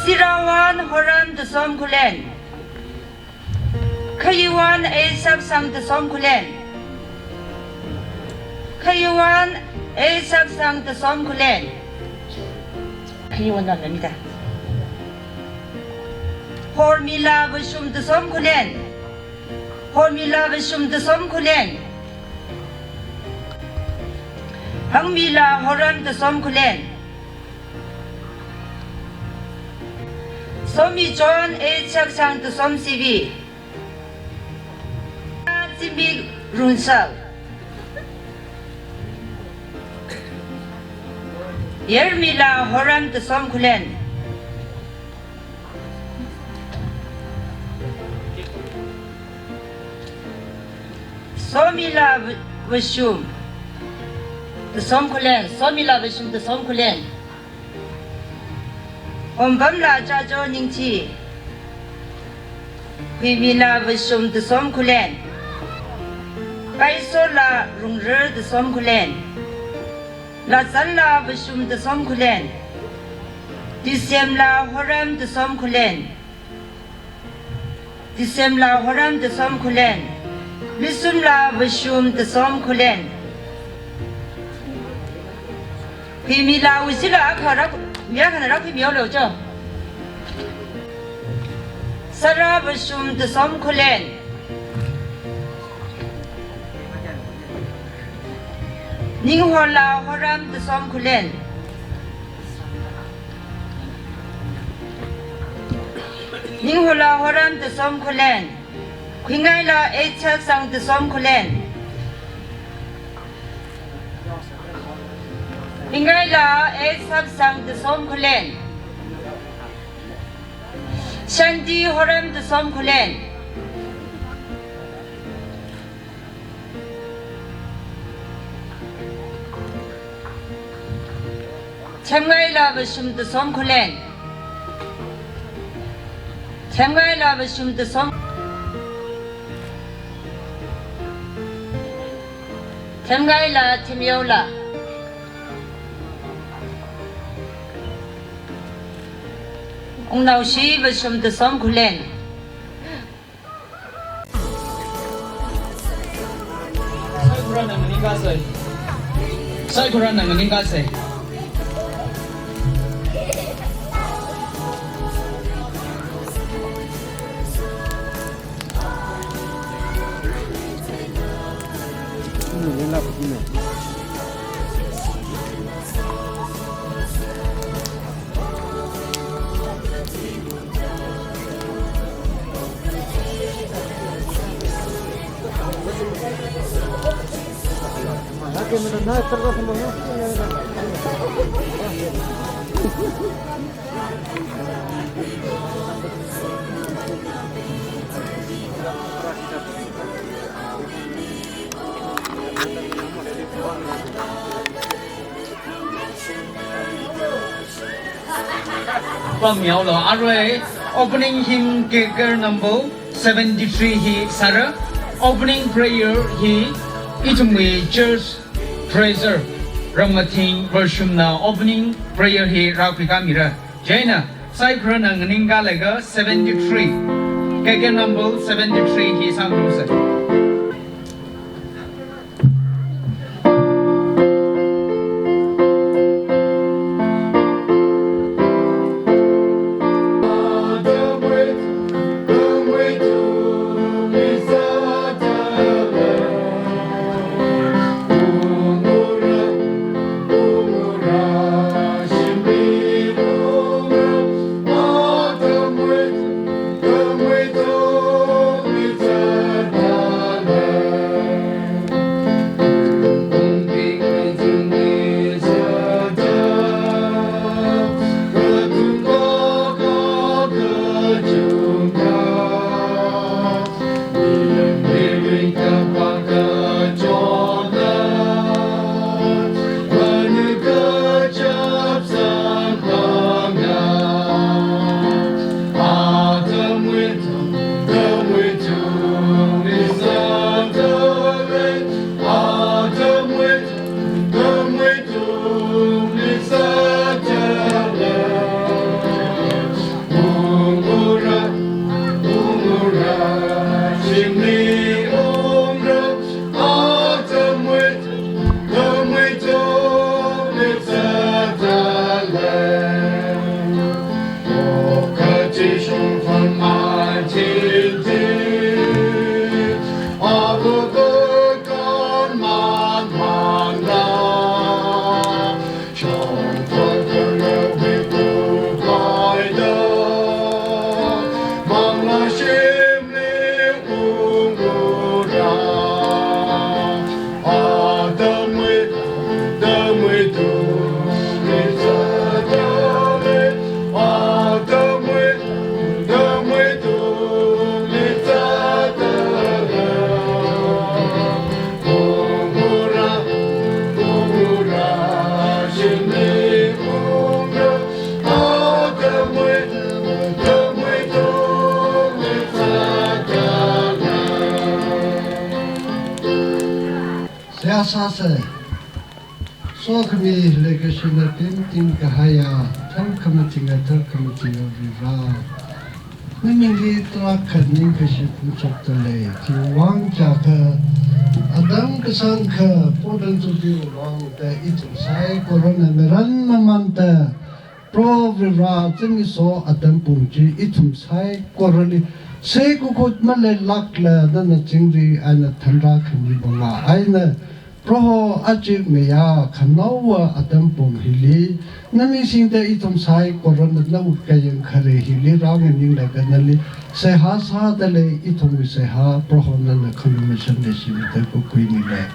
Sirawan Horam Tesom Khullen. Khayuwan H Saksang Tesom Khullen. Khayuwan H Saksang Tesom Khullen. Khayuwan lam lamida. Hormila Vashum Tesom Khullen. Hormila Vashum Tesom Khullen. Hangmila Horam Tesom Khullen. Somi John A Chaksang Tesom Sibi. Zimik Runsal. Yermila Horam Tesom Khulen. Somila V-, Vashum Tesom Khulen. Somila Vashum Tesom Khulen. Ompamla Chajo Ningchi. Huimila Vashum Tesom Khulen. Kaisola Rungrer Tesom Khulen. Lazanla Vashum Tesom Khulen. Tisemla Horam Tesom Khulen. Tisemla Horam Tesom Khulen. Lisumla Vashum Tesom Khulen. Huimila Ujila Akha rak, mi akhana rak huimiolo cho. Sara Vashum Tesom Khulen. Ninghola Horam Tesom Khulen. Ninghola Horam Tesom Khulen. Khuingaila A Chaksang Tesom Khulen. Khuingaila A Chaksang Tesom Khulen. Shanti Horam Tesom Khulen. Themngaila Vashum Tesom Khulen. Themngaila Vashum Tesom. Themngaila Themyola. Ungnaoshi Vashum Tesom Khulen. Saikhurana nganingkasei. Saikhurana nganingkasei. Pamyaolo arui opening hymn KK number seventy-three hi sāra. Opening prayer hi ithumwui church treasurer Ramathing Vashumna opening prayer hi rākhuikāmira. Chieina saikhurana nganingkālaga seventy-three, KK number seventy-three hi sāngarumsa. Seihā sāsa. Sokhami leikashina pemting kahaiya, tharkhamatinga, tharkhamatinga Varivara. Namingli tarākha ningkashi phungshokta lei, khiwuivang jiakha, atam kasāngkha, potang tsuti vang da ithum saikorana ngaran mamanda, Proho Varivara, zimiksho atam pung chi ithum saikorali, seikakhui maleilākla nana chingri eina thanrākhami banga eina, Proho aja ngayā khanaowa atam pung hili, nami singda ithum saikorana nawui kayāng khare hili rānganinglaga nali seihā sāda lei, ithumwui seihā Proho nana khanumishan leishimida kakhuimilei.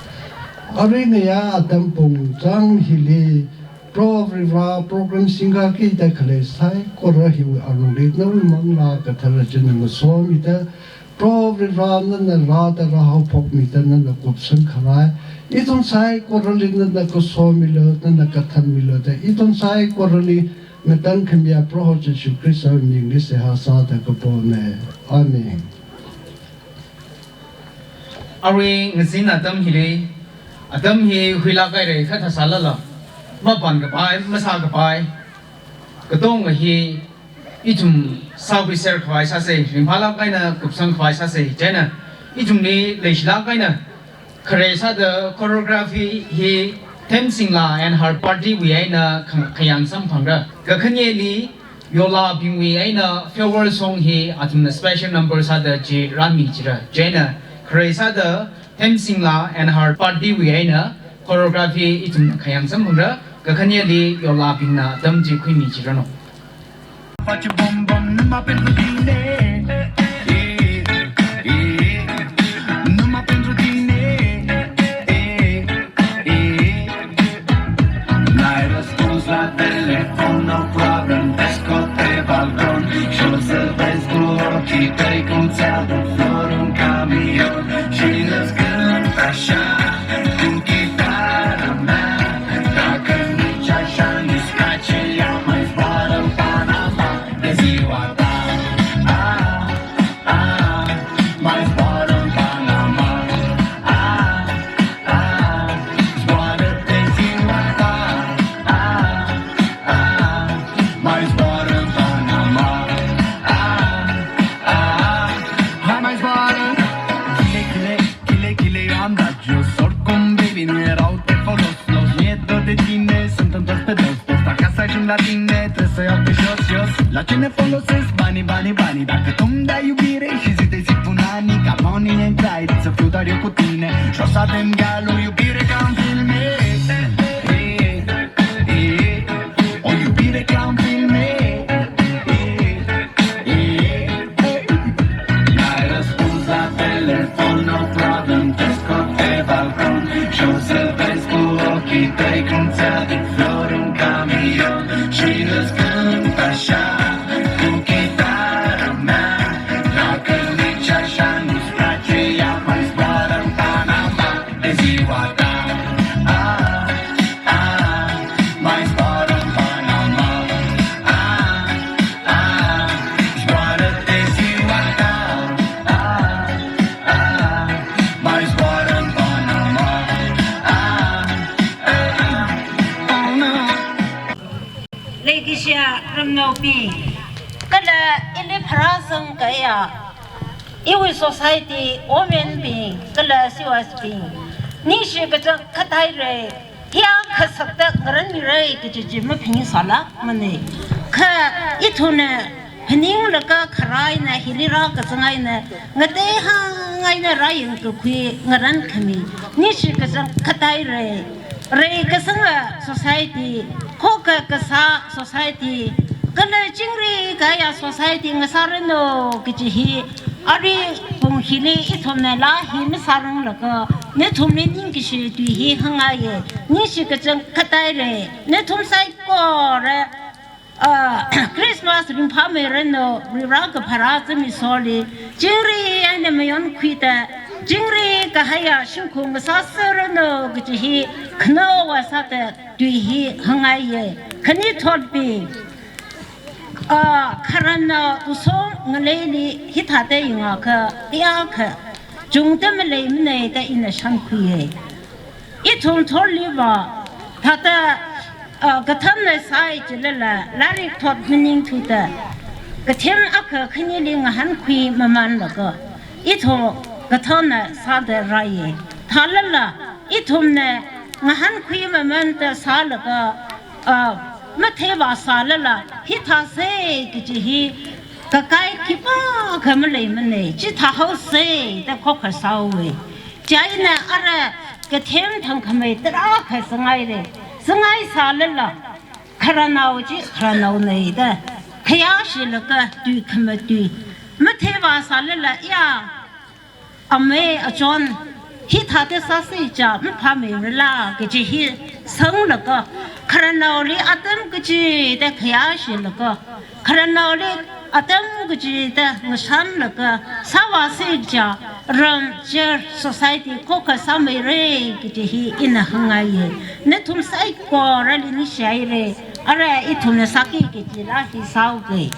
Arui ngayā atam pung chang hili, Proho Varivara, program singkakida khalei saikora hiwui alungli nawui Manglā Kathara china ngasomida, Proho Varivara nana rāda rāhaophokmida nana kupsang kharai, ithum saikorali nana kasomilu, nana kathanmilu da ithum saikorali ngatangkhamiya Proho Jishu Khristawui mingli seihā sāda kapona. Amen. Arui ngazin atam hili, atam hi huilāk haira kha thāsālala, mapankapai, masākapai, katonga hi ithum sākhuiser khavai sāsa, ringphālāk eina kupsang khavai sāsa, chieina ithumli leishilāk eina khare sāda choreography hi Themsingla and her party wui eina khang-, khayang samphangra. Kakhaneli Yolabingwui eina farewell song hi athumna special number sāda chi rāmi chira. Chieina khare sāda Themsingla and her party wui eina choreography ithumna khayang samphangra. Kakhaneli Yolabingna atam chi khuimi chiranu. Face bom bom numai pentru tine. E, e, e. Numai pentru tine. E, e, e. N-ai răspuns la telefon, no problem, te scot pe balcon și o să vezi cu ochii tăi cum ți-aduc flori în camion. Și îți cânt așa cu chitara mea. Dacă nici așa nu-ți place, ia mai zboară în Panama de ziua ta. A, a, mai zboară în Panama. A, a, zboară de ziua ta. A, a, mai zboară în Panama. A, a, hai mai zboară. Chile, chile, chile, chile, eu am dat jos. Oricum, baby, nu erau de folos. Los, mi-e dor de tine, sunt întors pe dos, dos. Dar ca să ajung la tine, trebuie să iau pe jos, jos. La ce ne folosesc banii, banii, banii? Dacă tu-mi dai iubire și zi de zi pun ani, ca Bonnie and Clyde, să fiu doar eu cu tine. Și o să avem ghealul iubire ca în filme. E, e, e, e. O iubire ca în filme. E, e, e, e. N-ai răspuns la telefon, no problem, te scot pe balcon și o să vezi cu ochii tăi cum ți-aduc flori în camion. Și îți cânt așa cu chitara mea. Dacă nici așa nu-ți place, ia mai zboară în Panama de ziua ta. A, a, mai zboară în Panama. A, a, zboară de ziua ta. A, a, mai zboară în Panama. A, a, a, Panama. Leikashiya ramnaobing, kala ili pharāzang kahaiya iwui society women bing, kala C Y S bing, ningshi kachangkhat haira, hiya kha sakta ngaranmira kaji chi maphaningsālākmana. Kha ithumna phaninglaga kharā eina hili rākazang eina, ngateihāng eina rāyangkakhui ngarankhami, ningshi kachangkhat haira. Reikasanga society, khokkha kasā society, kala chingri kahaiya society ngasāranu kaji hi, arui pung hili ithumnala hi masāranglaga, nathumli ningkashi tui hi hāngngaiya, ningshi kachangkhat haira, nathum saikora, ah, Christmas ringphāmeiranu, Varivara kapharā zimiksholi, chingri eina mayonkhuida, chingri kahaiya shimkhur ngasāseranu kaji hi khanaowa sāda tui hi hāngngaiya. Khanithotbing, ah, khararna tushong ngaleili hithāda yangakha, hiyākha chungda maleimana da ina shānkhuiya. Ithum thorliva, thāda, uh, kathānna sāi chilala, lairik thot maningthuda, kathem akha khanili ngahānkhui mamanlaga, ithum kathānna sāda rāi. Thālala, ithumna ngahānkhui mamanda sālaga, uh, matheiva sālala, hithāsei kaji hi, kakai khipākha maleimana, chithāhaosei da khokkha sāhaowa. Chieina ara kathem thangkhamei tarākha sāngaira. Sāngai sālala, khararnao chi khararnaona da khayāshilaga tui khamatui. Matheiva sālala ya, amei achon, hithāda sāsi cha maphāmeirala kaji hi sanglaga, khararnaoli atam kachida khayāshilaga, khararnaoli atam kachida ngashanlaga, sāvāsi cha ram, church, society khokkha sāmeira kaji hi ina hāngngaiya. Nathum saikorali ningshihaira. Ara ithumna sāki kajila hi sāhaoga.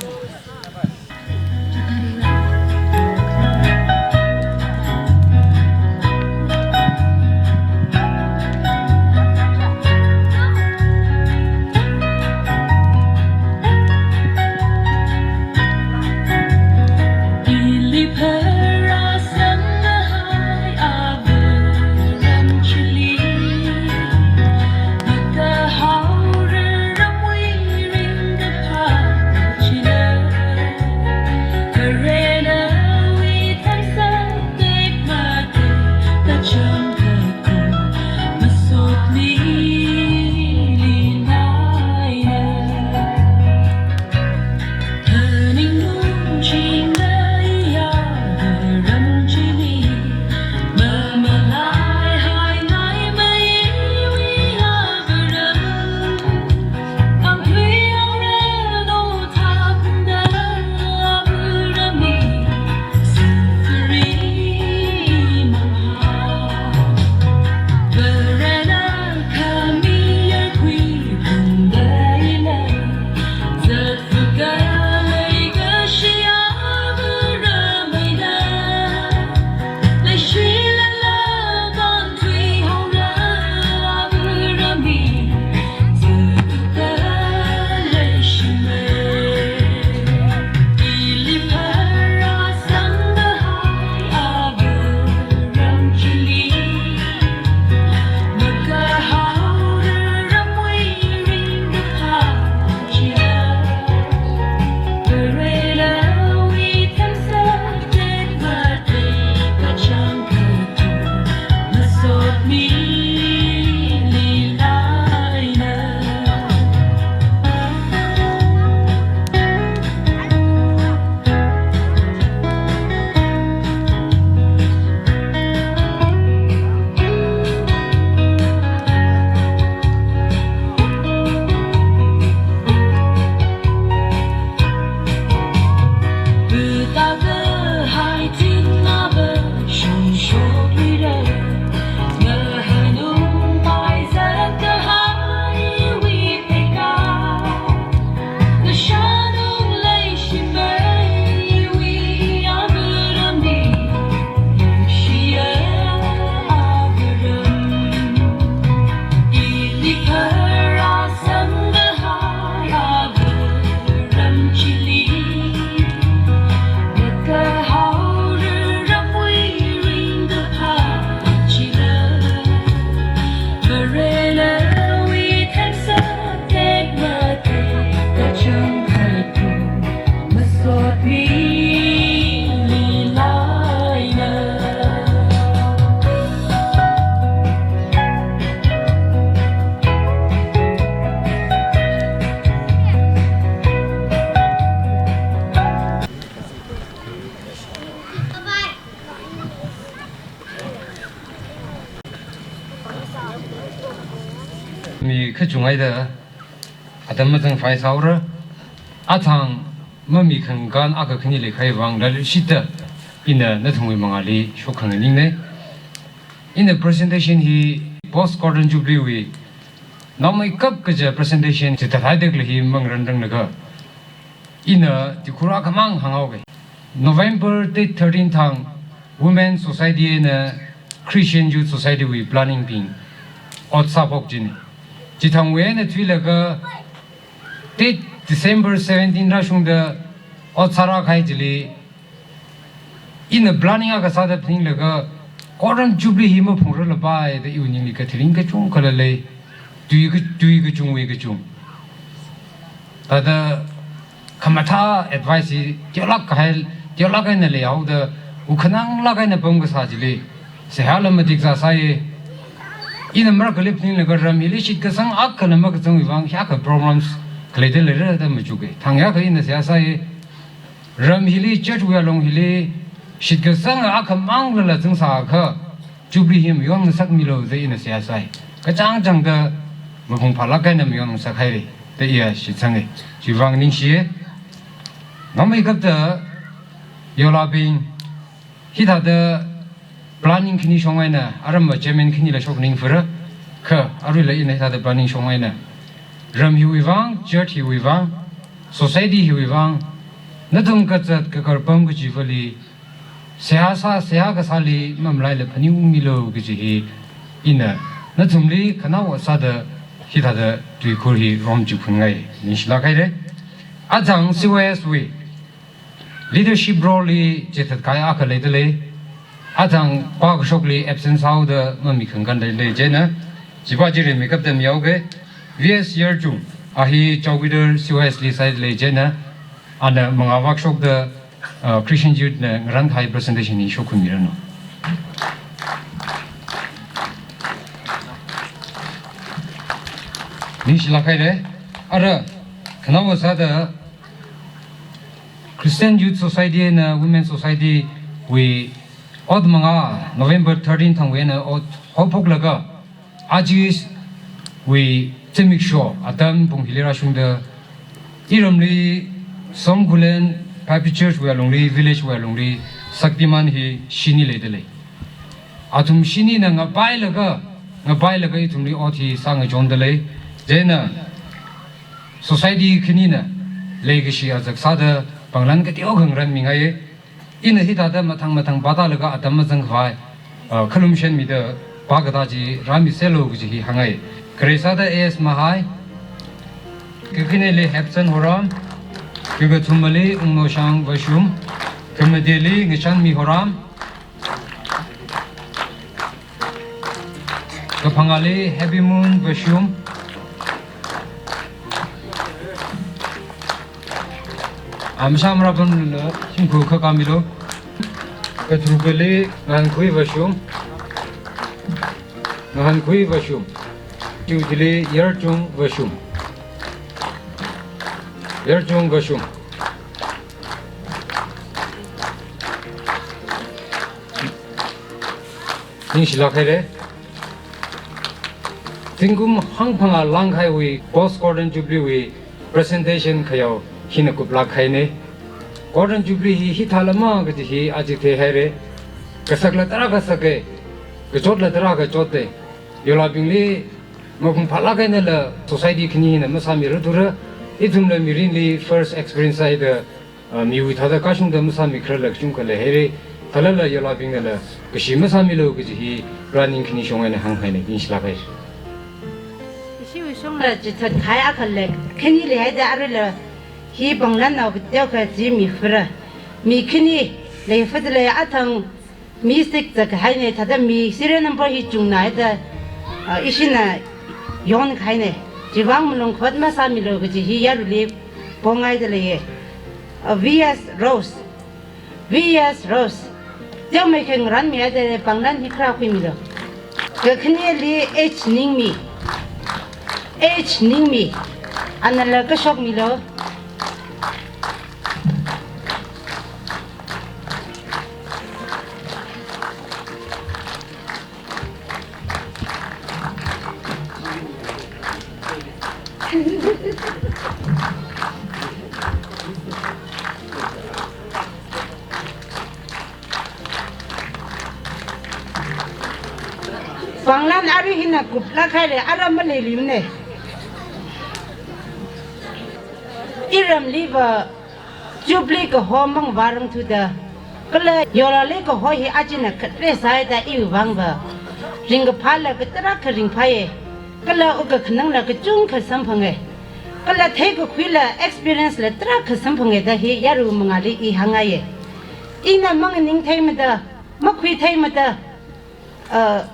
Mi kachungkhaida atam mazangphai sāhaora, athang mami khangkan akha khani leikhavai vang lalishida ina nathumwui mangāli shokhanganingnei. Ina presentation hi post Golden Jubilee wui naomeikap kaja presentation chithāthai tekla hi mangaranranglakha, ina tikhu akhamang hānghaoga. November date thirteen thang Women Society eina Christian Youth Society wui planning bing ot sāphok jina. Chithangwui eina thuilaga date December seventeen rāshungda ot sārākahai chili, ina planning akha sāda phaninglaga, Golden Jubilee hi maphungrarlapai da iwui ningli kathi ring kachungkhala lei, tui ka, tui kachungwui kachung. Thāda khamathā advice hi teolāk kahai, teolāk eina leihaoda, wukhananglāk eina pamkasā chili, seihā lam matik zāsai. Ina marākhali phaninglaga ram hili shitkasang akhala makazangwui vang hiyākha problems khaleida leira da machuka. Thang hiyākha ina seihā sāi. Ram hili, church wui along hili, shitkasang akhamanglala zangsākha, Jubilee hi mayonngasakmilu da ina seihā sāi. Kachangchangda maphungphālāk eina mayonngasakhaira da iya shitsanga. Chiwui vang ningshiya. Ngameikapta yolabing, hithāda planning khani shong eina, aramva chairman khanila shok ningfura, kha aruila ina hithāda planning shong eina, ram hiwui vang, church hiwui vang, society hiwui vang, nathum kazat kakar pam kachivali, seihā sā, seihā kasāli mamalaila phaningungmilu kaji hi ina nathumli khanaowa sāda hithāda tuikhur hi romchukhunngai, ningshilāk haira. Athang C Y S wui leadership role li chithatkahai akha leida lei. Athang pākashokli absent sāhaoda mami khangkan leida lei, chieina chiva chi rimeikapta mihaoga. V S Yarchung, a hi chowkidar C Y S li sāhaida lei, chieina ana mangā vākashokda, uh, Christian Youth na ngarānkahai presentation hi shokhuimiranu. Ningshilāk haira. Ara khanaowa sāda Christian Youth Society eina Women Society wui ot mangā, November thirteen thangwui eina ot haophoklaga, aja wui zimiksho atam pung hili rāshungda, iramli Songkhulen Baptist Church wui alungli, village wui alungli, Shaktiman hi shini leida lei. Athum shinina ngapailaga, ngapailaga ithumli ot hi sāngachonda lei. Chieina society khanina leikashi azak sāda panglan kateokha ngarānmingai. Ina hithāda mathang mathang pātālaga atam mazangkhavai, uh, khalumshanmida pā katā chi rāmiserlu kaji hi hāngngai. Khare sāda A S Mahai, kakhaneli Hepson Horam, kakathumali Ungnoshang Vashum, khamateli Ngashanmi Horam, kaphangāli Happy Moon Vashum. Amshamra pamla shimkhur khakamilu. Katharukali Ngahānkhui Vashum. Ngahānkhui Vashum. Chiwuili Yarchung Vashum. Yarchung Vashum. Ningshilāk haira. Zingkum hangphangā langkahaiwui post Golden Jubilee wui presentation khayao hina kuplāk kahaina. Golden Jubilee hi hithālama kaji hi aja theihaira. Kasakla tarākha saka, kachotla tarākha chotta. Yolabingli maphungphālāk einala society khani hina masāmirarthura. Ithumla mirinli first experience sāhaida, ah, miwui thāda kashungda masāmikhararla kachungkha leihaira. Thālala yolabingnala kashi masāmilu kaji hi planning khani shong eina hānghaina, ningshilāk haira. Kashiwui shongla chithatkahai akha lei, khani leihaida aruila hi panglan nao kateokha chi mifura. Mi khani leifada lei, athang mistake zākahaina, thāda mi serial number hi chungna haida, ah, ishina yonkahaina. Chiwui vang malungkhot masāmilu kaji hi yaruili pongaida leiya. Ah, V S Rose. V S Rose. Teomeikha ngarānmihaida lei, panglan hi kharā khuimilu. Kakhaneli H Ningmi. H Ningmi. Anala kashokmilu. Panglan arui hina kuplāk haira, ara maleiluimana. Iramliva Jubilee kaho mangvārangthuda, kala yolali kaho hi ajana khare sāhaida iwui vangva ringkaphāla katarākha ringphāya. Kala wukkhanangla kachungkha samphange. Kala theikakhuila experience la tarākha samphange da hi yarui mangāli i hāngngaiye. Ina manganing theimada, makhui theimada, uh,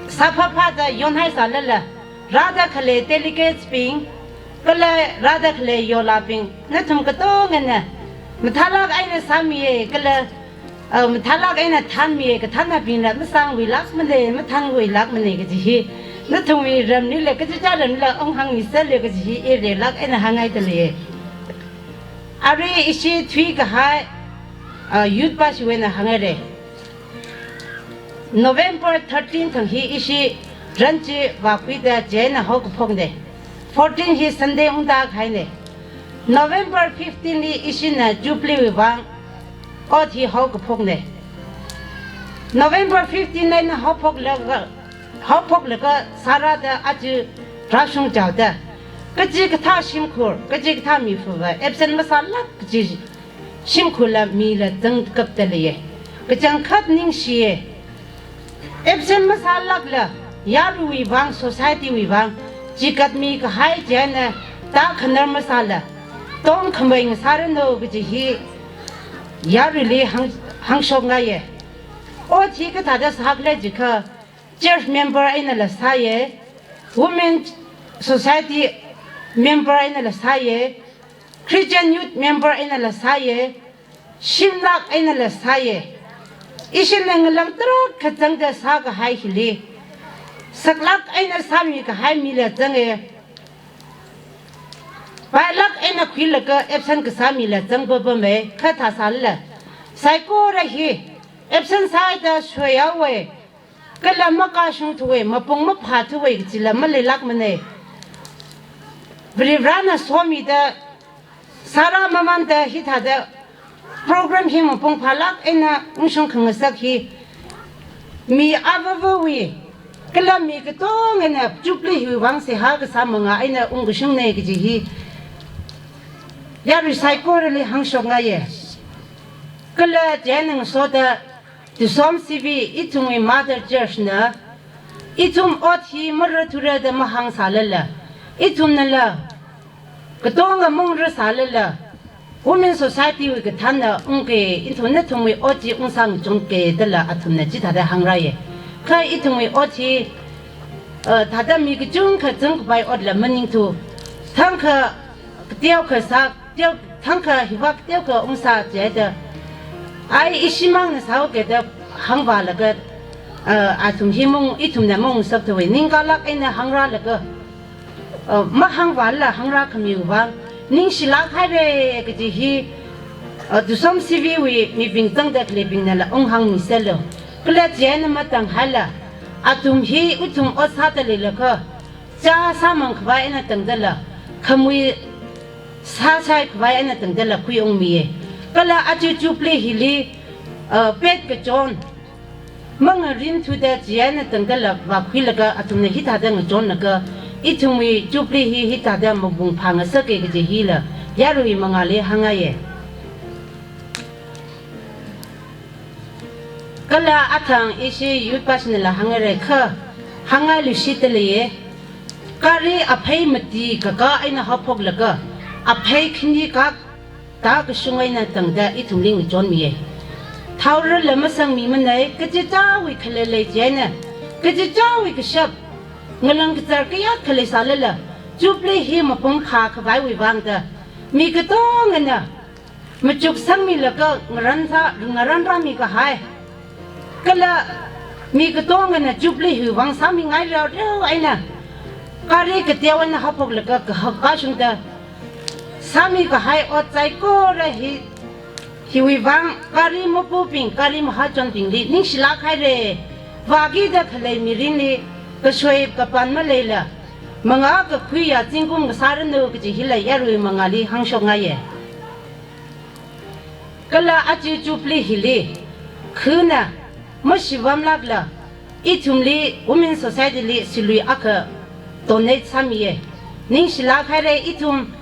sāphāphāda yonhai sālala, rāda khalei delegates bing, kala rāda khalei yolabing, nathum katongana mathālāk eina sāmiye, kala, uh, mathālāk eina thānmiye, kathānabingla masāngwuilākmane, mathāngwuilākmane kaji hi nathumwui ramlila, kachichā ramlila unghāngmiserlu kaji hi i relāk eina hāngngaida leiye. Arui ishi thuikahai, uh, youth pashiwui eina hānghaire. November thirteen thang hi ishi ranchi vākhuida chieina haokaphokne. Fourteen hi Sunday ungda kahaine. November fifteen li ishina Jubilee wui vang ot hi haokaphokne. November fifteen eina haophoklaga, haophoklaga sārāda aja rāshungchaoda, kachikathā shimkhur, kachikathā mifava absent masālāk kaji shimkhurla mila zangkapda leiye. Kachangkhat ningshiye. Absent masālākla, yaruiwui vang, society wui vang chikatmi kahai chieina tākhanar masāla, tongkhamei ngasāranu kaji hi yaruili hāng, hāngshokngaiye. Ot hi kathāda sākhala jiakha, church member einala sāye, women society member einala sāye, Christian youth member einala sāye, shimlāk einala sāye. Ishina ngalang tarākha zangda sākahai hili, saklāk eina sāmikahai mila zange. Pailāk eina khuilaga absent kasā mila zangpapame, kha thāsālala, saikora hi absent sāhaida shoihaowe, kala makashungthuwe, mapung maphāthuwe kajila maleilākmane. Varivarana somida sārāmamanda hithāda program hi mapung phālāk eina ungshung khangasak hi mi avāvawui, kala mi katongana Jubilee hiwui vang seihā kasā mangā eina ungkashungne kaji hi yarui saikorali hāngshokngaiye. Kala chieina ngasoda Tusom C B, ithumwui mother church na, ithum ot hi mararthura da mahāngsālala, ithumnala katonga mangarasālala, women society wui kathānna ungke, ithum nathumwui ot chi ungsāngachonke dala athumna chithāda hāngrāye. Kha ithumwui ot hi, uh, thāda mi kachungkha zangkapai otla maningthu, thangkha kateokha sā, teo, thangkha hiva kateokha ungsā chida, ai ishimangna sāhaoke da hāngvālaga, uh, athum hi mang, ithumna mangasakthawui ningkalāk eina hāngrālaga, uh, mahāngvālala hāngrākhamiwui vang ningshilāk haire kaji hi, uh, Tusom C B wui mibing zangda khaleibingnala unghāngmiserlu. Kala chieina matanghaila, athum hi ithum ot sāda leilakha, chā sāmang khavai eina tangdala, khamui sāshai khavai eina tangdala khuiungmiye. Kala aja Jubilee hili, uh, pet kachon mangarinthuda chieina tangdala vākhuilaga athumna hithāda ngachonlaga, ithumwui Jubilee hi hithāda mapung phāngasake kaji hila yaruiwui mangāli hāngngaiye. Kala athang ishi youth pashinala hānghaire kha, hāngngailuishitda leiye. Gari aphei mati kakā eina haophoklaga, aphei khani kak tākashung eina tangda ithumli ngachonmiye. Thaorarla masangmimanei, kachichāwui khalei lei chieina, kachichāwui kashap, ngalang kazar kayākha leisālala, Jubilee hi mapung phākhavaiwui vangda, mi katongana machuksangmilaga ngaransa, ngaranrāmi kahai. Kala mi katongana Jubilee hiwui vang sāmingai reoreo eina, gari kateo eina haophoklaga kahak kashungda sāmi kahai ot saikora hi, hiwui vang gari mapubing, gari mahachonbingli ningshilāk haire. Vākida khalei mirinli kashoi kapan maleila, mangā kakhuiya zingkum kasāranu kaji hila yaruiwui mangāli hāngshokngaiye. Kala aja Jubilee hili, khana mashivamlākla, ithumli, Women Society li silui akha donate sāmiye. Ningshilāk haire ithum,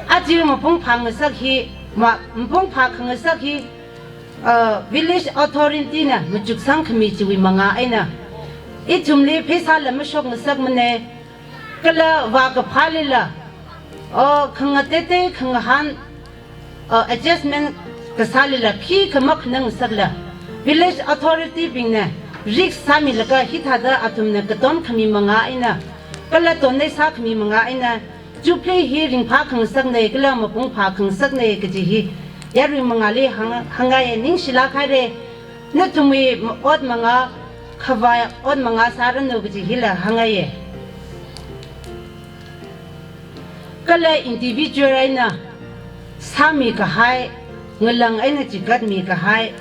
aja mapung phāngasak hi, ma, mapung phākhangasak hi, uh, village authority na machuksangkhami chiwui mangā eina, Ithumli pheisāla mashokngasakmana, kala vākaphālila, o, khangatei tei khangahān, o, adjustment kasālila khikha makhanangngasakla, village authority bingna risk sāmilaga hithāda athumna katom khami manga eina, kala tonnei sākhami manga eina, Jubilee hi ringphākhangasakna kala mapung phākhangasakna kaji hi yarui mangāli hāng, hāngngaiya, ningshilāk haira. Nathumwui ot manga, khavai ot manga sāranu kaji hila hāngngaiya. Kala individual eina sāmikahai, ngalang eina chigatmikahai,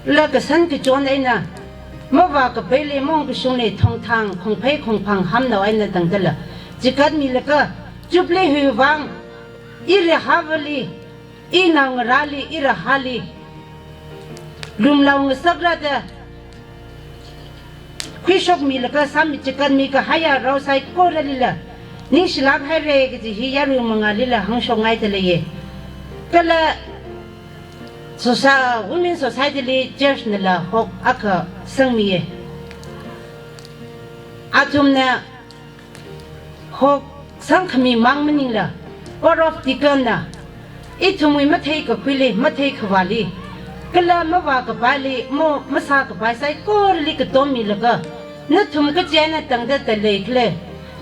la kashan kachon eina, mavākapaili mong kashungli thongthang, khongphei khongphang hamnao eina tangdala chigatmilaga, Jubilee hiwui vang, ira hāvali, inaongarāli, ira hāli lumlaongasakra da khuishokmilaga sāmi chigatmikahaiya rao saikoralila ningshilāk haira kaji hi yarui mangālila hāngshokngaidalei. Kala soci-, Women Society li church nala hok akha sangmiya. Athumna hok sangkhami mang maningla, Board of Deacon na ithumwui matheikakhuili, matheikhavāli, kala mavākapaili, mo, masākapai saikorali katommilaga, nathum kachi eina tangda dalei khala,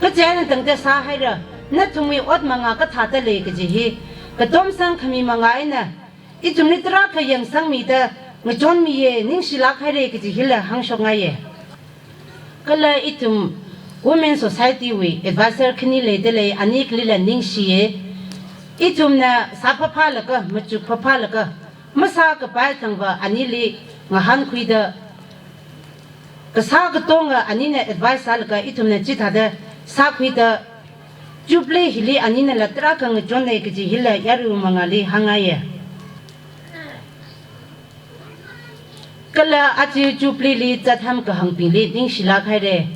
kachi eina tangda sāhaira, nathumwui ot manga kathāda lei kaji hi katom sangkhami manga eina ithumli tarākha yangsangmida ngachonmiya, ningshilāk haira kaji hila hāngshokngaiya. Kala ithum Women Society wui advisor khani leidalei, anikalila ningshiya. Ithumna sāphaphālaga, machuk phaphālaga, masākapai thangva anili ngahānkhuida, kasā katonga anina advice sālaga ithumna chithāda sākhuida, Jubilee hili aninala tarākha ngachonna kaji hila yarui mangāli hāngngaiya. Kala aja Jubilee li zatham kahangbingli ningshilāk haira.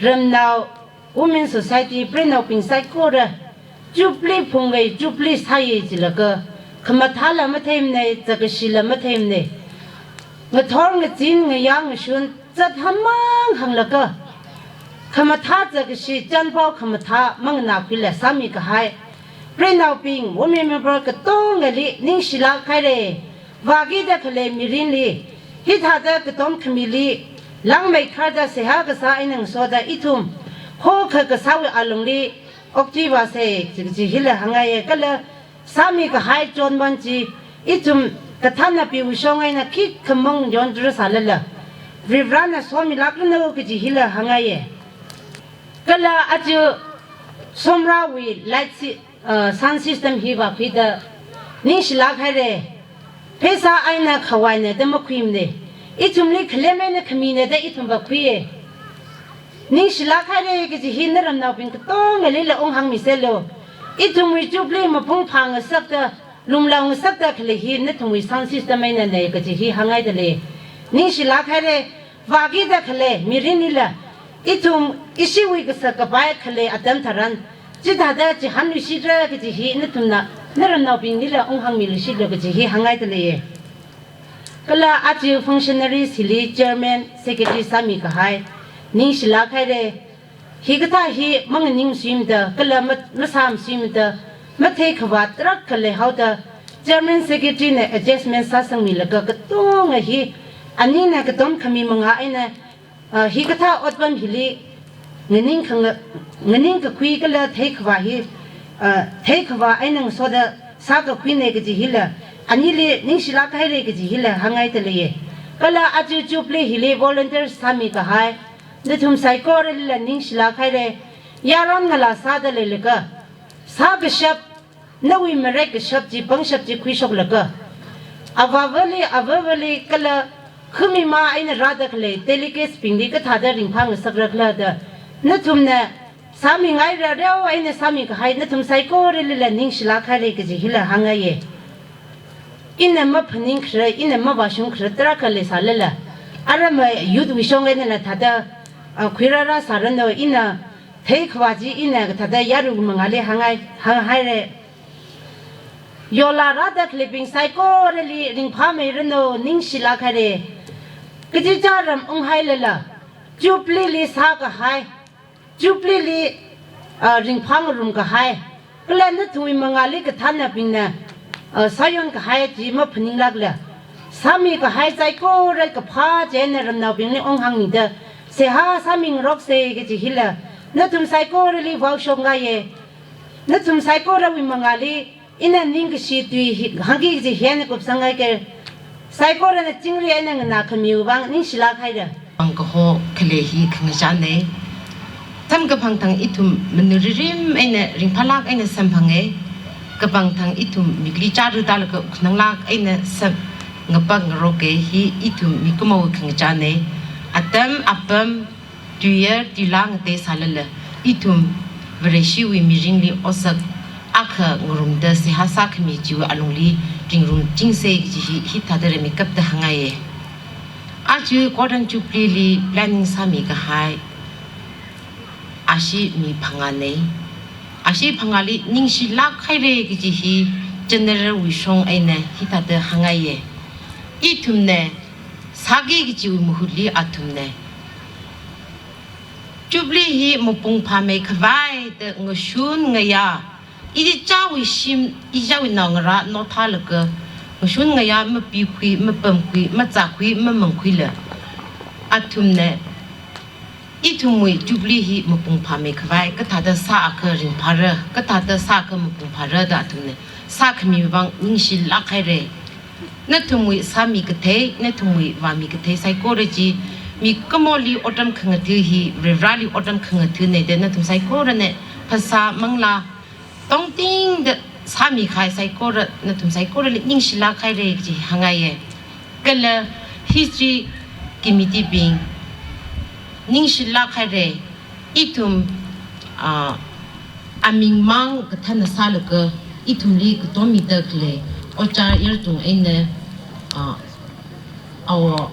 Ramnao Women Society preinaobing saikora Jubilee phungwui Jubilee sāya jilaga, khamathāla matheimana, zakashila matheimana. Ngathor ngazin ngayā ngashun zatham mang hānglaga, khamathā zakashi chanpao khamathā manganākhuila sāmikahai preinaobing, women member katongali ningshilāk haira. Vākida khalei mirinli, hithāda katom khamili, langmeikharda seihā kasā eina ngasoda ithum hokha kasāwui alungli oktivāsa, chi, chi hila hāngngaiya. Kala sāmikahai chonban chi ithum kathānnaobingwui shong eina khikha mang yonrasālala, Varivarana somilākranu kaji hila hāngngaiya. Kala aja Somrawui light si-, uh, sound system hi vākhuida ningshilāk haira. Pheisā eina khavaina da makhuimana. Ithumli khalem eina khamina da ithum vākhuiya. Ningshilāk haira kaji hi naramnaobing katongalila unghāngmiserlu. Ithumwui Jubilee mapung phāngasakta, lumlaongasakta khalei hi nathumwui sound system einana kaji hi hāngngaidalei. Ningshilāk haira, vākida khalei mirinlila, ithum ishiwui kasā kapai khalei atam tharan, chithāda chihānluishitra kaji hi nathumna, naramnaobinglila unghāngmiluishitlu kaji hi hāngngaidalei. Kala aja functionaries hili chairman, secretary sāmikahai, ningshilāk haira, hikathā hi manganingsuimada, kala ma-, masāmasuimada, matheikhavā tarākha leihaoda, chairman secretary na adjustment sāsangmilaga katonga hi, anina katom khami manga eina, ah, hikathā otpam hili, nganing khanga-, nganingkakhui kala theikhavā hi, ah, theikhavā eina ngasoda sākakhuina kaji hila, anili ningshilāk haira kaji hila hāngngaidalei. Kala aja Jubilee hili volunteer sāmikahai, nathum saikoralila ningshilāk haira, yaron ngalā sāda leilaga, sākashap, nawui marek kashap chi, pangshap chi khuishoklaga, avāvali, avāvali kala khami ma eina rāda khalei delegates bingli kathāda ringphāngasakra khala da, nathumna sāmingaira, reo eina sāmikahai nathum saikoralila ningshilāk haira kaji hila hāngngaiya. Ina maphaningkhara, ina mavāshungkhara tarākha leisālala, arama youth wui shong einala thāda, ah, khuirāra sāranu, ina theikhavā chi ina kathāda yarui mangali hāngngai, hānghaira. Yola rāda khaleibing saikorali ringphāmeiranu, ningshilāk haira. Kachichā ram unghailala, Jubilee li sākahai, Jubilee li, ah, ringphāngarum kahai, kala nathumwui mangāli kathānnabingna, ah, sāyon kahai chi maphaninglākla, sāmi kahai saikora kaphā chieina ramnaobingli onghāngmida, seihā sāmingaroksa kaji hila nathum saikorali vaoshokngaiya. Nathum saikorawui mangāli ina ningkashi tui hi hāngki kaji hi eina kupsangngaike. Saikorana chingri eina nganākhamiwui vang ningshilāk haira. Vang kaho khalei hi khangachāna. Samkaphang thang ithum manuririm eina ringphālāk eina samphanga. Kapang thang ithum mikli chāra tālaga khananglāk eina samngapak ngaroka, hi ithum mikumo khangachāna. Atam apam, tuiyar tuilā ngatei sālala, ithum Vareshiwui mirinli otsak akha ngarumda seihā sākhami chiwui alungli ringrumchingsa kaji hi hithāda rimeikapta hāngngaiya. Aja Golden Jubilee li planning sāmi kahai ashi mi phangāna. Ashi phangāli ningshilāk haira kaji hi general wui shong eina hithāda hāngngaiya. Ithumna sāki kajiwui mahutli athumna Jubilee hi mapung phāmeikhavai da ngashun ngayā, ichichāwui shim, ichichāwui naongarā nothālaga ngashun ngayā mapikhui, mapamkhui, mazākhui, mamangkhuila, athumna ithumwui Jubilee hi mapung phāmeikhavai kathāda sāakha ringphāra, kathāda sāakha mapung phāra da athumna sākhamiwui vang ningshilāk haira. Nathumwui sāmi kathei, nathumwui vāmi kathei saikora chi mikumoli otram khangatha hi, Varivarāli otram khangathana da nathum saikorana phasā manglā tongtingda sāmi kahai saikora, nathum saikorali ningshilāk haira kaji hāngngaiya. Kala History Committee bing ningshilāk haira. Ithum, ah, amingmang kathānna sālaga ithumli katom mida khalei Ojā Yartung eina, ah, Awo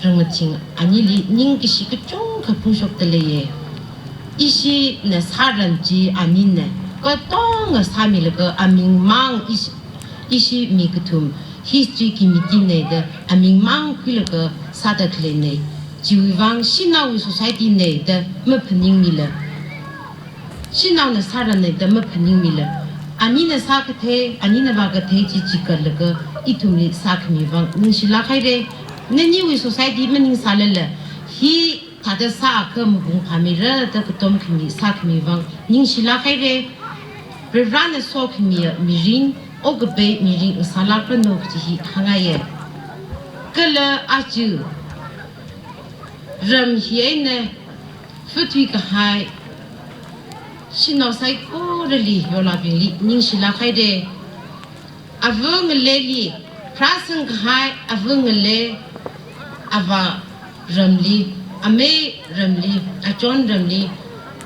Rangmathing anili ningkashi kachungkha phungshokda leiya. Ishina sāran chi anina katonga sāmilaga amingmang ishi, ishi mi kathum History Committee na da amingmang khuilaga sāda khaleina. Chiwui vang shanaowui society na da maphaningmila, shanaona sāranna da maphaningmila, anina sākathei, anina vākathei chi chikatlaga ithumli sākhamiwui vang ningshilāk haira. Naniwui society maningsālala, hithāda sāakha mapung phāmira da katom khami sākhamiwui vang ningshilāk haira. Varivarāna sokhami mirin, okapei mirin ngasālākranu kaji hi hāngngaiya. Kala aja ram hi eina phathui kahai shanao saikorali, yorlābingli ningshilāk haira. Ava ngaleili, rāzang kahai ava ngale, avā ramli, amei ramli, achon ramli,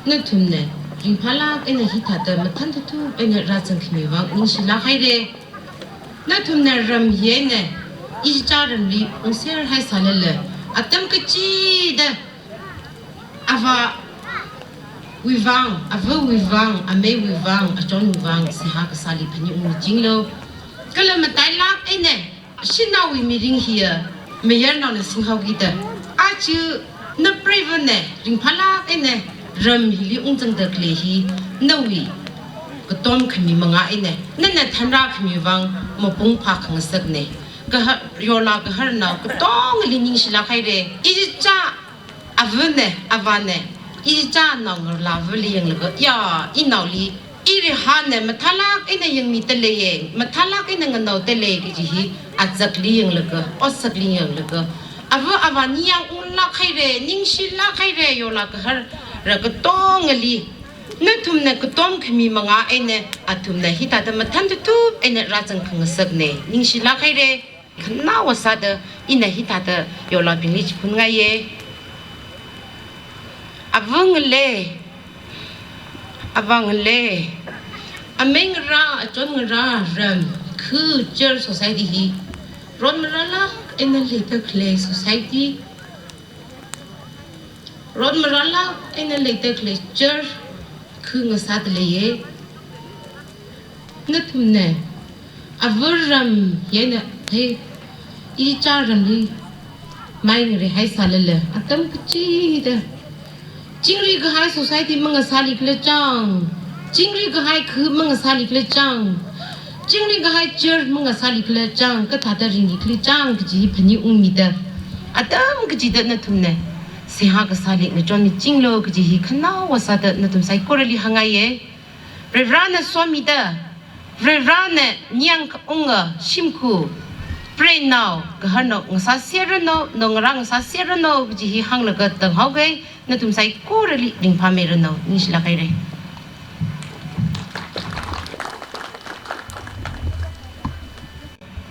nathumna ringphālāk eina hithāda mathan thup eina rāzangkhamiwui vang ningshilāk haira. Nathumna ram hi eina ichichā ramli ungser haisālala, atam kachida avāwui vang, avawui vang, ameiwui vang, achonwui vang seihā kasāli phaningungchinglu. Kala matailāk eina shanaowui mirin hiya mayarnaona singhaokida, aja napreiva̱na ringphālāk eina ram hili ungzangda khalei hi nawui katom khami mangā eina nana thanrākhamiwui vang mapung phākhangasakna. Gahar, yorlā gaharnao katongali ningshilāk haira. Ichichā ava̱na, avāna ichichā naongalāva̱li yanglaga, ya, inaoli irihāna mathālāk eina yangmida leiya, mathālāk eina nganaoda lei kaji hi azakli yanglaga, otsakli yanglaga, ava̱ avā ningyāng unglāk haira, ningshilāk haira, yorlā gaharnao katongali. Nathumna katom khami mangā eina athumna hithāda mathan thup eina rāzangkhangasakna. Ningshilāk haira. Khanaowa sāda ina hithāda yorlābingli chiphunngai. Ava̱ ngale, avā ngale, amei ngarā, achon ngarā, ram, khu, church, society hi rot marālāk eina leida khalei society, rot marālāk eina leida khalei church, khu ngasāda leiya. Nathumna ava̱ ram hi eina thei, ichichā ramli Mai ngareihai sālala, atam kachida. Chingri kahai society mangasāli khala chang. Chingri kahai khu mangasāli khala chang. Chingri kahai church mangasāli khala chang. Kathāda ringli khala chang kaji hi phaningungmida. Atam kachida nathumna seihā kasāli ngachonmi chinglo kaji hi khanaowa sāda nathum saikorali hāngngaiye. Varivarana somida, Varivarana ningyāng kaunga shimkhur, preinao, gaharnao ngasāserranu, nao ngarā ngasāserranu kaji hi hānglaga tanghaoke, nathum saikorali ringphāmeiranu, ningshilāk haire.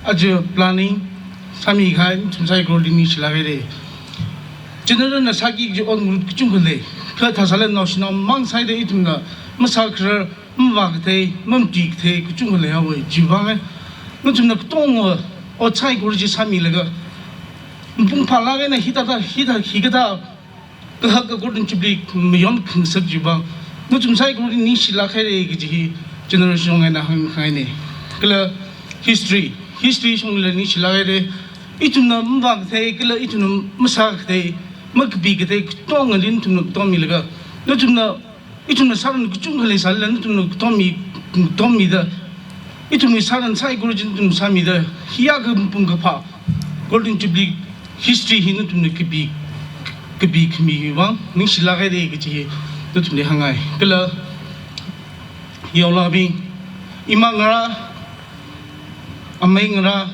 Aja planning sāmikahai nathum saikorali ningshilāk haire. Generalna sāki kaji ot ngarut kachungkha lei. Kha thāsālala naoshinao mang sāhaida ithumna masākharar, mavākathei, mamati kathei kachungkha leihaowe. Chiwuivang e, nathumna katonga ot saikora chi sāmilaga mapung phālāk eina hithāda, hithā, hikathā kahaka Golden Jubilee mayon khangasak chiwuivang, nathum saikorali ningshilāk haire kaji hi generalshong eina hānghaine. Kala history, history shongla ningshilāk haire. Ithumna mavākathei, kala ithumna masākathei, makapikathei katongali nathumna katongmilaga, nathumna ithumna sāran kachungkha leisālala, nathumna katongmi, katongmida, ithumwui sāran saikora chi nathumna sāmida, hiyākha mapung kaphā Golden Jubilee history hi nathumna kapi, kapikhami vang ningshilāk haire kaji hi nathumli hāngngai. Kala yaolabing, ima ngarā, amei ngarā,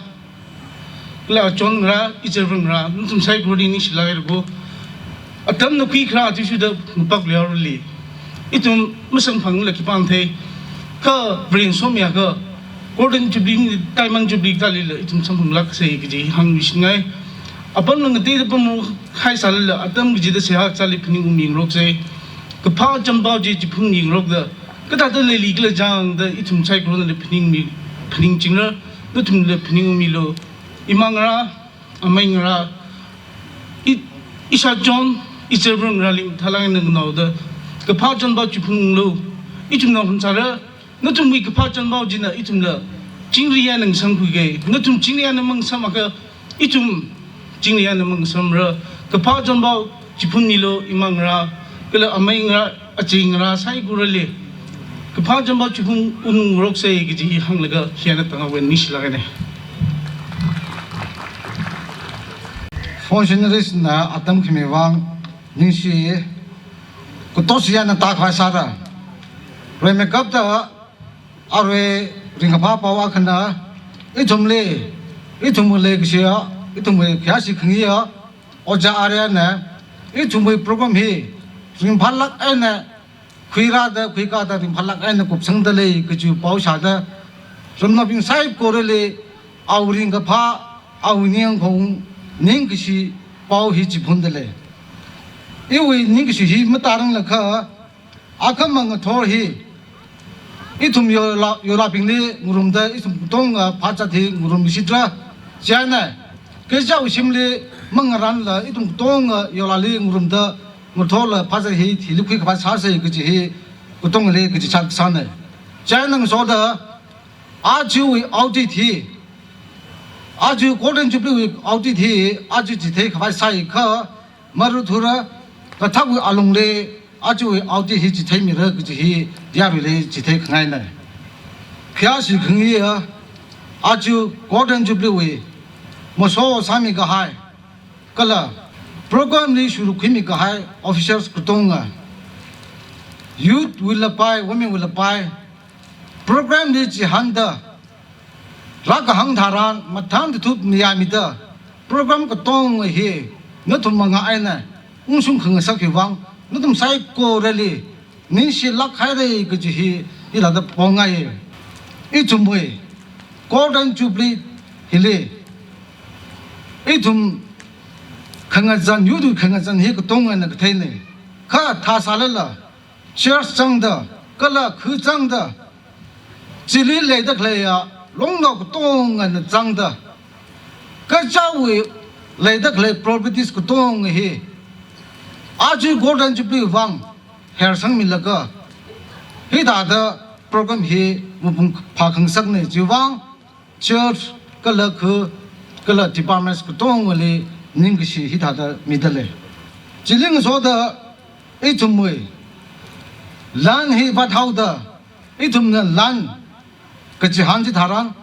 kala achon ngarā, ichāvā ngarā, nathum saikorali ningshilāk haira ko. Atamna khuikharā athishurda mapakluihaorali, ithum masamphangla khipāna thei. Kha Varen somiakha Golden Jubilee, Diamond Jubilee thālila ithum samphanglāksei kaji hāngmishingai. Apamna ngateida pamhai sālala, atam kachida seihā kasāli phaningungmi ngaroksei. Kaphā chonpao chi chiphunmi ngarokda, kathāda leili khala chang da ithum saikoranala phaningmi, phaningchingra, nathumla phaningungmilu. Ima ngarā, amei ngarā, i, ishāchon, ichāvā ngarāli mathālāk eina nganaoda, kaphā chonpao chiphununglu. Ithumna hunsāra, nathumwui kaphā chonpao china ithumla chingri eina ngasamkhuike. Nathum chingri eina mangasamakha, ithum chingri eina mangasamra. Kaphā chonpao chiphunmilu, ima ngarā, kala amei ngarā, achi ngarā saikorali. Kaphā chonpao chiphunung ngaroksei kaji hi hānglaga hieina tanghaowe, ningshilāk haine. Functionariesna atam khami vang ningshi, kato siyana tākhavai sāra. Rimeikapta arui ringkaphā pao akhana, ithumli, ithumwui leikashiya, ithumwui khayāshi khangayiya, Ojā Aryana, ithumwui program hi ringphālāk eina khuirāda, khuikāda ringphālāk eina kupsangda lei kaji pao shāda, ramnaobing saikorali awui ringkaphā, awui ningyāngkhaung, ningkashi pao hi chiphunda lei. Iwui ningkashi hi matāranglakha, akhama ngathor hi ithum yola, yolabingli ngarumda ithum katonga phāzat hi ngarumshitra. Chieina, kachichāwui shimli mangarānla ithum katonga yolali ngarumda ngathorla phāzat hi thili khuikhavai sāsei kaji hi katongali kachichat kasāna. Chieina ngasoda, ajawui audit hi, aja Golden Jubilee wui audit hi aja chitheikhavai sāakha, maruthuira kathakwui alungli ajawui audit hi chitheimira kaji hi yaruili chitheikhangaina. Khayāshi khangayiya, aja Golden Jubilee wui maso sāmikahai, kala program li shurkhuimikahai officials katonga, youth wuila pai, women wuila pai, program li chihānda, rākahāng tharan mathān tathup mayāmida, program katonga hi nathum mangā eina ungshung khangasak hiwui vang, nathum saikorali ningshilāk haira kaji hi hithāda pongaiya. Ithumwui Golden Jubilee hili ithum khangazan, youth wui khangazan hi katongana katheina. Kha thāsālala, church zangda, kala khu zangda, chili leida khaleiya longnao katongana zangda, kachichāwui leida khalei properties katonga hi aja Golden Jubilee vang hersangmilaga, hithāda program hi mapung phākhangasakna. Chiwuivang church kala khu kala departments katongali ningkashi hithāda midalei. Chili ngasoda ithumwui lan hi vāthaoda, ithumna lan kachihān chitharan,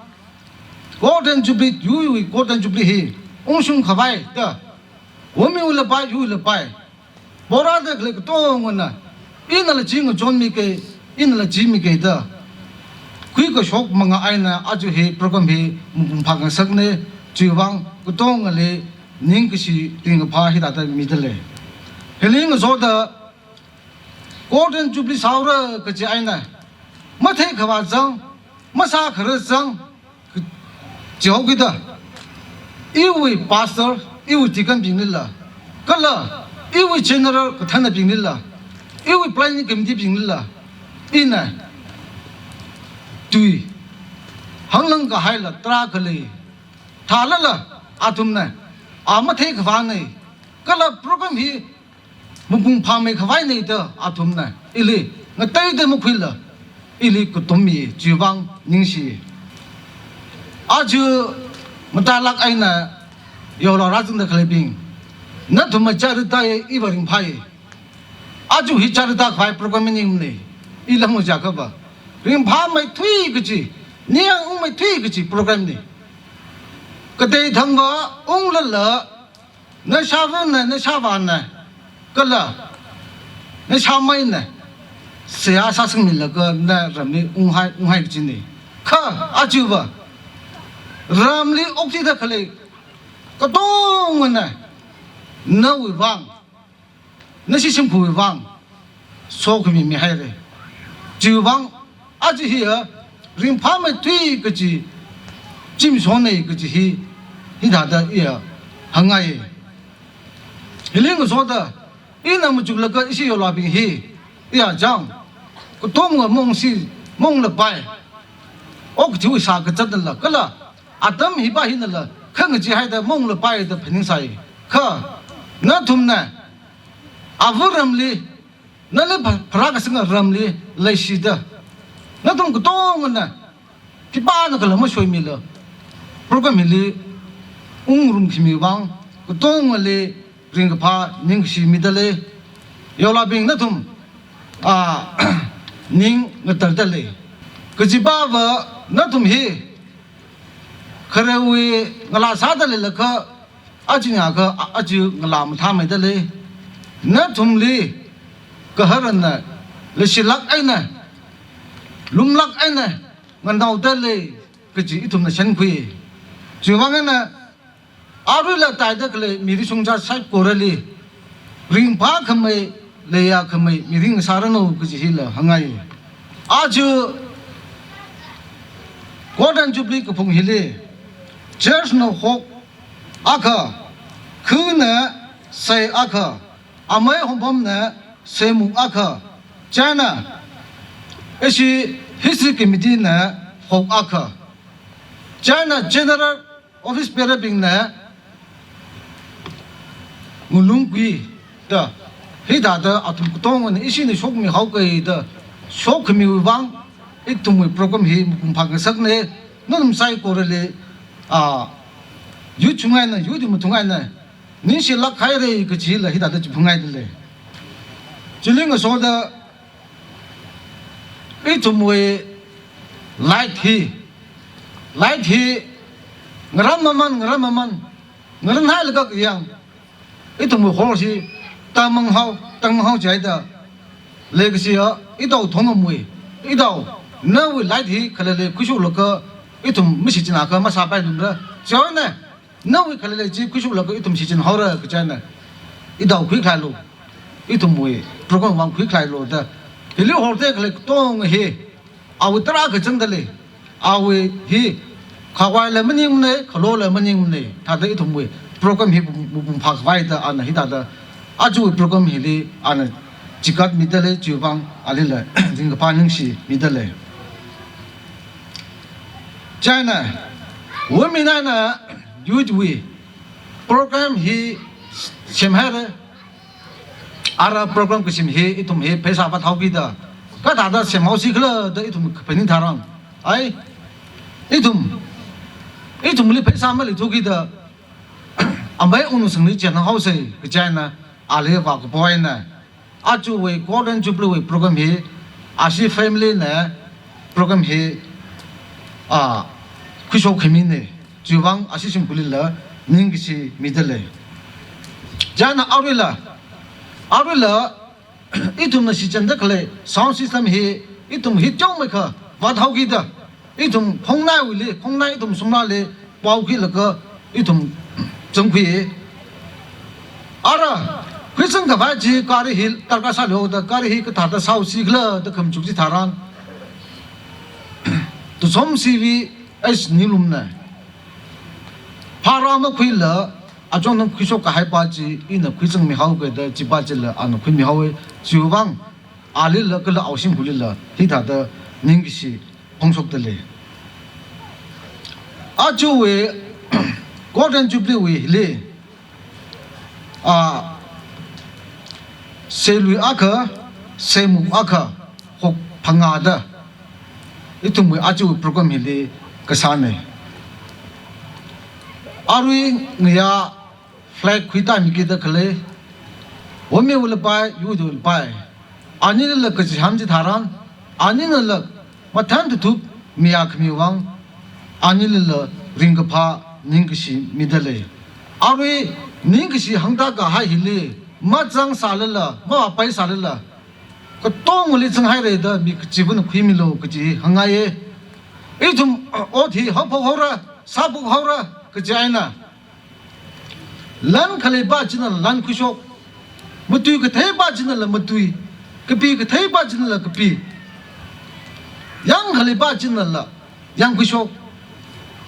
Golden Jubilee, yuiwui Golden Jubilee hi ungshung khavai da, womiwui lapai, yuiwui lapai, porāda khalei katongana, inala chi ngachonmi kei, inala chimi kei da khuikashok manga eina aja hi program hi mapung phāngasakna, chiwuivang katongali ningkashi ringkaphā hithāda midalei. Hili ngasoda Golden Jubilee sāhaora kaji eina, matheikhavā zang, masākharar zang, chihaokida, iwui pastor, iwui deacon binglila, kala iwui general kathānabinglila, iwui planning committee binglila, ina tui hānglang kahaila tarākha lei. Thālala athumna a matheikhavāna, kala program hi mapung phāmei khavaina da athumna ili ngateida makhuila, ili katommi, chiwuivang ningshi. Aja matailāk eina yaolā rāzangda khaleibing, nathumna chara tāya, iva ringphāya. Aja hi chara tākhavai program maningmana, ila hānglu jiakhava, ringphāmeithui kaji, ningyāng ungmeithui kaji program na. Katei thangva unglala, nashāvana, nashāvāna, kala nashāmeina seihā sāsangmilaga naramli unghai, unghai kajina. Kha ajava ramli okthuida khalei katongana nawui vang, nashi shimkhurwui vang sokhami mihaira. Chiwuivang aja hiya ringphāmeithui kaji, zimikshona kaji hi, hithāda iya hāngngai. Hili ngasoda ina machuklaga ishi yaolābing hi, iya chang, katonga mongshi, monglapai, okathui sākazatnala, kala atam hiva hinala khangachee haida monglapai da phaningsai. Kha nathumna ava ramli, nali pha-, pharākasanga ramli leishida, nathum katongana khipānakhala masoimila, program hili ungrumkhami vang katongali ringkaphā ningkashi midalei. Yaolābing nathum, a, ning ngatardalei. Kajipava nathum hi kharewui ngalā sāda leilakha, aja ngakha, a-, aja ngalā mathāmeidalei. Nathumli gaharana leishilāk eina, lumlāk eina nganaodalei kaji ithumna shānkhui. Chiwuivang eina aruila tāida khalei mirin shongza saikorali ringphākhamei, leiyākhamei mirin sāranu kaji hila hāngngai. Aja Golden Jubilee kaphung hili, church na hok akha, khana sei akha, amei Hongphomna seimuk akha, chieina ishi History Committee na hok akha, chieina General Office Bearer bingna ngalung khuida, hithāda athum katongana ishina shokmi haokida, shokkhamiwui vang ithumwui program hi mapung phāngasakna, nathum saikorali, a, yur chungngaina, yur di mathungngaina, ningshilāk haira kajila hithāda chiphungngaidalei. Chili ngasoda ithumwui light hi, light hi ngaran maman, ngaran maman, ngaran hailaga kayang, ithumwui hall hi tangmanghao, tangmanghao jihaida leikashi a, idao thongamwui, idao, nawui light hi khalei lei khuishuklaga ithum mashichinakha masāpailungra. Chieina nawui khalei lei chi khuishuklaga ithum shichinhaora kachieina, idao khuikhalailu, ithumwui program vang khuikhalailu da. Hili hall te khalei katonga hi, awui tarākha zangdalei, awui hi khavaila maningmana, khalola maningmana, thāda ithumwui program hi mapung phākhavai da ana hithāda, ajawui program hili ana chigat midalei, chiwuivang alila ringkaphā ningshi midalei. Chieina, women eina youth wui program hi semhaira, ara program kasem hi ithum hi pheisā vāthaokida, kathāda semhaosi khala da ithum kaphaning tharan, ai, ithum, ithumli pheisā maleithukida, amei unusangli chānhaosei, kachi eina, ali vākapo eina, ajawui Golden Jubilee wui program hi, ashi family na program hi, a, khuishok khamina, chiwuivang ashi shimkhurlila ningkashi midalei. Chieina aruila, aruila, ithumna shichinda khalei sound system hi, ithum hi chungmeikha vāthaokida, ithum khongnaiwuili, khongnai ithum sumlali, paokhuilaga ithum zangkhui. Ara, khuizang khavai chi gari hi darkar sālu da, gari hi kathāda sāhaosi khala da khamajuk chitharan, Tuchom C V H Nilumna, phara makhuila, achonthang khuishok kahai pa chi, ina khuizangmihaoga da, chi pa chila ana khuimihaowa, chiwuivang, alila kala awui shimkhurlila, hithāda ningkashi phongshokdalei. Ajawui Golden Jubilee wui hili, a, seilui akha, seimuk akha, hok phangāda, ithumwui ajawui program hili kasāna. Arui ngayā flag khuitāmikida khalei, womewuila pai, yuwuila pai, anilila kachihān chitharan, aninala mathān tutup miya khamiwui vang, anilila ringkaphā ningkashi midalei. Arui ningkashi hāngda kahai hili, mazangsālala, mavāpaisālala, katongali zanghaira da mi kachivana khuimilu kaji hāngngaiya. Ithum ot hi haophok haora, sāphok haora, kaji eina, lan khalei pa chinala lan khuishok, matui kathei pa chinala matui, kapi kathei pa chinala kapi, yang khalei pa chinala yang khuishok,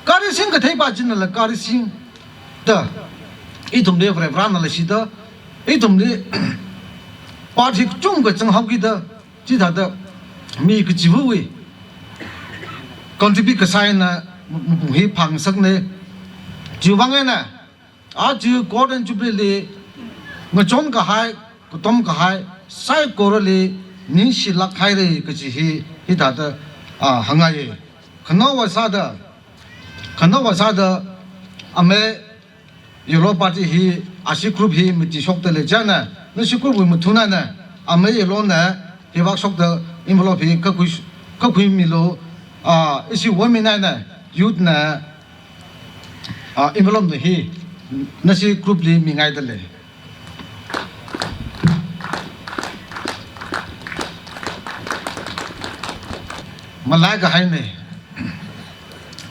gari sing kathei pa chinala gari sing da, ithumli Varivarāna leishida, ithumli party kachungkha zanghaokida, chithāda mi kachivawui contribute kasā eina mapung hi phāngasakna. Chiwuivang eina, aja Golden Jubilee li ngachon kahai, katom kahai, saikorali ningshilāk haira kaji hi, hithāda, a, hāngngaiya. Khanaowa sāda, khanaowa sāda, amei Yellow party hi, ashi group hi mati shokdalei chieina, nashi group wui mathunana, amei Yellow na, hi vāshokda envelope hi kakhui, kakhuimilu, a, ishi women eina, youth na, a, envelope na hi, nashi group li mingaidalei. Malai kahaina.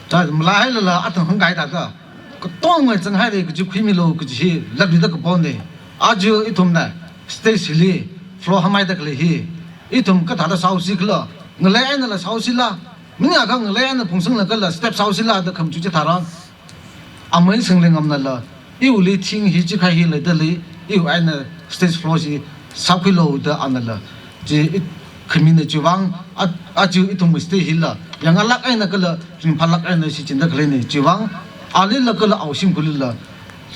Ta malaihailala athang hāngkahai thāda, katonga zanghaira kaji khuimilu kaji hi lakluida kapona. Aja ithumna stage hili floor hāngmeida khalei hi, ithum kathāda sāhaosi khala, ngalei einala sāhaosila, maningakha ngalei eina phungsanglaga kala step sāhaosila da khamajuk chitharan, amei Singlengamnala, iwuili thing hi chikhai hi leidalei, iwui eina stage floor hi sākhuilu da anala chi i khamina. Chiwuivang, a, aja ithumwui stage hila yangngalāk eina kala ringphālāk eina shichinda khaleina. Chiwuivang, alila kala awui shimkhurlila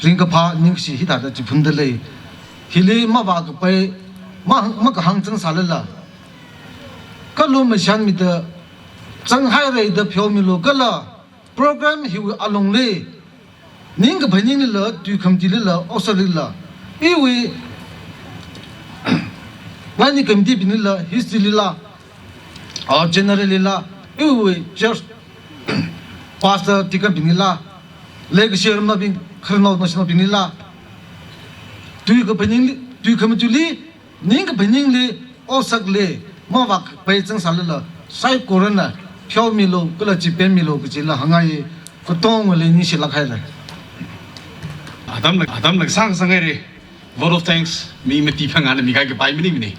ringkaphā ningkashi hithāda chiphundalei. Hili mavākapai, ma, makahāng zangsālala, kalumashanmida zanghaira da pheomilu kala, program hiwui alungli, ningkaphā ninglila, tui khamatilila, otsaklila, iwui planning committee binglila, history lila, or general lila, iwui church pastor deacon binglila, leikashi ramnaobing, khararnao naoshinaobinglila, tui kaphā ningli, tui khamatili, ningkaphā ningli, otsakli, mavākapai zangsālala, saikorana pheomilu kala chipemmilu kajila hāngngaiya, katongali ningshilāk haira. Atamla, atamla sāngasakngaira. Vote of thanks mi mati phangāna mikahai kapai maningmana.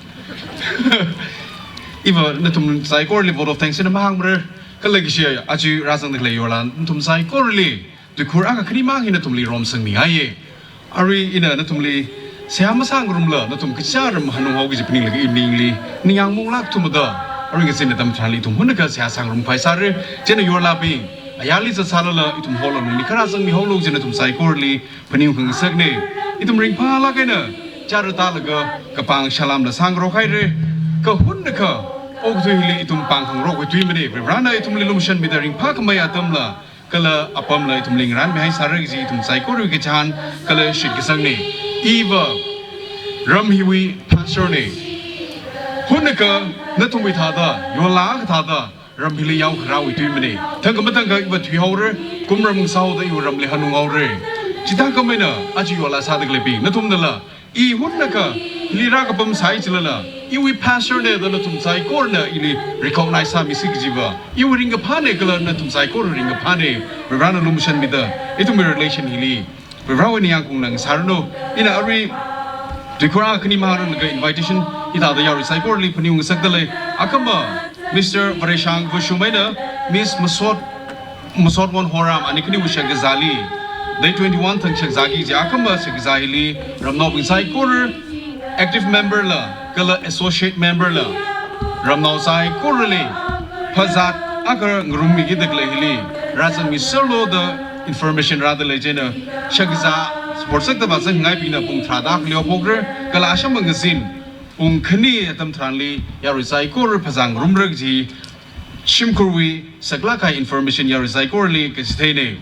Iva nathum saikorali vote of thanks eina mahāngmara, kala kashi aja rāzangda khalei yorla nathum saikorali tuikhur akha khanimang hi nathumli romsangmingaiya. Arui ina nathumli seihā masāngarumla, nathum kachichā ram hanung haoki kaji phaninglaga evening li ningyāng munglāk thumada, arui ngazin atam tharanli ithum hunakha seihā sāngarum khavai sāra. Chieina yorlabing, ayarli zatsālala ithum hall alungli kharā zangmihaolu kajina nathum saikorali phaningung khangasakna. Ithum ringphālāk eina chara tālaga kapang salām la sāngarok haira. Kha hunakha okathui hili ithum pāng khangarok katuimana. Varivarāna ithumli lumashanmida ringphākhamei atamla kala apamla ithumli ngarānmihai sāra kaji ithum saikorawui kachihān kala shitkasangne. Iva ram hiwui pastor ne. Hunakha nathumwui thāda, yola kathāda, ram hili yaokharāwui tuimane. Thangkha mathangkha iva thuihaora, kumram sāhaoda iwui ramli hanunghaora. Chithākhamei eina aja yola sādakhaleibing, nathumnala, i hunakha hili rākapam sāi chilala, iwui pastor ne da nathum saikorana ili recognize sāmisi kajiva iwui ringkaphāne kala nathum saikora ringkaphāne. Varivarana lumashanmida ithumwui relation hili Varivarawui ningyāng khaung ngasāranu. Ina arui tuikhur akhani mahānranglaga invitation hithāda yarui saikorali phaningung ngasakdalei. Akhama Mister Vareshang Vashum eina Miss Masot, Masotwon Horam, ani khaniwui shakzāli, date twenty-one thang shakzāki kaji akhama shakzā hili ramnaobing saikora, active member la kala associate member la, ramnao saikorali phazat akha ngarummi kida khalei hili rāzangmiserlu da information rādalei. Chieina shakzā support sāda vāzangngaibingna pung tharāda akhali haophokra, kala asham ngazin pung khani atam tharanli yarui saikora phazā ngarumra kaji shimkhurwui saklāk kahai information yarui saikorali kachitheine.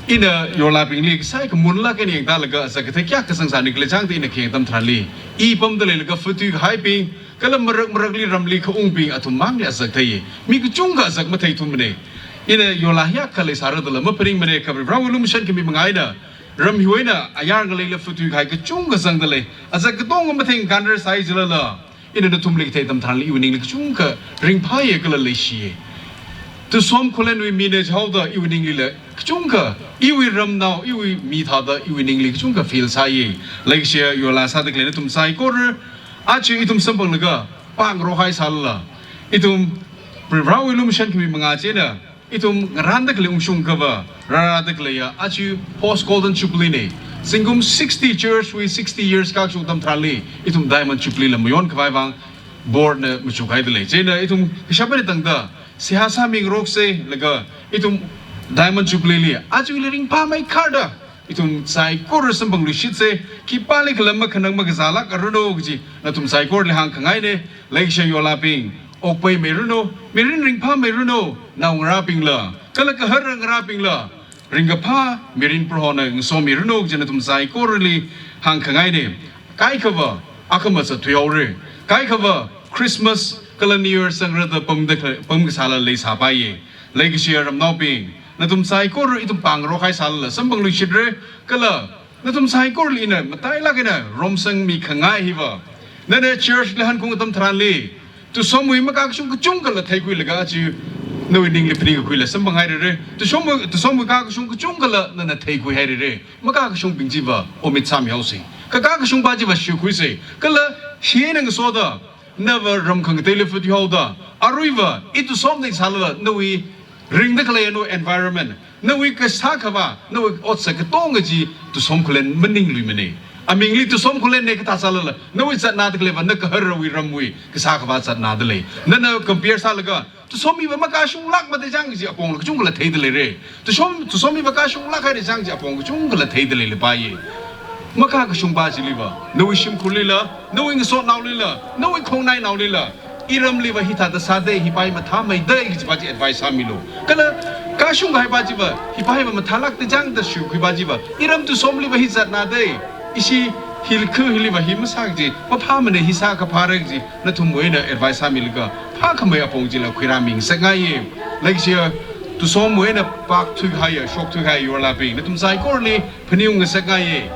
Ina yorlabingli kasai kamunlāk eina yangtālaga azak kathei kayākha zangsāni khalei chāngda ina khayang atam tharanli, i pamda leilaga fatui kahaibing, kala marak marakli ramli khaungbing athum mangli azak theiye. Mi kachungkha azak matheithumane. Ina yola hiyākha leisāra dala mapharingmane, kha Varivarawui lumashan khami manga eina ram hiwui eina ayar ngaleila fatui kahai kachungkha zangdalei. Azak katonga matheng kanra sāi chilala, ina nathumli kathei atam tharanli iwui ningli kachungkha ringphāye kala leishiye. Tusom Khullenwui mina jihaoda iwui ninglila kachungkha, iwui ramnao, iwui mi thāda iwui ningli kachungkha feel sāye. Leikashiya yola sāda khalei nathum saikora, aja ithum samphanglaga pāngarok haisālala, ithum Varivarawui lumashan khami manga chieina ithum ngarānda khalei ungshung akhava rārāda khaleiya aja post Golden Jubilee ne. Zingkum sixty, church wui sixty years kakashung atam tharanli ithum Diamond Jubilee la mayonkhavai vang board na machukhaidalei. Chieina ithum kashap eina tangda seihā sāmingarokse, laga ithum Diamond Jubilee li ajali ringphāmeikharda ithum saikora samphangluishitse. Khipālikhala makhanang makazālākaranu kaji nathum saikorali hāngkhangaine. Leikashiya yorlabing, okpaimeiranu, mirin ringphāmeiranu, naongarābingla kala kahar ngarābingla ringkaphā mirin Prohona ngasomiranu kaji nathum saikorali hāngkhangaine. Kaikhava akhama zatthuihaora. Kaikhava Christmas kala New Year sangrada pamda kha-, pamkasāla leisāpaiye. Leikashiya ramnaobing, nathum saikora ithum pāngarok haisālala samphangluishitra, kala nathum saikorali ina matailāk eina romsangmikhangai hiva, nana church li hankhaung atam tharanli tusomwui makakashung kachungkhala theikhuilaga aja nawui ningli phaningkakhuila samphanghairare. Tusomwui, tusomwui kakashung kachungkhala nana theikhuihairare. Makakashungbing chiva omit sāmihaose. Kakakashungpa chiva shikhuise. Kala hina ngasoda, nava ram khangateili fathuihaoda, aruiva i tusomna sālala nawui ringda khaleiya nawui environment, nawui kasā khavā, nawui otsak katonga chi Tusom Khullen maningluimane. Amingli Tusom Khullen ne kathā sālala, nawui zatnada khaleiva na kaharawui ramwui kasā khavā zatnadalei. Nana compare sālaga, tusom hiva makashunglākmada chang kaji apongla kachungkhala theidaleire. Tusom, tusom hiva kashunglāk haida chang kaji apong kachungkhala theidaleilapaiye. Makakashungpa chiliva, nawui shimkhurlila, nawui ngasotnaolila, nawui khongnainaolila, iramliva hithāda sādei, hipa hi mathāmeidei kajipa chi advice sāmilu. Kala kashung kahaipa chiva, hipa hiva mathālākda chang da shikhuipa chiva, iram tusomliva hi zatnadei, ishi hilkhu hiliva hi masā kaji, maphāmane, hi sāakha phāra kaji nathumwui eina advice sāmilaga phākhamei apong chila khuirāmingasakngaiye. Leikashiya tusomwui eina pākthuihaiya, shokthuihaiya yorlabing, nathum saikorali phaningung ngasakngaiye.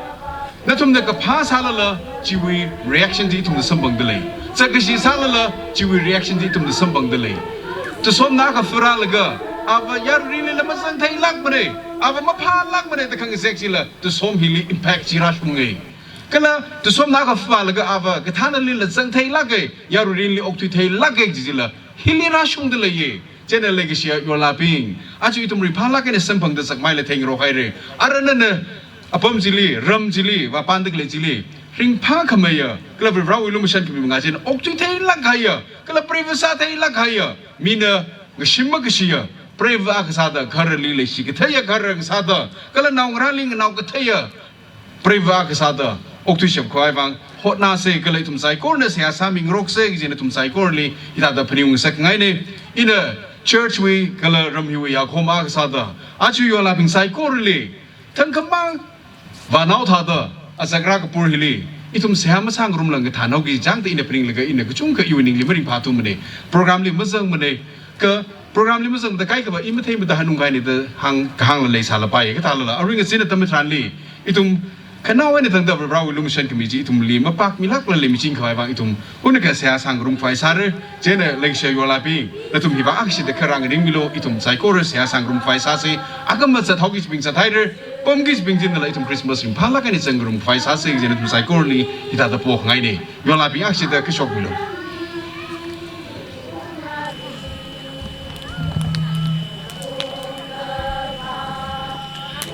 Nathumna kaphā sālala chiwui reaction chi ithumna samphangdalei. Zakkashi sālala chiwui reaction chi ithumna samphangdalei. Tusomna akha farālaga, ava yaruirinlila mazangtheilākmane, ava maphālākmane da khangazek chila tusom hili impact chi rāshunge. Kala tusomna akha farālaga ava kathānalila zangtheilāke, yaruirinli okthuitheilāke kaji chila hili rāshungdaleiye. Chieina leikashiya yorlabing, aja ithum ringphālāk eina samphangda zakmeila theingarok haire. Ara nana apam chili, ram chili, vāpamda khalei chili ringphākhameiya, kala Varivarawui lumashan khami manga chieina okthuitheilāk kahaiya, kala preiva sātheilāk kahaiya, mina ngashim makashiya preiva akha sāda, gaharali leishi katheiya gahar akha sāda, kala naongarāli nganao katheiya preiva akha sāda okthuishapkhavai vang hotnāse, kala ithum saikorana seihā sāmingarokse kaji nathum saikorali hithāda phaningung ngasakngaine. Ina Church wui kala ram hiwui yakhoma kasāda, aja yorlabing saikorali thangkhamang vānao thāda, azak rākapur hili ithum seihā masāngarumla ngathānhaoki changda ina phaninglaga ina kachungkha iwui ningli maringphāthumane. Program li mazangmane, kha program li mazangda kaikhava i matheimada hanungkahaine da hāng, kahāngla leisālapai, kathālala aruingasin atam tharanli ithum khanaowa eina tangda Varivarawui lumashan khami chi ithumli mapākmilākla leimiching khavai vang ithum hunakha seihā sāngarum khavai sāra. Chieina leikashiya yorlabing, nathum hiva akshida kharā ngaringmilu, ithum saikora seihā sāngarum khavai sāsa. Akhama zathaoki kajibing zathaira, pamki kajibing jinala ithum Christmas ringphālāk eina zangngarum khavai sāsa, chieina nathum saikorali hithāda pokhangaine. Yorlabing akshida kashokmilu.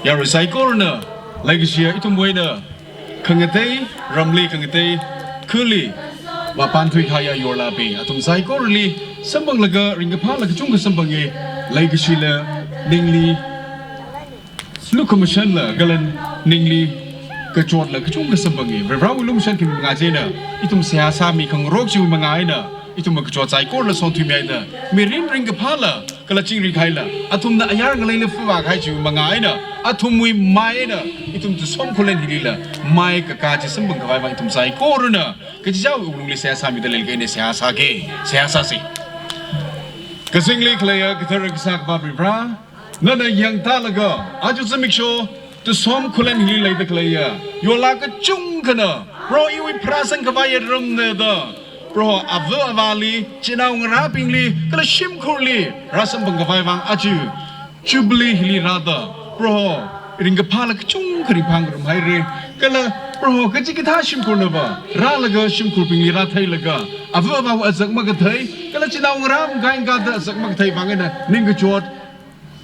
Yarui saikorana, leikashiya ithumwui eina khangatei ramli, khangatei khali vāpamthui kahaiya yorlabing, athum saikorali samphanglaga ringkaphāla kachungkha samphange. Leikashila ningli lukhamashanla kala ningli kachotla kachungkha samphange. Varivarawui lumashan khami mangā chieina ithum seihā sāmi khangarok chiwui mangā eina ithum kachot saikorala sonthuimihaida, mirin ringkaphāla kala chingri kahaila, athumna ayar ngaleila phuvā kahai chiwui mangā eina athumwui mai eina ithum Tusom Khullen hilila mai kakā chi samphang khavai vang ithum saikorana kachichāwui wuklungli seihā sāmida leilakha ina seihā sāke, seihā sāsa. Kazingli khaleiya kathara kasā Akhava Varivara, nana yangtālaga aja zimiksho Tusom Khullen hili leida khaleiya yorla kachungkhana, Proho, iwui pharāsang khavaiya ramna da, Proho, ava avāli, chinaongarābingli kala shimkhurli rāsamphang khavai vang aja Jubilee hili rāda, Proho, ringkaphāla kachungkha ringphāngarumhaira. Kala Proho, kachikathā shimkhurnava rālaga shimkhurbingli rātheilaga ava avāwui azak makathei kala chinaongarā makaingada azak makathei vang eina ningkachot,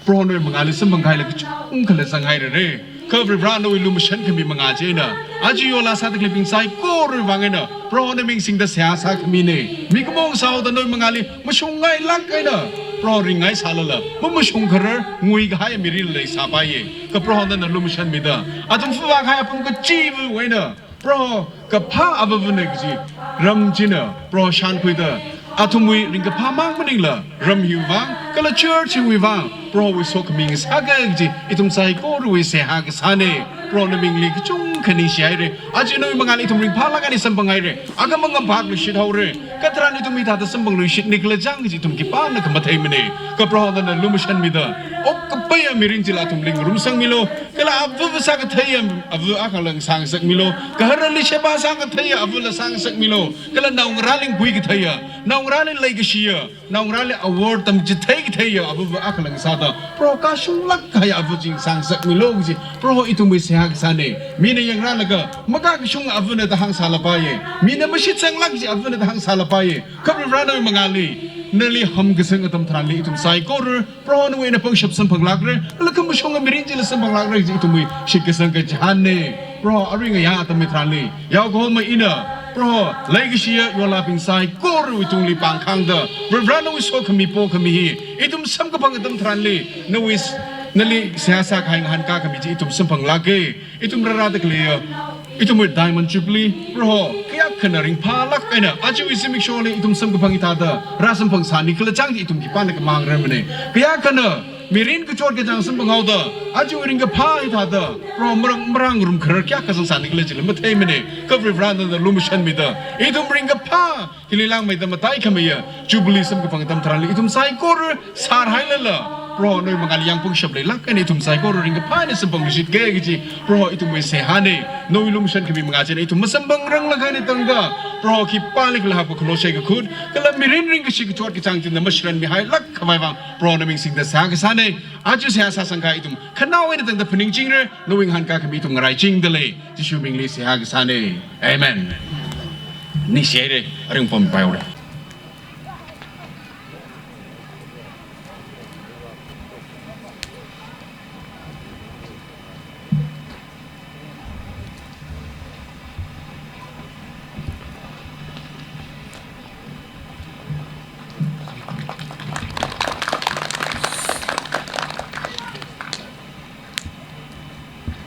Proho, nawui mangāli samphang kahaila kachungkhala zanghairare. Kha Varivara, nawui lumashan khami mangā chieina aja yorla sāda khaleibing saikorawui vang eina, Proho, naming singda seihā sākhamine. Mikumo sāhaoda nawui mangāli mashungngailāk eina, Proho, ringngai sālala mamashung kharar ngui kahaiya mirin leisāpaiye. Kha Proho, nana lumashanmida athum phuvā kahai apam kachiwui eina, Proho, kaphā avavana kaji ram china, Proho, shānkhuida athumwui ringkaphā mang maningla ram hiwui vang kala church hiwui vang, Proho, wui sokhami ngasaka kaji ithum saikorawui seihā kasāne. Proho, namingli kachungkha ningshihaira. Aja nawui mangāli ithum ringphālāk eina samphanghaira. Akhama ngamphak luishithaora. Katharan ithum hithāda samphang luishitni khala chang kaji ithum khipānakha matheimane. Kha Proho, nana lumashanmida okkapaiya mirin chila athumli ngarumsangmilu. Kala ava avā sākatheiya ava akhala sāngasakmilu. Gaharali sheba sākatheiya avala sāngasakmilu. Kala naongarāli ngui katheiya, naongarāli leikashiya, naongarāli awor tamchithei katheiya ava avā akhala sāda, Proho, kashunglāk kahaiya ava chi sāngasakmilu kaji, Proho, ithumwui seihā kasāne. Mina yangrālaga makakashung avana da hāngsālapaiye. Mina mashitsanglāk kaji avana da hāngsālapaiye. Kha Varivara, nawui mangāli, nali hamkasang atam tharanli ithum saikora, Proho, nawui eina pangshap samphanglākra, kala khamashunga mirin chila samphanglākra kaji ithumwui shitkasang kachihānne. Proho, arui ngayā atam tharanli yaokahoma ina, Proho, leikashiya yorlabing saikorawui tungli pāngkhangda, Varivara, nawui sokhami pokhami hi ithum samkaphang atam tharanli nawui s-, nali seihā sākahai ngahānkā khami chi ithum samphanglāke. Ithum rārāda khaleiya ithumwui Diamond Jubilee, Proho, kayākhana ringphālāk eina ajawui zimiksholi ithum samkaphang hithāda rāsamphangsāni khala chang chi ithum khipānakha mangrarmane. Kayākhana mirin kachot kachāng samphanghaoda ajawui ringkaphā hithāda, Proho, marāng, marāngarum kharar kayākha zangsāni khala chila matheimane. Kha Varivara, nana lumashanmida ithum ringkaphā hili langmeida mataikhameiya Jubilee samkaphang atam tharanli ithum saikora sārhailala, Proho, nawui mangāli yāngpangshap leilāk eina ithum saikora ringkaphā eina samphangluishitke kaji, Proho, ithumwui seihāne. Nawui lumashan khami mangā chieina ithum masamphangrang lāk eina tangda, Proho, khipālikhala hakpa khaloshe kakhut kala mirin ringkashi kachot kachāng china masharanmihailāk khavai vang, Proho, naming singda seihā kasāne. Aja seihā sāsangkahai ithum khanaowa eina tangda phaningchingra, nawui ngahānkā khami ithum ngaraichingda lei. Jishu mingli seihā kasāne. Amen. Ningshihaire, aring pampai ora.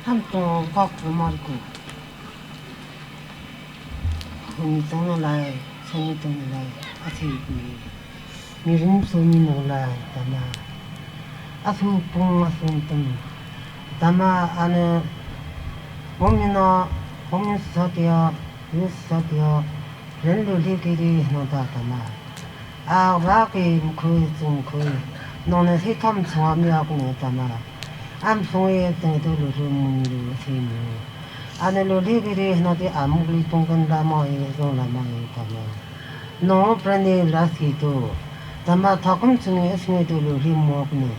Hamtong kok tumor ku. Hung tong lai, sung tong lai, athi ku. Mirin soni nolai tama. Asu pung asu tum. Tama ana Home Mini, Home Mini Society, Youth Society, ren luli kiri no da tama. A wa ke mkhui tsung khui. Nona si tham tsua mi ak no tama. Am sung e tsung tu lu lu mun lu si mu. Ana luli kiri no ti amuk li pung kan da mo e zong la mo e tama. No prane la si tu. Tama thakum tsung e sung e tu lu lu mo ak no.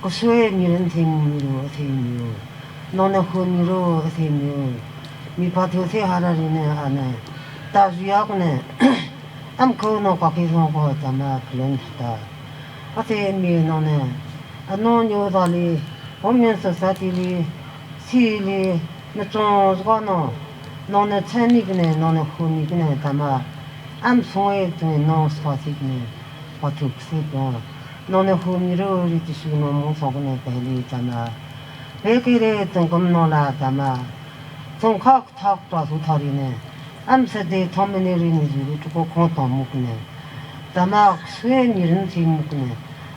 Kasui mirin si mu lu si mu. Nona hu mi ru si mu. Mi pa tu si hara ri ne ana. Ta zu ya ak no. Am ko no kaki zong ko tama plan ta. Ate mi no ne. Ano nyo dali, Home Mini Society li, si li, na chong zwa no. No ne chen ni kne, no ne hu ni kne tama. Am sung e tu no swa si kne. Pa tu si ko. No ne hu mi ru ri ti su no mo so kne pehli tama. Pe kire tengkum no la tama. Tsung khak thak ta su thari ne. Am sa de thom ne ri ni zu ri tuko khong ta muk ne. Tama sui mirin si muk ne.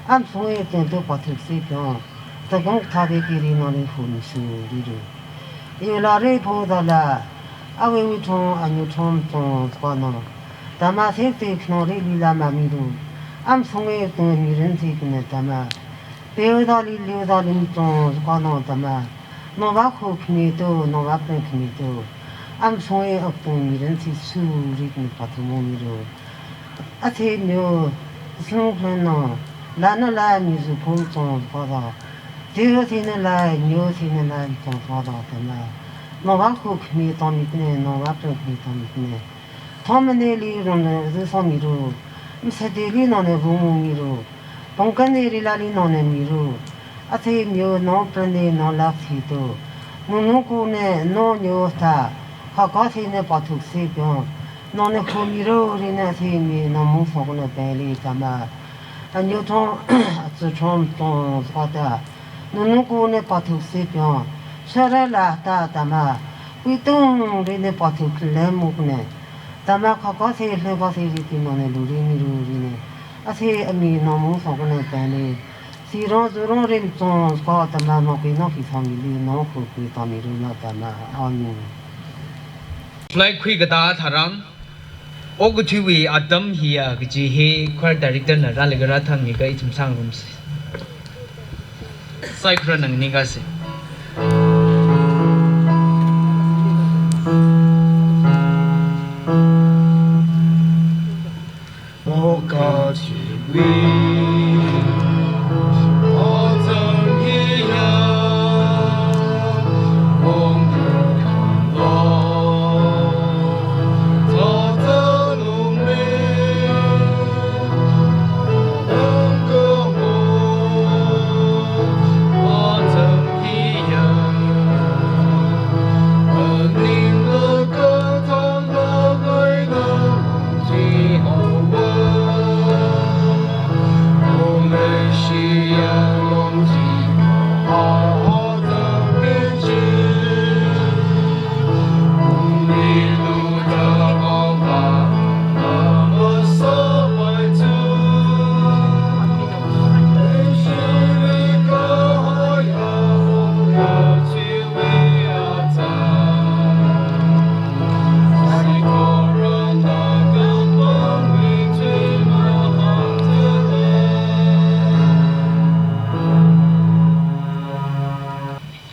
Am sui teng to pa thuk si pyo. Tengkum thari kiri no ri hu mi su ri ru. Yu la ri pho da la. Awe wi thong anyu thom thong kwa no. Tama se te khno ri li la ma mi ru. Am sui teng mirin si kne tama. Peo dali leo dali mtong zukano tama. Nova khu khmi tu, nova pren khmi tu. Am soi ak tung mirin si su rik ni pa tu mo mi ru. Athe nyo sung pren no. La no la mi zu phung tong zukada. Teo the no la, nyo the no la, tong zukada tama. Nova khu khmi tong mi kne, nova pren khmi tong mi kne. Thom ne li rong ne zu so mi ru. Msa de li no ne vu mu mi ru. Pongkan ne ri la li no ne mi ru. Athe myo no pren ne no la thi tu. Nu nu ku ne no nyo ta. Kha kha thi ne pa thuk si pyo. No ne khu mi ru ri ne athe mi no mu so ku ne pe li tama. Anyo thong, atsu thong thong zukada. Nu nu ku ne pa thuk si pyo. Sara la ta tama. Pui tung ri ne pa thuk le muk ne. Tama kha kha se le kha se ri ti no ne lu ri ni ru ri ne. Athe ami no mu so ku ne pe ne. Si rong zu rong rim tsong ko tama no ki no ki sa mi li no khu ki ta mi ru na tama. Amen. Flag khui kata tharan, okathuiwui atam hiya kaji hi choir director na rālaga rāthang ni ka ichim sang rum si. Saikora nang ni ka si.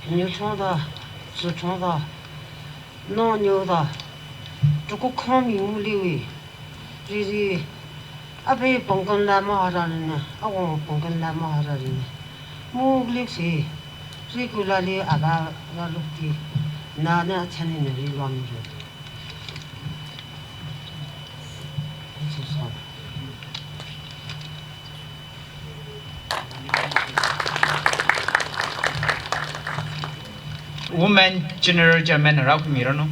Nyo thong da, zu thong da, no nyo da, tuku khong mi mu liwi, ri ri, abe pongkan la ma hara ri na, awong pongkan la ma hara ri na, mu lik si, ri ku la li aba ga luk ti, na na chani na ri wa mi ru. Women General Chairman rākhuimiranu.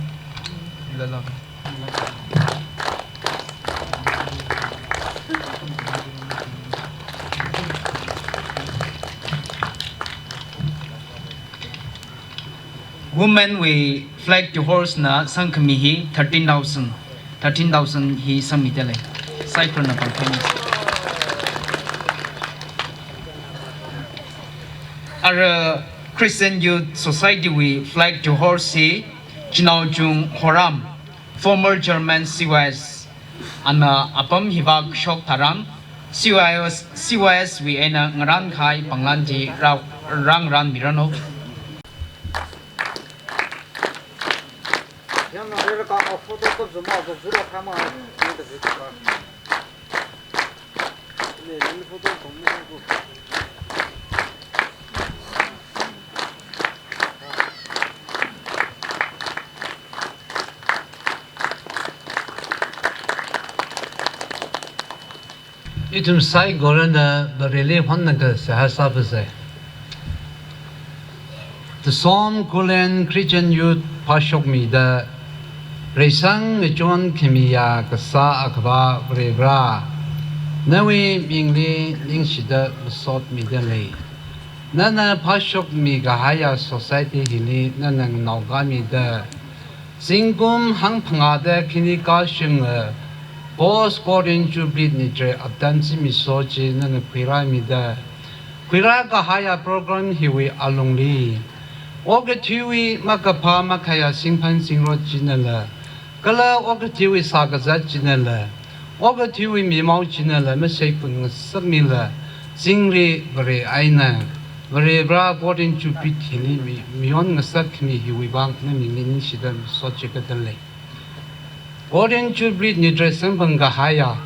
Lala. Women wui flag tuhorse na sangkhami hi thirteen thousand, thirteen thousand hi sangmida lei. Saikorana pāngphaimi. Ara Christian Youth Society wui flag to hoist hi Chinaochung Horam, former chairman C Y S, ana apam hiva kashok tharan, C Y S, C Y S wui eina ngarānkahai panglan chi rā, rāngarānmiranu. Ithum saikorana Vareli honnakha seihā sāpasai. Tesom Khullen Christian Youth phāshokmida, reisang ngachon khamiya kasā Akhava Varivara, nawui mingli ningshida masotmida lei. Nana phāshokmi kahaiya society hili nana nganaokāmida, zingkum hangphangāda khani kashunga post Golden Jubilee nitra atam zimiksho chi nana khuirāmida, khuirā kahaiya program hiwui alungli okathuiwui makaphā makhayā singphan singrot chinala, kala okathuiwui sākazat chinala, okathuiwui mimao chinala masei phun ngasakmila, chingri Vare eina, Varivara Golden Jubilee hili mi, mayon ngasakkhami hiwui vang na mingli ningshida masot chikatda lei. Golden Jubilee nitra samphang kahaiya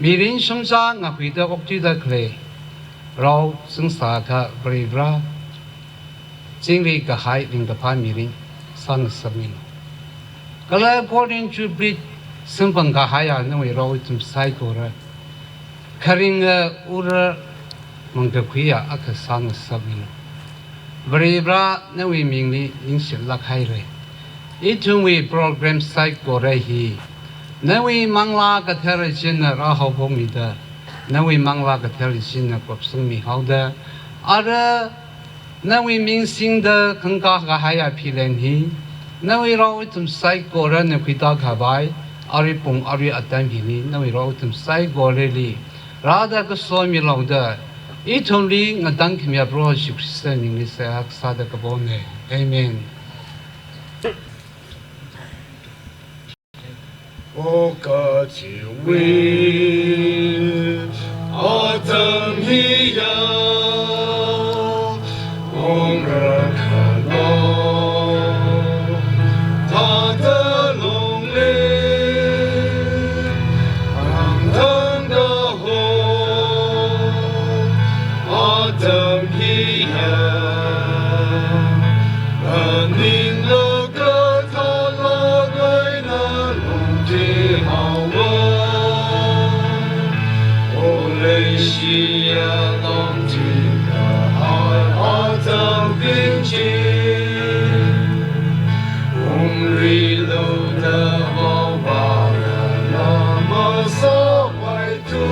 mirin shongza ngakhuida okthuida khalei rao singsa kha Varivara, chingri kahai ringkaphā mirin sāngasakmina. Kala Golden Jubilee samphang kahaiya nawui rao ithum saikora kharinga ura mangkakhuiya akha sāngasakmina. Varivara nawui mingli ningshilāk haira. Ithumwui program saikora hi nawui Manglā Kathara china rāhaophokmida, nawui Manglā Kathara china kupsangmihaoda, ara nawui ming singda khangkā kahaiya philen hi, nawui rao ithum saikorana khuitā khavai, arui pung arui atam hili nawui rao ithum saikorali rāda kasomilu da, ithumli ngatangkhamiya Proho Jishu Khrista mingli seihā kasāda kapona. Amen. Okathuiwui atam hiya, ongrakhala, thāda longle, angthang kaho, atam hiya, aning laka thālak eina lungthuihaowa. O leishiya lungthuikahai atambing chi, ungrilu da vāvālala masāpai tu,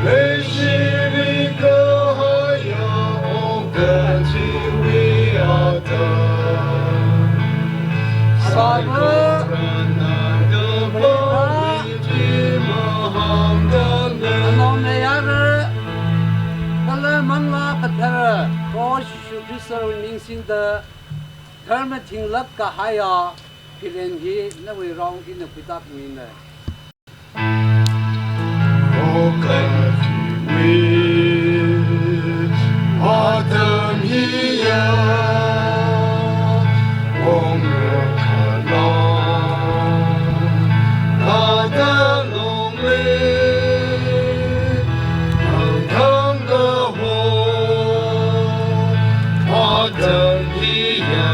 leishili kahaiya okathuiwui atam, saikorana kapangwui tui mahāngda lei. Anaonei ara, kala Manglā Kathara, Proho Jishu Khristawui ming singda, dharma thinglāk kahaiya philen hi nawui rao ina khuitā khamina. Okathuiwui atam hiya, ongrakhala, thāda longle, angthang kaho, atam hiya,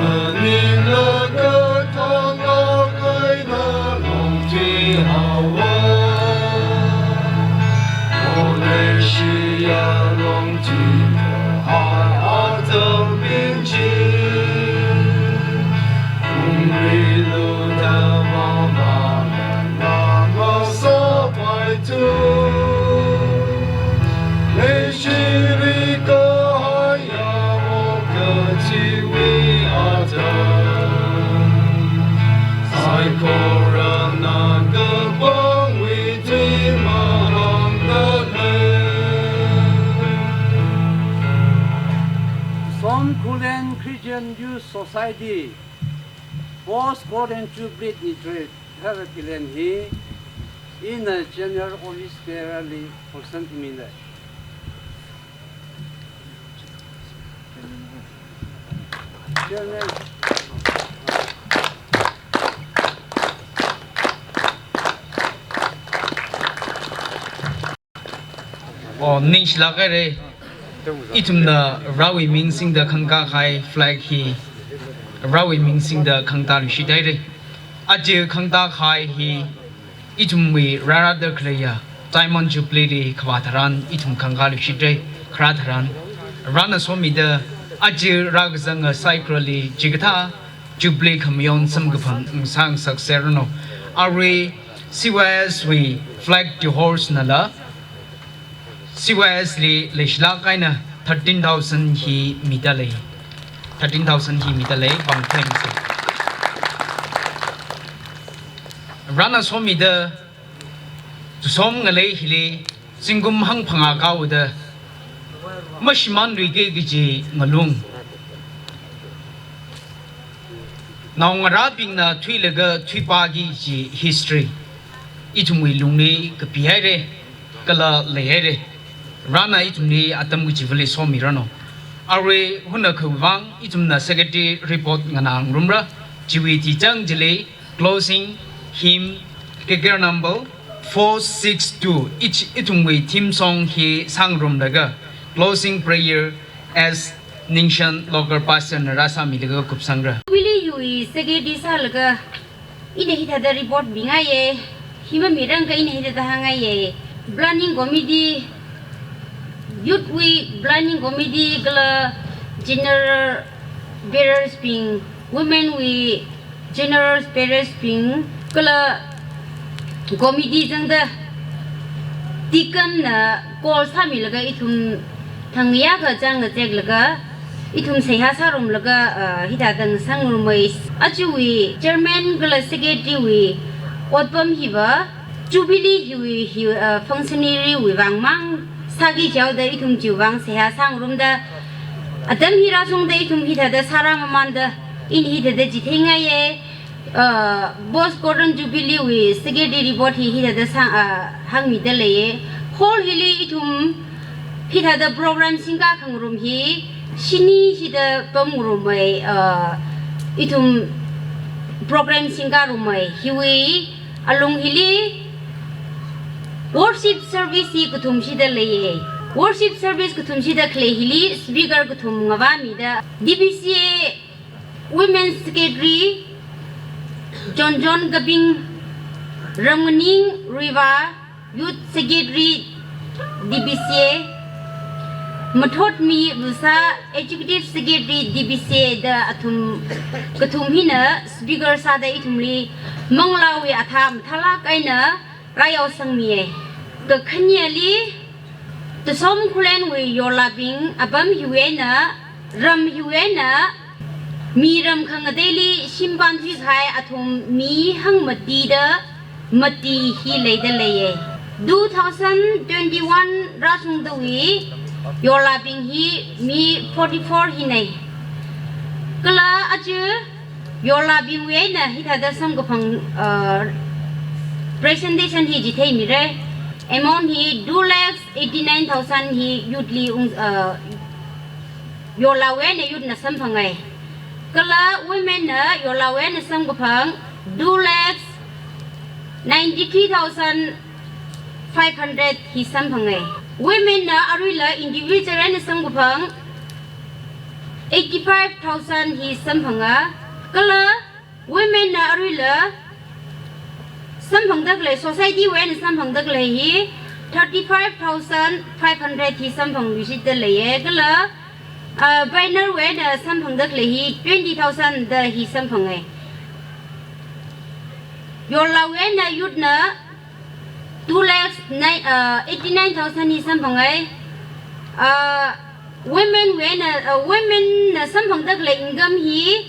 aning laka thālak eina lungthuihaowa. O leishiya lungthuikahai atambing chi, ungrilu da vāvālala masāpai tu, leishili kahaiya okathuiwui atam, saikorana kapangwui tui mahāngda lei. Youth Society Post Golden Jubilee Literature Talent hi ina General Office Bearer li pulsanmida. Chairman. Oh, ningshilāk haira. Ithumna Varewui ming singda khangkā kahai flag hi Varewui ming singda khangtā luishit haira. Aja khangtā kahai hi ithumwui rārada khaleiya Diamond Jubilee li khavā tharan ithum khangkā luishitra, kharā tharan. Varena somida aja rākazanga cycle li chikathā Jubilee khamayon samkaphang ngasāngasakserranu. Arui C Y S wui flag tuihorsinala, C Y S li leishilāk eina thirteen thousand hi midalei. Thirteen thousand hi midalei, pāngtheng se. Varena somida, tusom ngalei hili, zingkum hangphangā kaoda, mashimānluiki kaji ngalung. Naongarābingna thuilaga thuipāki kaji history ithumwui lungli kapi haira, kala leihaira. Varena ithumli atam kachivali somiranu. Arui hunakha vang ithumna secretary report nganāngarumra, chiwui tichang chili closing hymn, K K R number four six two, ich ithumwui theme song hi sāngarumlaga, closing prayer as Ningshan local pastor na rāsāmilaga kupsangra. Jubilee hiwui secretary sālaga ina hithāda report mingaiya, hi mamirangakha ina hithāda hāngngaiya. Planning committee, youth wui planning committee kala general bearers bing, women wui general bearers bing kala committee zangda deacon na call sāmilaga ithum thangya kachāng ngazeklaga ithum seihā sārumlaga, ah, hithāda ngasāngarumai. Ajawui chairman kala secretary wui otpam hiva Jubilee hiwui hi, ah, functionary wui vangmang sāki jihaoda ithum chiwui vang seihā sāngarumda, atam hi rāshungda ithum hithāda sārāmamānda, ina hithāda chitheingaiya. Uh, Post Golden Jubilee wui secretary report hi hithāda sā, uh, hāngmida leiya. Hall hili ithum hithāda program singkā khangarum hi shini shida pamngarumai, uh, ithum program singkārummai. Hiwui alung hili worship service hi kathum shida leiya. Worship service kathum shida khalei hili speaker kathum ngavāmida, D B C A Women Secretary John John Gabing, Ramnganing Ruiva, Youth Secretary D B C A, Mathotmi Vusa, Executive Secretary D B C A da athum kathum hina speaker sāda ithumli manglāwui athā mathālāk eina rāyaosangmiya. Kakhaneli, Tusom Khullenwui yorlābing apam hiwui eina, ram hiwui eina, mi ram khangateili shimpān thuikahai athum mi hangmatida mati hi leida leiya. Two thousand twenty-one rāshungdawui yorlābing hi mi forty-four hinai. Kala aja yorlābingwui eina hithāda samkaphang, uh, presentation hi chitheimira. Amount hi two lakhs eighty-nine thousand hi youth li ung, uh, yorlāwui eina youth na samphangai. Kala women na yorlāwui eina samkaphang two lakhs ninety-three thousand five hundred hi samphangai. Women na aruila individual eina samkaphang eighty-five thousand hi samphanga. Kala women na aruila samphangda khalei, society wui eina samphangda khalei hi thirty-five thousand five hundred hi samphangluishitda leiya. Kala, uh, pioneer wui eina samphangda khalei hi twenty thousand da hi samphangai. Yorlāwui eina youth na two lakhs nine, uh, eighty-nine thousand hi samphangai. Uh, women wui eina, uh, women na samphangda khalei income hi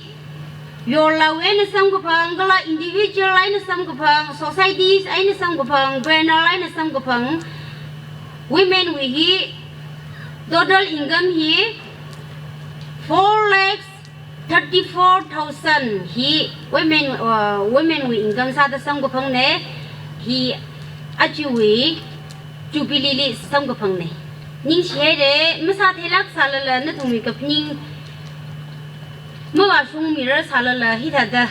yorlāwui eina samkaphang, kala individual eina samkaphang, societies eina samkaphang, pioneer eina samkaphang, women wui hi total income hi four lakhs Thirty-four thousand hi women, uh, women wui income sāda samkaphangna, hi ajawui Jubilee li samkaphangna. Ningshihaira, masātheilāk sālala, nathumwui kaphaning mavāshungmira sālala, hithāda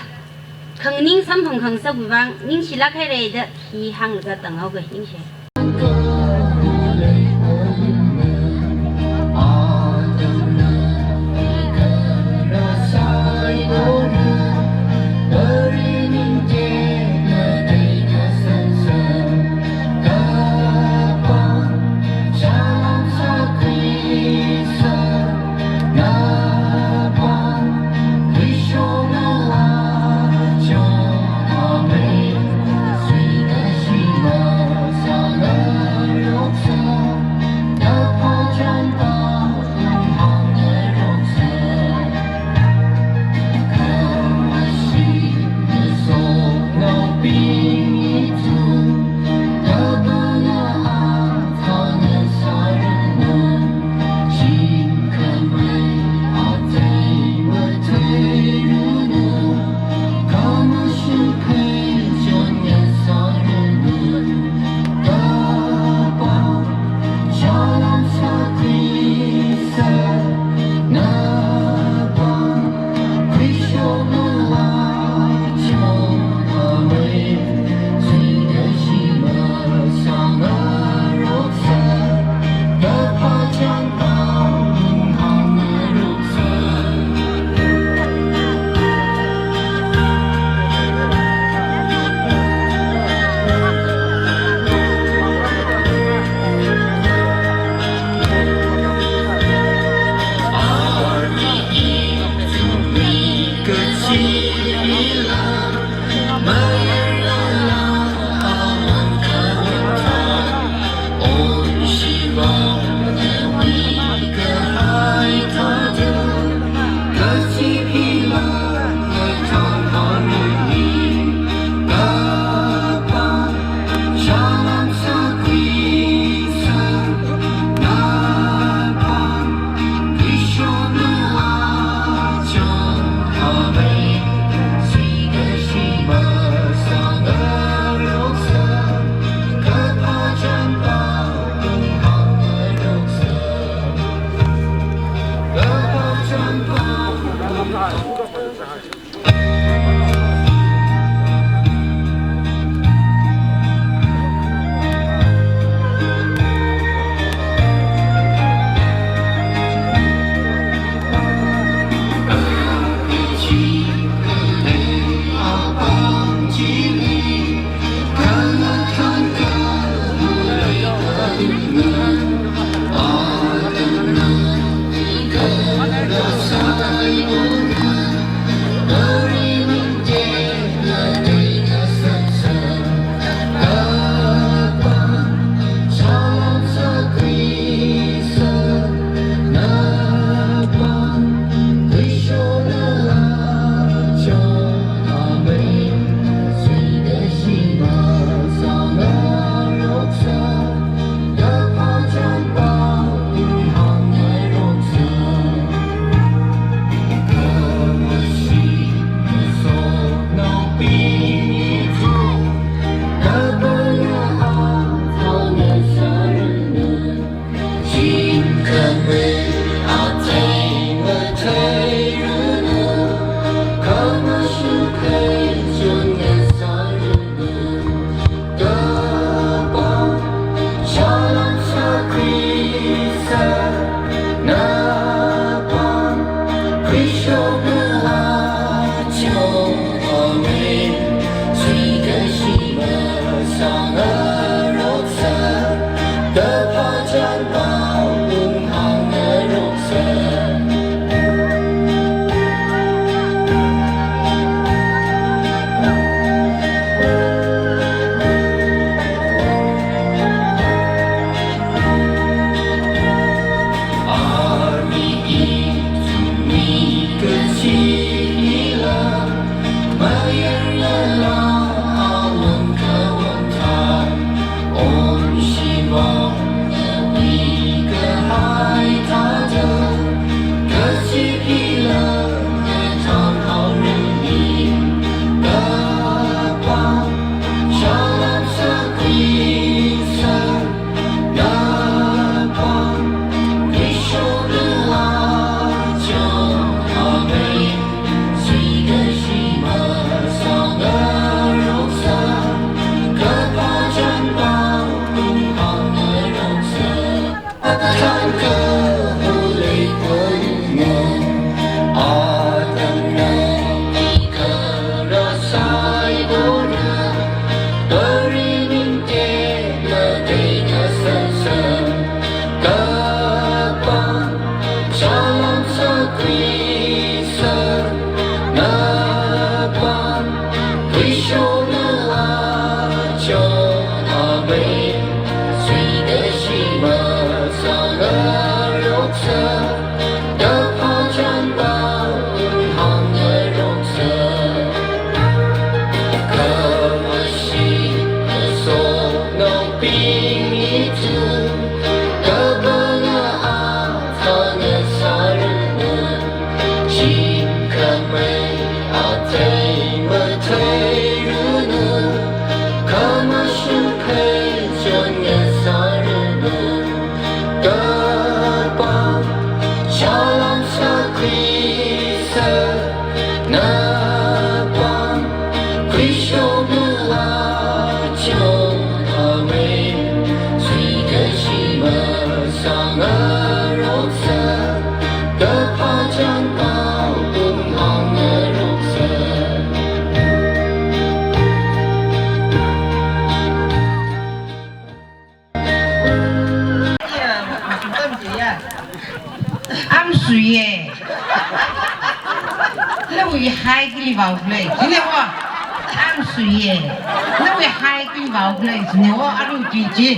khanganing samphang khangasakwui vang ningshilāk haira da hi hānglaga tanghaoga, ningshi. Amsuye. Nawui hai kali vao khalei. Chine wo. Amsuye. Nawui hai kali vao khalei. Chine wo aru tui chi.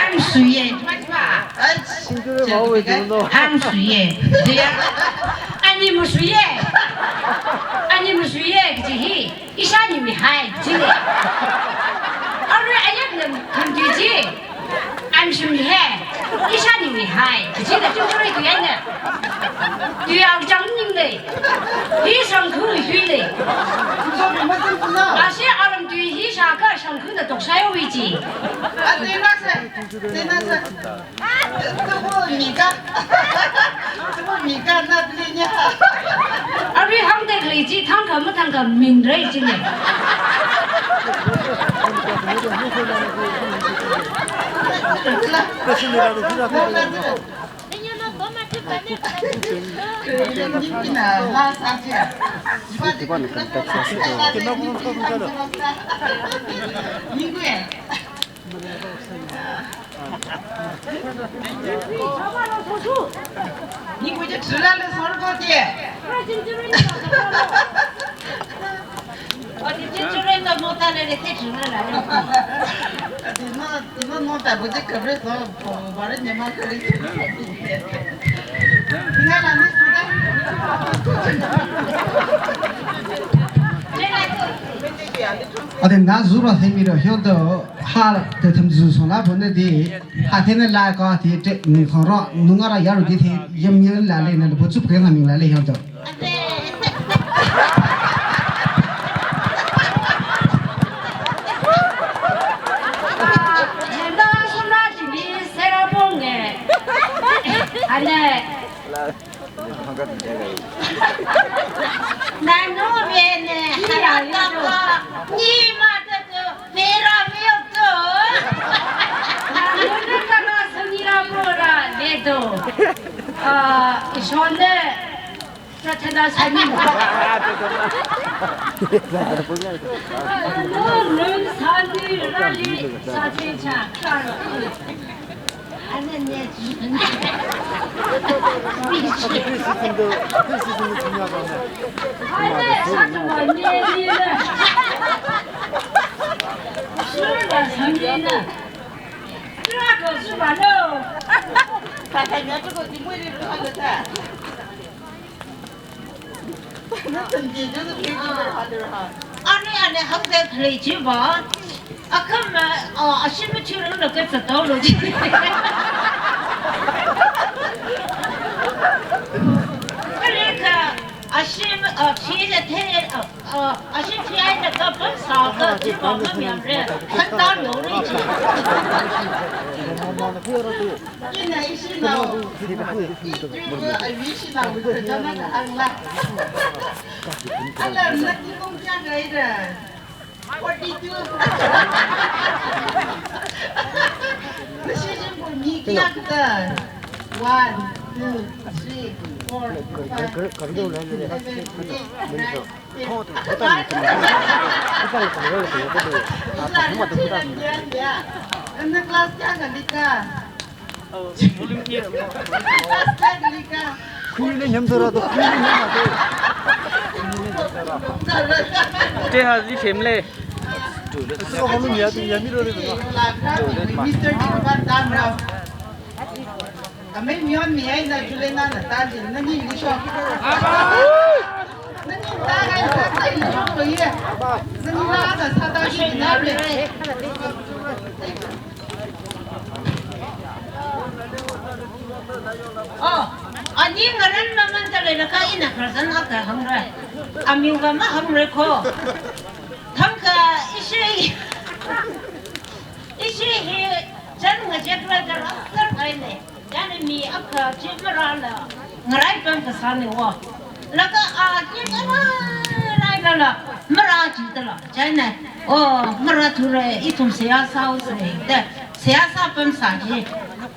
Amsuye. Chuma chuma. Amsuye. Chiya. Ani masuye. Ani masuye kaji hi. Ishāniwui hai, chine. Arui ayakna thangtui chi. Amshimli hai. Ishāniwui hai. China chungchungli tuiya ne. Tuiya chang ning le. Hi shangkhu hui le. Ashi aram tui hi shākha shangkhuna toksai hui chi. Atena se. Atena se. Tubu nika. Tubu nika na dilinya. Arui hangdek lei chi thangkha mathangkha minrei chine. Ni kuja chula le sor ko tie. Adi children na mota le le te chula la. Adi no, no mota kuja kabre so, bare ne ma kare. Nga la ne suda. Adi na zura themi ro hyo do ha te tham zu so la bo ne di. Athena la ka thi te nung khang ro, nung ara yaru di thi, yam yam la le na, bo chup keng aming la le yam to. Nanu vene, harata ko, ni mata ko, Mera miyok to. Nana kama sunira mora ledo. Ah, ishone. Pratana sami. Nun sani rali sati cha. Ana ne. This is the, this is the thing about that. Ana sani wa ne ne. Ani, ani, hangda khalei chiva. Akhama, ah, ashim churang lo ke chatau lo chi. Khalei kha, ashim, ah, chi le the, ah, Ah, ashi T I na kapam sāka, chiva mamyam re, handa lo re chi. Ina ishi nao, ishi nao, ishi nao, ishi nao, ala, nati kong kya gai re? Forty-two. Ishi jumbo mi kya kata? One, two, three, four, five, six, seven, eight, nine. Class kya ka lika? Class kya ka lika? Khuile nyam sara to, khuile nyam to. Te ha ji family. So hom ya tu ya mi ro le. Mister Dikbat Damrao. Amei mion mi ai na Juliana na ta ji na ni ni sho. Na ni ta ai sa ta ni sho ko ye. Na ni la ta sa ta ji na re. Oh, ani ngaran maman ta le ka ina person aka hamra. Amiu ka ma hamra ko. Thangkha ishi. Ishi hi jan ngajek la ka ra kar ai ne. Chieina mi akha chi marāla, ngarai pam kasāne wo. Laga a chi marārai Tala, mara chi tala, chieina, oh, mara thura, ithum seihā sāhaosa da, seihā sāpamsa ji.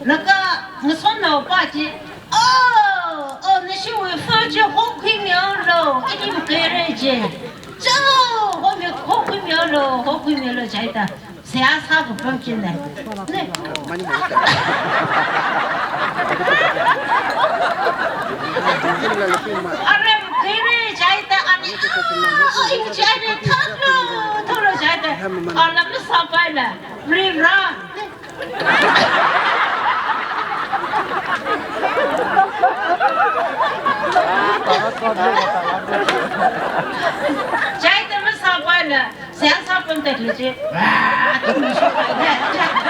Laga, ngasotnaopa chi, oh, oh, nashiwui fur chi hokhuimilu, ili makaira ji. Cho, homi, hokhuimilu, hokhuimilu, chieina. Seihā sākapam china. Ne. Arem kiri chieina ani. Ah, ing chieina thaklu, thaklu chieina. Ala masāpaila. Ri ra. Chieina masāpaila. Seihā sāpamda khalei chi. Wah, tum mashokaina.